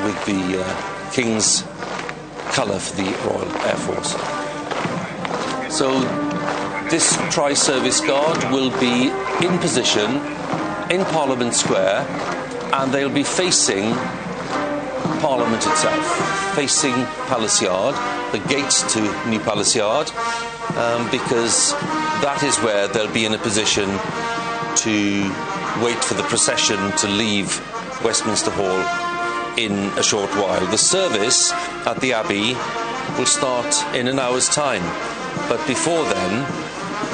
with the King's colour for the Royal Air Force. So this Tri-Service Guard will be in position in Parliament Square, and they'll be facing Parliament itself, facing Palace Yard, the gates to New Palace Yard, because that is where they'll be in a position to wait for the procession to leave Westminster Hall in a short while. The service at the Abbey will start in an hour's time, but before then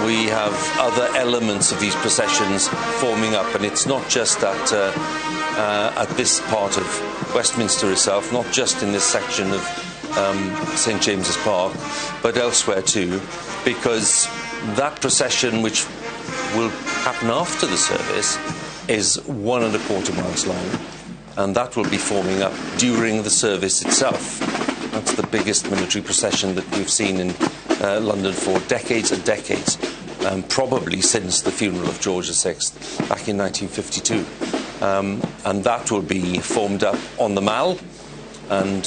we have other elements of these processions forming up, and it's not just at this part of Westminster itself, not just in this section of St James's Park, but elsewhere too, because that procession, which will happen after the service, is 1.25 miles long, and that will be forming up during the service itself. That's the biggest military procession that we've seen in London for decades and decades, probably since the funeral of George VI back in 1952. And that will be formed up on the Mall and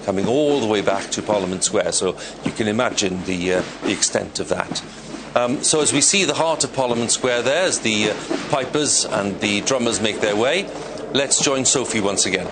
coming all the way back to Parliament Square, so you can imagine the extent of that. So as we see the heart of Parliament Square there, as the pipers and the drummers make their way, let's join Sophie once again.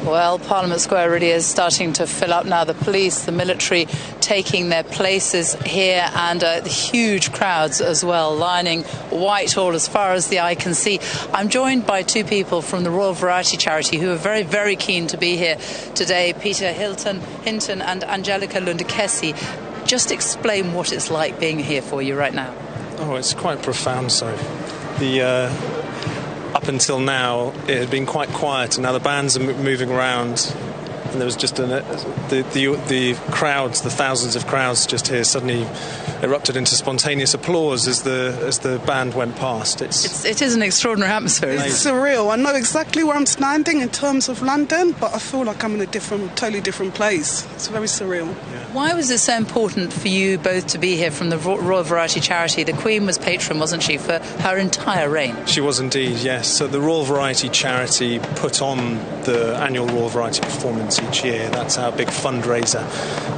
Well, Parliament Square really is starting to fill up now. The police, the military taking their places here, and the huge crowds as well, lining Whitehall as far as the eye can see. I'm joined by two people from the Royal Variety Charity who are very, very keen to be here today, Peter Hinton and Angelica Lund-Kessie. Just explain what it's like being here for you right now. Oh, it's quite profound, so. Up until now, it had been quite quiet, and now the bands are moving around, and there was just the crowds, the thousands of crowds just here suddenly erupted into spontaneous applause as the band went past. It is an extraordinary atmosphere. It's surreal. I know exactly where I'm standing in terms of London, but I feel like I'm in a totally different place. It's very surreal. Yeah. Why was it so important for you both to be here from the Royal Variety Charity? The Queen was patron, wasn't she, for her entire reign? She was indeed, yes. So the Royal Variety Charity put on the annual Royal Variety performance each year. That's our big fundraiser.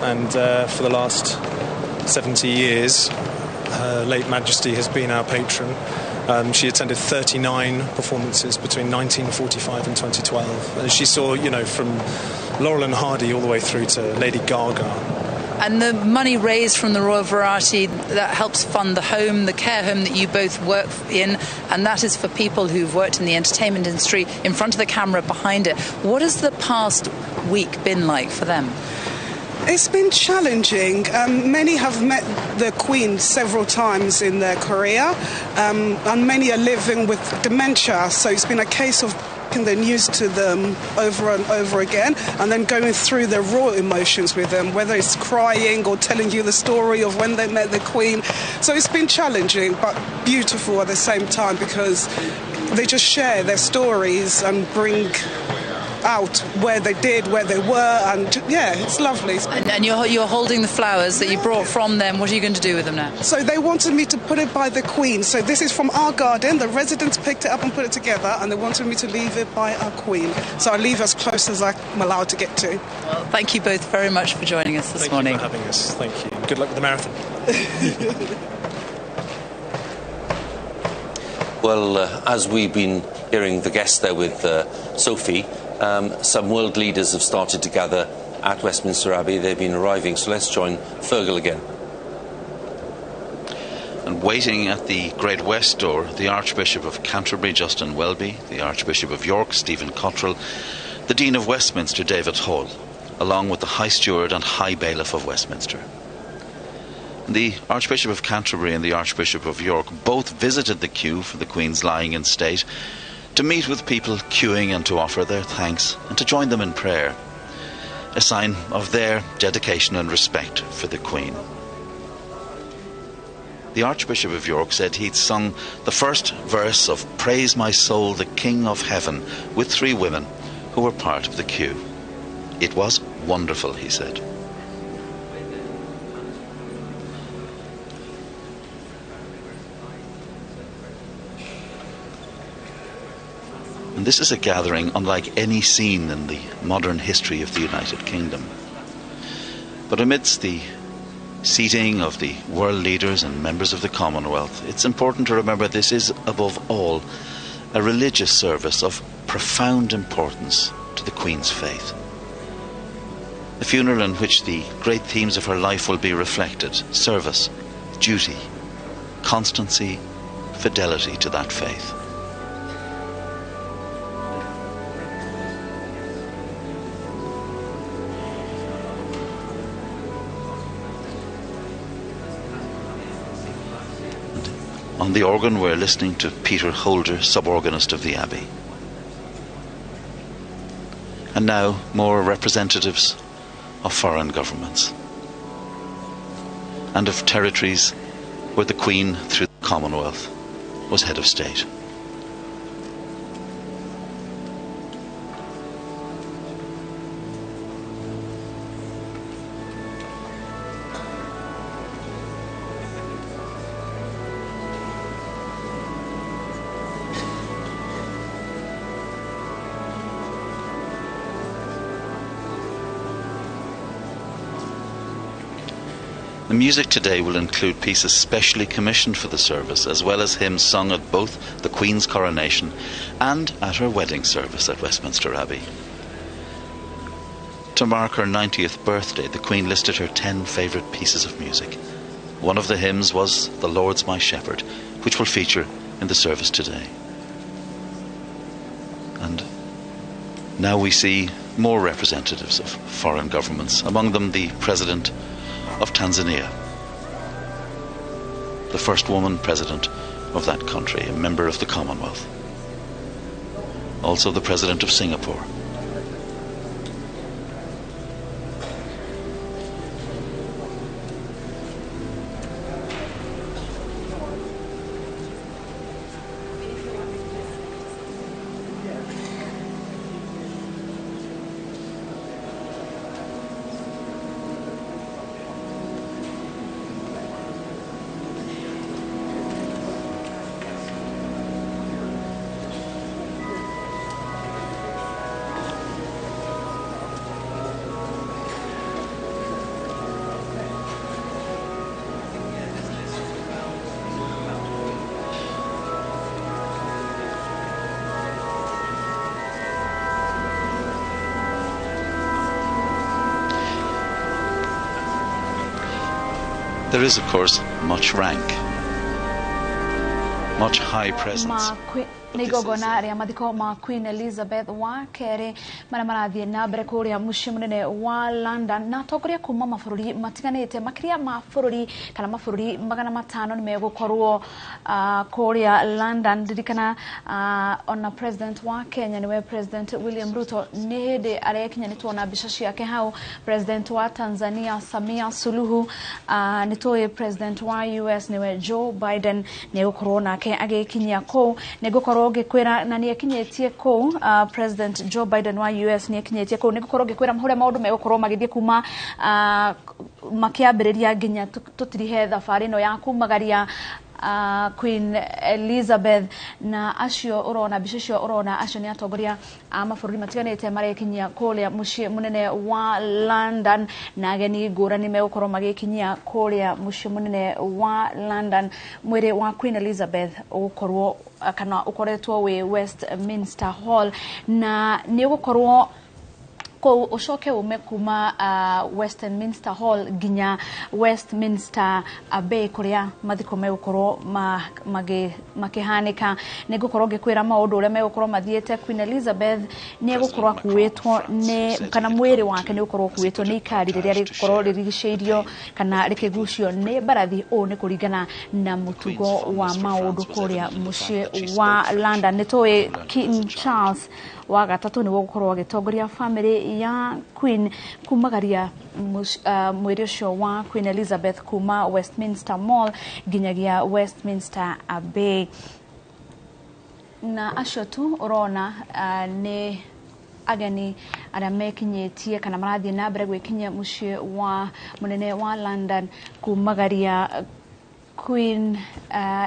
And for the last 70 years, Her late Majesty has been our patron. She attended 39 performances between 1945 and 2012. And she saw, you know, from Laurel and Hardy all the way through to Lady Gaga. And the money raised from the Royal Variety, that helps fund the home, the care home that you both work in, and that is for people who've worked in the entertainment industry, in front of the camera, behind it. What has the past week been like for them? It's been challenging. Many have met the Queen several times in their career, and many are living with dementia, so it's been a case of breaking the news to them over and over again, and then going through their raw emotions with them, whether it's crying or telling you the story of when they met the Queen. So it's been challenging, but beautiful at the same time, because they just share their stories and bring out where they did, where they were, and yeah, it's lovely. And you're holding the flowers that you brought from them. What are you going to do with them now? So they wanted me to put it by the Queen. So this is from our garden. The residents picked it up and put it together, and they wanted me to leave it by our Queen. So I leave as close as I'm allowed to get to. Well, thank you both very much for joining us this morning. Thank you for having us. Thank you. Good luck with the marathon. Well, as we've been hearing the guests there with Sophie, some world leaders have started to gather at Westminster Abbey. They've been arriving, so let's join Fergal again. And waiting at the Great West Door, the Archbishop of Canterbury, Justin Welby, the Archbishop of York, Stephen Cottrell, the Dean of Westminster, David Hall, along with the High Steward and High Bailiff of Westminster. The Archbishop of Canterbury and the Archbishop of York both visited the queue for the Queen's lying in state to meet with people queuing and to offer their thanks and to join them in prayer, a sign of their dedication and respect for the Queen. The Archbishop of York said he'd sung the first verse of Praise My Soul, the King of Heaven, with three women who were part of the queue. It was wonderful, he said. And this is a gathering unlike any seen in the modern history of the United Kingdom. But amidst the seating of the world leaders and members of the Commonwealth, it's important to remember this is, above all, a religious service of profound importance to the Queen's faith. A funeral in which the great themes of her life will be reflected: service, duty, constancy, fidelity to that faith. On the organ, we're listening to Peter Holder, sub-organist of the Abbey. And now, more representatives of foreign governments and of territories where the Queen, through the Commonwealth, was head of state. The music today will include pieces specially commissioned for the service, as well as hymns sung at both the Queen's coronation and at her wedding service at Westminster Abbey. To mark her 90th birthday, the Queen listed her 10 favourite pieces of music. One of the hymns was The Lord's My Shepherd, which will feature in the service today. And now we see more representatives of foreign governments, among them the President of Tanzania, the first woman president of that country, a member of the Commonwealth. Also the President of Singapore. There is, of course, much rank, much high presence. Nĩ igongona rĩa mathiko ma Queen Elizabeth wa kerĩ marĩa marathiĩ na mbere kũrĩa mũciĩ mũnene wa London, na atongoria kuma mabũrũri matiganĩte, makĩria ma bũrũri kana mabũrũri 500 nĩ megũkorwo kũrĩa London. Ririkana ona president wa Kenya nĩwe President William Ruto nĩ hĩndĩ arekinya, nĩ tuona mbica ciake hau. President wa Tanzania Samia Suluhu, nĩ tũĩ president wa US nĩwe Joe Biden nĩ egũkorwo nake agĩkinyia kũu. Nĩ ngũkorwo ngĩkwĩra na nĩ ekinyĩtie kũu, President Joe Biden wa US nĩ ekinyĩtie kũu. Nĩ ngũkorwo ngĩkwĩra ũrĩa maũndũ megũkorwo magĩthiĩ kuma makĩambĩrĩria nginya tũtirihe thabarĩ ĩno ya kumagaria Queen Elizabeth. Na acio ũrona mbica icio ũrona, acio nĩ atongoria a mabũrũri matiganĩte marekinyia kũrĩa mũciĩ mũnene wa London, na ageni ngũrani megũkorwo magĩkinyia kũrĩa mũciĩ mũnene wa London. Mwĩrĩ wa Queen Elizabeth ũgũkorwo kana ũkoretwo wĩ Westminster Hall, na nĩ ũgũkorwo kũu ũcoke ume kuma Westminster Hall nginya Westminster Abbey kũrĩa mathiko megũkorwo makĩhanĩka. Nĩ ngũkorwo ngĩkwĩra maũndũ ũrĩa megũkorwo mathiĩte. Queen Elizabeth nĩ egũkorwo akuĩtwo nĩ kana mwĩrĩ wake nĩ ũgũkorwo ũkuĩtwo nĩ ikari rĩrĩa rĩgũkorwo rĩrigicĩirio kana rĩkĩgucio nĩ mbarathi. Ũũ nĩ kũringana na mũtugo wa maũndũ kũrĩa mũciĩ wa London. Nĩ tũĩ King Charles wa gatatũ nĩwe ũgũkorwo agĩtongoria family ya Queen kumagaria mwĩrĩ ũcio wa Queen Elizabeth kuma Westminster Mall nginyagia Westminster Abbey. Na acio tu ũrona nĩ ageni arĩa mekinyĩtie kana marathiĩ na mbere gwĩkinyia mũciĩ wa mũnene wa London kumagaria Queen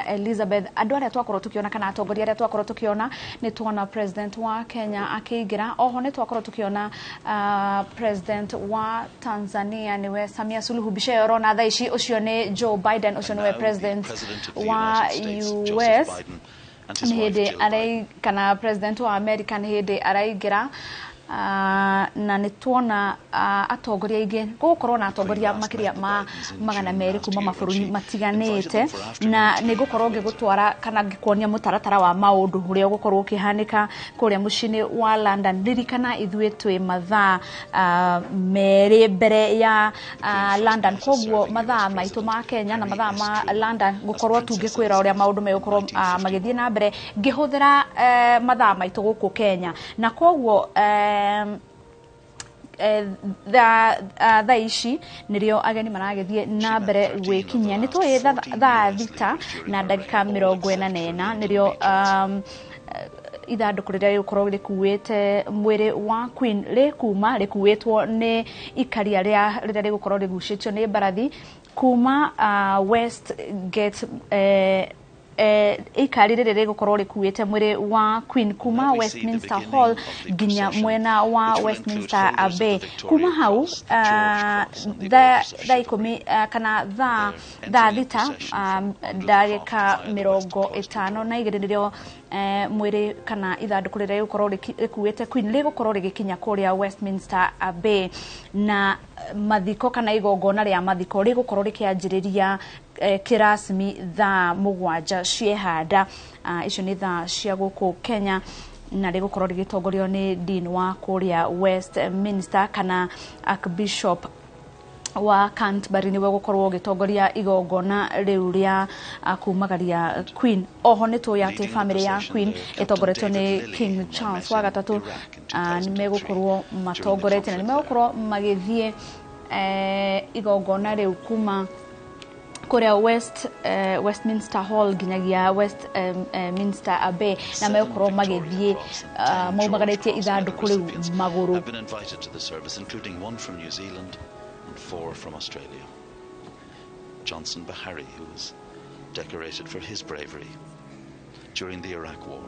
Elizabeth. Andũ arĩa twakorwo tukiona kana atongoria arĩa twakorwo tukiona, nĩ tuona president wa Kenya akĩingĩra. Oho nĩ twakorwo tukiona president wa Tanzania nĩwe Samia Suluhu. Mbica ĩyo ũrona thaa ici, ũcio nĩ Joe Biden, ũcio nĩwe president wa US nĩ hĩndĩ arai kana president wa America nĩ hĩndĩ araingĩra. Na nĩ tuona atongoria aingĩ, gũgũkorwo na atongoria makĩria ma 200 kuma mabũrũri matiganĩte, na nĩ ngũkorwo ngĩgũtwara kana ngĩkuonia mũtaratara wa maũndũ ũrĩa ũgũkorwo ũkĩhanĩka kũrĩa mũciĩ-inĩ wa London. Ririkana ithuĩ twĩ mathaa 2 mbere ya London, koguo mathaa maitũ ma Kenya na mathaa ma London ngũkorwo tu ngĩkwĩra ũrĩa maũndũ megũkorwo magĩthiĩ na mbere ngĩhũthĩra mathaa maitũ gũkũ Kenya. Na koguo thaa ici nĩrĩo ageni maragĩthiĩ na mbere gwĩkinyia. Nĩ tũĩ thaa 6:44 nĩrĩo ithandũkũ rĩrĩa rĩgũkorwo rĩkuĩte mwĩrĩ wa Queen rĩkuma rĩkuĩtwo nĩ ikaria rĩrĩa rĩgũkorwo rĩgucĩtio nĩ mbarathi kuma West Gate, ikari rĩrĩ rĩgũkorwo rĩkuĩte mwĩrĩ wa Queen kuma Westminster Hall nginya mwena wa Westminster Abbey. Kuma hau thaa 10 kana thaa 6:52 nĩrĩo mwĩrĩ kana ithandũkũ rĩrĩa rĩgũkorwo rĩkuĩte Queen rĩgũkorwo rĩgĩkinya kũrĩa Westminster Abbey, na mathiko kana igongona rĩa mathiko rĩgũkorwo rĩkĩanjĩrĩria kĩrasmi thaa 7 ciehanda. Icio nĩ thaa cia gũkũ Kenya, na rĩgũkorwo rĩgĩtongorio nĩ Dean wa kũrĩa Westminster kana Archbishop wa Canterbury nĩwe ũgũkorwo ũgĩtongoria igongona rĩu rĩa kumagaria Queen. Oho nĩ tũĩ atĩ family ya Queen ĩtongoretio nĩ King Charles wa gatatũ, nĩ megũkorwo matongoretie na nĩ megũkorwo magĩthiĩ igongona rĩu kuma kũrĩa Westminster Hall nginyagia Westminster Abbey, na megũkorwo magĩthiĩ maumagarĩtie ithandũkũ rĩu magũrũ. And 4 from Australia. Johnson Beharry, who was decorated for his bravery during the Iraq War.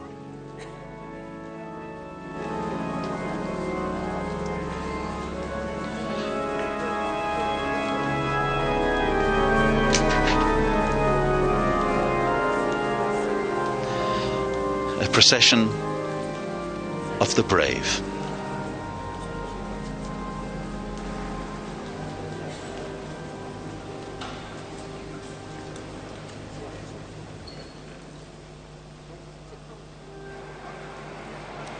A procession of the brave.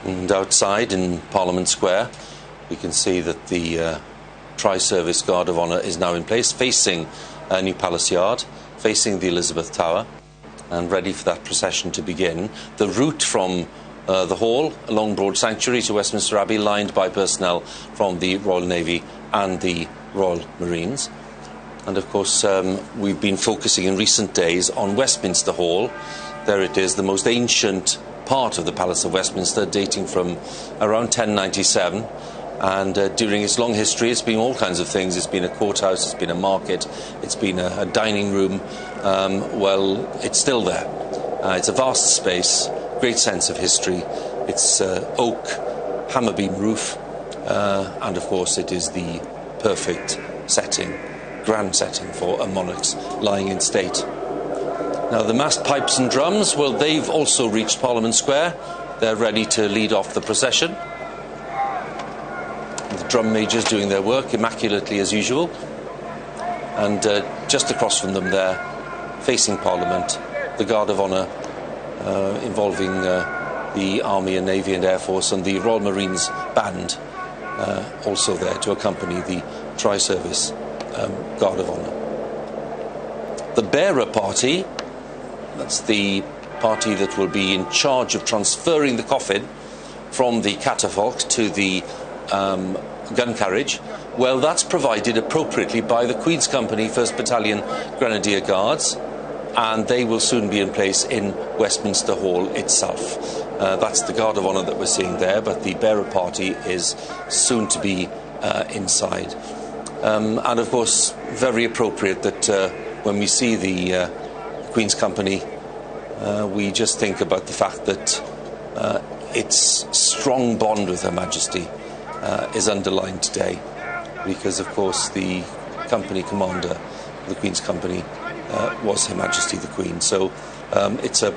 And outside in Parliament Square, we can see that the Tri-Service Guard of Honour is now in place, facing New Palace Yard, facing the Elizabeth Tower, and ready for that procession to begin. The route from the hall along Broad Sanctuary to Westminster Abbey, lined by personnel from the Royal Navy and the Royal Marines. And of course, we've been focusing in recent days on Westminster Hall. There it is, the most ancient part of the Palace of Westminster, dating from around 1097. And during its long history, it's been all kinds of things. It's been a courthouse, it's been a market, it's been a dining room. Well, it's still there. It's a vast space, great sense of history. It's oak, hammerbeam roof, and of course it is the perfect setting, grand setting for a monarch's lying in state. Now, the massed pipes and drums, well, they've also reached Parliament Square. They're ready to lead off the procession. The drum majors doing their work immaculately as usual. And just across from them there, facing Parliament, the Guard of Honour involving the Army and Navy and Air Force and the Royal Marines Band also there to accompany the Tri-Service Guard of Honour. The bearer party, that's the party that will be in charge of transferring the coffin from the catafalque to the gun carriage, well, that's provided appropriately by the Queen's Company, 1st Battalion Grenadier Guards, and they will soon be in place in Westminster Hall itself. That's the Guard of Honour that we're seeing there, but the bearer party is soon to be inside. And of course, very appropriate that when we see the Queen's Company, we just think about the fact that its strong bond with Her Majesty is underlined today, because of course the company commander, the Queen's Company, was Her Majesty the Queen. So it's a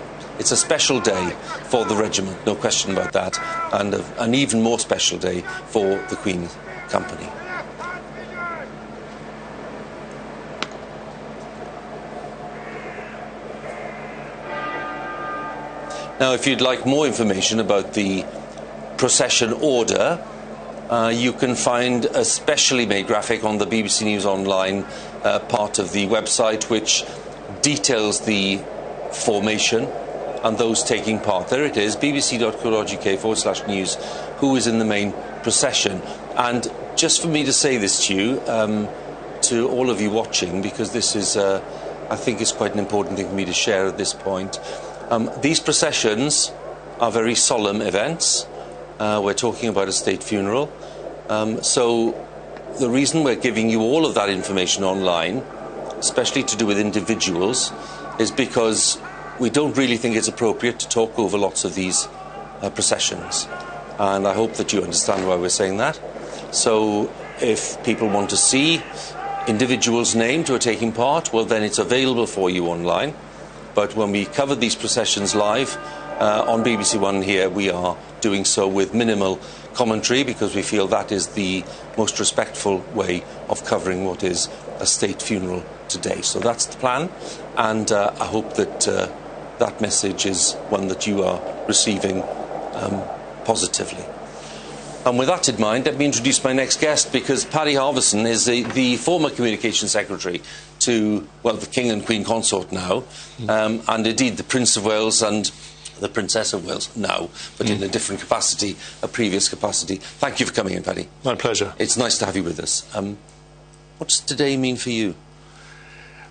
special day for the regiment, no question about that, and an even more special day for the Queen's Company. Now, if you'd like more information about the procession order, you can find a specially made graphic on the BBC News Online part of the website, which details the formation and those taking part. There it is, bbc.co.uk/news, who is in the main procession. And just for me to say this to you, to all of you watching, because this is, I think it's quite an important thing for me to share at this point. These processions are very solemn events. We're talking about a state funeral. So the reason we're giving you all of that information online, especially to do with individuals, is because we don't really think it's appropriate to talk over lots of these processions. And I hope that you understand why we're saying that. So if people want to see individuals named who are taking part, well, then it's available for you online. But when we cover these processions live on BBC One here, we are doing so with minimal commentary, because we feel that is the most respectful way of covering what is a state funeral today. So that's the plan, and I hope that that message is one that you are receiving positively. And with that in mind, let me introduce my next guest, because Paddy Harverson is the former Communications Secretary to, well, the King and Queen Consort now, and indeed the Prince of Wales and the Princess of Wales now, but in a different capacity, a previous capacity. Thank you for coming in, Paddy. My pleasure. It's nice to have you with us. What does today mean for you?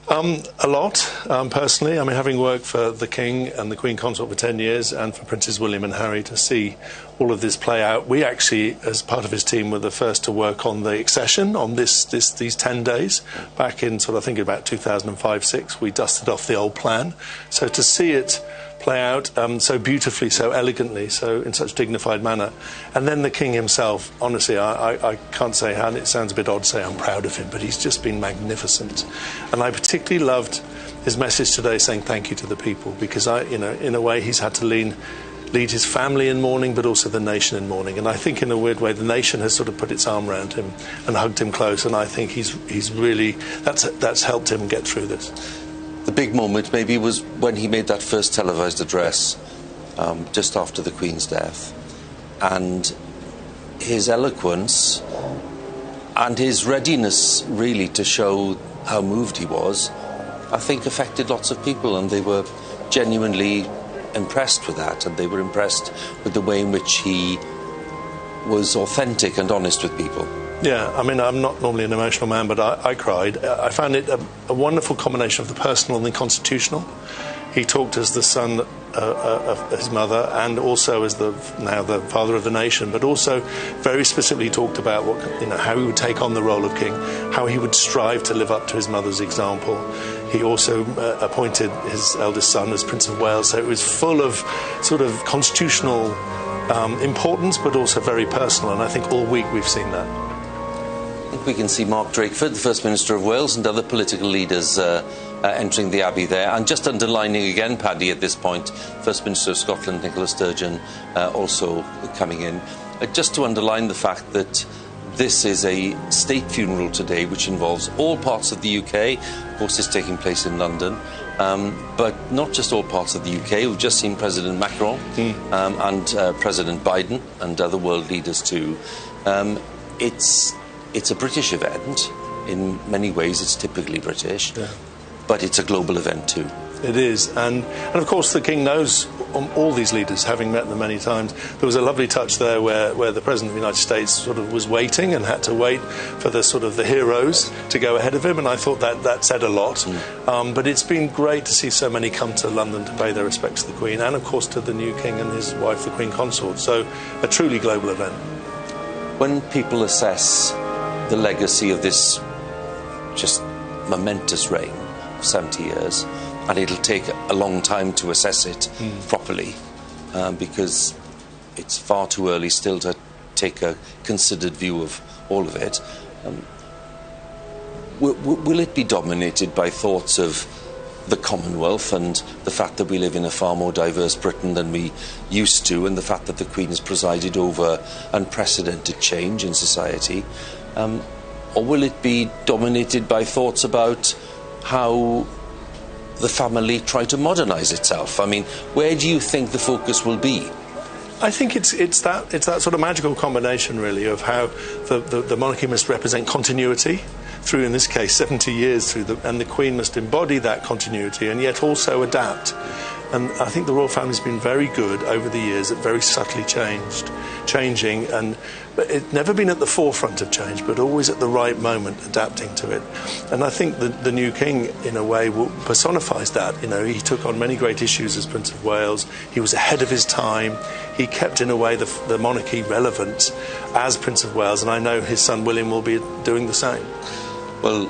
A lot, personally. I mean, having worked for the King and the Queen Consort for 10 years and for Princes William and Harry, to see all of this play out. We actually, as part of his team, were the first to work on the accession, on these 10 days. Back in, sort of, I think about 2005-06, we dusted off the old plan. So to see it play out so beautifully, so elegantly, so in such dignified manner. And then the King himself, honestly, I can't say how, and it sounds a bit odd to say I'm proud of him, but he's just been magnificent. And I particularly loved his message today saying thank you to the people, because I, you know, in a way he's had to lead his family in mourning, but also the nation in mourning. And I think in a weird way, the nation has sort of put its arm around him and hugged him close, and I think he's really, that's helped him get through this. The big moment maybe was when he made that first televised address just after the Queen's death. And his eloquence and his readiness really to show how moved he was, I think affected lots of people, and they were genuinely impressed with that, and they were impressed with the way in which he was authentic and honest with people. Yeah, I mean, I'm not normally an emotional man, but I cried. I found it a wonderful combination of the personal and the constitutional. He talked as the son of his mother and also as now the father of the nation, but also very specifically talked about what, you know, how he would take on the role of king, how he would strive to live up to his mother's example. He also appointed his eldest son as Prince of Wales, so it was full of sort of constitutional importance, but also very personal, and I think all week we've seen that. I think we can see Mark Drakeford, the First Minister of Wales, and other political leaders entering the Abbey there. And just underlining again, Paddy, at this point, First Minister of Scotland, Nicola Sturgeon, also coming in. Just to underline the fact that this is a state funeral today, which involves all parts of the UK. Of course, it's taking place in London. But not just all parts of the UK. We've just seen President Macron and President Biden and other world leaders too. It's a British event. In many ways, it's typically British, yeah. But it's a global event too. It is, and of course the King knows all these leaders, having met them many times. There was a lovely touch there where the President of the United States sort of was waiting and had to wait for the sort of the heroes to go ahead of him, and I thought that said a lot. But it's been great to see so many come to London to pay their respects to the Queen and, of course, to the new King and his wife, the Queen Consort. So a truly global event. When people assess the legacy of this just momentous reign of 70 years, and it'll take a long time to assess it properly, because it's far too early still to take a considered view of all of it. Will it be dominated by thoughts of the Commonwealth and the fact that we live in a far more diverse Britain than we used to, and the fact that the Queen has presided over unprecedented change in society? Or will it be dominated by thoughts about how the family try to modernise itself? I mean, where do you think the focus will be? I think it's that sort of magical combination, really, of how the monarchy must represent continuity through, in this case, 70 years through, and the Queen must embody that continuity and yet also adapt. And I think the royal family's been very good over the years at very subtly changing, and but it's never been at the forefront of change, but always at the right moment, adapting to it. And I think the new king, in a way, personifies that. You know, he took on many great issues as Prince of Wales. He was ahead of his time. He kept, in a way, the monarchy relevant as Prince of Wales, and I know his son William will be doing the same. Well,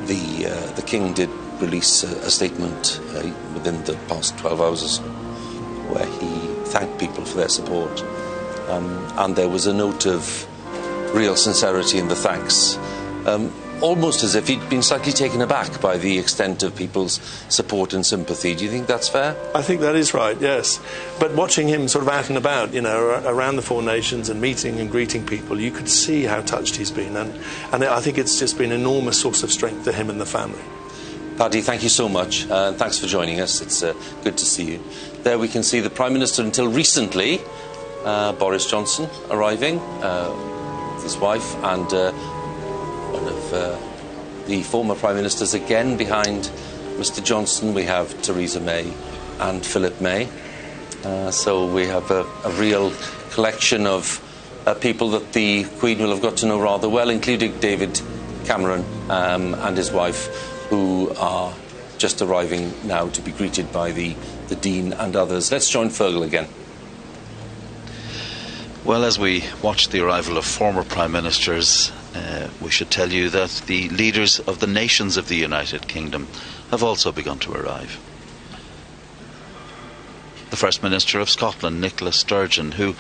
the king did release a statement within the past 12 hours or so, where he thanked people for their support. And there was a note of real sincerity in the thanks, almost as if he'd been slightly taken aback by the extent of people's support and sympathy. Do you think that's fair? I think that is right, yes. But watching him sort of out and about, you know, around the four nations and meeting and greeting people, you could see how touched he's been. And I think it's just been an enormous source of strength to him and the family. Paddy, thank you so much. Thanks for joining us. It's good to see you. There we can see the Prime Minister until recently, Boris Johnson, arriving with his wife, and one of the former Prime Ministers again behind Mr Johnson. We have Theresa May and Philip May. So we have a real collection of people that the Queen will have got to know rather well, including David Cameron and his wife, who are just arriving now to be greeted by the Dean and others. Let's join Fergal again. Well, as we watch the arrival of former Prime Ministers, we should tell you that the leaders of the nations of the United Kingdom have also begun to arrive. The First Minister of Scotland, Nicola Sturgeon, who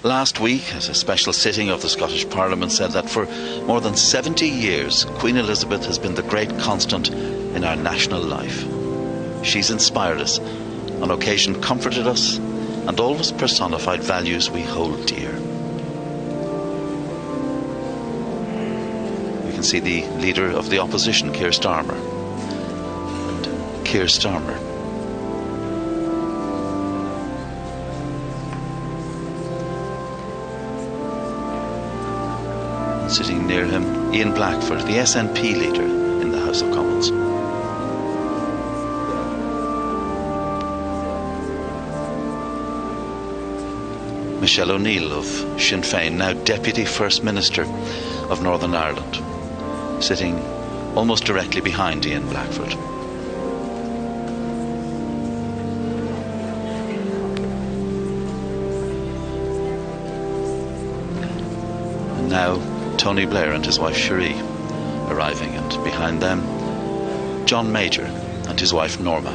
last week at a special sitting of the Scottish Parliament said that for more than 70 years, Queen Elizabeth has been the great constant in our national life. She's inspired us, on occasion comforted us, and always personified values we hold dear. We can see the leader of the opposition, Keir Starmer. And Keir Starmer. And sitting near him, Ian Blackford, the SNP leader in the House of Commons. Michelle O'Neill of Sinn Féin, now Deputy First Minister of Northern Ireland, sitting almost directly behind Ian Blackford. And now Tony Blair and his wife Cherie arriving, and behind them John Major and his wife Norma.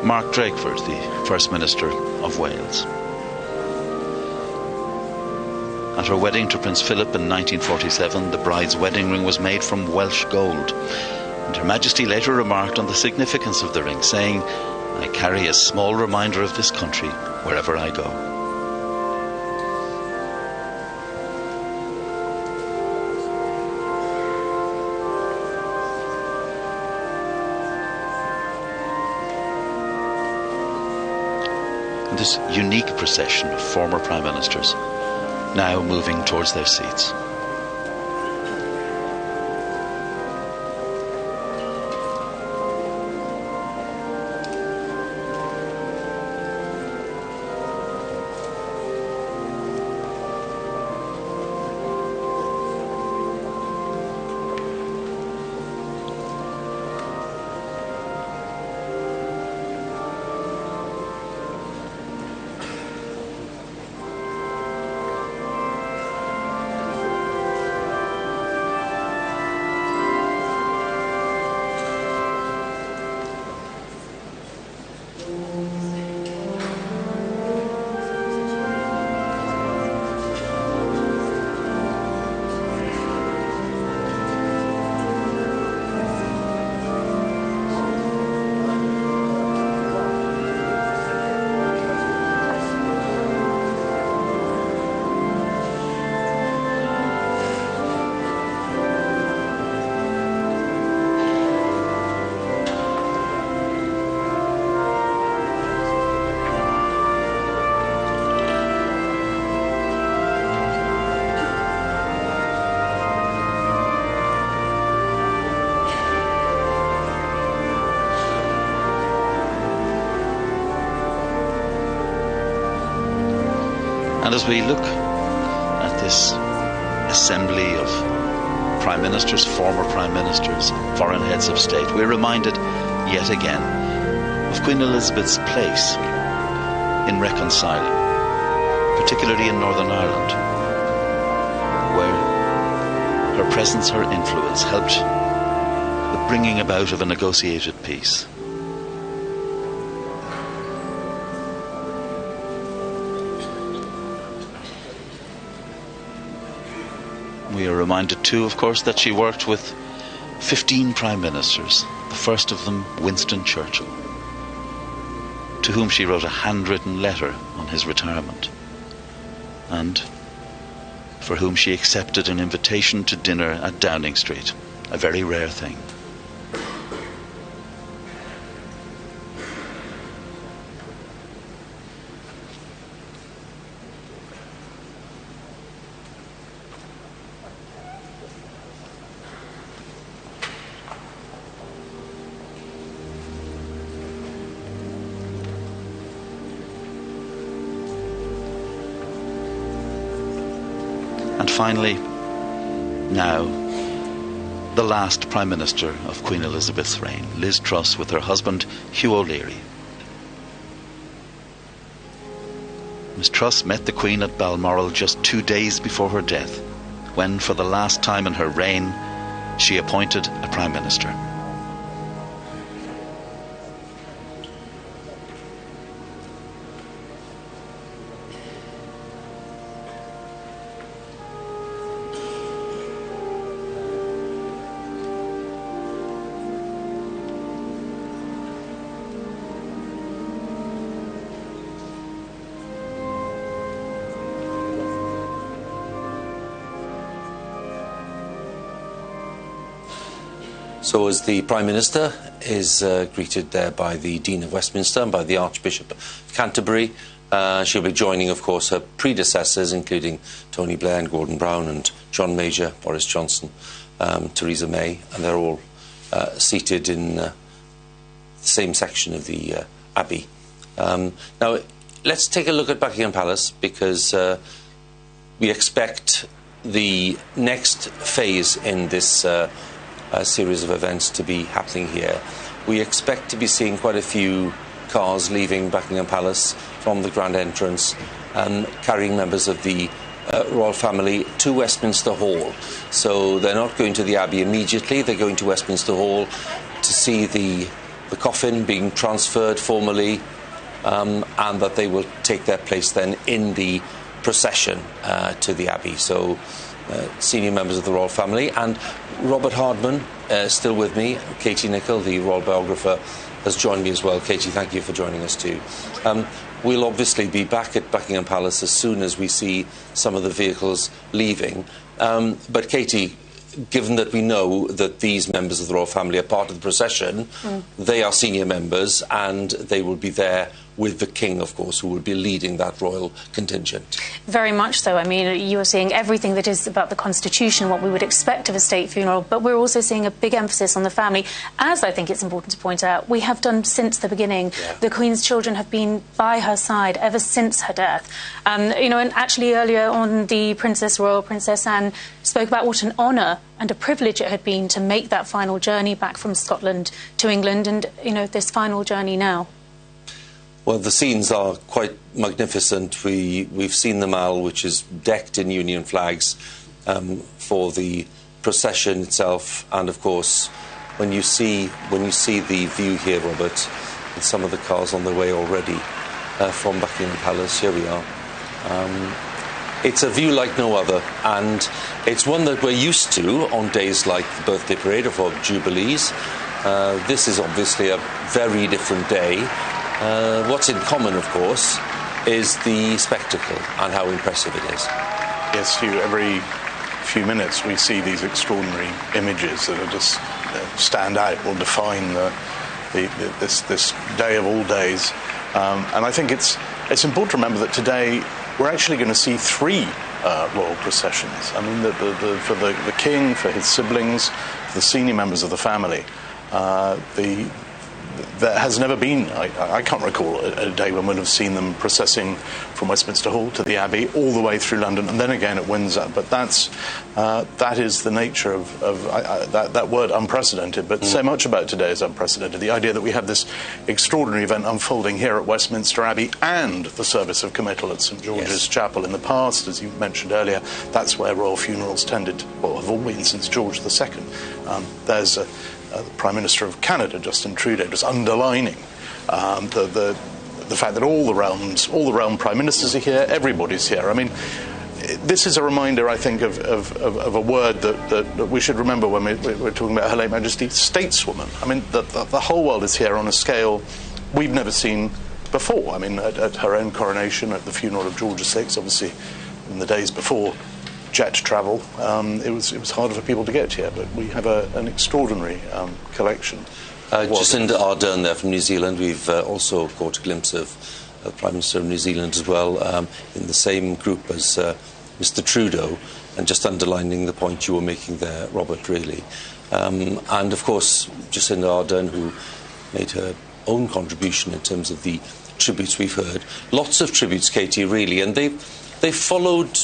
Mark Drakeford, the First Minister of Wales. At her wedding to Prince Philip in 1947, the bride's wedding ring was made from Welsh gold, and Her Majesty later remarked on the significance of the ring, saying, "I carry a small reminder of this country wherever I go." And this unique procession of former Prime Ministers now moving towards their seats. And as we look at this assembly of Prime Ministers, former Prime Ministers, foreign heads of state, we're reminded yet again of Queen Elizabeth's place in reconciling, particularly in Northern Ireland, where her presence, her influence helped the bringing about of a negotiated peace. We are reminded too, of course, that she worked with 15 Prime Ministers, the first of them Winston Churchill, to whom she wrote a handwritten letter on his retirement, and for whom she accepted an invitation to dinner at Downing Street, a very rare thing. And finally, now, the last Prime Minister of Queen Elizabeth's reign, Liz Truss, with her husband, Hugh O'Leary. Ms Truss met the Queen at Balmoral just 2 days before her death, when, for the last time in her reign, she appointed a Prime Minister. So as the Prime Minister is greeted there by the Dean of Westminster and by the Archbishop of Canterbury, she'll be joining, of course, her predecessors, including Tony Blair and Gordon Brown and John Major, Boris Johnson, Theresa May, and they're all seated in the same section of the Abbey. Now, let's take a look at Buckingham Palace, because we expect the next phase in this series of events to be happening here. We expect to be seeing quite a few cars leaving Buckingham Palace from the grand entrance, carrying members of the royal family to Westminster Hall. So they're not going to the Abbey immediately, they're going to Westminster Hall to see the coffin being transferred formally, and that they will take their place then in the procession to the Abbey. So senior members of the royal family, and Robert Hardman still with me. Katie Nicholl, the royal biographer, has joined me as well. Katie, thank you for joining us too. We'll obviously be back at Buckingham Palace as soon as we see some of the vehicles leaving. But Katie, given that we know that these members of the royal family are part of the procession, they are senior members and they will be there with the King, of course, who will be leading that royal contingent. Very much so. I mean, you are seeing everything that is about the Constitution, what we would expect of a state funeral, but we're also seeing a big emphasis on the family. As I think it's important to point out, we have done since the beginning. Yeah. The Queen's children have been by her side ever since her death. You know, and actually earlier on, the Princess Royal, Princess Anne, spoke about what an honour and a privilege it had been to make that final journey back from Scotland to England, and, you know, this final journey now. Well, the scenes are quite magnificent. We've seen the Mall, which is decked in Union flags for the procession itself, and of course, when you see the view here, Robert, with some of the cars on their way already from Buckingham Palace, here we are. It's a view like no other, and it's one that we're used to on days like the birthday parade or for Jubilees. This is obviously a very different day. What's in common, of course, is the spectacle and how impressive it is. Yes, Hugh, every few minutes we see these extraordinary images that are just stand out or define this day of all days. And I think it's important to remember that today we're actually going to see three royal processions. I mean, for the king, for his siblings, for the senior members of the family, there has never been, I can't recall a day when we'll have seen them processing from Westminster Hall to the Abbey, all the way through London, and then again at Windsor. But that is the nature of that word unprecedented. But so much about today is unprecedented. The idea that we have this extraordinary event unfolding here at Westminster Abbey and the service of committal at St George's Chapel. In the past, as you mentioned earlier, that's where royal funerals tended, well, have all been since George II. There's the Prime Minister of Canada, Justin Trudeau, just underlining the fact that all the realm prime ministers are here, everybody's here. I mean, this is a reminder, I think, of a word that we should remember when we're talking about Her Late Majesty, stateswoman. I mean, the whole world is here on a scale we've never seen before. I mean, at her own coronation, at the funeral of George VI, obviously in the days before jet travel, it was harder for people to get here, but we have an extraordinary collection. Jacinda Ardern there from New Zealand. We've also caught a glimpse of the Prime Minister of New Zealand as well, in the same group as Mr Trudeau, and just underlining the point you were making there, Robert, really. And of course, Jacinda Ardern, who made her own contribution in terms of the tributes we've heard. Lots of tributes, Katie, really, and they followed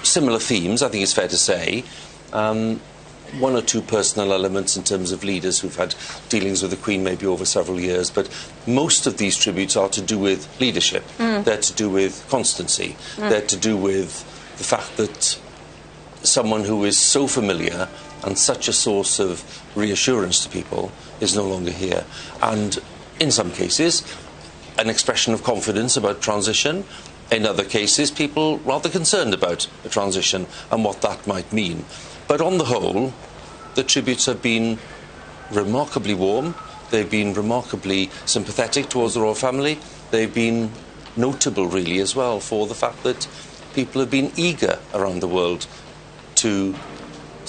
similar themes, I think it's fair to say. One or two personal elements in terms of leaders who've had dealings with the Queen maybe over several years, but most of these tributes are to do with leadership. They're to do with constancy. They're to do with the fact that someone who is so familiar and such a source of reassurance to people is no longer here. And in some cases, an expression of confidence about transition. In other cases, people rather concerned about a transition and what that might mean. But on the whole, the tributes have been remarkably warm. They've been remarkably sympathetic towards the royal family. They've been notable, really, as well, for the fact that people have been eager around the world to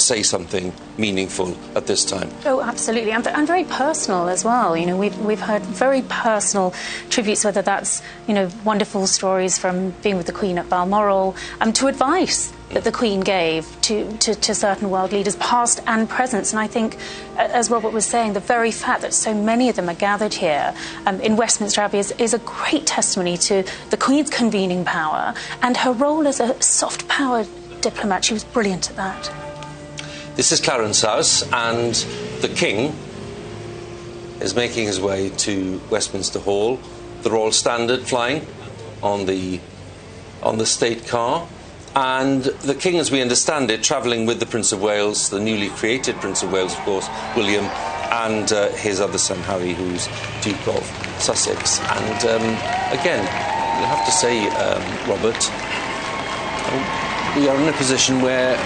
say something meaningful at this time. Oh, absolutely, and very personal as well. You know, we've heard very personal tributes, whether that's, you know, wonderful stories from being with the Queen at Balmoral, to advice that the Queen gave to certain world leaders, past and present. And I think, as Robert was saying, the very fact that so many of them are gathered here in Westminster Abbey is a great testimony to the Queen's convening power and her role as a soft power diplomat. She was brilliant at that. This is Clarence House, and the King is making his way to Westminster Hall. The Royal Standard flying on the state car. And the King, as we understand it, travelling with the Prince of Wales, the newly created Prince of Wales, of course, William, and his other son, Harry, who's Duke of Sussex. And again, you have to say, Robert, we are in a position where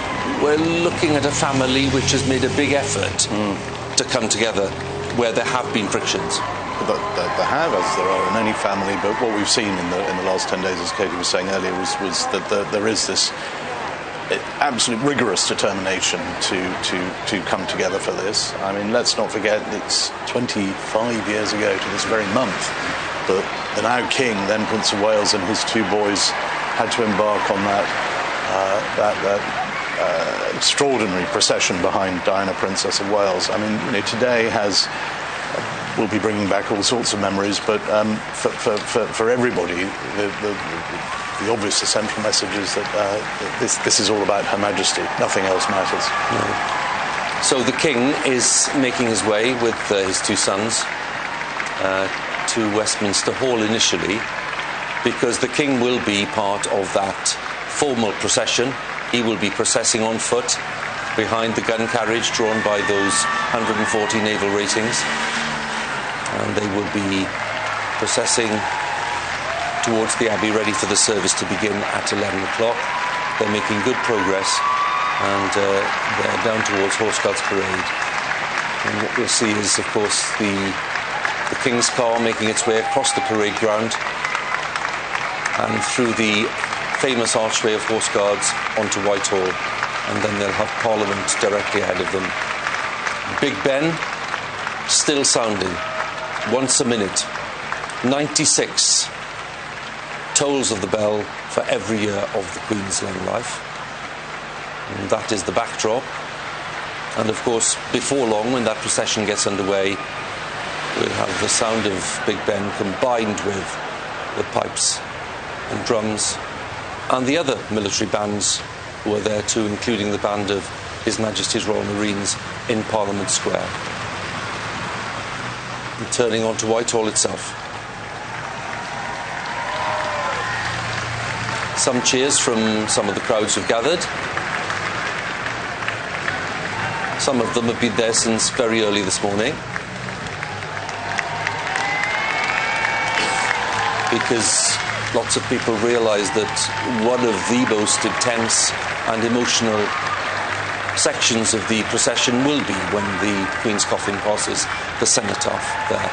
we're looking at a family which has made a big effort to come together where there have been frictions. There have, as there are in any family, but what we've seen in the last 10 days, as Katie was saying earlier, was that there is this absolute rigorous determination to come together for this. I mean, let's not forget it's 25 years ago to this very month that the now King, then Prince of Wales, and his two boys had to embark on that extraordinary procession behind Diana, Princess of Wales. I mean, you know, today will be bringing back all sorts of memories, but for everybody, the obvious, the central message is that this is all about Her Majesty. Nothing else matters. No. So the King is making his way with his two sons to Westminster Hall initially, because the King will be part of that formal procession. He will be processing on foot behind the gun carriage drawn by those 140 naval ratings. And they will be processing towards the Abbey, ready for the service to begin at 11 o'clock. They're making good progress, and they're down towards Horse Guards Parade. And what we'll see is, of course, the King's car making its way across the parade ground and through the famous archway of Horse Guards onto Whitehall, and then they'll have Parliament directly ahead of them. Big Ben still sounding, once a minute, 96 tolls of the bell for every year of the Queen's long life. And that is the backdrop. And of course, before long, when that procession gets underway, we'll have the sound of Big Ben combined with the pipes and drums and the other military bands who are there too, including the band of His Majesty's Royal Marines in Parliament Square. And turning onto Whitehall itself. Some cheers from some of the crowds who've gathered. Some of them have been there since very early this morning, because lots of people realise that one of the most intense and emotional sections of the procession will be when the Queen's coffin passes the cenotaph there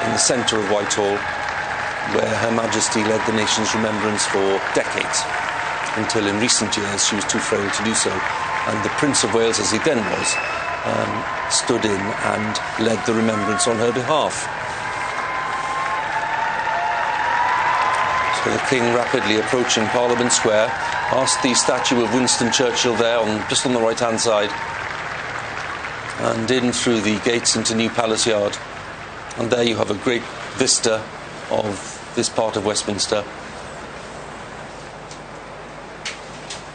in the centre of Whitehall, where Her Majesty led the nation's remembrance for decades, until in recent years she was too frail to do so. And the Prince of Wales, as he then was, stood in and led the remembrance on her behalf. So the King rapidly approaching Parliament Square, past the statue of Winston Churchill there, just on the right-hand side, and in through the gates into New Palace Yard. And there you have a great vista of this part of Westminster.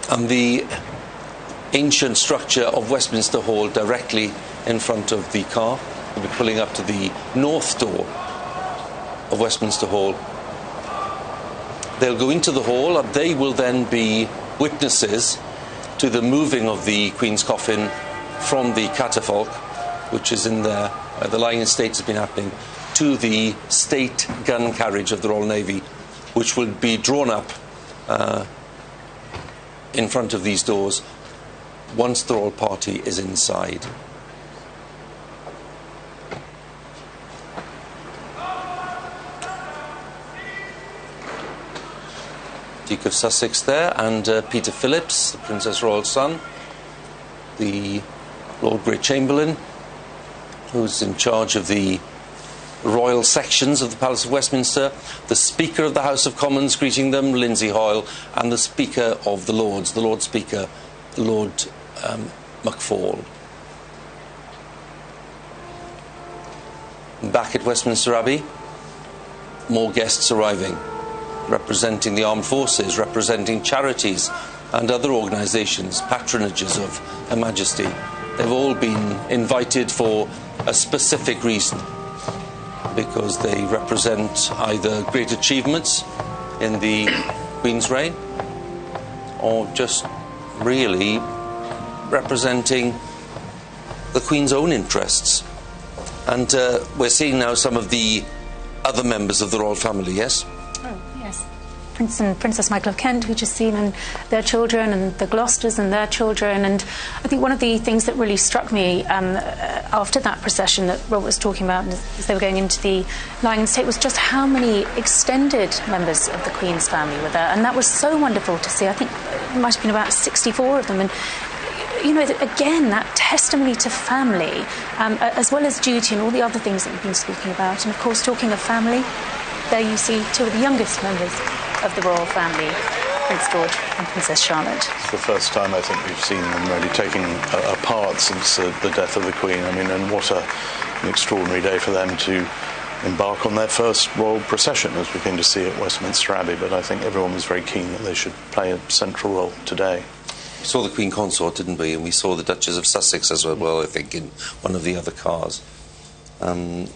And the ancient structure of Westminster Hall directly in front of the car. We'll be pulling up to the north door of Westminster Hall. They'll go into the hall, and they will then be witnesses to the moving of the Queen's coffin from the catafalque, which is in there, where the lying in state has been happening, to the state gun carriage of the Royal Navy, which will be drawn up in front of these doors once the royal party is inside. Duke of Sussex there, and Peter Phillips, the Princess Royal son, the Lord Great Chamberlain, who's in charge of the royal sections of the Palace of Westminster, the Speaker of the House of Commons greeting them, Lindsay Hoyle, and the Speaker of the Lords, the Lord Speaker, Lord McFall. Back at Westminster Abbey, more guests arriving, representing the armed forces, representing charities and other organisations, patronages of Her Majesty. They've all been invited for a specific reason, because they represent either great achievements in the Queen's reign or just really representing the Queen's own interests. And we're seeing now some of the other members of the royal family, yes? Oh, yes. Prince and Princess Michael of Kent, we've just seen, and their children, and the Gloucesters and their children. And I think one of the things that really struck me after that procession that Robert was talking about as they were going into the lying in state was just how many extended members of the Queen's family were there. And that was so wonderful to see. I think it might have been about 64 of them. And you know, again, that testimony to family, as well as duty and all the other things that we've been speaking about. And, of course, talking of family, there you see two of the youngest members of the royal family, Prince George and Princess Charlotte. It's the first time I think we've seen them really taking a part since the death of the Queen. I mean, and what an extraordinary day for them to embark on their first royal procession, as we're going to see at Westminster Abbey. But I think everyone was very keen that they should play a central role today. We saw the Queen Consort, didn't we? And we saw the Duchess of Sussex as well, I think, in one of the other cars. Some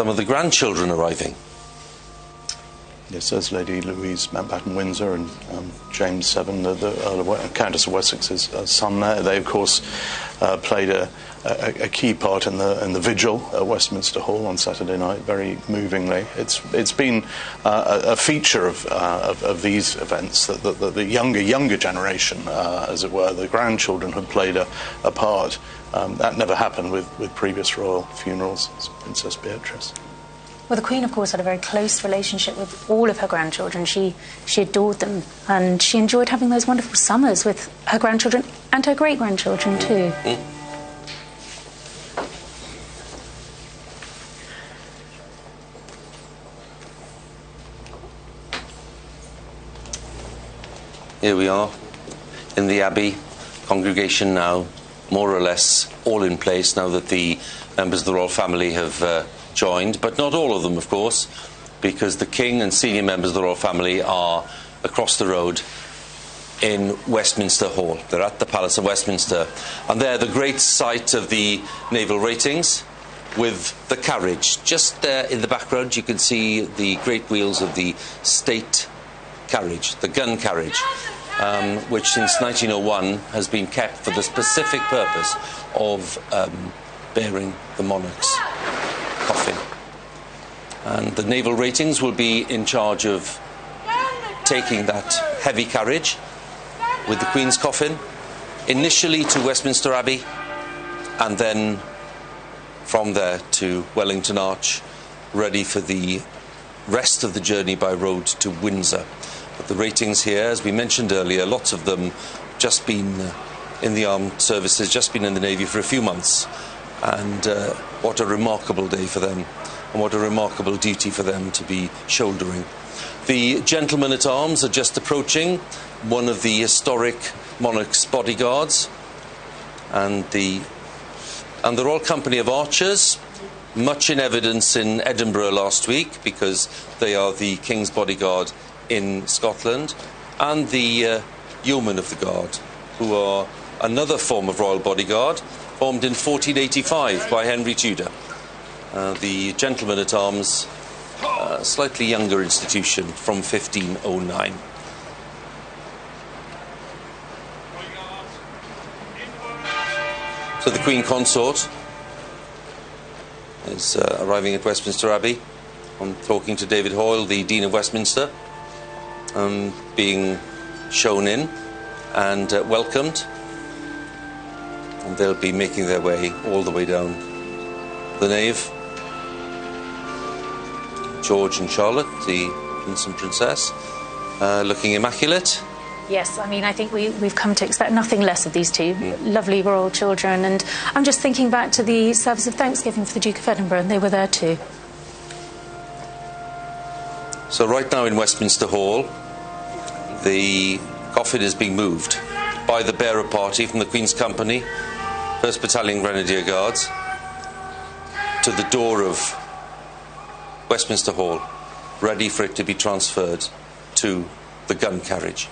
of the grandchildren arriving. Yes, there's Lady Louise Mountbatten-Windsor and James VII, the Earl of Countess of Wessex's son there. They, of course, played a key part in the vigil at Westminster Hall on Saturday night, very movingly. It's been a feature of these events that the younger generation, as it were, the grandchildren have played a part. That never happened with previous royal funerals, Princess Beatrice. Well, the Queen, of course, had a very close relationship with all of her grandchildren. She adored them, and she enjoyed having those wonderful summers with her grandchildren and her great-grandchildren, too. Mm. Here we are in the Abbey congregation now, more or less all in place now that the members of the royal family have joined, but not all of them, of course, because the King and senior members of the royal family are across the road in Westminster Hall. They're at the Palace of Westminster, and there the great sight of the naval ratings with the carriage. Just there in the background you can see the great wheels of the state carriage, the gun carriage, which since 1901 has been kept for the specific purpose of bearing the monarch's coffin. And the naval ratings will be in charge of taking that heavy carriage with the Queen's coffin, initially to Westminster Abbey, and then from there to Wellington Arch, ready for the rest of the journey by road to Windsor. But the ratings here, as we mentioned earlier, lots of them just been in the armed services, just been in the Navy for a few months. And what a remarkable day for them, and what a remarkable duty for them to be shouldering. The gentlemen at arms are just approaching one of the historic monarch's bodyguards, and the Royal Company of Archers, much in evidence in Edinburgh last week because they are the King's bodyguard in Scotland, and the Yeomen of the Guard, who are another form of royal bodyguard, formed in 1485 by Henry Tudor. The Gentlemen at Arms, slightly younger institution from 1509. So the Queen Consort is arriving at Westminster Abbey. I'm talking to David Hoyle, the Dean of Westminster, being shown in and welcomed. And they'll be making their way all the way down the nave. George and Charlotte, the Prince and Princess, looking immaculate. Yes, I mean, I think we've come to expect nothing less of these two lovely royal children. And I'm just thinking back to the service of Thanksgiving for the Duke of Edinburgh, and they were there too. So right now in Westminster Hall, the coffin is being moved by the bearer party from the Queen's Company, 1st Battalion Grenadier Guards, to the door of Westminster Hall, ready for it to be transferred to the gun carriage.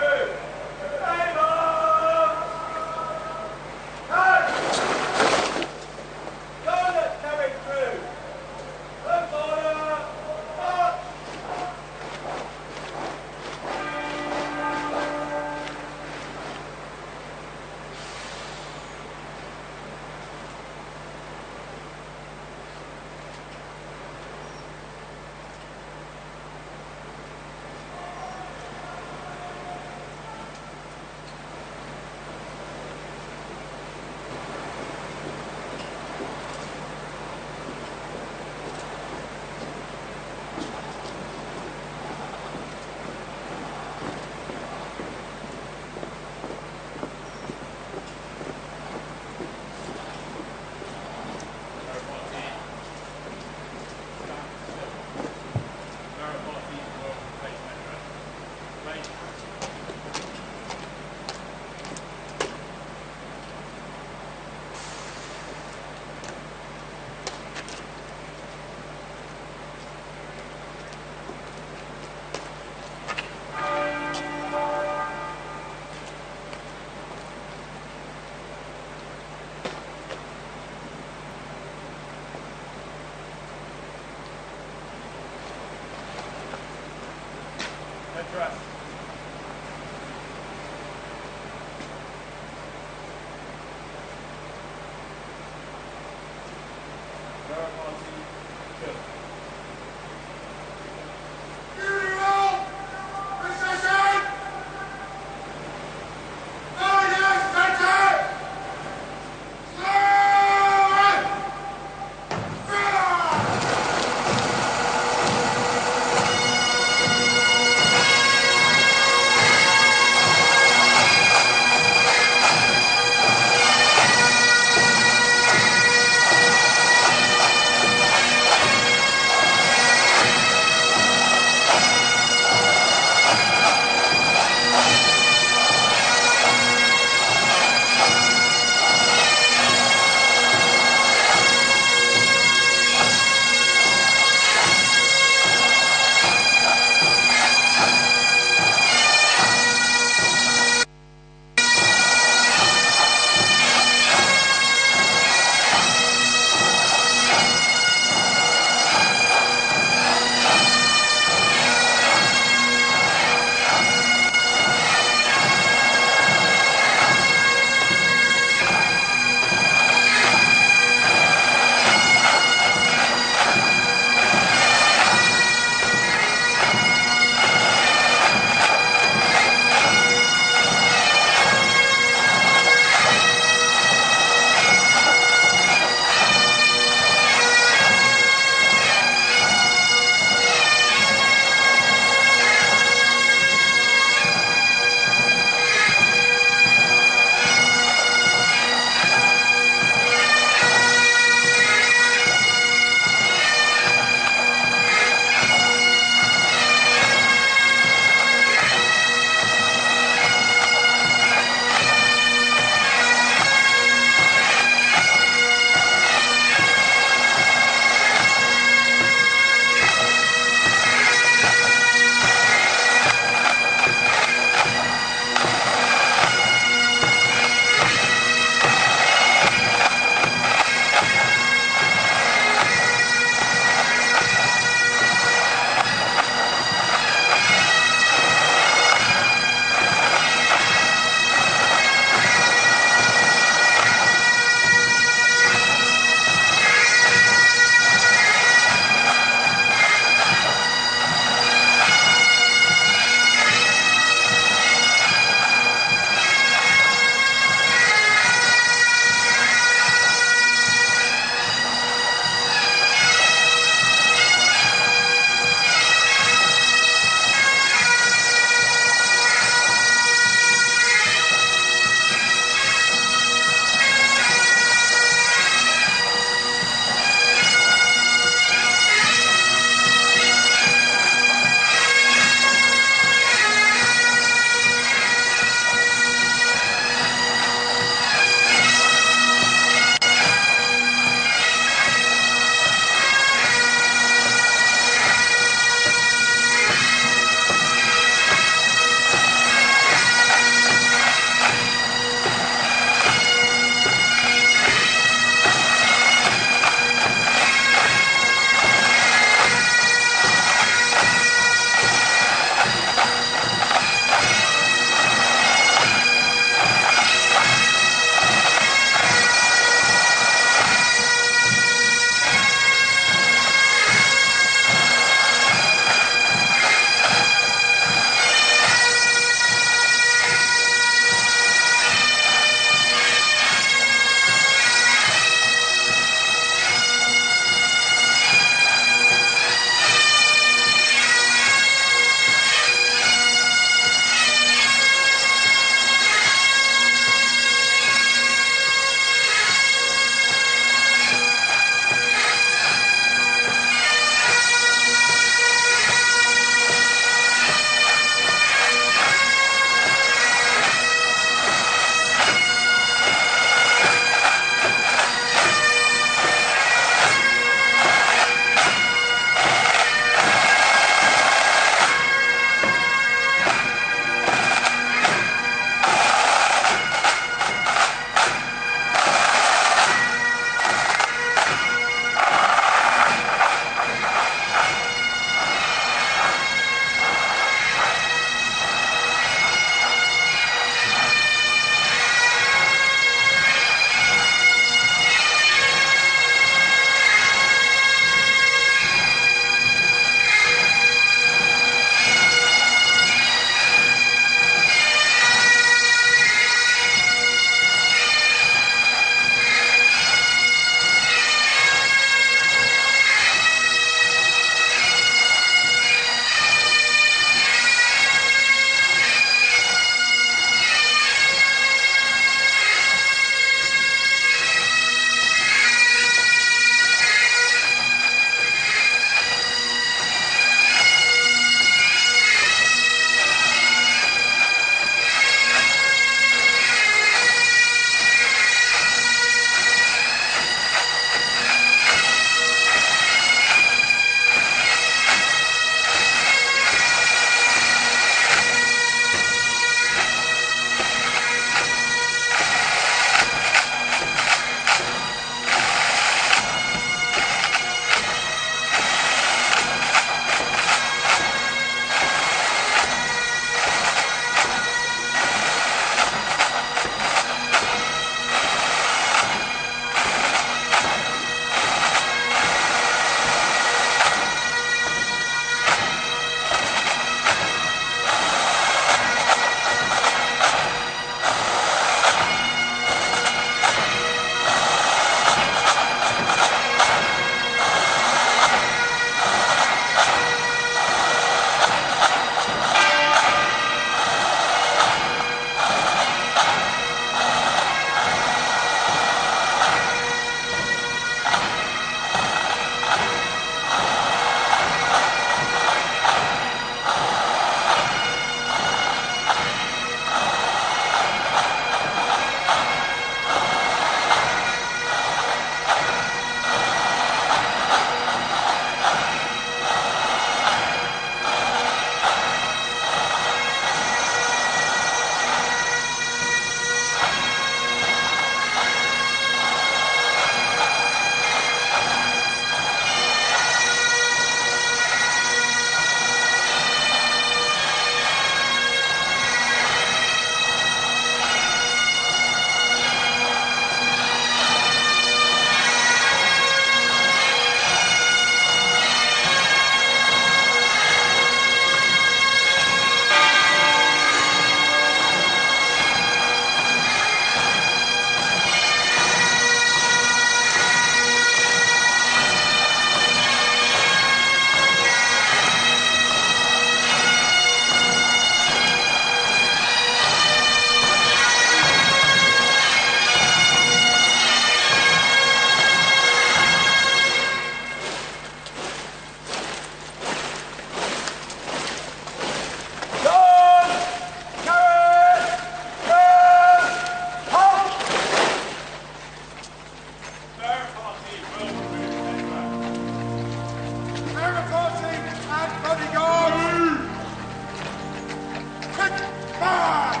Down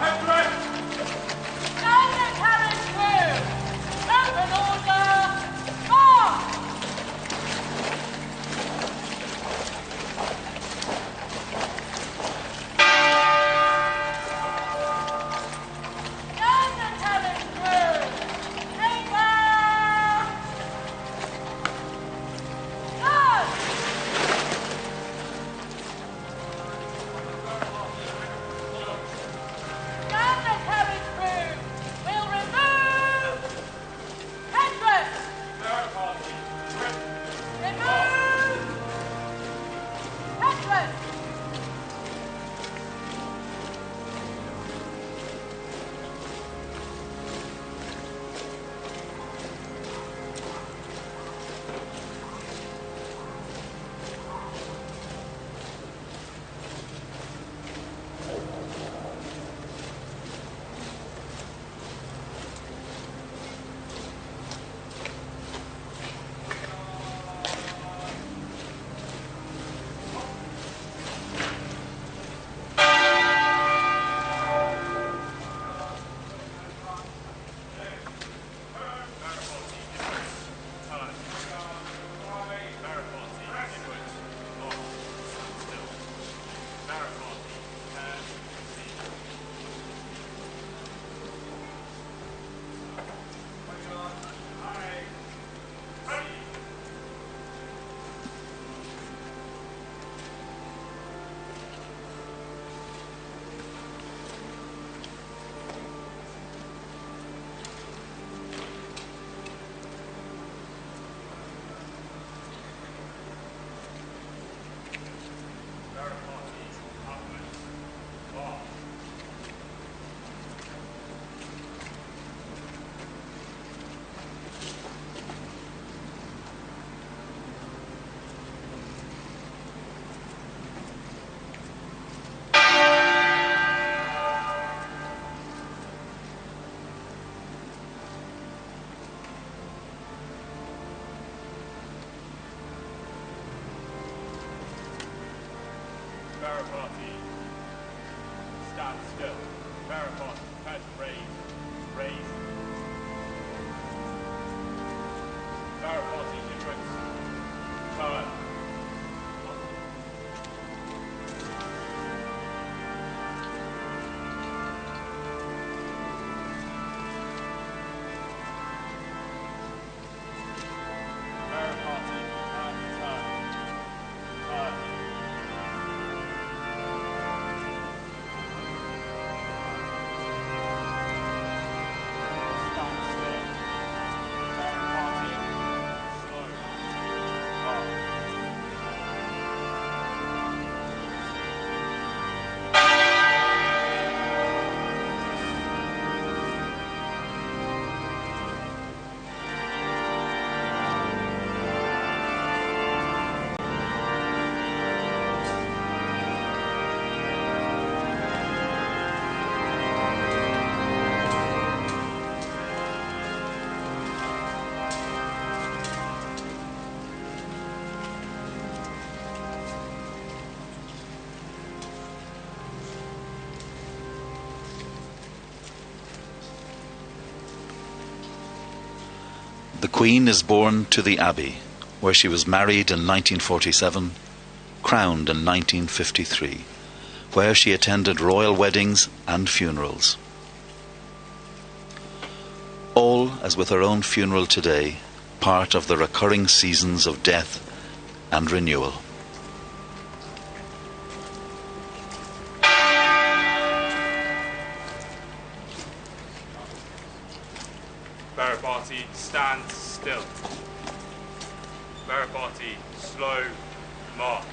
the carriage crew. Open order. March. Down the carriage crew. Taper. Turn. Down the carriage crew will remove headdress. Remove headdress. Party, stand still. Para party, prepare to raise, raise. Para party, difference, turn. Para party, prepare to turn, turn. Stand still. Para party, slow, march. The Queen is born to the Abbey, where she was married in 1947, crowned in 1953, where she attended royal weddings and funerals. All, as with her own funeral today, part of the recurring seasons of death and renewal. Para party, stand still. Para party, slow march.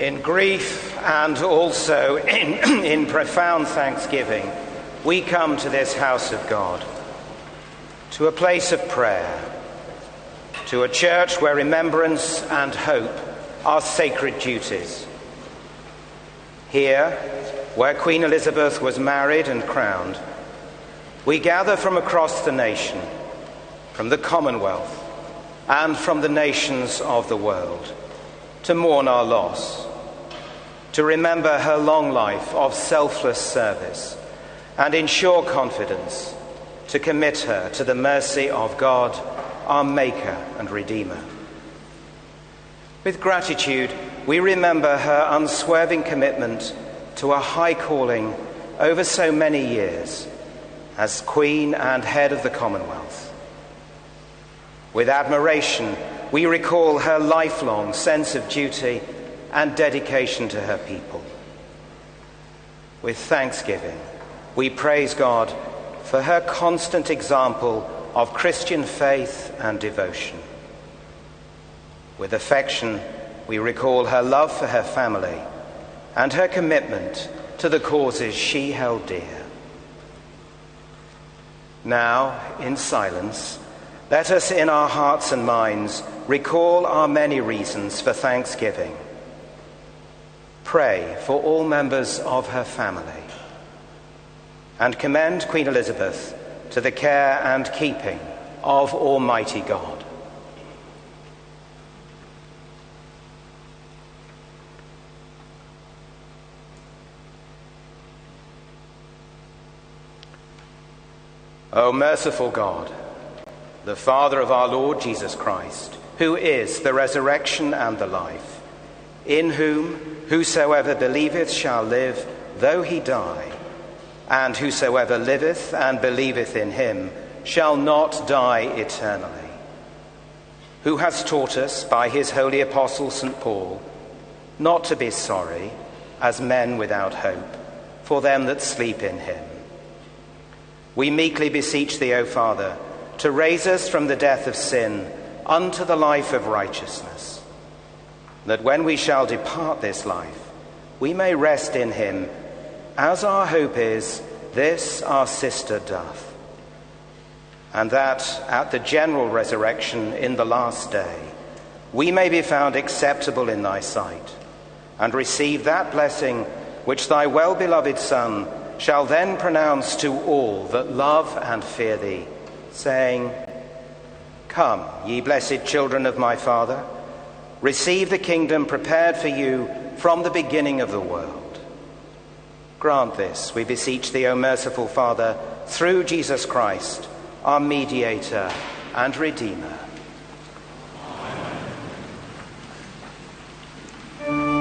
In grief and also in profound thanksgiving, we come to this house of God, to a place of prayer, to a church where remembrance and hope are sacred duties. Here, where Queen Elizabeth was married and crowned, we gather from across the nation, from the Commonwealth, and from the nations of the world, to mourn our loss, to remember her long life of selfless service, and in sure confidence to commit her to the mercy of God, our Maker and Redeemer. With gratitude, we remember her unswerving commitment to a high calling over so many years as Queen and head of the Commonwealth. With admiration, we recall her lifelong sense of duty and dedication to her people. With thanksgiving, we praise God for her constant example of Christian faith and devotion. With affection, we recall her love for her family and her commitment to the causes she held dear. Now, in silence, let us in our hearts and minds recall our many reasons for thanksgiving. Pray for all members of her family and commend Queen Elizabeth to the care and keeping of Almighty God. O merciful God, the Father of our Lord Jesus Christ, who is the resurrection and the life, in whom whosoever believeth shall live, though he die, and whosoever liveth and believeth in him shall not die eternally, who has taught us by his holy apostle St. Paul not to be sorry, as men without hope, for them that sleep in him. We meekly beseech thee, O Father, to raise us from the death of sin unto the life of righteousness, that when we shall depart this life, we may rest in him, as our hope is, this our sister doth. And that at the general resurrection in the last day, we may be found acceptable in thy sight, and receive that blessing which thy well-beloved Son shall then pronounce to all that love and fear thee, saying, Come, ye blessed children of my Father, receive the kingdom prepared for you from the beginning of the world. Grant this, we beseech thee, O merciful Father, through Jesus Christ, our mediator and Redeemer. Amen.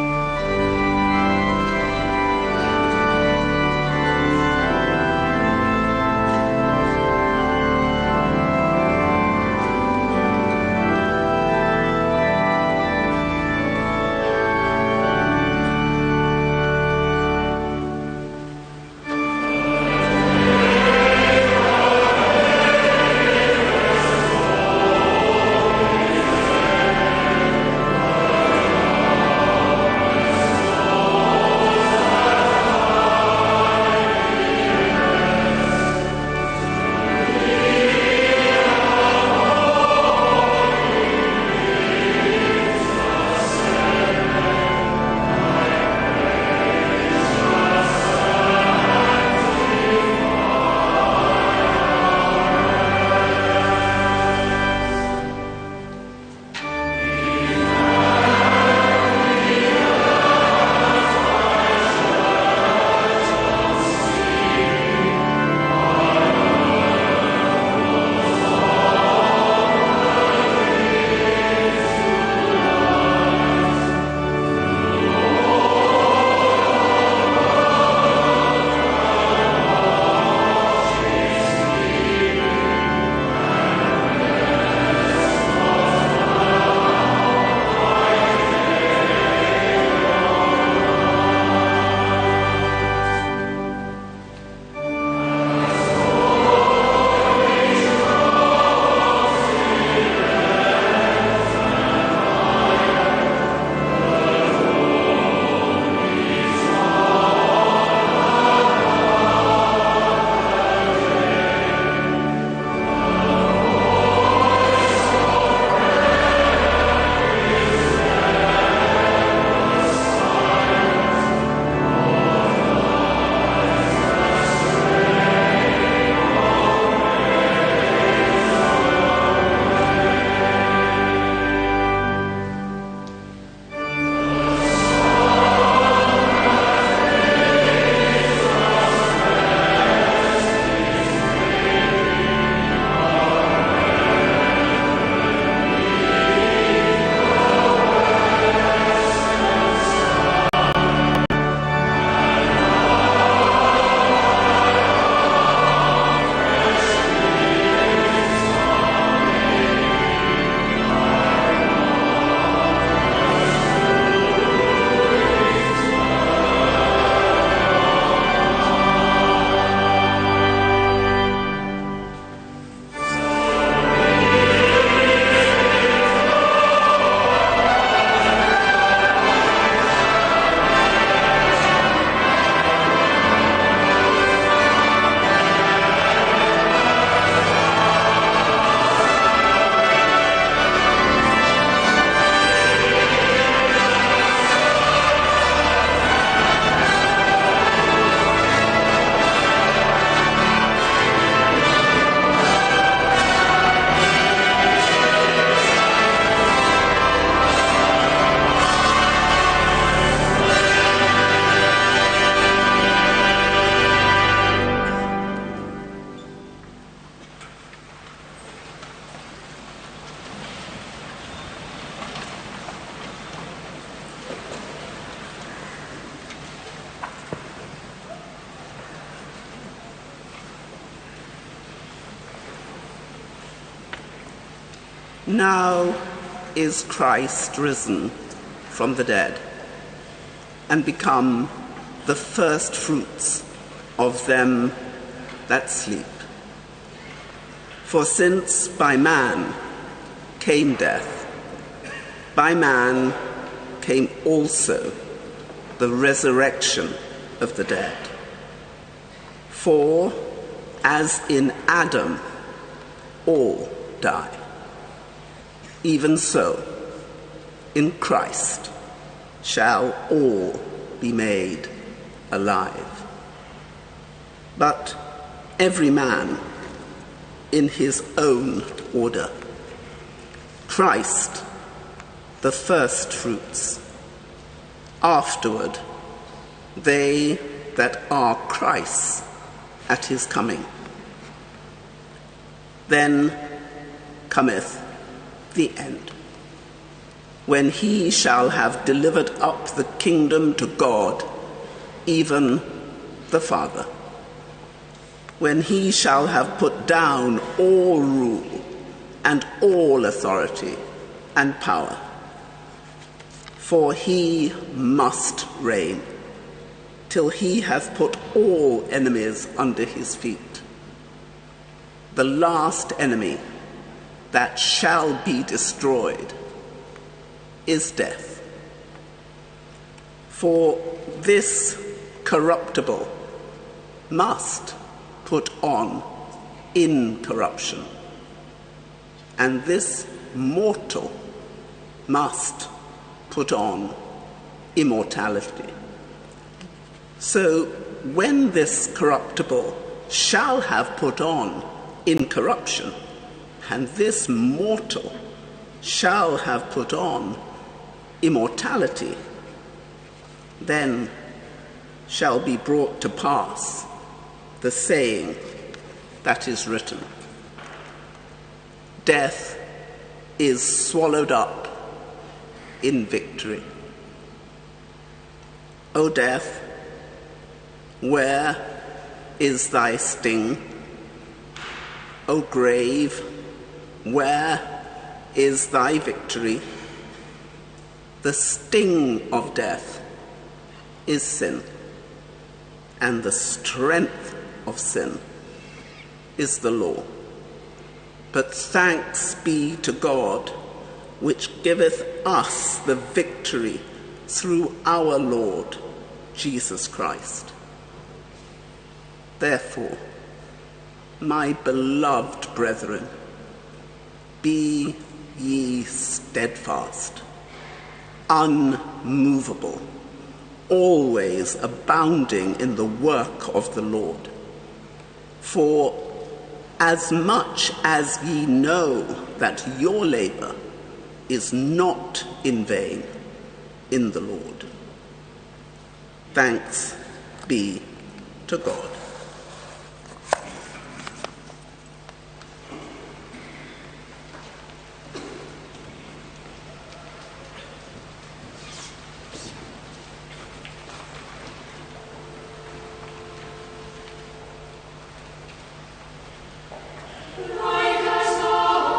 Now is Christ risen from the dead and become the first fruits of them that sleep. For since by man came death, by man came also the resurrection of the dead. For as in Adam all die, even so in Christ shall all be made alive. But every man in his own order. Christ, the first fruits. Afterward, they that are Christ's at his coming. Then cometh the end, when he shall have delivered up the kingdom to God, even the Father, when he shall have put down all rule and all authority and power. For he must reign till he hath put all enemies under his feet. The last enemy that shall be destroyed is death. For this corruptible must put on incorruption, and this mortal must put on immortality. So when this corruptible shall have put on incorruption, and this mortal shall have put on immortality, then shall be brought to pass the saying that is written, Death is swallowed up in victory. O death, where is thy sting? O grave, where is thy victory? The sting of death is sin, and the strength of sin is the law. But thanks be to God, which giveth us the victory through our Lord Jesus Christ. Therefore, my beloved brethren, be ye steadfast, unmovable, always abounding in the work of the Lord. For as much as ye know that your labor is not in vain in the Lord. Thanks be to God. My soul.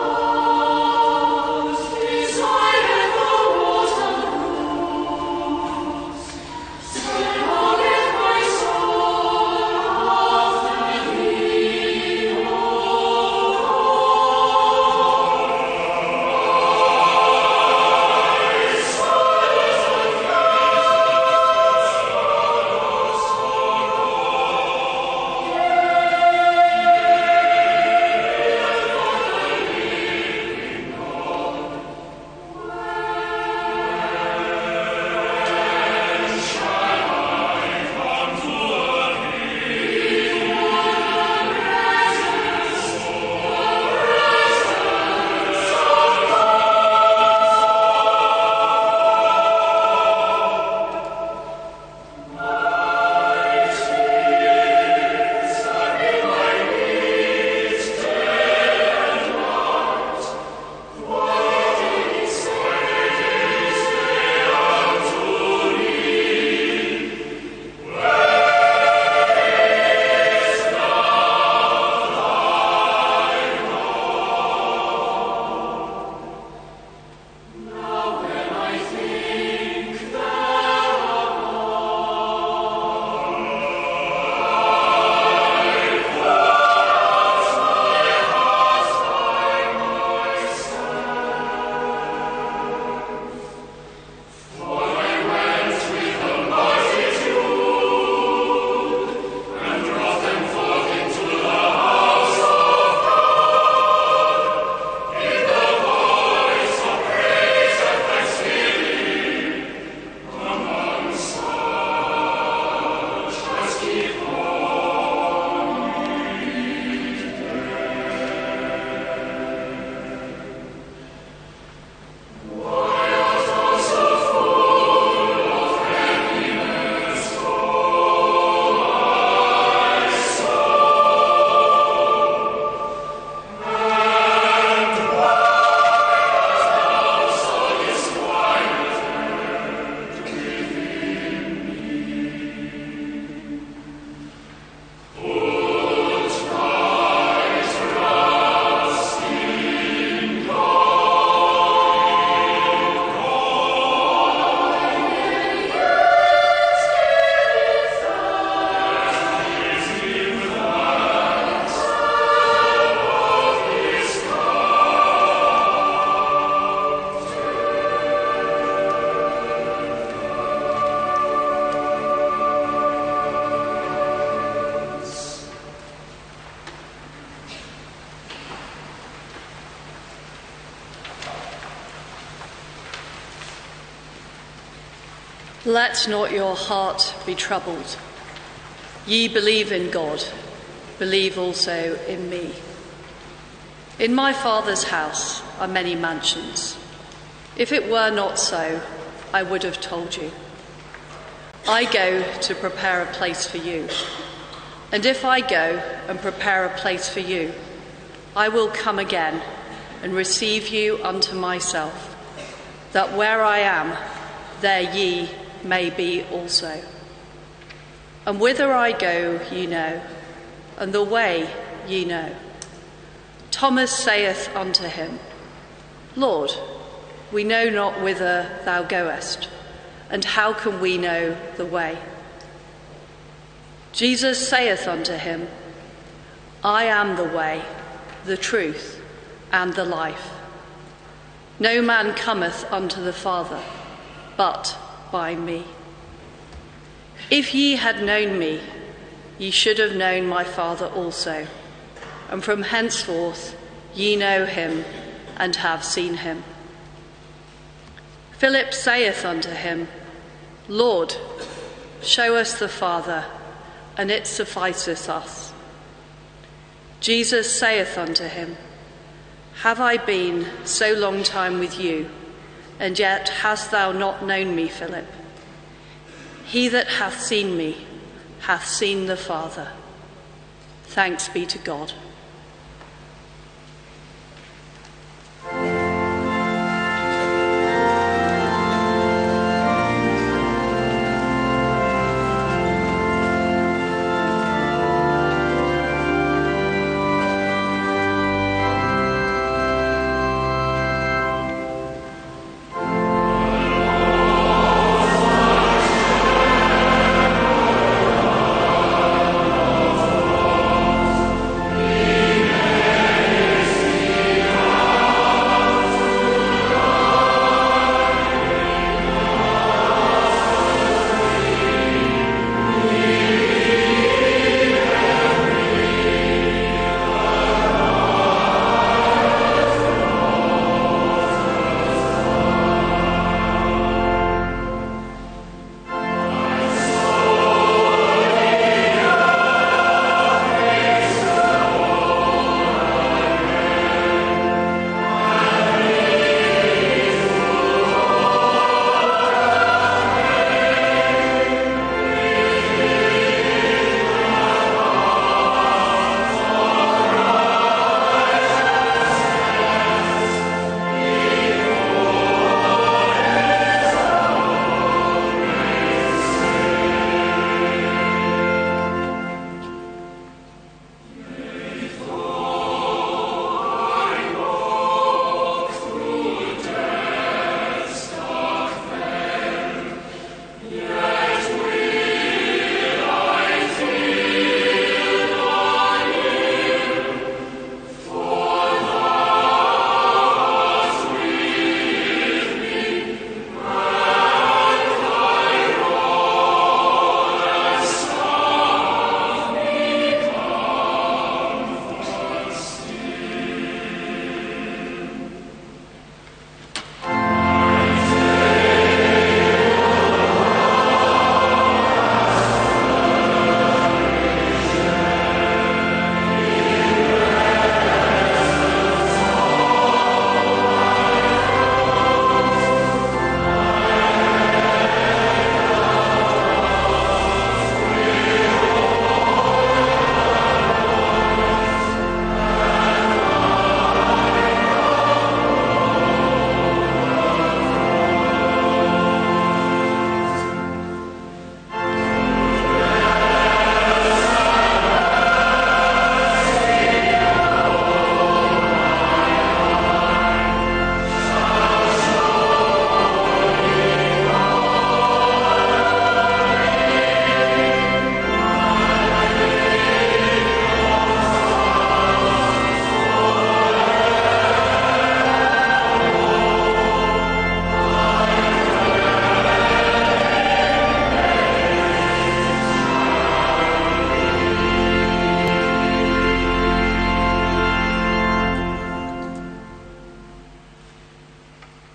Let not your heart be troubled. Ye believe in God, believe also in me. In my Father's house are many mansions. If it were not so, I would have told you. I go to prepare a place for you. And if I go and prepare a place for you, I will come again and receive you unto myself, that where I am, there ye may be also. And whither I go, ye know, and the way ye know. Thomas saith unto him, Lord, we know not whither thou goest, and how can we know the way? Jesus saith unto him, I am the way, the truth, and the life. No man cometh unto the Father, but by me. If ye had known me, ye should have known my Father also. And from henceforth ye know him and have seen him. Philip saith unto him, Lord, show us the Father, and it sufficeth us. Jesus saith unto him, Have I been so long time with you, and yet hast thou not known me, Philip? He that hath seen me hath seen the Father. Thanks be to God.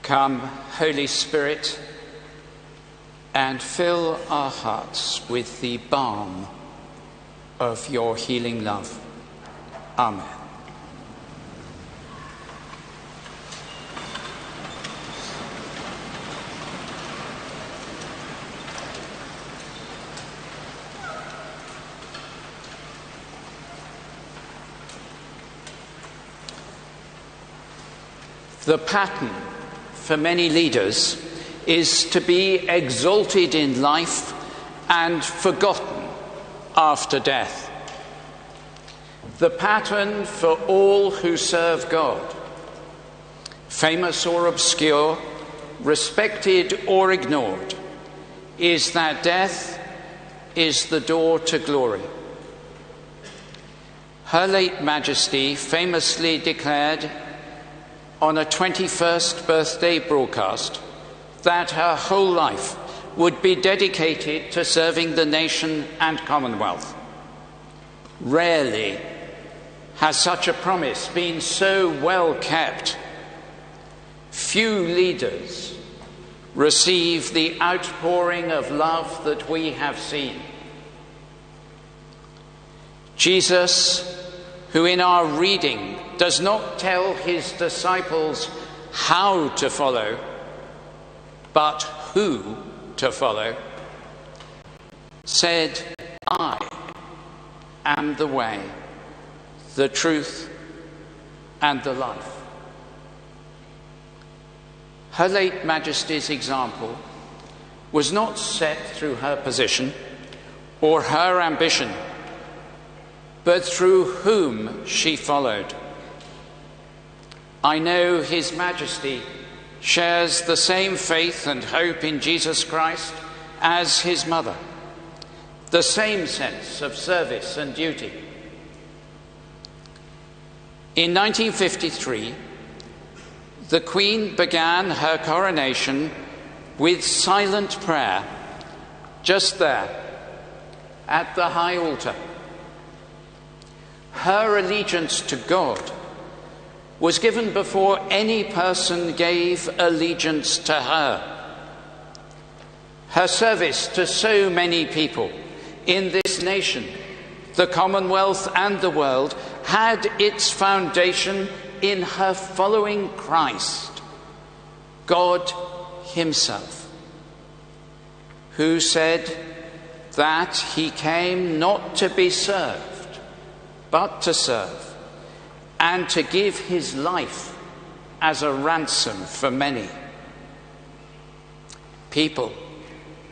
Come, Holy Spirit, and fill our hearts with the balm of your healing love. Amen. The pattern for many leaders is to be exalted in life and forgotten after death. The pattern for all who serve God, famous or obscure, respected or ignored, is that death is the door to glory. Her late Majesty famously declared on a 21st birthday broadcast that her whole life would be dedicated to serving the nation and Commonwealth. Rarely has such a promise been so well kept. Few leaders receive the outpouring of love that we have seen. Jesus, who in our reading does not tell his disciples how to follow, but who to follow, said, I am the way, the truth, and the life. Her late Majesty's example was not set through her position or her ambition, but through whom she followed. I know His Majesty shares the same faith and hope in Jesus Christ as his mother, the same sense of service and duty. In 1953, the Queen began her coronation with silent prayer, just there, at the high altar. Her allegiance to God was given before any person gave allegiance to her. Her service to so many people in this nation, the Commonwealth and the world, had its foundation in her following Christ, God himself, who said that he came not to be served, but to serve, and to give his life as a ransom for many. People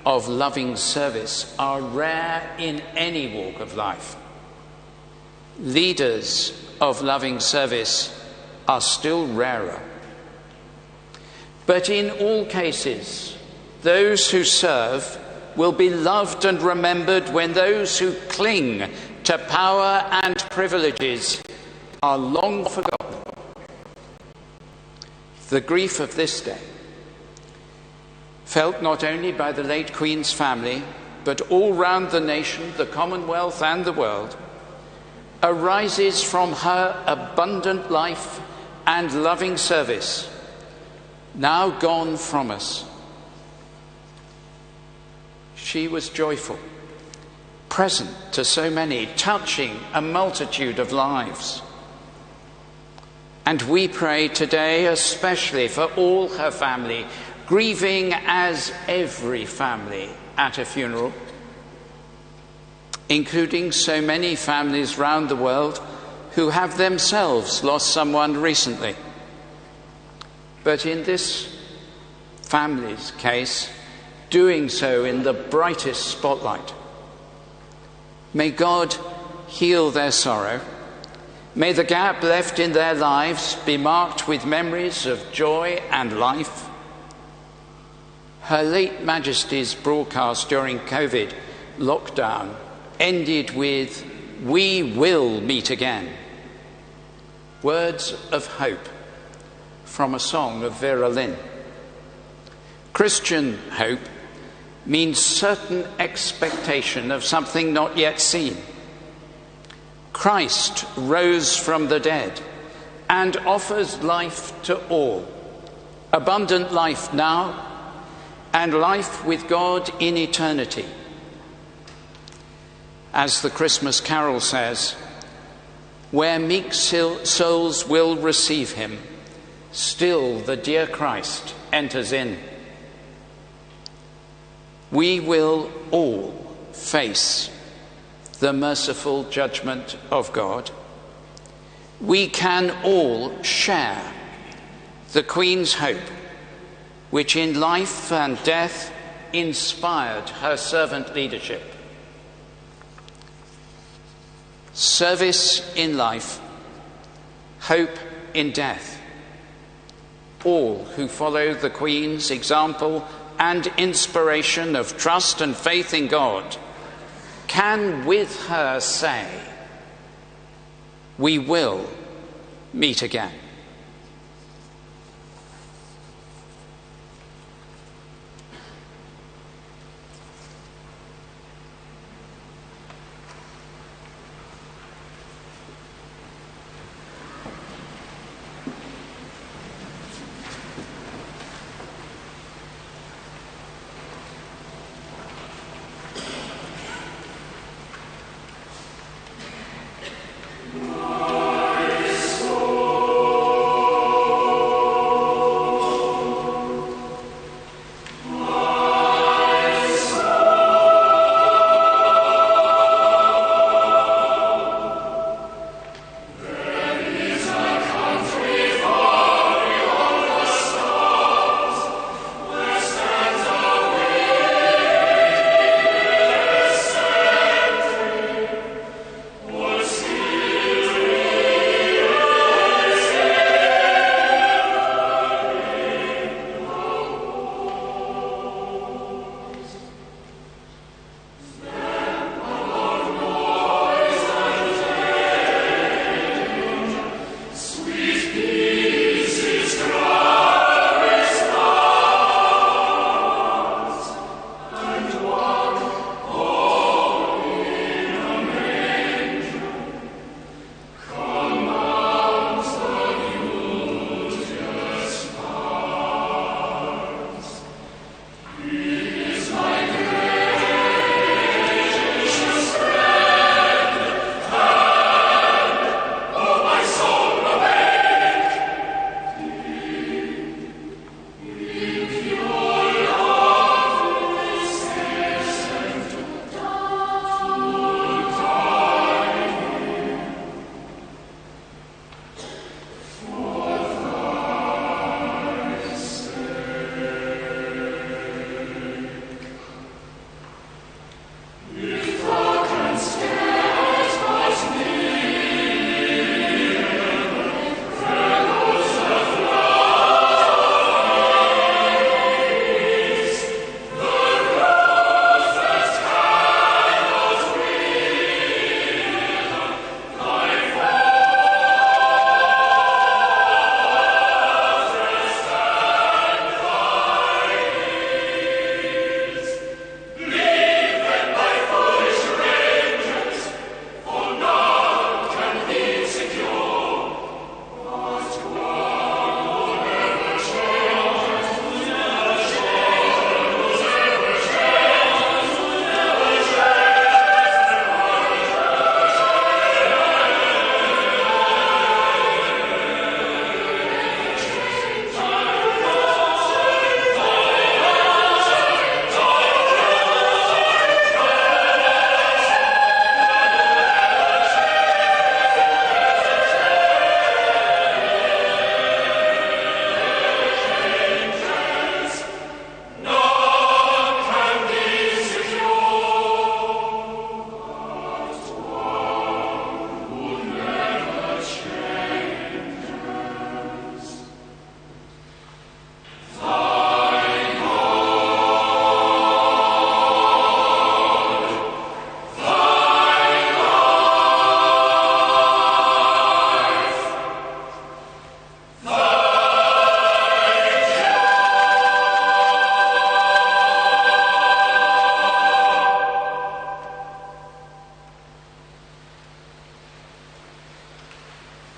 of loving service are rare in any walk of life. Leaders of loving service are still rarer. But in all cases, those who serve will be loved and remembered when those who cling to power and privileges are long forgotten. The grief of this day, felt not only by the late Queen's family, but all round the nation, the Commonwealth and the world, arises from her abundant life and loving service, now gone from us. She was joyful, present to so many, touching a multitude of lives. And we pray today especially for all her family, grieving as every family at a funeral, including so many families round the world who have themselves lost someone recently. But in this family's case, doing so in the brightest spotlight. May God heal their sorrow. May the gap left in their lives be marked with memories of joy and life. Her late Majesty's broadcast during COVID lockdown ended with, "We will meet again." Words of hope from a song of Vera Lynn. Christian hope means certain expectation of something not yet seen. Christ rose from the dead and offers life to all, abundant life now and life with God in eternity. As the Christmas carol says, where meek souls will receive him, still the dear Christ enters in. We will all face the merciful judgment of God. We can all share the Queen's hope, which in life and death inspired her servant leadership. Service in life, hope in death. All who follow the Queen's example and inspiration of trust and faith in God can with her say, we will meet again.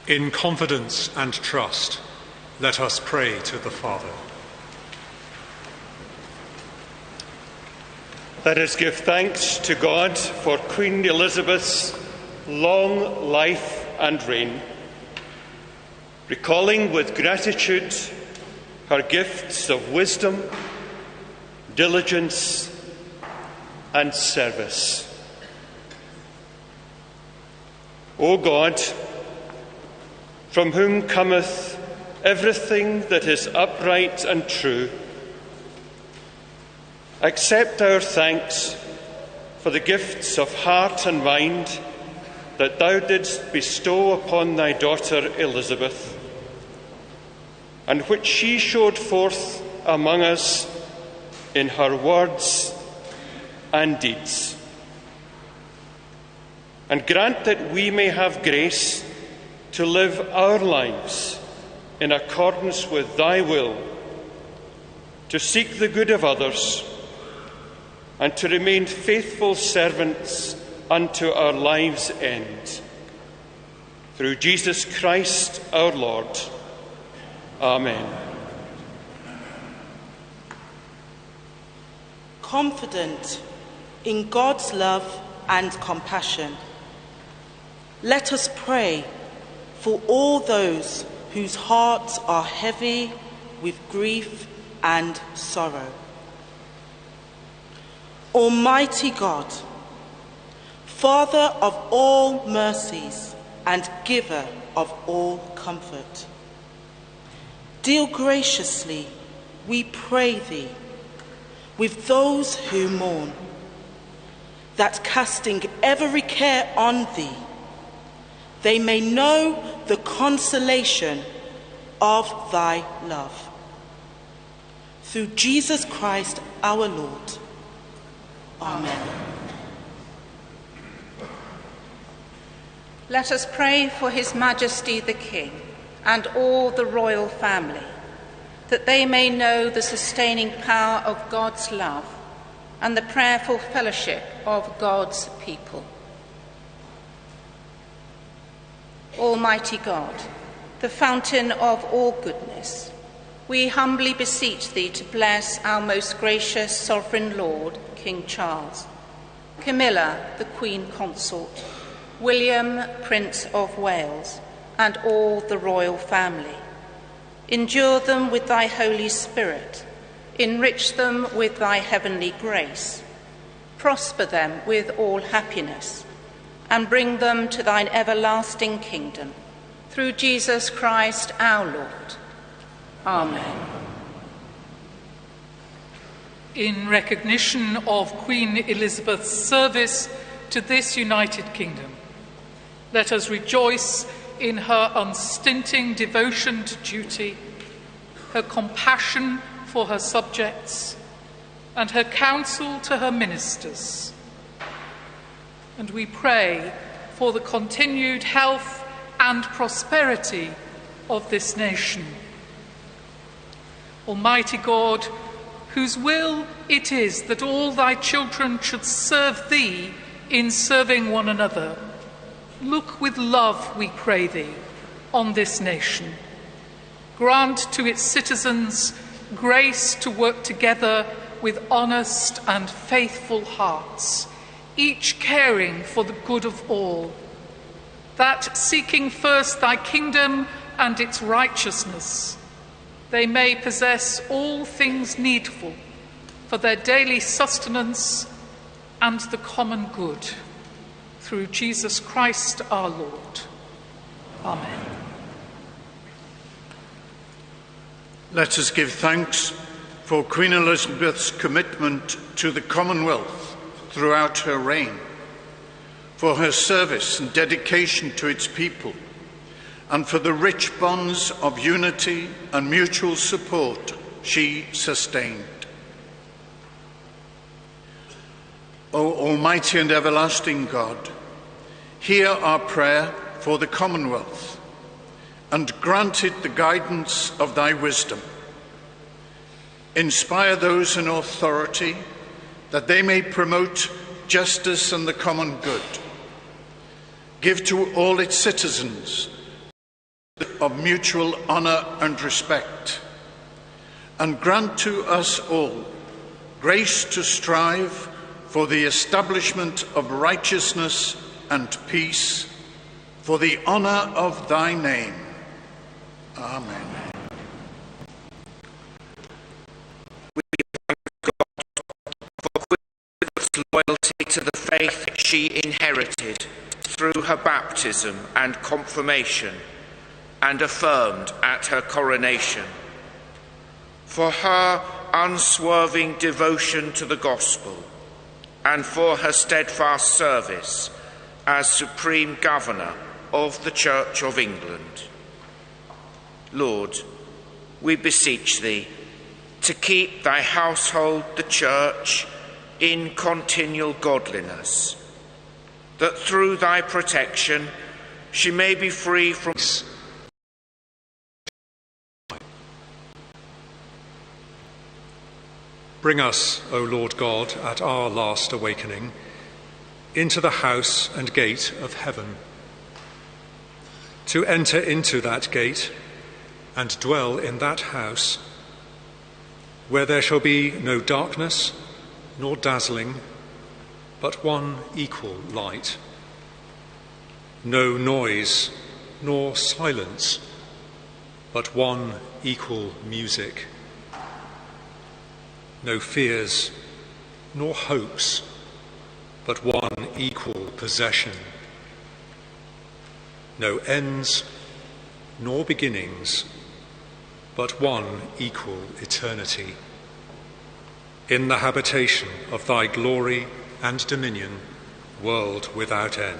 In confidence and trust, let us pray to the Father. Let us give thanks to God for Queen Elizabeth's long life and reign, recalling with gratitude her gifts of wisdom, diligence, and service. O God, from whom cometh everything that is upright and true, accept our thanks for the gifts of heart and mind that thou didst bestow upon thy daughter Elizabeth, and which she showed forth among us in her words and deeds. And grant that we may have grace to live our lives in accordance with thy will, to seek the good of others, and to remain faithful servants unto our lives' end. Through Jesus Christ our Lord. Amen. Confident in God's love and compassion, let us pray for all those whose hearts are heavy with grief and sorrow. Almighty God, Father of all mercies and giver of all comfort, deal graciously, we pray thee, with those who mourn, that casting every care on thee, they may know the consolation of thy love. Through Jesus Christ our Lord. Amen. Let us pray for His Majesty the King and all the royal family, that they may know the sustaining power of God's love and the prayerful fellowship of God's people. Almighty God, the fountain of all goodness, we humbly beseech thee to bless our most gracious sovereign Lord, King Charles, Camilla, the Queen Consort, William, Prince of Wales, and all the royal family. Endure them with thy Holy Spirit, enrich them with thy heavenly grace, prosper them with all happiness, and bring them to thine everlasting kingdom. Through Jesus Christ our Lord. Amen. In recognition of Queen Elizabeth's service to this United Kingdom, let us rejoice in her unstinting devotion to duty, her compassion for her subjects, and her counsel to her ministers. And we pray for the continued health and prosperity of this nation. Almighty God, whose will it is that all thy children should serve thee in serving one another, look with love, we pray thee, on this nation. Grant to its citizens grace to work together with honest and faithful hearts, each caring for the good of all, that seeking first thy kingdom and its righteousness, they may possess all things needful for their daily sustenance and the common good. Through Jesus Christ our Lord. Amen. Let us give thanks for Queen Elizabeth's commitment to the Commonwealth throughout her reign, for her service and dedication to its people, and for the rich bonds of unity and mutual support she sustained. O Almighty and everlasting God, hear our prayer for the Commonwealth and grant it the guidance of thy wisdom. Inspire those in authority that they may promote justice and the common good. Give to all its citizens of mutual honour and respect, and grant to us all grace to strive for the establishment of righteousness and peace, for the honor of thy name. Amen. We thank God for Queen loyalty to the faith she inherited through her baptism and confirmation and affirmed at her coronation, for her unswerving devotion to the gospel, and for her steadfast service as Supreme Governor of the Church of England. Lord, we beseech thee to keep thy household, the Church, in continual godliness, that through thy protection she may be free from... Bring us, O Lord God, at our last awakening, into the house and gate of heaven, to enter into that gate and dwell in that house, where there shall be no darkness nor dazzling, but one equal light, no noise nor silence, but one equal music, no fears nor hopes, but one equal possession, no ends nor beginnings, but one equal eternity, in the habitation of thy glory and dominion, world without end.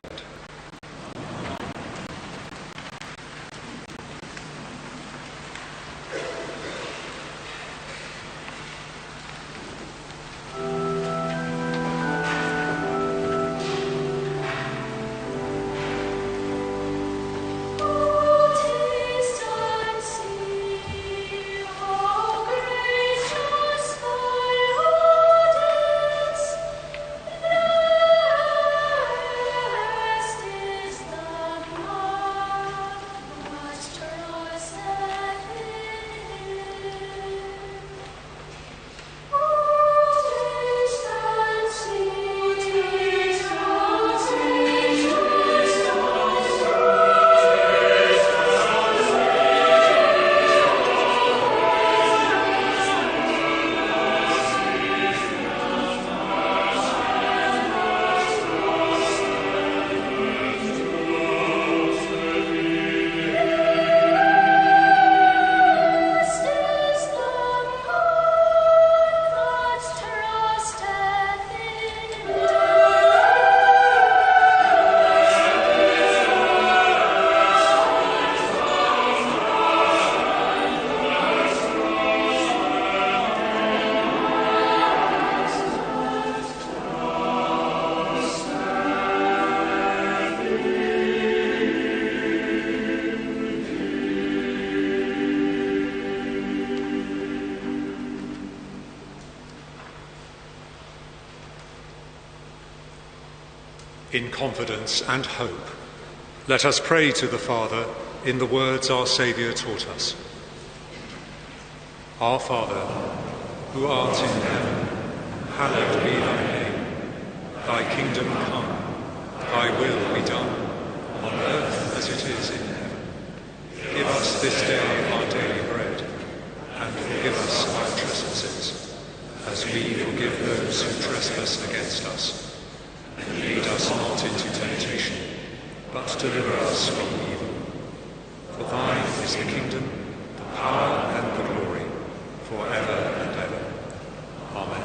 In confidence and hope, let us pray to the Father in the words our Saviour taught us. Our Father, who art in heaven, hallowed be thy name. Thy kingdom come, thy will be done, on earth as it is in heaven. Give us this day our daily bread, and forgive us our trespasses, as we forgive those who trespass against us. And lead us not into temptation, but deliver us from evil. For thine is the kingdom, the power, and the glory, for ever and ever. Amen.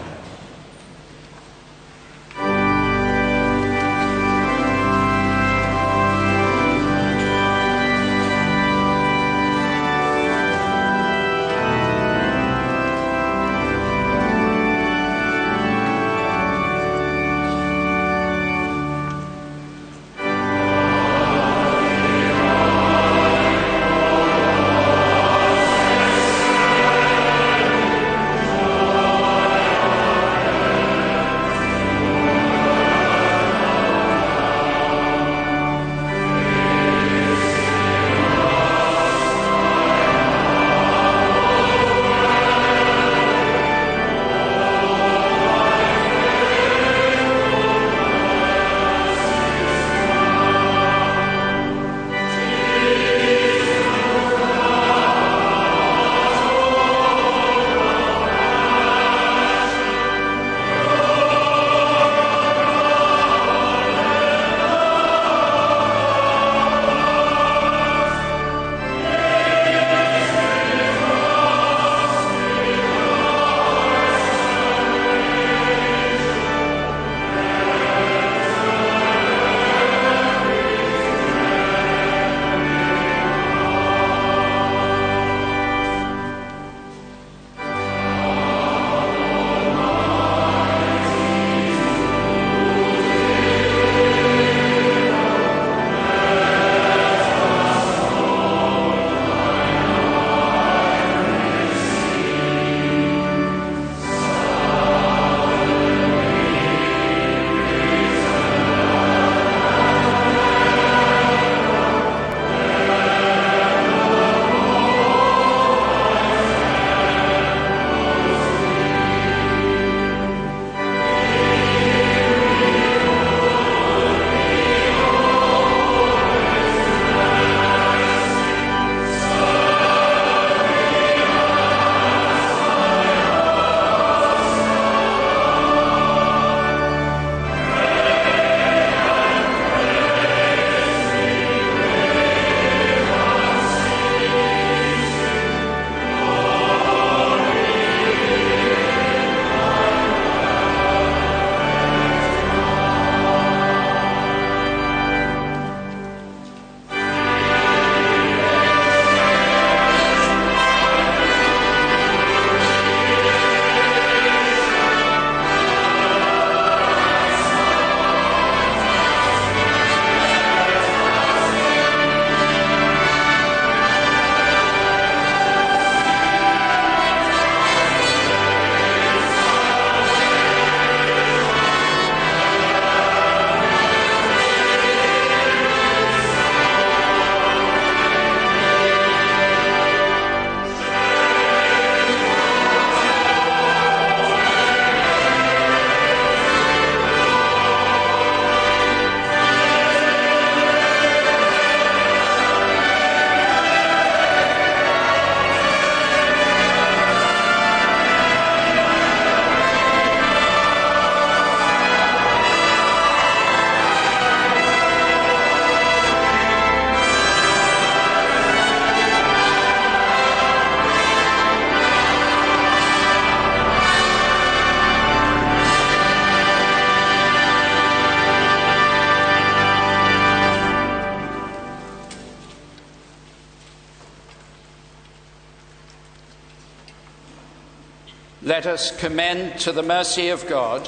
Let us commend to the mercy of God,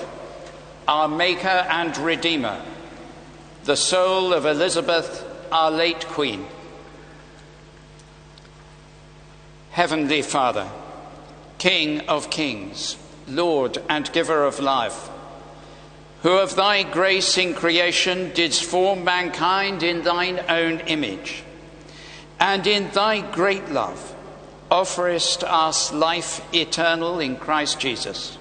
our Maker and Redeemer, the soul of Elizabeth, our late Queen. Heavenly Father, King of kings, Lord and giver of life, who of thy grace in creation didst form mankind in thine own image, and in thy great love offerest us life eternal in Christ Jesus,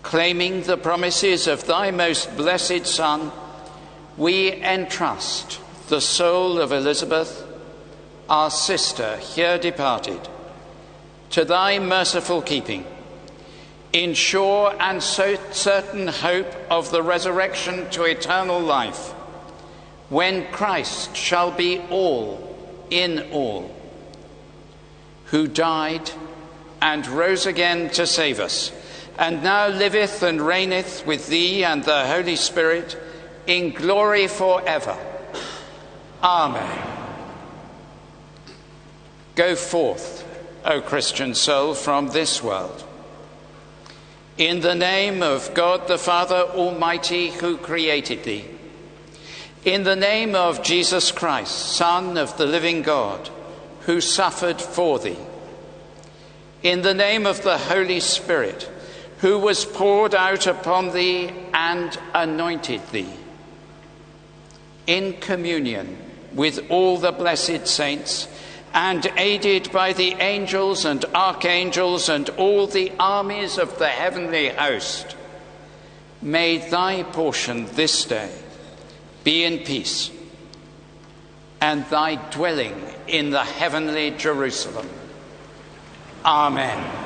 claiming the promises of thy most blessed Son, we entrust the soul of Elizabeth, our sister here departed, to thy merciful keeping, in sure and so certain hope of the resurrection to eternal life, when Christ shall be all in all, who died and rose again to save us, and now liveth and reigneth with thee and the Holy Spirit in glory forever. Amen. Go forth, O Christian soul, from this world, in the name of God the Father Almighty, who created thee, in the name of Jesus Christ, Son of the living God, who suffered for thee, in the name of the Holy Spirit, who was poured out upon thee and anointed thee, in communion with all the blessed saints, and aided by the angels and archangels and all the armies of the heavenly host, may thy portion this day be in peace, and thy dwelling in the heavenly Jerusalem. Amen.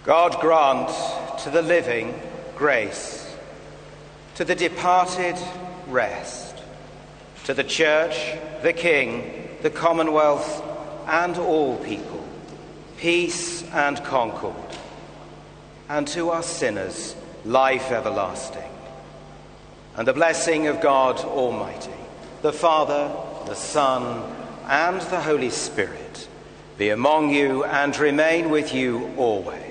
God grant to the living grace, to the departed rest, to the Church, the King, the Commonwealth, and all people, peace and concord, and to us sinners, life everlasting. And the blessing of God Almighty, the Father, the Son, and the Holy Spirit be among you and remain with you always.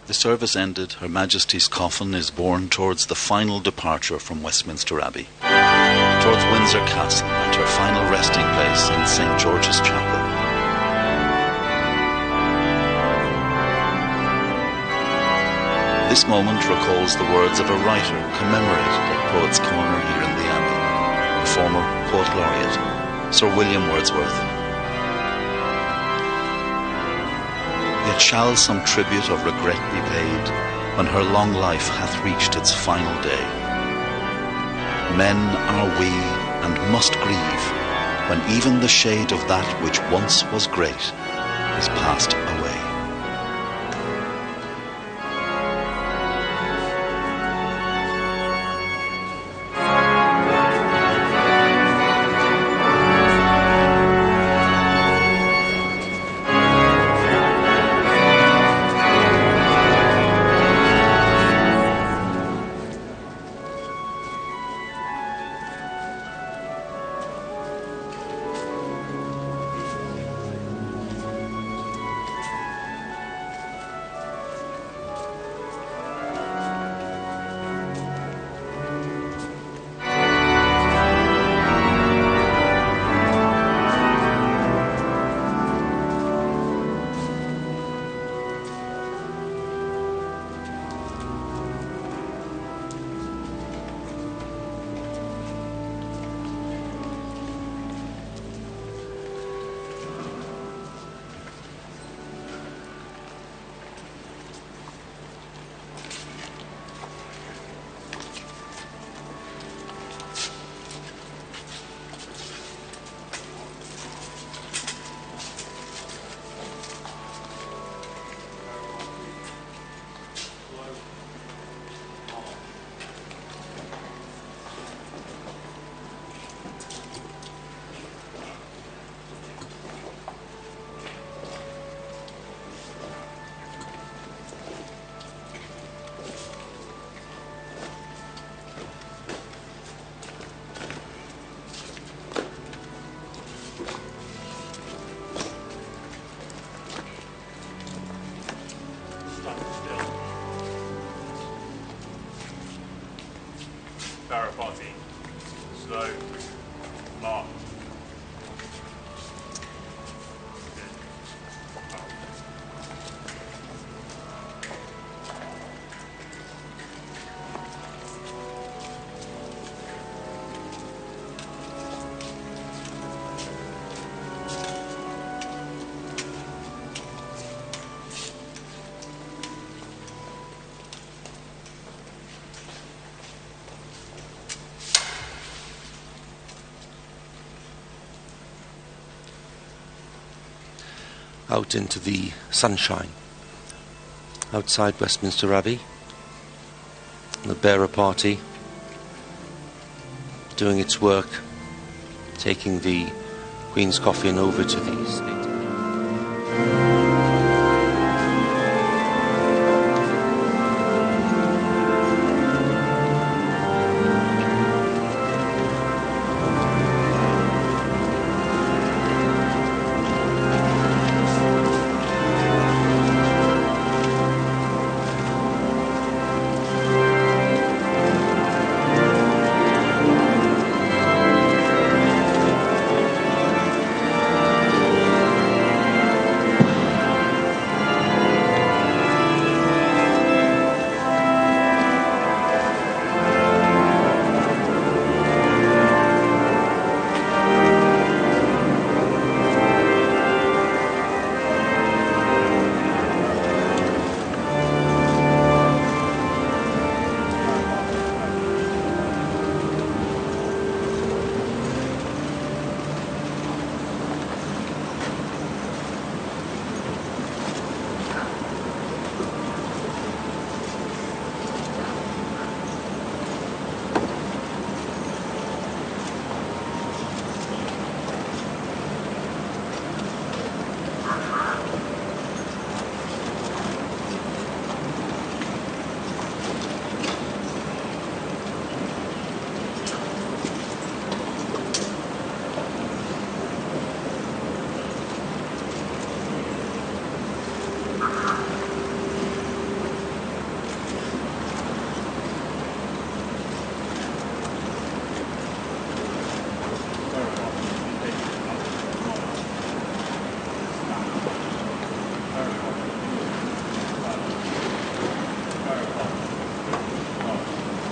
The service ended, Her Majesty's coffin is borne towards the final departure from Westminster Abbey, towards Windsor Castle and her final resting place in St. George's Chapel. This moment recalls the words of a writer commemorated at Poets' Corner here in the Abbey, the former Poet Laureate, Sir William Wordsworth. Yet shall some tribute of regret be paid when her long life hath reached its final day. Men are we and must grieve when even the shade of that which once was great is passed away. Bearer party, slow, march. Out into the sunshine outside Westminster Abbey, the bearer party doing its work, taking the Queen's coffin over to the state.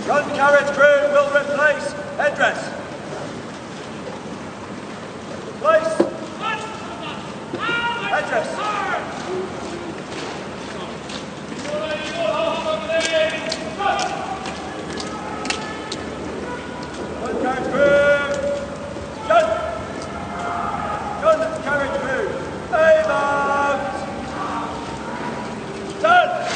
Front carriage crew will replace headdress. Place. Headdress. Front carriage crew. Jump. Front carriage crew. About. Turn.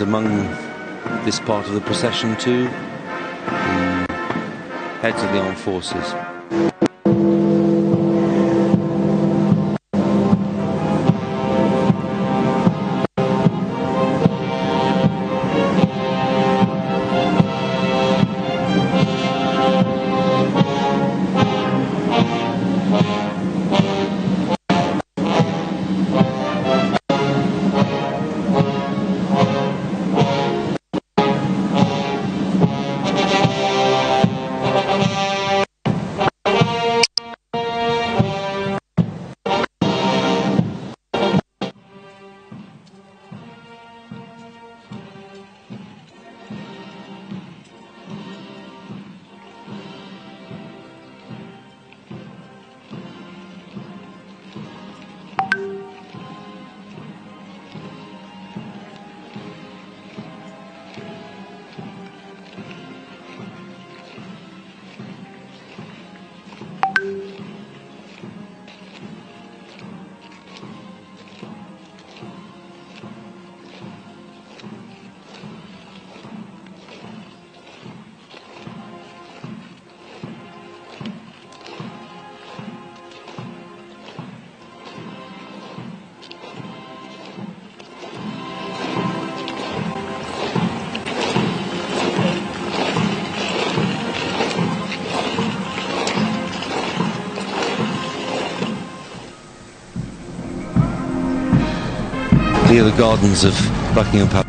among this part of the procession too, the heads of the armed forces. The gardens of Buckingham Palace.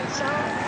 on, Charles.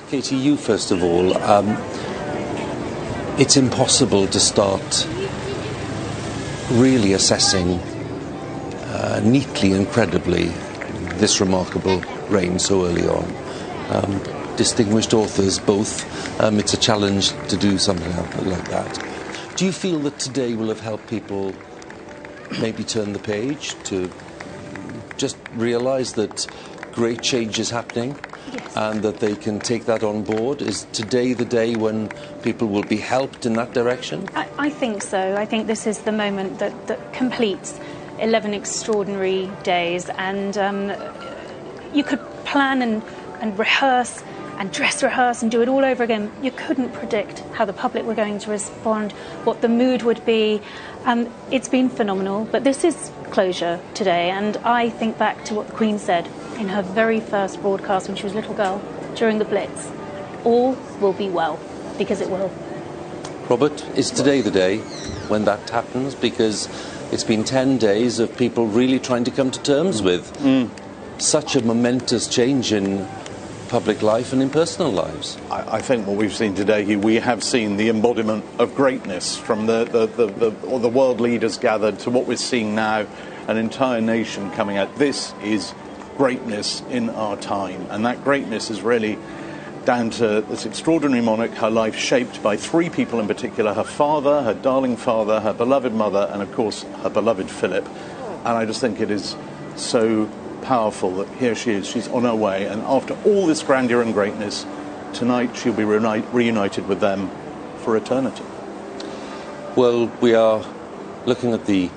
Katie, you first of all. It's impossible to start really assessing neatly and credibly this remarkable reign so early on. Distinguished authors both, it's a challenge to do something like that. Do you feel that today will have helped people maybe turn the page to just realise that great change is happening? Yes. And that they can take that on board? Is today the day when people will be helped in that direction? I think so. I think this is the moment that completes 11 extraordinary days, and you could plan and rehearse and dress rehearse and do it all over again. You couldn't predict how the public were going to respond, what the mood would be. It's been phenomenal, but this is closure today, and I think back to what the Queen said in her very first broadcast when she was a little girl during the Blitz. All will be well, because it will. Robert, is today the day when that happens? Because it's been 10 days of people really trying to come to terms with such a momentous change in public life and in personal lives. I think what we've seen today, Hugh, we have seen the embodiment of greatness from the world leaders gathered to what we're seeing now, an entire nation coming out. This is greatness in our time, and that greatness is really down to this extraordinary monarch, her life shaped by three people in particular: her father, her darling father, her beloved mother, and of course her beloved Philip. And I just think it is so powerful that here she is, she's on her way, and after all this grandeur and greatness, tonight she'll be reunited with them for eternity. Well, we are looking at the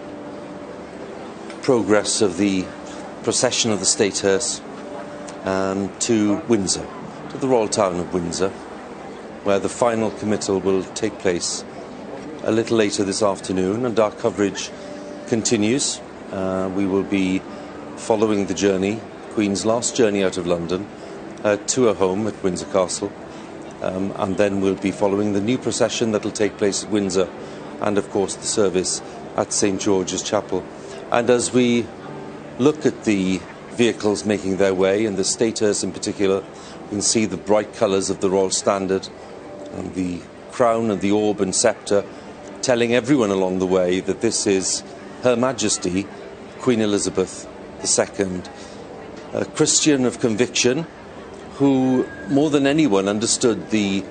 progress of the procession of the state hearse to Windsor, to the royal town of Windsor, where the final committal will take place a little later this afternoon, and our coverage continues. We will be following the journey, Queen's last journey out of London, to her home at Windsor Castle, and then we'll be following the new procession that will take place at Windsor, and of course the service at St George's Chapel. And as we look at the vehicles making their way, and the state hearse in particular, you can see the bright colours of the royal standard and the crown and the orb and sceptre, telling everyone along the way that this is Her Majesty Queen Elizabeth II, a Christian of conviction who, more than anyone, understood the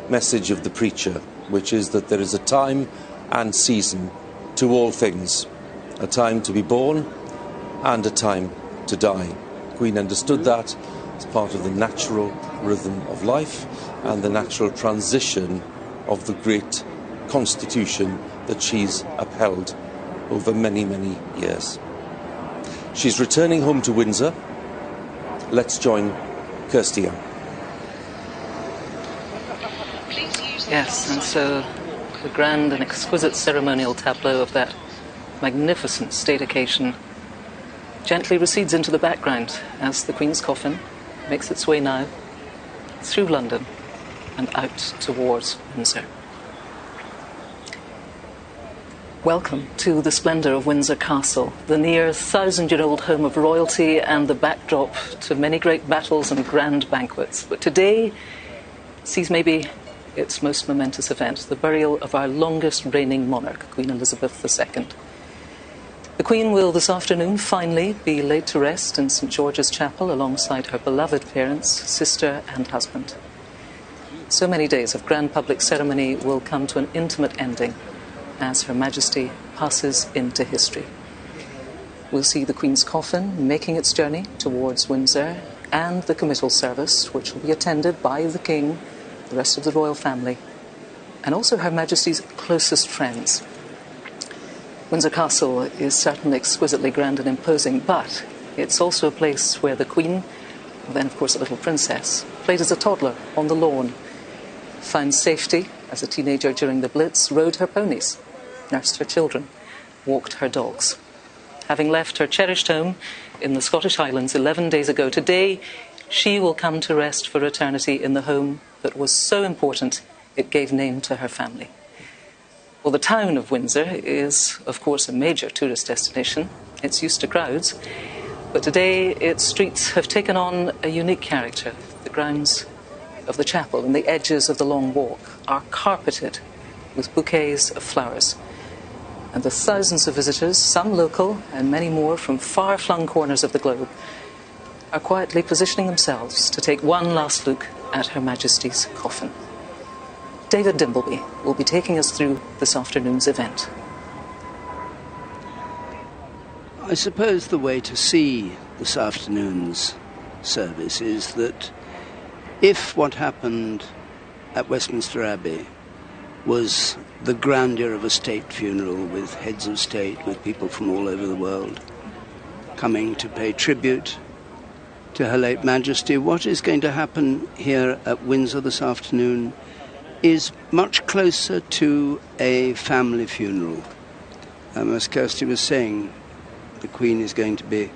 message of the preacher, which is that there is a time and season to all things, a time to be born and a time to die. The Queen understood that as part of the natural rhythm of life and the natural transition of the great constitution that she's upheld over many, many years. She's returning home to Windsor. Let's join Kirsty Young. Yes, and so the grand and exquisite ceremonial tableau of that magnificent state occasion gently recedes into the background as the Queen's coffin makes its way now through London and out towards Windsor. Welcome to the splendour of Windsor Castle, the near 1,000-year-old home of royalty and the backdrop to many great battles and grand banquets. But today sees maybe its most momentous event, the burial of our longest reigning monarch, Queen Elizabeth II. The Queen will this afternoon finally be laid to rest in St George's Chapel alongside her beloved parents, sister and husband. So many days of grand public ceremony will come to an intimate ending as Her Majesty passes into history. We'll see the Queen's coffin making its journey towards Windsor and the committal service, which will be attended by the King, the rest of the royal family, and also Her Majesty's closest friends. Windsor Castle is certainly exquisitely grand and imposing, but it's also a place where the Queen, then of course a little princess, played as a toddler on the lawn, found safety as a teenager during the Blitz, rode her ponies, nursed her children, walked her dogs. Having left her cherished home in the Scottish Highlands 11 days ago, today she will come to rest for eternity in the home that was so important it gave name to her family. Well, the town of Windsor is, of course, a major tourist destination. It's used to crowds. But today, its streets have taken on a unique character. The grounds of the chapel and the edges of the long walk are carpeted with bouquets of flowers. And the thousands of visitors, some local and many more from far-flung corners of the globe, are quietly positioning themselves to take one last look at Her Majesty's coffin. David Dimbleby will be taking us through this afternoon's event. I suppose the way to see this afternoon's service is that if what happened at Westminster Abbey was the grandeur of a state funeral with heads of state, with people from all over the world coming to pay tribute to Her late Majesty, what is going to happen here at Windsor this afternoon is much closer to a family funeral. As Kirsty was saying, the Queen is going to be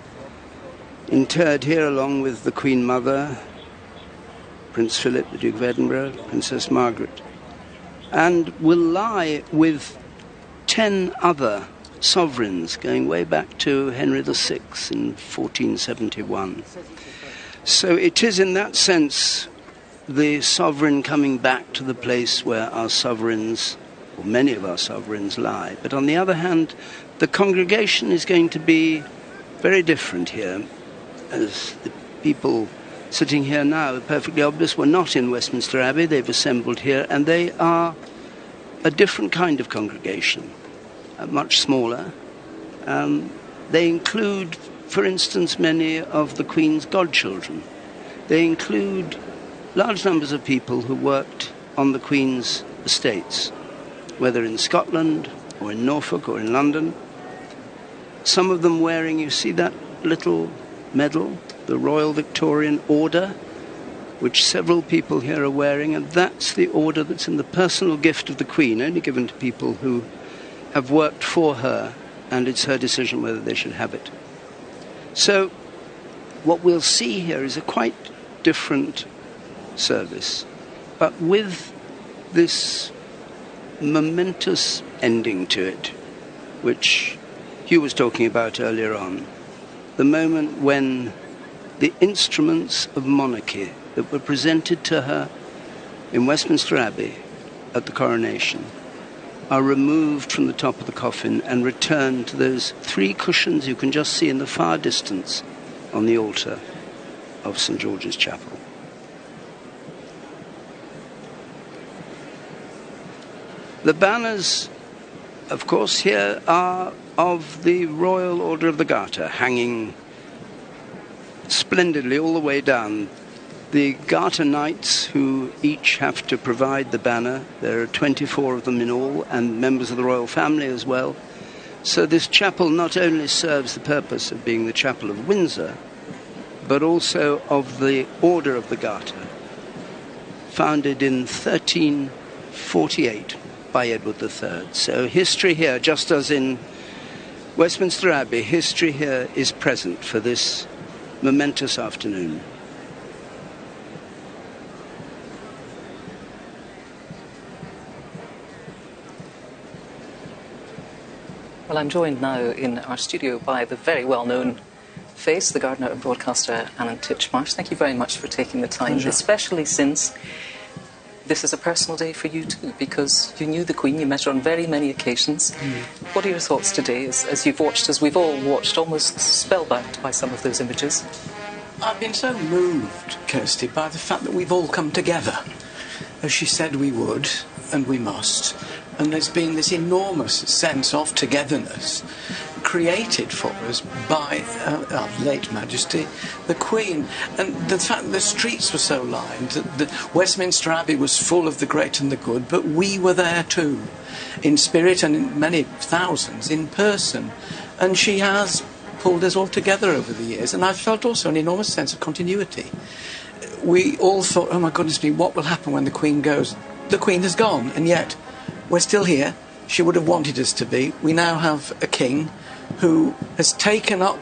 interred here along with the Queen Mother, Prince Philip, the Duke of Edinburgh, Princess Margaret, and will lie with 10 other sovereigns going way back to Henry VI in 1471. So it is in that sense the sovereign coming back to the place where our sovereigns, or many of our sovereigns, lie. But on the other hand, the congregation is going to be very different here, as the people sitting here now are perfectly obvious. We're not in Westminster Abbey, they've assembled here, and they are a different kind of congregation, much smaller. They include, for instance, many of the Queen's godchildren. They include large numbers of people who worked on the Queen's estates, whether in Scotland or in Norfolk or in London. Some of them wearing, you see that little medal, the Royal Victorian Order, which several people here are wearing, and that's the order that's in the personal gift of the Queen, only given to people who have worked for her, and it's her decision whether they should have it. So what we'll see here is a quite different service, but with this momentous ending to it, which Hugh was talking about earlier on, the moment when the instruments of monarchy that were presented to her in Westminster Abbey at the coronation are removed from the top of the coffin and returned to those three cushions you can just see in the far distance on the altar of St. George's Chapel. The banners, of course, here are of the Royal Order of the Garter, hanging splendidly all the way down. The Garter Knights, who each have to provide the banner, there are 24 of them in all, and members of the royal family as well. So this chapel not only serves the purpose of being the chapel of Windsor, but also of the Order of the Garter, founded in 1348 by Edward III. So history here, just as in Westminster Abbey, history here is present for this momentous afternoon. Well, I'm joined now in our studio by the very well-known face, the gardener and broadcaster Alan Titchmarsh. Thank you very much for taking the time, Pleasure. Especially since this is a personal day for you too, because you knew the Queen, you met her on very many occasions. Mm. What are your thoughts today as you've watched, as we've all watched, almost spellbound by some of those images? I've been so moved, Kirsty, by the fact that we've all come together, as she said we would, and we must. And there's been this enormous sense of togetherness created for us by our late Majesty, the Queen. And the fact that the streets were so lined, that the Westminster Abbey was full of the great and the good, but we were there too, in spirit and in many thousands in person. And she has pulled us all together over the years. And I felt also an enormous sense of continuity. We all thought, oh my goodness me, what will happen when the Queen goes? The Queen has gone, and yet we're still here. She would have wanted us to be. We now have a king who has taken up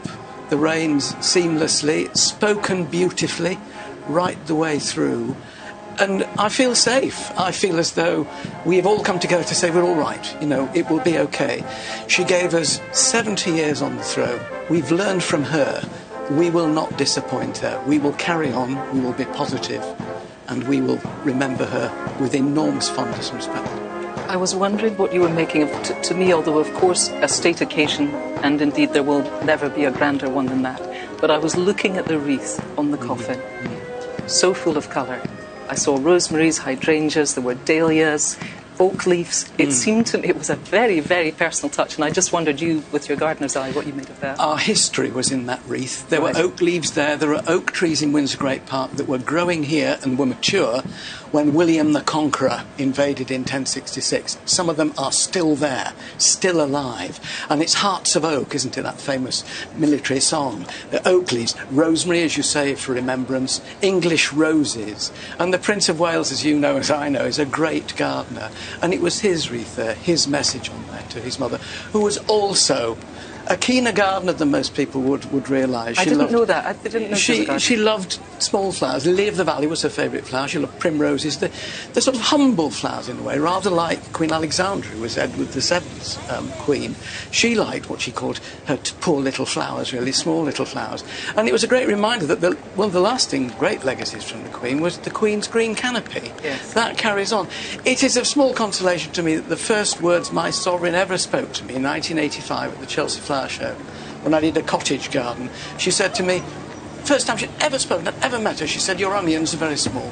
the reins seamlessly, spoken beautifully right the way through. And I feel safe. I feel as though we have all come together to say we're all right. You know, it will be okay. She gave us 70 years on the throne. We've learned from her. We will not disappoint her. We will carry on. We will be positive. And we will remember her with enormous fondness and respect. I was wondering what you were making of, to me, although of course a state occasion, and indeed there will never be a grander one than that, but I was looking at the wreath on the coffin, so full of colour. I saw rosemaries, hydrangeas, there were dahlias, oak leaves. It seemed to me it was a very, very personal touch, and I just wondered, you, with your gardener's eye, what you made of that. Our history was in that wreath. There were oak leaves there. There are oak trees in Windsor Great Park that were growing here and were mature when William the Conqueror invaded in 1066. Some of them are still there, still alive. And it's Hearts of Oak, isn't it, that famous military song? The oak leaves, rosemary, as you say, for remembrance, English roses. And the Prince of Wales, as you know, as I know, is a great gardener. And it was his wreath there, his message on there to his mother, who was also a keener gardener than most people would realise. I didn't know that. I didn't know she was a gardener. She loved small flowers. Lily of the Valley was her favourite flower. She loved primroses, the sort of humble flowers in a way, rather like Queen Alexandra, who was Edward VII's queen. She liked what she called her poor little flowers, really, small little flowers. And it was a great reminder that one of the lasting great legacies from the Queen was the Queen's green canopy. Yes. That carries on. It is of small consolation to me that the first words my sovereign ever spoke to me in 1985 at the Chelsea Flower Show, when I did a cottage garden, she said to me, first time she'd ever spoken, I'd ever met her, she said, your onions are very small.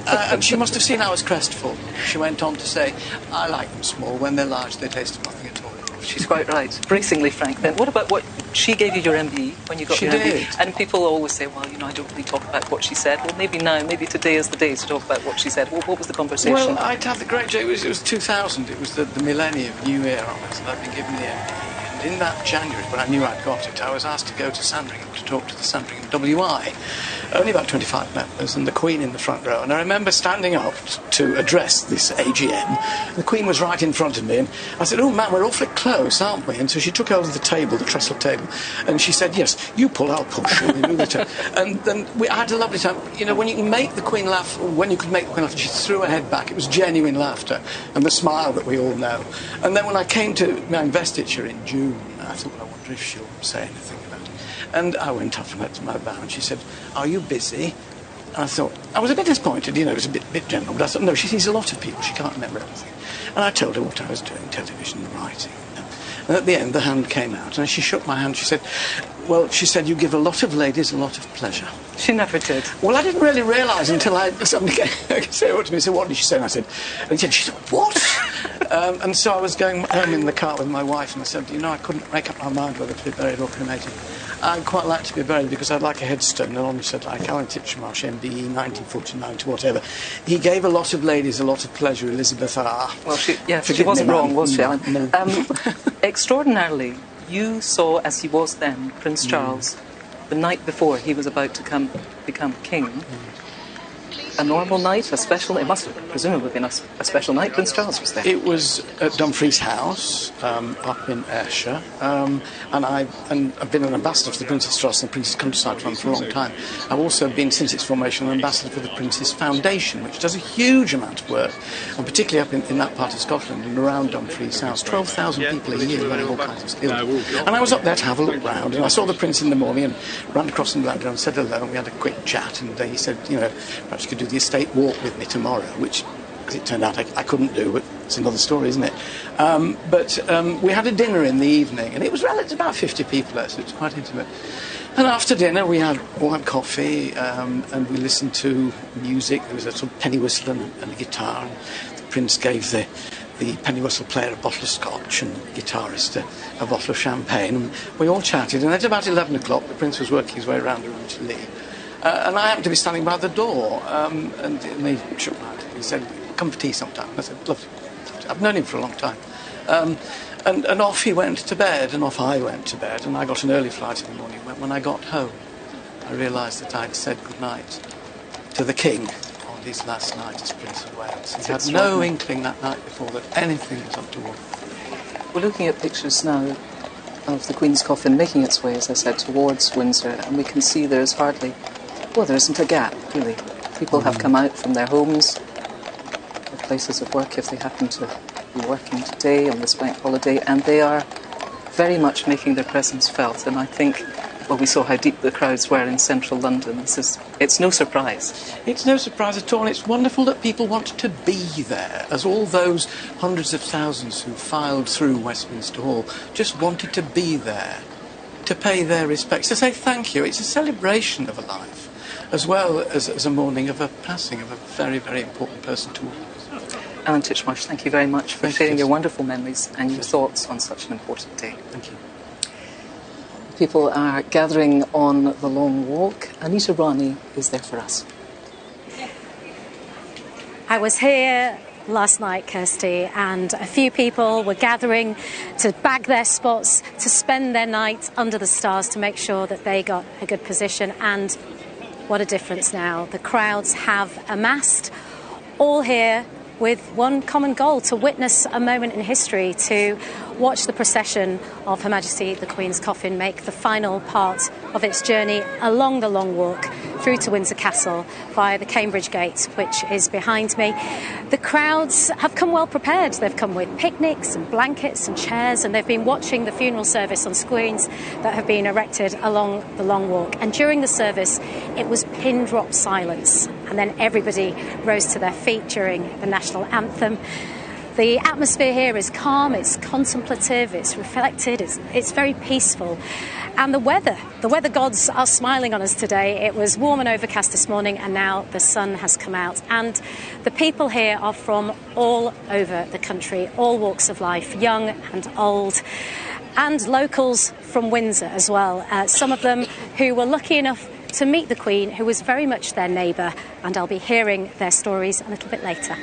And she must have seen I was crestfallen. She went on to say, I like them small. When they're large, they taste of nothing at all. She's quite right. Bracingly frank then. What about what she gave you your MBE when you got she your did. MBE? And people always say, well, you know, I don't really talk about what she said. Well, maybe now, maybe today is the day to talk about what she said. What was the conversation? Well, I'd have the great joke. It was 2000. It was the millennium, new era on it, and I'd been given the MBE. In that January, when I knew I'd got it, I was asked to go to Sandringham to talk to the Sandringham WI. Only about 25 members, and the Queen in the front row. And I remember standing up to address this AGM. The Queen was right in front of me, and I said, oh, man, we're awfully close, aren't we? And so she took over the table, the trestle table, and she said, yes, you pull, I'll push. And we moved the table. And then we had a lovely time. You know, when you can make the Queen laugh, when you could make the Queen laugh, she threw her head back. It was genuine laughter, and the smile that we all know. And then when I came to my investiture in June, I thought, well, I wonder if she'll say anything about it. And I went up and went to my bow, and she said, are you busy? And I thought, I was a bit disappointed, you know, it was a bit general, but I thought, no, she sees a lot of people, she can't remember everything. And I told her what I was doing, television and writing. And at the end, the hand came out, and as she shook my hand, she said, well, she said, you give a lot of ladies a lot of pleasure. She never did. Well, I didn't really realise until somebody came up to me and said, what did she say? And I said, and she said, what? And so I was going home in the car with my wife, and I said, you know, I couldn't make up my mind whether to be buried or cremated. I'd quite like to be buried because I'd like a headstone. And on said, like Alan Titchmarsh, MBE, 1949 to whatever. He gave a lot of ladies a lot of pleasure, Elizabeth R. Well, she wasn't wrong, was she, Alan? No. Extraordinarily, you saw, as he was then, Prince Charles, the night before he was about to become king. A normal night, a special... It must have presumably been a special night. Prince Charles was there. It was at Dumfries House, up in Ayrshire, and I've been an ambassador for the Prince's Trust and the Prince's Countryside Fund for a long time. I've also been, since its formation, an ambassador for the Prince's Foundation, which does a huge amount of work, and particularly up in that part of Scotland and around Dumfries House. 12,000 people a year learning all kinds of skills. And I was up there to have a look round, and I saw the Prince in the morning and ran across and round and said hello, and we had a quick chat, and he said, you know, perhaps you could do the estate walk with me tomorrow, which, as it turned out, I couldn't do, but it's another story, isn't it? But we had a dinner in the evening, and it was relative, about 50 people there, so it was quite intimate. And after dinner, we all had coffee, and we listened to music. There was a sort of penny whistle and a guitar, and the Prince gave the penny whistle player a bottle of scotch and the guitarist a bottle of champagne, and we all chatted. And at about 11 o'clock, the Prince was working his way around the room to leave. And I happened to be standing by the door, and he shook my hand. He said, come for tea sometime. And I said, lovely. I've known him for a long time. And off he went to bed, and off I went to bed, and I got an early flight in the morning. When I got home, I realised that I'd said goodnight to the king on his last night as Prince of Wales. He had no inkling that night before that anything was untoward. We're looking at pictures now of the Queen's coffin making its way, as I said, towards Windsor, and we can see there's hardly... Well, there isn't a gap, really. People have come out from their homes, their places of work, if they happen to be working today on this bank holiday, and they are very much making their presence felt. And I think, Well, we saw how deep the crowds were in central London. It's no surprise. It's no surprise at all. It's wonderful that people want to be there, as all those hundreds of thousands who filed through Westminster Hall just wanted to be there, to pay their respects, to say thank you. It's a celebration of a life, as well as a mourning of a passing of a very, very important person to all of us. Alan Titchmarsh, thank you very much for sharing your wonderful memories and your thoughts on such an important day. Thank you. People are gathering on the Long Walk. Anita Rani is there for us. I was here last night, Kirsty, and a few people were gathering to bag their spots, to spend their night under the stars to make sure that they got a good position. And what a difference now. The crowds have amassed, all here with one common goal, to witness a moment in history, to watch the procession of Her Majesty the Queen's coffin make the final part of its journey along the Long Walk through to Windsor Castle via the Cambridge Gate, which is behind me. The crowds have come well prepared. They've come with picnics and blankets and chairs, and they've been watching the funeral service on screens that have been erected along the Long Walk. And during the service, it was pin drop silence, and then everybody rose to their feet during the national anthem. The atmosphere here is calm, it's contemplative, it's reflected, it's very peaceful. And the weather gods are smiling on us today. It was warm and overcast this morning, and now the sun has come out. And the people here are from all over the country, all walks of life, young and old, and locals from Windsor as well. Some of them who were lucky enough to meet the Queen, who was very much their neighbour, and I'll be hearing their stories a little bit later.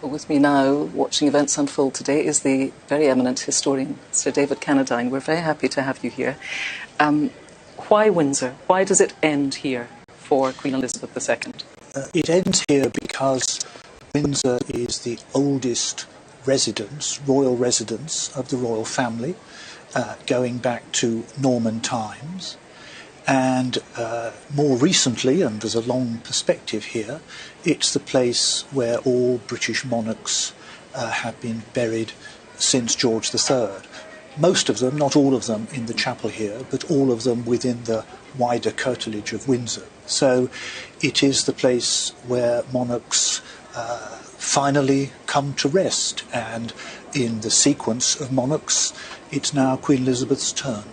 With me now, watching events unfold today, is the very eminent historian, Sir David Cannadine. We're very happy to have you here. Why Windsor? Why does it end here for Queen Elizabeth II? It ends here because Windsor is the oldest residence, royal residence of the royal family, going back to Norman times. And more recently, and there's a long perspective here, it's the place where all British monarchs have been buried since George III. Most of them, not all of them, in the chapel here, but all of them within the wider curtilage of Windsor. So it is the place where monarchs finally come to rest, and in the sequence of monarchs, it's now Queen Elizabeth's turn.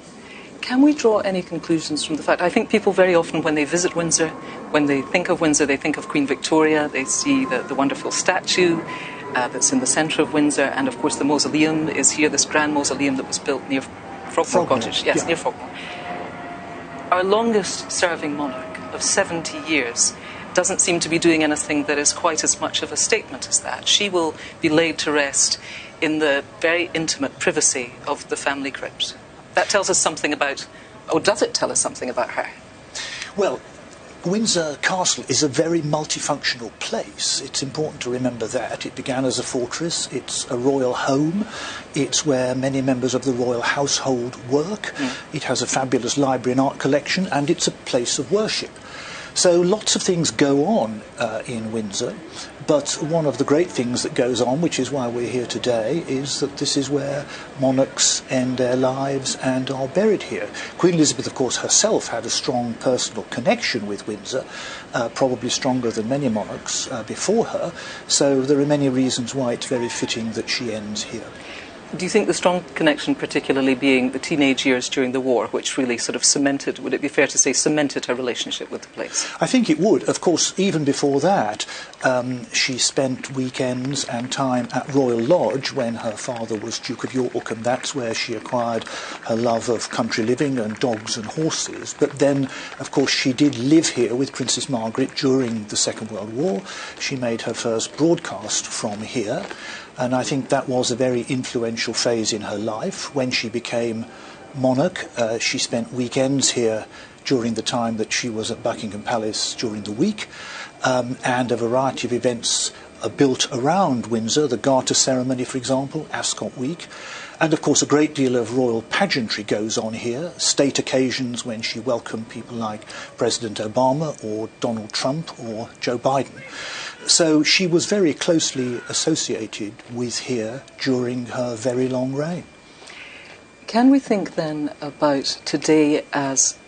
Can we draw any conclusions from the fact? I think people very often, when they visit Windsor, when they think of Windsor, they think of Queen Victoria, they see the wonderful statue that's in the centre of Windsor, and of course the mausoleum is here, this grand mausoleum that was built near Frogmore Cottage. Yes, yeah. Near Frogmore. Our longest serving monarch of 70 years doesn't seem to be doing anything that is quite as much of a statement as that. She will be laid to rest in the very intimate privacy of the family crypt. That tells us something about, or does it tell us something about her? Well, Windsor Castle is a very multifunctional place. It's important to remember that. It began as a fortress. It's a royal home. It's where many members of the royal household work. Mm. It has a fabulous library and art collection, and it's a place of worship. So lots of things go on in Windsor, but one of the great things that goes on, which is why we're here today, is that this is where monarchs end their lives and are buried here. Queen Elizabeth, of course, herself had a strong personal connection with Windsor, probably stronger than many monarchs before her, so there are many reasons why it's very fitting that she ends here. Do you think the strong connection particularly being the teenage years during the war, which really sort of cemented, would it be fair to say, cemented her relationship with the place? I think it would. Of course, even before that, she spent weekends and time at Royal Lodge when her father was Duke of York, and that's where she acquired her love of country living and dogs and horses. But then, of course, she did live here with Princess Margaret during the Second World War. She made her first broadcast from here. And I think that was a very influential phase in her life. When she became monarch, she spent weekends here during the time that she was at Buckingham Palace during the week, and a variety of events are built around Windsor, the Garter Ceremony, for example, Ascot Week. And of course, a great deal of royal pageantry goes on here, state occasions when she welcomed people like President Obama or Donald Trump or Joe Biden. So she was very closely associated with here during her very long reign. Can we think then about today as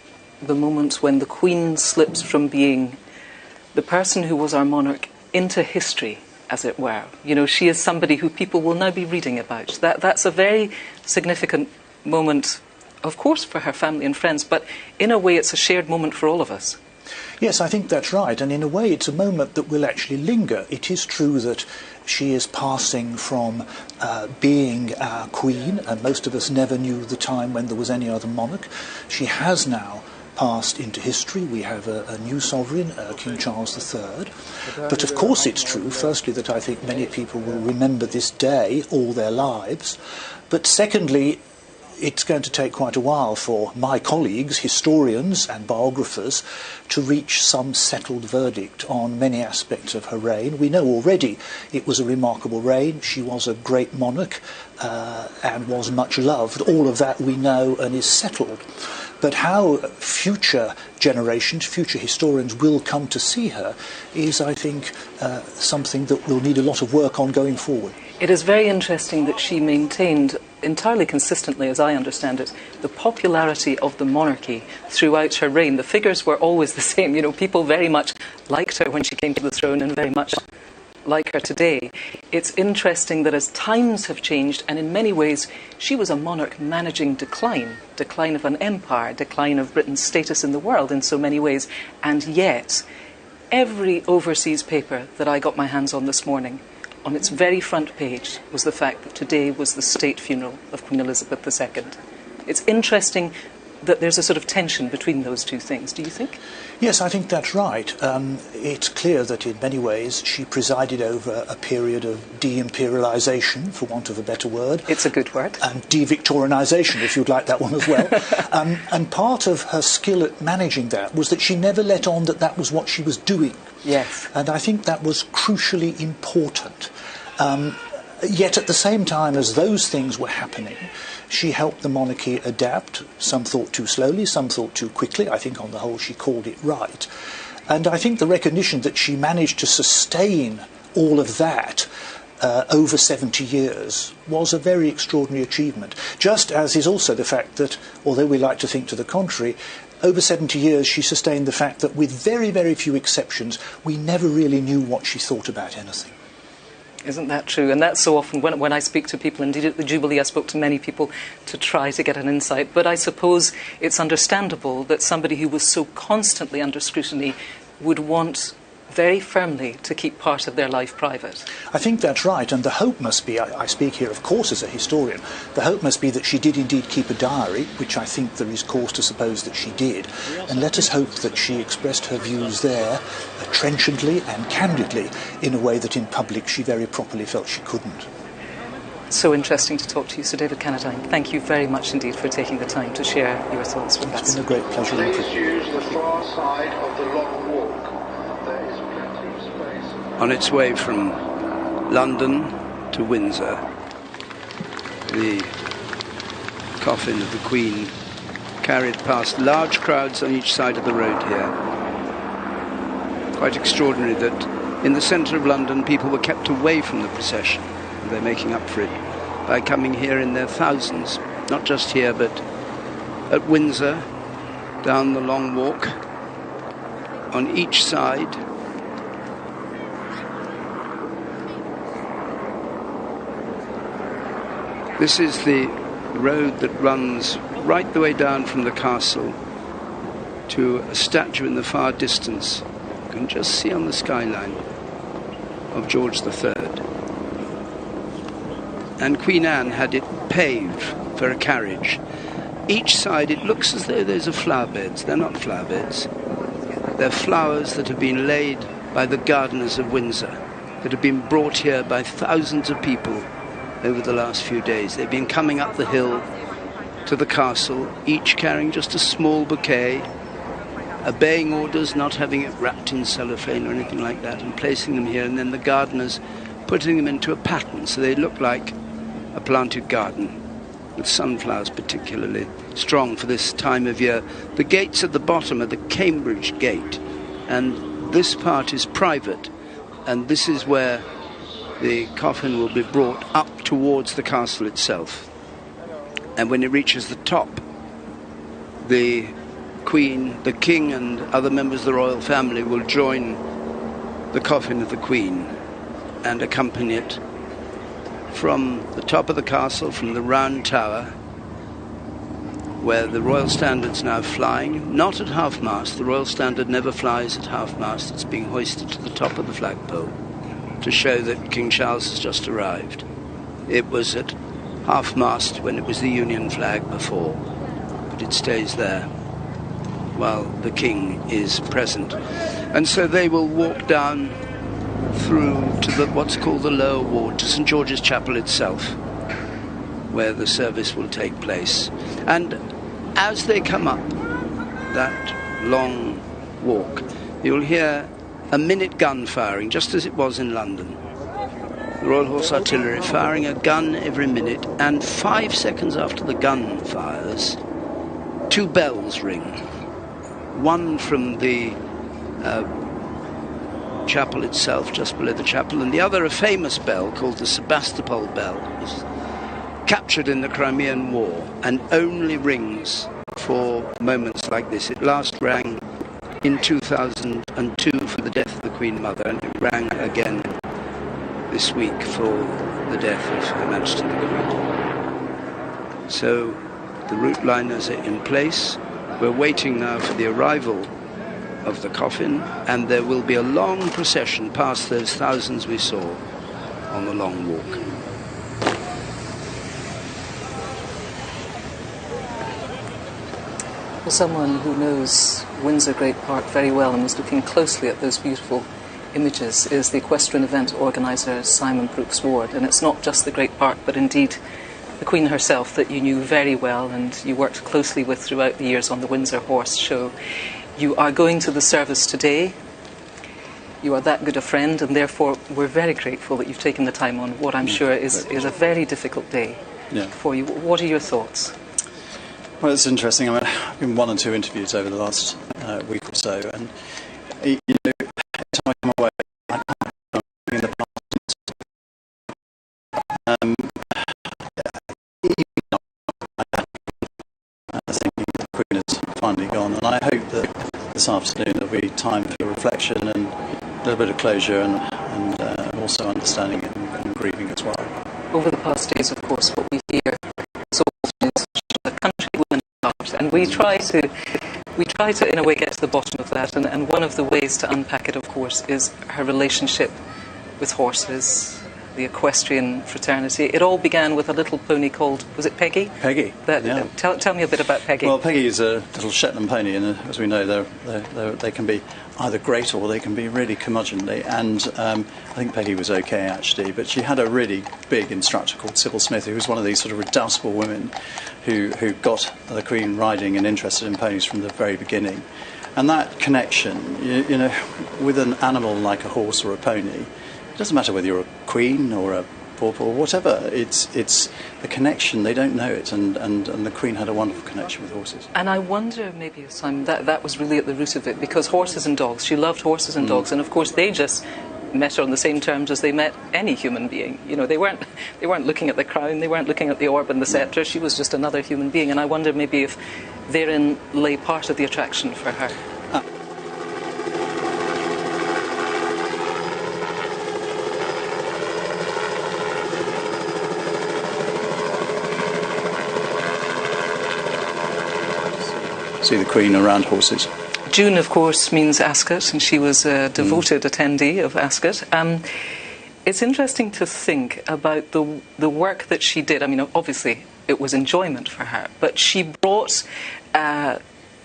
the moment when the Queen slips from being the person who was our monarch into history, as it were? You know, she is somebody who people will now be reading about. That's a very significant moment, of course, for her family and friends, but in a way it's a shared moment for all of us. Yes, I think that's right, and in a way it's a moment that will actually linger. It is true that she is passing from being our queen, and most of us never knew the time when there was any other monarch. She has now passed into history. We have a new sovereign, King Charles III. But of course it's true, firstly, that I think many people will remember this day all their lives. But secondly, it's going to take quite a while for my colleagues, historians and biographers, to reach some settled verdict on many aspects of her reign. We know already it was a remarkable reign. She was a great monarch and was much loved. All of that we know and is settled. But how future generations, future historians will come to see her is, I think, something that we'll need a lot of work on going forward. It is very interesting that she maintained, entirely consistently as I understand it, the popularity of the monarchy throughout her reign. The figures were always the same. You know, people very much liked her when she came to the throne and very much like her today. It's interesting that as times have changed, and in many ways she was a monarch managing decline, decline of an empire, decline of Britain's status in the world in so many ways, and yet every overseas paper that I got my hands on this morning, on its very front page was the fact that today was the state funeral of Queen Elizabeth II. It's interesting that there's a sort of tension between those two things, do you think? Yes, I think that's right. It's clear that in many ways she presided over a period of de-imperialisation, for want of a better word. It's a good word. And de-Victorianisation, if you'd like that one as well. And part of her skill at managing that was that she never let on that that was what she was doing. Yes. And I think that was crucially important. Yet at the same time as those things were happening, she helped the monarchy adapt. Some thought too slowly, some thought too quickly. I think on the whole she called it right. And I think the recognition that she managed to sustain all of that over 70 years was a very extraordinary achievement. Just as is also the fact that, although we like to think to the contrary, over 70 years she sustained the fact that with very, very few exceptions, we never really knew what she thought about anything. Isn't that true? And that's so often when I speak to people, indeed at the Jubilee I spoke to many people to try to get an insight, but I suppose it's understandable that somebody who was so constantly under scrutiny would want very firmly to keep part of their life private. I think that's right, and the hope must be, I speak here of course as a historian, the hope must be that she did indeed keep a diary, which I think there is cause to suppose that she did, and let us hope that she expressed her views there trenchantly and candidly in a way that in public she very properly felt she couldn't. So interesting to talk to you, Sir David Cannadine. Thank you very much indeed for taking the time to share your thoughts with us. It's been a great pleasure. Please use the far side of the long walk. On its way from London to Windsor, the coffin of the Queen carried past large crowds on each side of the road here. Quite extraordinary that in the centre of London people were kept away from the procession, and they're making up for it by coming here in their thousands, not just here but at Windsor, down the long walk, on each side. This is the road that runs right the way down from the castle to a statue in the far distance. You can just see on the skyline of George III. And Queen Anne had it paved for a carriage. Each side, it looks as though those are flower beds. They're not flower beds. They're flowers that have been laid by the gardeners of Windsor, that have been brought here by thousands of people over the last few days. They've been coming up the hill to the castle, each carrying just a small bouquet, obeying orders, not having it wrapped in cellophane or anything like that, and placing them here, and then the gardeners putting them into a pattern so they look like a planted garden, with sunflowers particularly strong for this time of year. The gates at the bottom are the Cambridge Gate, and this part is private, and this is where the coffin will be brought up towards the castle itself. And when it reaches the top, the Queen, the King and other members of the royal family will join the coffin of the Queen and accompany it from the top of the castle, from the round tower, where the royal standard's now flying, not at half-mast. The royal standard never flies at half-mast. It's being hoisted to the top of the flagpole to show that King Charles has just arrived. It was at half-mast when it was the Union flag before, but it stays there while the King is present. And so they will walk down through to the what's called the Lower Ward, to St George's Chapel itself, where the service will take place. And as they come up that long walk, you'll hear a minute gun firing, just as it was in London. The Royal Horse Artillery firing a gun every minute, and 5 seconds after the gun fires, 2 bells ring. One from the chapel itself, just below the chapel, and the other a famous bell called the Sebastopol bell, was captured in the Crimean War and only rings for moments like this. It last rang in 2002 for the death of the Queen Mother, and it rang again this week for the death of Her Majesty the Queen. So the route liners are in place. We're waiting now for the arrival of the coffin, and there will be a long procession past those thousands we saw on the long walk. Well, someone who knows Windsor Great Park very well and was looking closely at those beautiful images is the equestrian event organiser Simon Brooks-Ward. And it's not just the Great Park, but indeed the Queen herself that you knew very well and you worked closely with throughout the years on the Windsor Horse Show. You are going to the service today. You are that good a friend, and therefore we're very grateful that you've taken the time on what I'm sure is a very difficult day for you. What are your thoughts? Well, it's interesting. I mean, I've been 1 and 2 interviews over the last week or so, and you know, every time I come away, I can't in the past. Thinking the Queen has finally gone, and I hope that this afternoon there'll be time for reflection and a little bit of closure, and also understanding and grieving as well. Over the past days, of course, what we hear so often is the country woman heart, and we try to in a way get to the bottom of that, and one of the ways to unpack it, of course, is her relationship with horses, the equestrian fraternity. It all began with a little pony called, was it Peggy? Peggy, yeah. Tell me a bit about Peggy. Well, Peggy is a little Shetland pony, and as we know, they can be either great or they can be really curmudgeonly, and I think Peggy was okay, actually, but she had a really big instructor called Sybil Smith, who was one of these sort of redoubtable women who got the Queen riding and interested in ponies from the very beginning. And that connection, you know, with an animal like a horse or a pony, it doesn't matter whether you're a queen or a pauper or whatever, it's the connection. They don't know it, and the Queen had a wonderful connection with horses. And I wonder maybe, Simon, that was really at the root of it, because horses and dogs, she loved horses and dogs, and of course they just met her on the same terms as they met any human being. You know, they weren't looking at the crown, they weren't looking at the orb and the scepter. She was just another human being, and I wonder maybe if therein lay part of the attraction for her. See the Queen around horses. June, of course, means Ascot, and she was a devoted attendee of Ascot. It's interesting to think about the work that she did. I mean, obviously, it was enjoyment for her, but she brought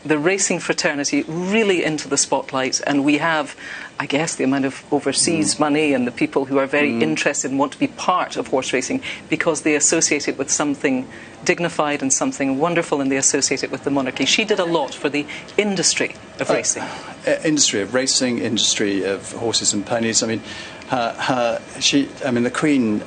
the racing fraternity really into the spotlight, and we have, I guess, the amount of overseas money and the people who are very interested and want to be part of horse racing because they associate it with something dignified and something wonderful, and they associate it with the monarchy. She did a lot for the industry of racing. Industry of racing, industry of horses and ponies. I mean, the Queen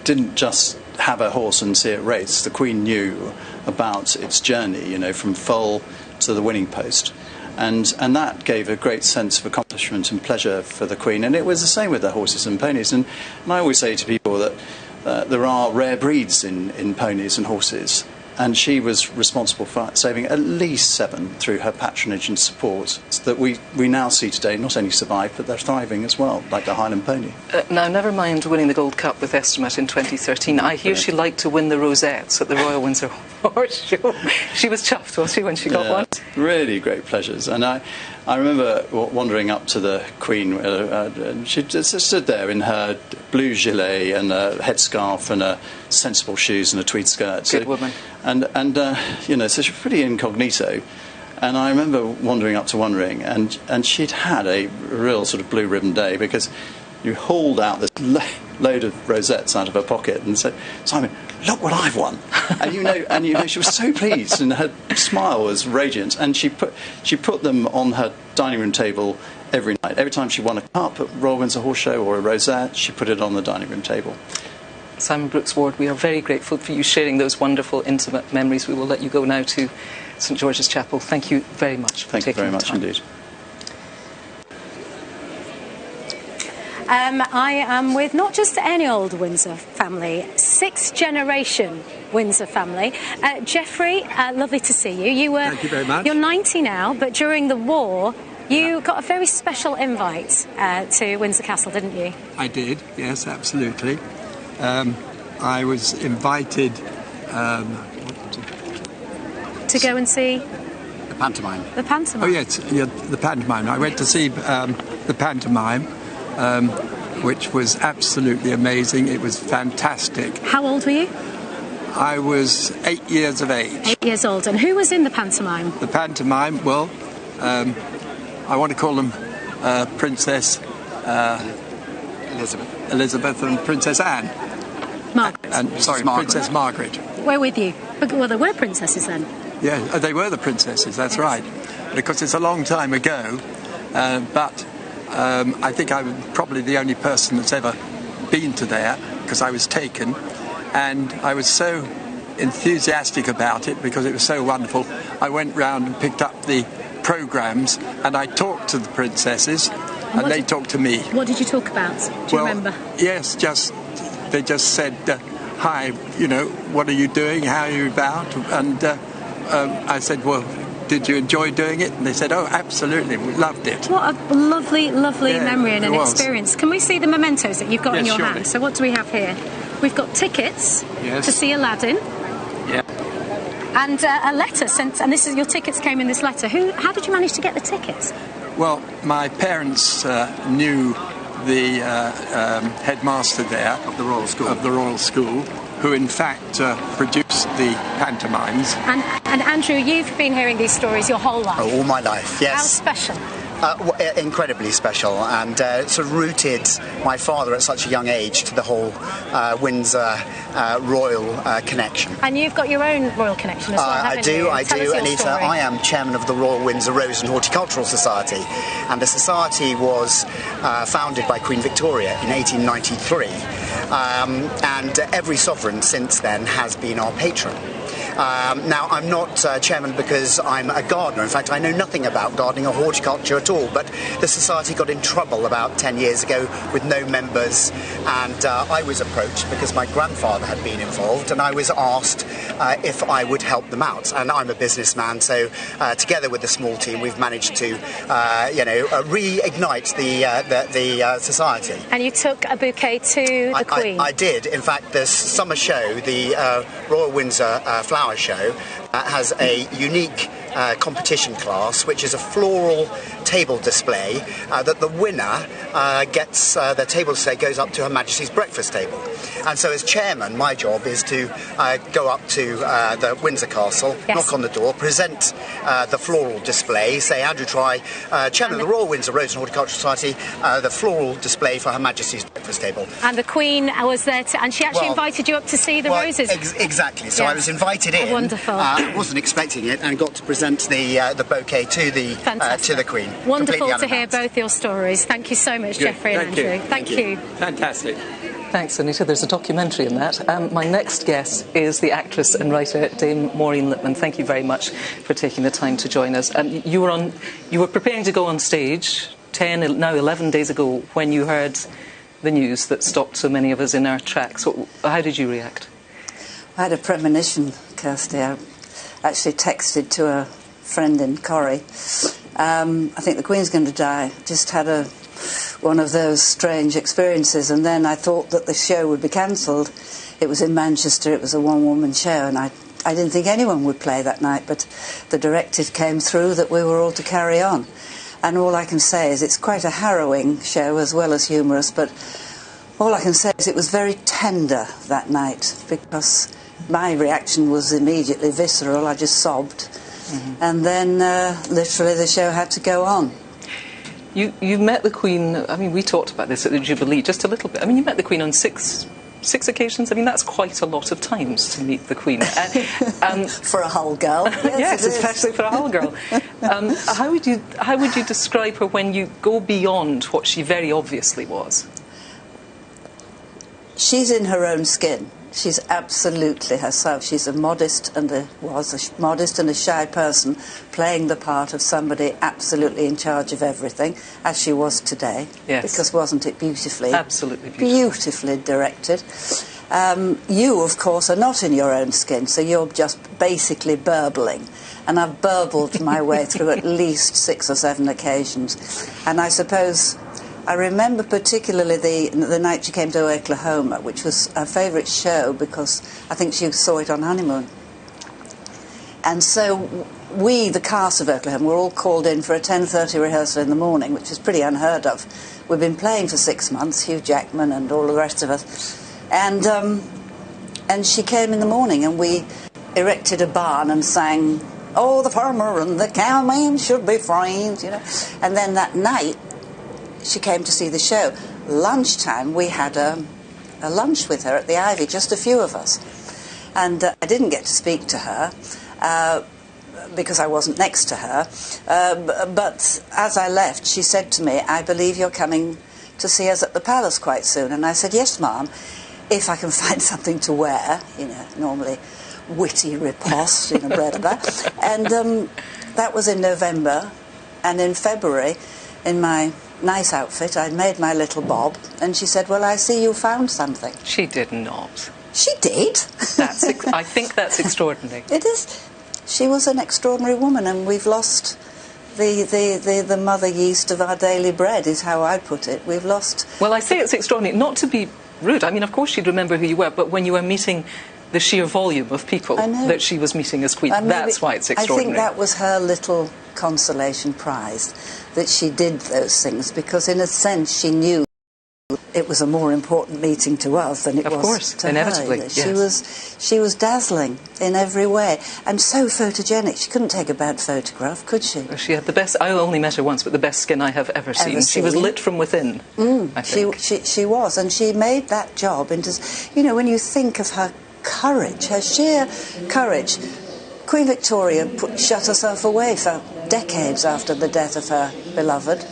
didn't just have a horse and see it race. The Queen knew about its journey, you know, from foal to the winning post. And that gave a great sense of accomplishment and pleasure for the Queen. And it was the same with the horses and ponies. And I always say to people that There are rare breeds in ponies and horses, and she was responsible for saving at least 7 through her patronage and support that we now see today not only survive, but they're thriving as well, like the Highland pony. Now, never mind winning the Gold Cup with Estimate in 2013. I hear she liked to win the rosettes at the Royal Windsor Horse Show. She was chuffed, was she, when she got one? Really great pleasures. And I remember wandering up to the Queen, and she just stood there in her blue gilet and a headscarf and a sensible shoes and a tweed skirt. Good woman. And you know, so she was pretty incognito. And I remember wandering up to one ring, and she'd had a real sort of blue ribbon day, because you hauled out this load of rosettes out of her pocket and said, "Simon, look what I've won!" And you know, she was so pleased, and her smile was radiant. And she put them on her dining room table every night. Every time she won a cup at Royal Windsor Horse Show or a rosette, she put it on the dining room table. Simon Brooks-Ward, we are very grateful for you sharing those wonderful, intimate memories. We will let you go now to St George's Chapel. Thank you very much for taking the time. Thank you very much indeed. I am with not just any old Windsor family, 6th generation Windsor family. Geoffrey, lovely to see you. You were, Thank you very much. You're 90 now, but during the war, you got a very special invite to Windsor Castle, didn't you? I did, yes, absolutely. I was invited to go and see the pantomime. The pantomime. Oh yes, yeah, the pantomime. I went to see the pantomime, which was absolutely amazing. It was fantastic. How old were you? I was 8 years of age. 8 years old. And who was in the pantomime? The pantomime, well, I want to call them Princess Elizabeth and Princess Anne. Margaret. And, sorry, Margaret. Princess Margaret. We're with you. Well, there were princesses then. Yeah, they were the princesses, that's right. Because it's a long time ago, but I think I'm probably the only person that's ever been to there, because I was taken, and I was so enthusiastic about it because it was so wonderful. I went round and picked up the programmes, and I talked to the princesses, and they talked to me. What did you talk about? Do you remember? Yes, they just said, hi, you know, what are you doing? How are you about? And I said, well, did you enjoy doing it? And they said, oh, absolutely, we loved it. What a lovely, lovely memory and an experience. Can we see the mementos that you've got in your hand? So what do we have here? We've got tickets to see Aladdin. Yeah. And a letter sent, and this is your tickets came in this letter. How did you manage to get the tickets? Well, my parents knew the headmaster there of the Royal School, who in fact produced the pantomimes. And Andrew, you've been hearing these stories your whole life. Oh, all my life, yes. How special? Incredibly special, and sort of rooted my father at such a young age to the whole Windsor royal connection. And you've got your own royal connection as well, haven't you? I do, Anita. I am chairman of the Royal Windsor Rose and Horticultural Society, and the society was founded by Queen Victoria in 1893, and every sovereign since then has been our patron. Now, I'm not chairman because I'm a gardener. In fact, I know nothing about gardening or horticulture at all, but the society got in trouble about 10 years ago with no members, and I was approached because my grandfather had been involved, and I was asked if I would help them out. And I'm a businessman, so together with the small team, we've managed to, reignite the society. And you took a bouquet to the Queen? I did. In fact, the summer show, the Royal Windsor Flower Show, has a unique competition class, which is a floral table display that the winner gets. The table display goes up to Her Majesty's breakfast table. And so as chairman, my job is to go up to the Windsor Castle, knock on the door, present the floral display, say, Andrew Try, chairman of the Royal Windsor Rose and Horticultural Society, the floral display for Her Majesty's breakfast table. And the Queen was there, and she actually invited you up to see the roses. Exactly. So I was invited in. Wonderful. I wasn't expecting it, and got to present the bouquet to the Queen. Wonderful to hear both your stories. Thank you so much, Geoffrey and Andrew. Thank you. Fantastic. Thanks, Anita. There's a documentary in that. My next guest is the actress and writer Dame Maureen Lipman. Thank you very much for taking the time to join us. You were preparing to go on stage 10, now 11 days ago when you heard the news that stopped so many of us in our tracks? How did you react? I had a premonition, Kirsty. I actually texted to a friend in Corrie. I think the Queen's going to die. Just had one of those strange experiences, and then I thought that the show would be cancelled. It was in Manchester, it was a one-woman show, and I didn't think anyone would play that night, but the directive came through that we were all to carry on. And all I can say is it's quite a harrowing show as well as humorous, but all I can say is it was very tender that night, because my reaction was immediately visceral. I just sobbed. Mm-hmm. And then literally the show had to go on. You met the Queen, I mean, we talked about this at the Jubilee just a little bit. I mean, you met the Queen on six occasions. I mean, that's quite a lot of times to meet the Queen. For a Hull girl. Yes, yes, especially for a Hull girl. How would you describe her when you go beyond what she very obviously was? She's in her own skin. She's absolutely herself. She's a modest and a shy person, playing the part of somebody absolutely in charge of everything, as she was today. Yes. Because wasn't it beautifully? Absolutely beautiful. Beautifully directed. You, of course, are not in your own skin, so you're just basically burbling. And I've burbled my way through at least 6 or 7 occasions. And I suppose I remember particularly the night she came to Oklahoma, which was her favourite show because I think she saw it on honeymoon. And so we, the cast of Oklahoma, were all called in for a 10:30 rehearsal in the morning, which is pretty unheard of. We've been playing for 6 months, Hugh Jackman and all the rest of us. And she came in the morning and we erected a barn and sang, "Oh, the farmer and the cowman should be friends," you know. And then that night, she came to see the show. Lunchtime, we had a lunch with her at the Ivy, just a few of us. And I didn't get to speak to her because I wasn't next to her. But as I left, she said to me, "I believe you're coming to see us at the palace quite soon." And I said, "Yes, ma'am, if I can find something to wear," you know, normally witty riposte, you know, blah, blah, blah. And that was in November. And in February, in my nice outfit, I'd made my little bob, and she said, "Well, I see you found something." She did not. She did. I think that's extraordinary. It is. She was an extraordinary woman, and we've lost the mother yeast of our daily bread, is how I put it. We've lost... Well, I say it's extraordinary, not to be rude. I mean, of course she'd remember who you were, but when you were meeting the sheer volume of people that she was meeting as Queen, that's why it's extraordinary. I think that was her little consolation prize, that she did those things, because in a sense she knew it was a more important meeting to us than it was to her. Of course, inevitably, yes. She was dazzling in every way, and so photogenic. She couldn't take a bad photograph, could she? She had the best... I only met her once, but the best skin I have ever seen. She was lit from within, I think. She was, and she made that job into... You know, when you think of her courage, her sheer courage... Queen Victoria shut herself away for decades after the death of her beloved.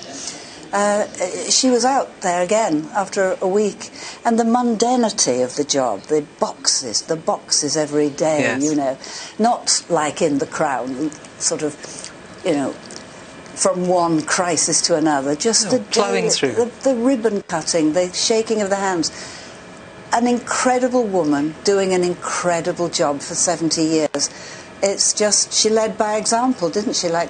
She was out there again after a week, and the mundanity of the job, the boxes every day, yes. You know, not like in The Crown, sort of, you know, from one crisis to another, just the plowing through, the ribbon cutting, the shaking of the hands. An incredible woman doing an incredible job for 70 years. It's just, she led by example, didn't she? Like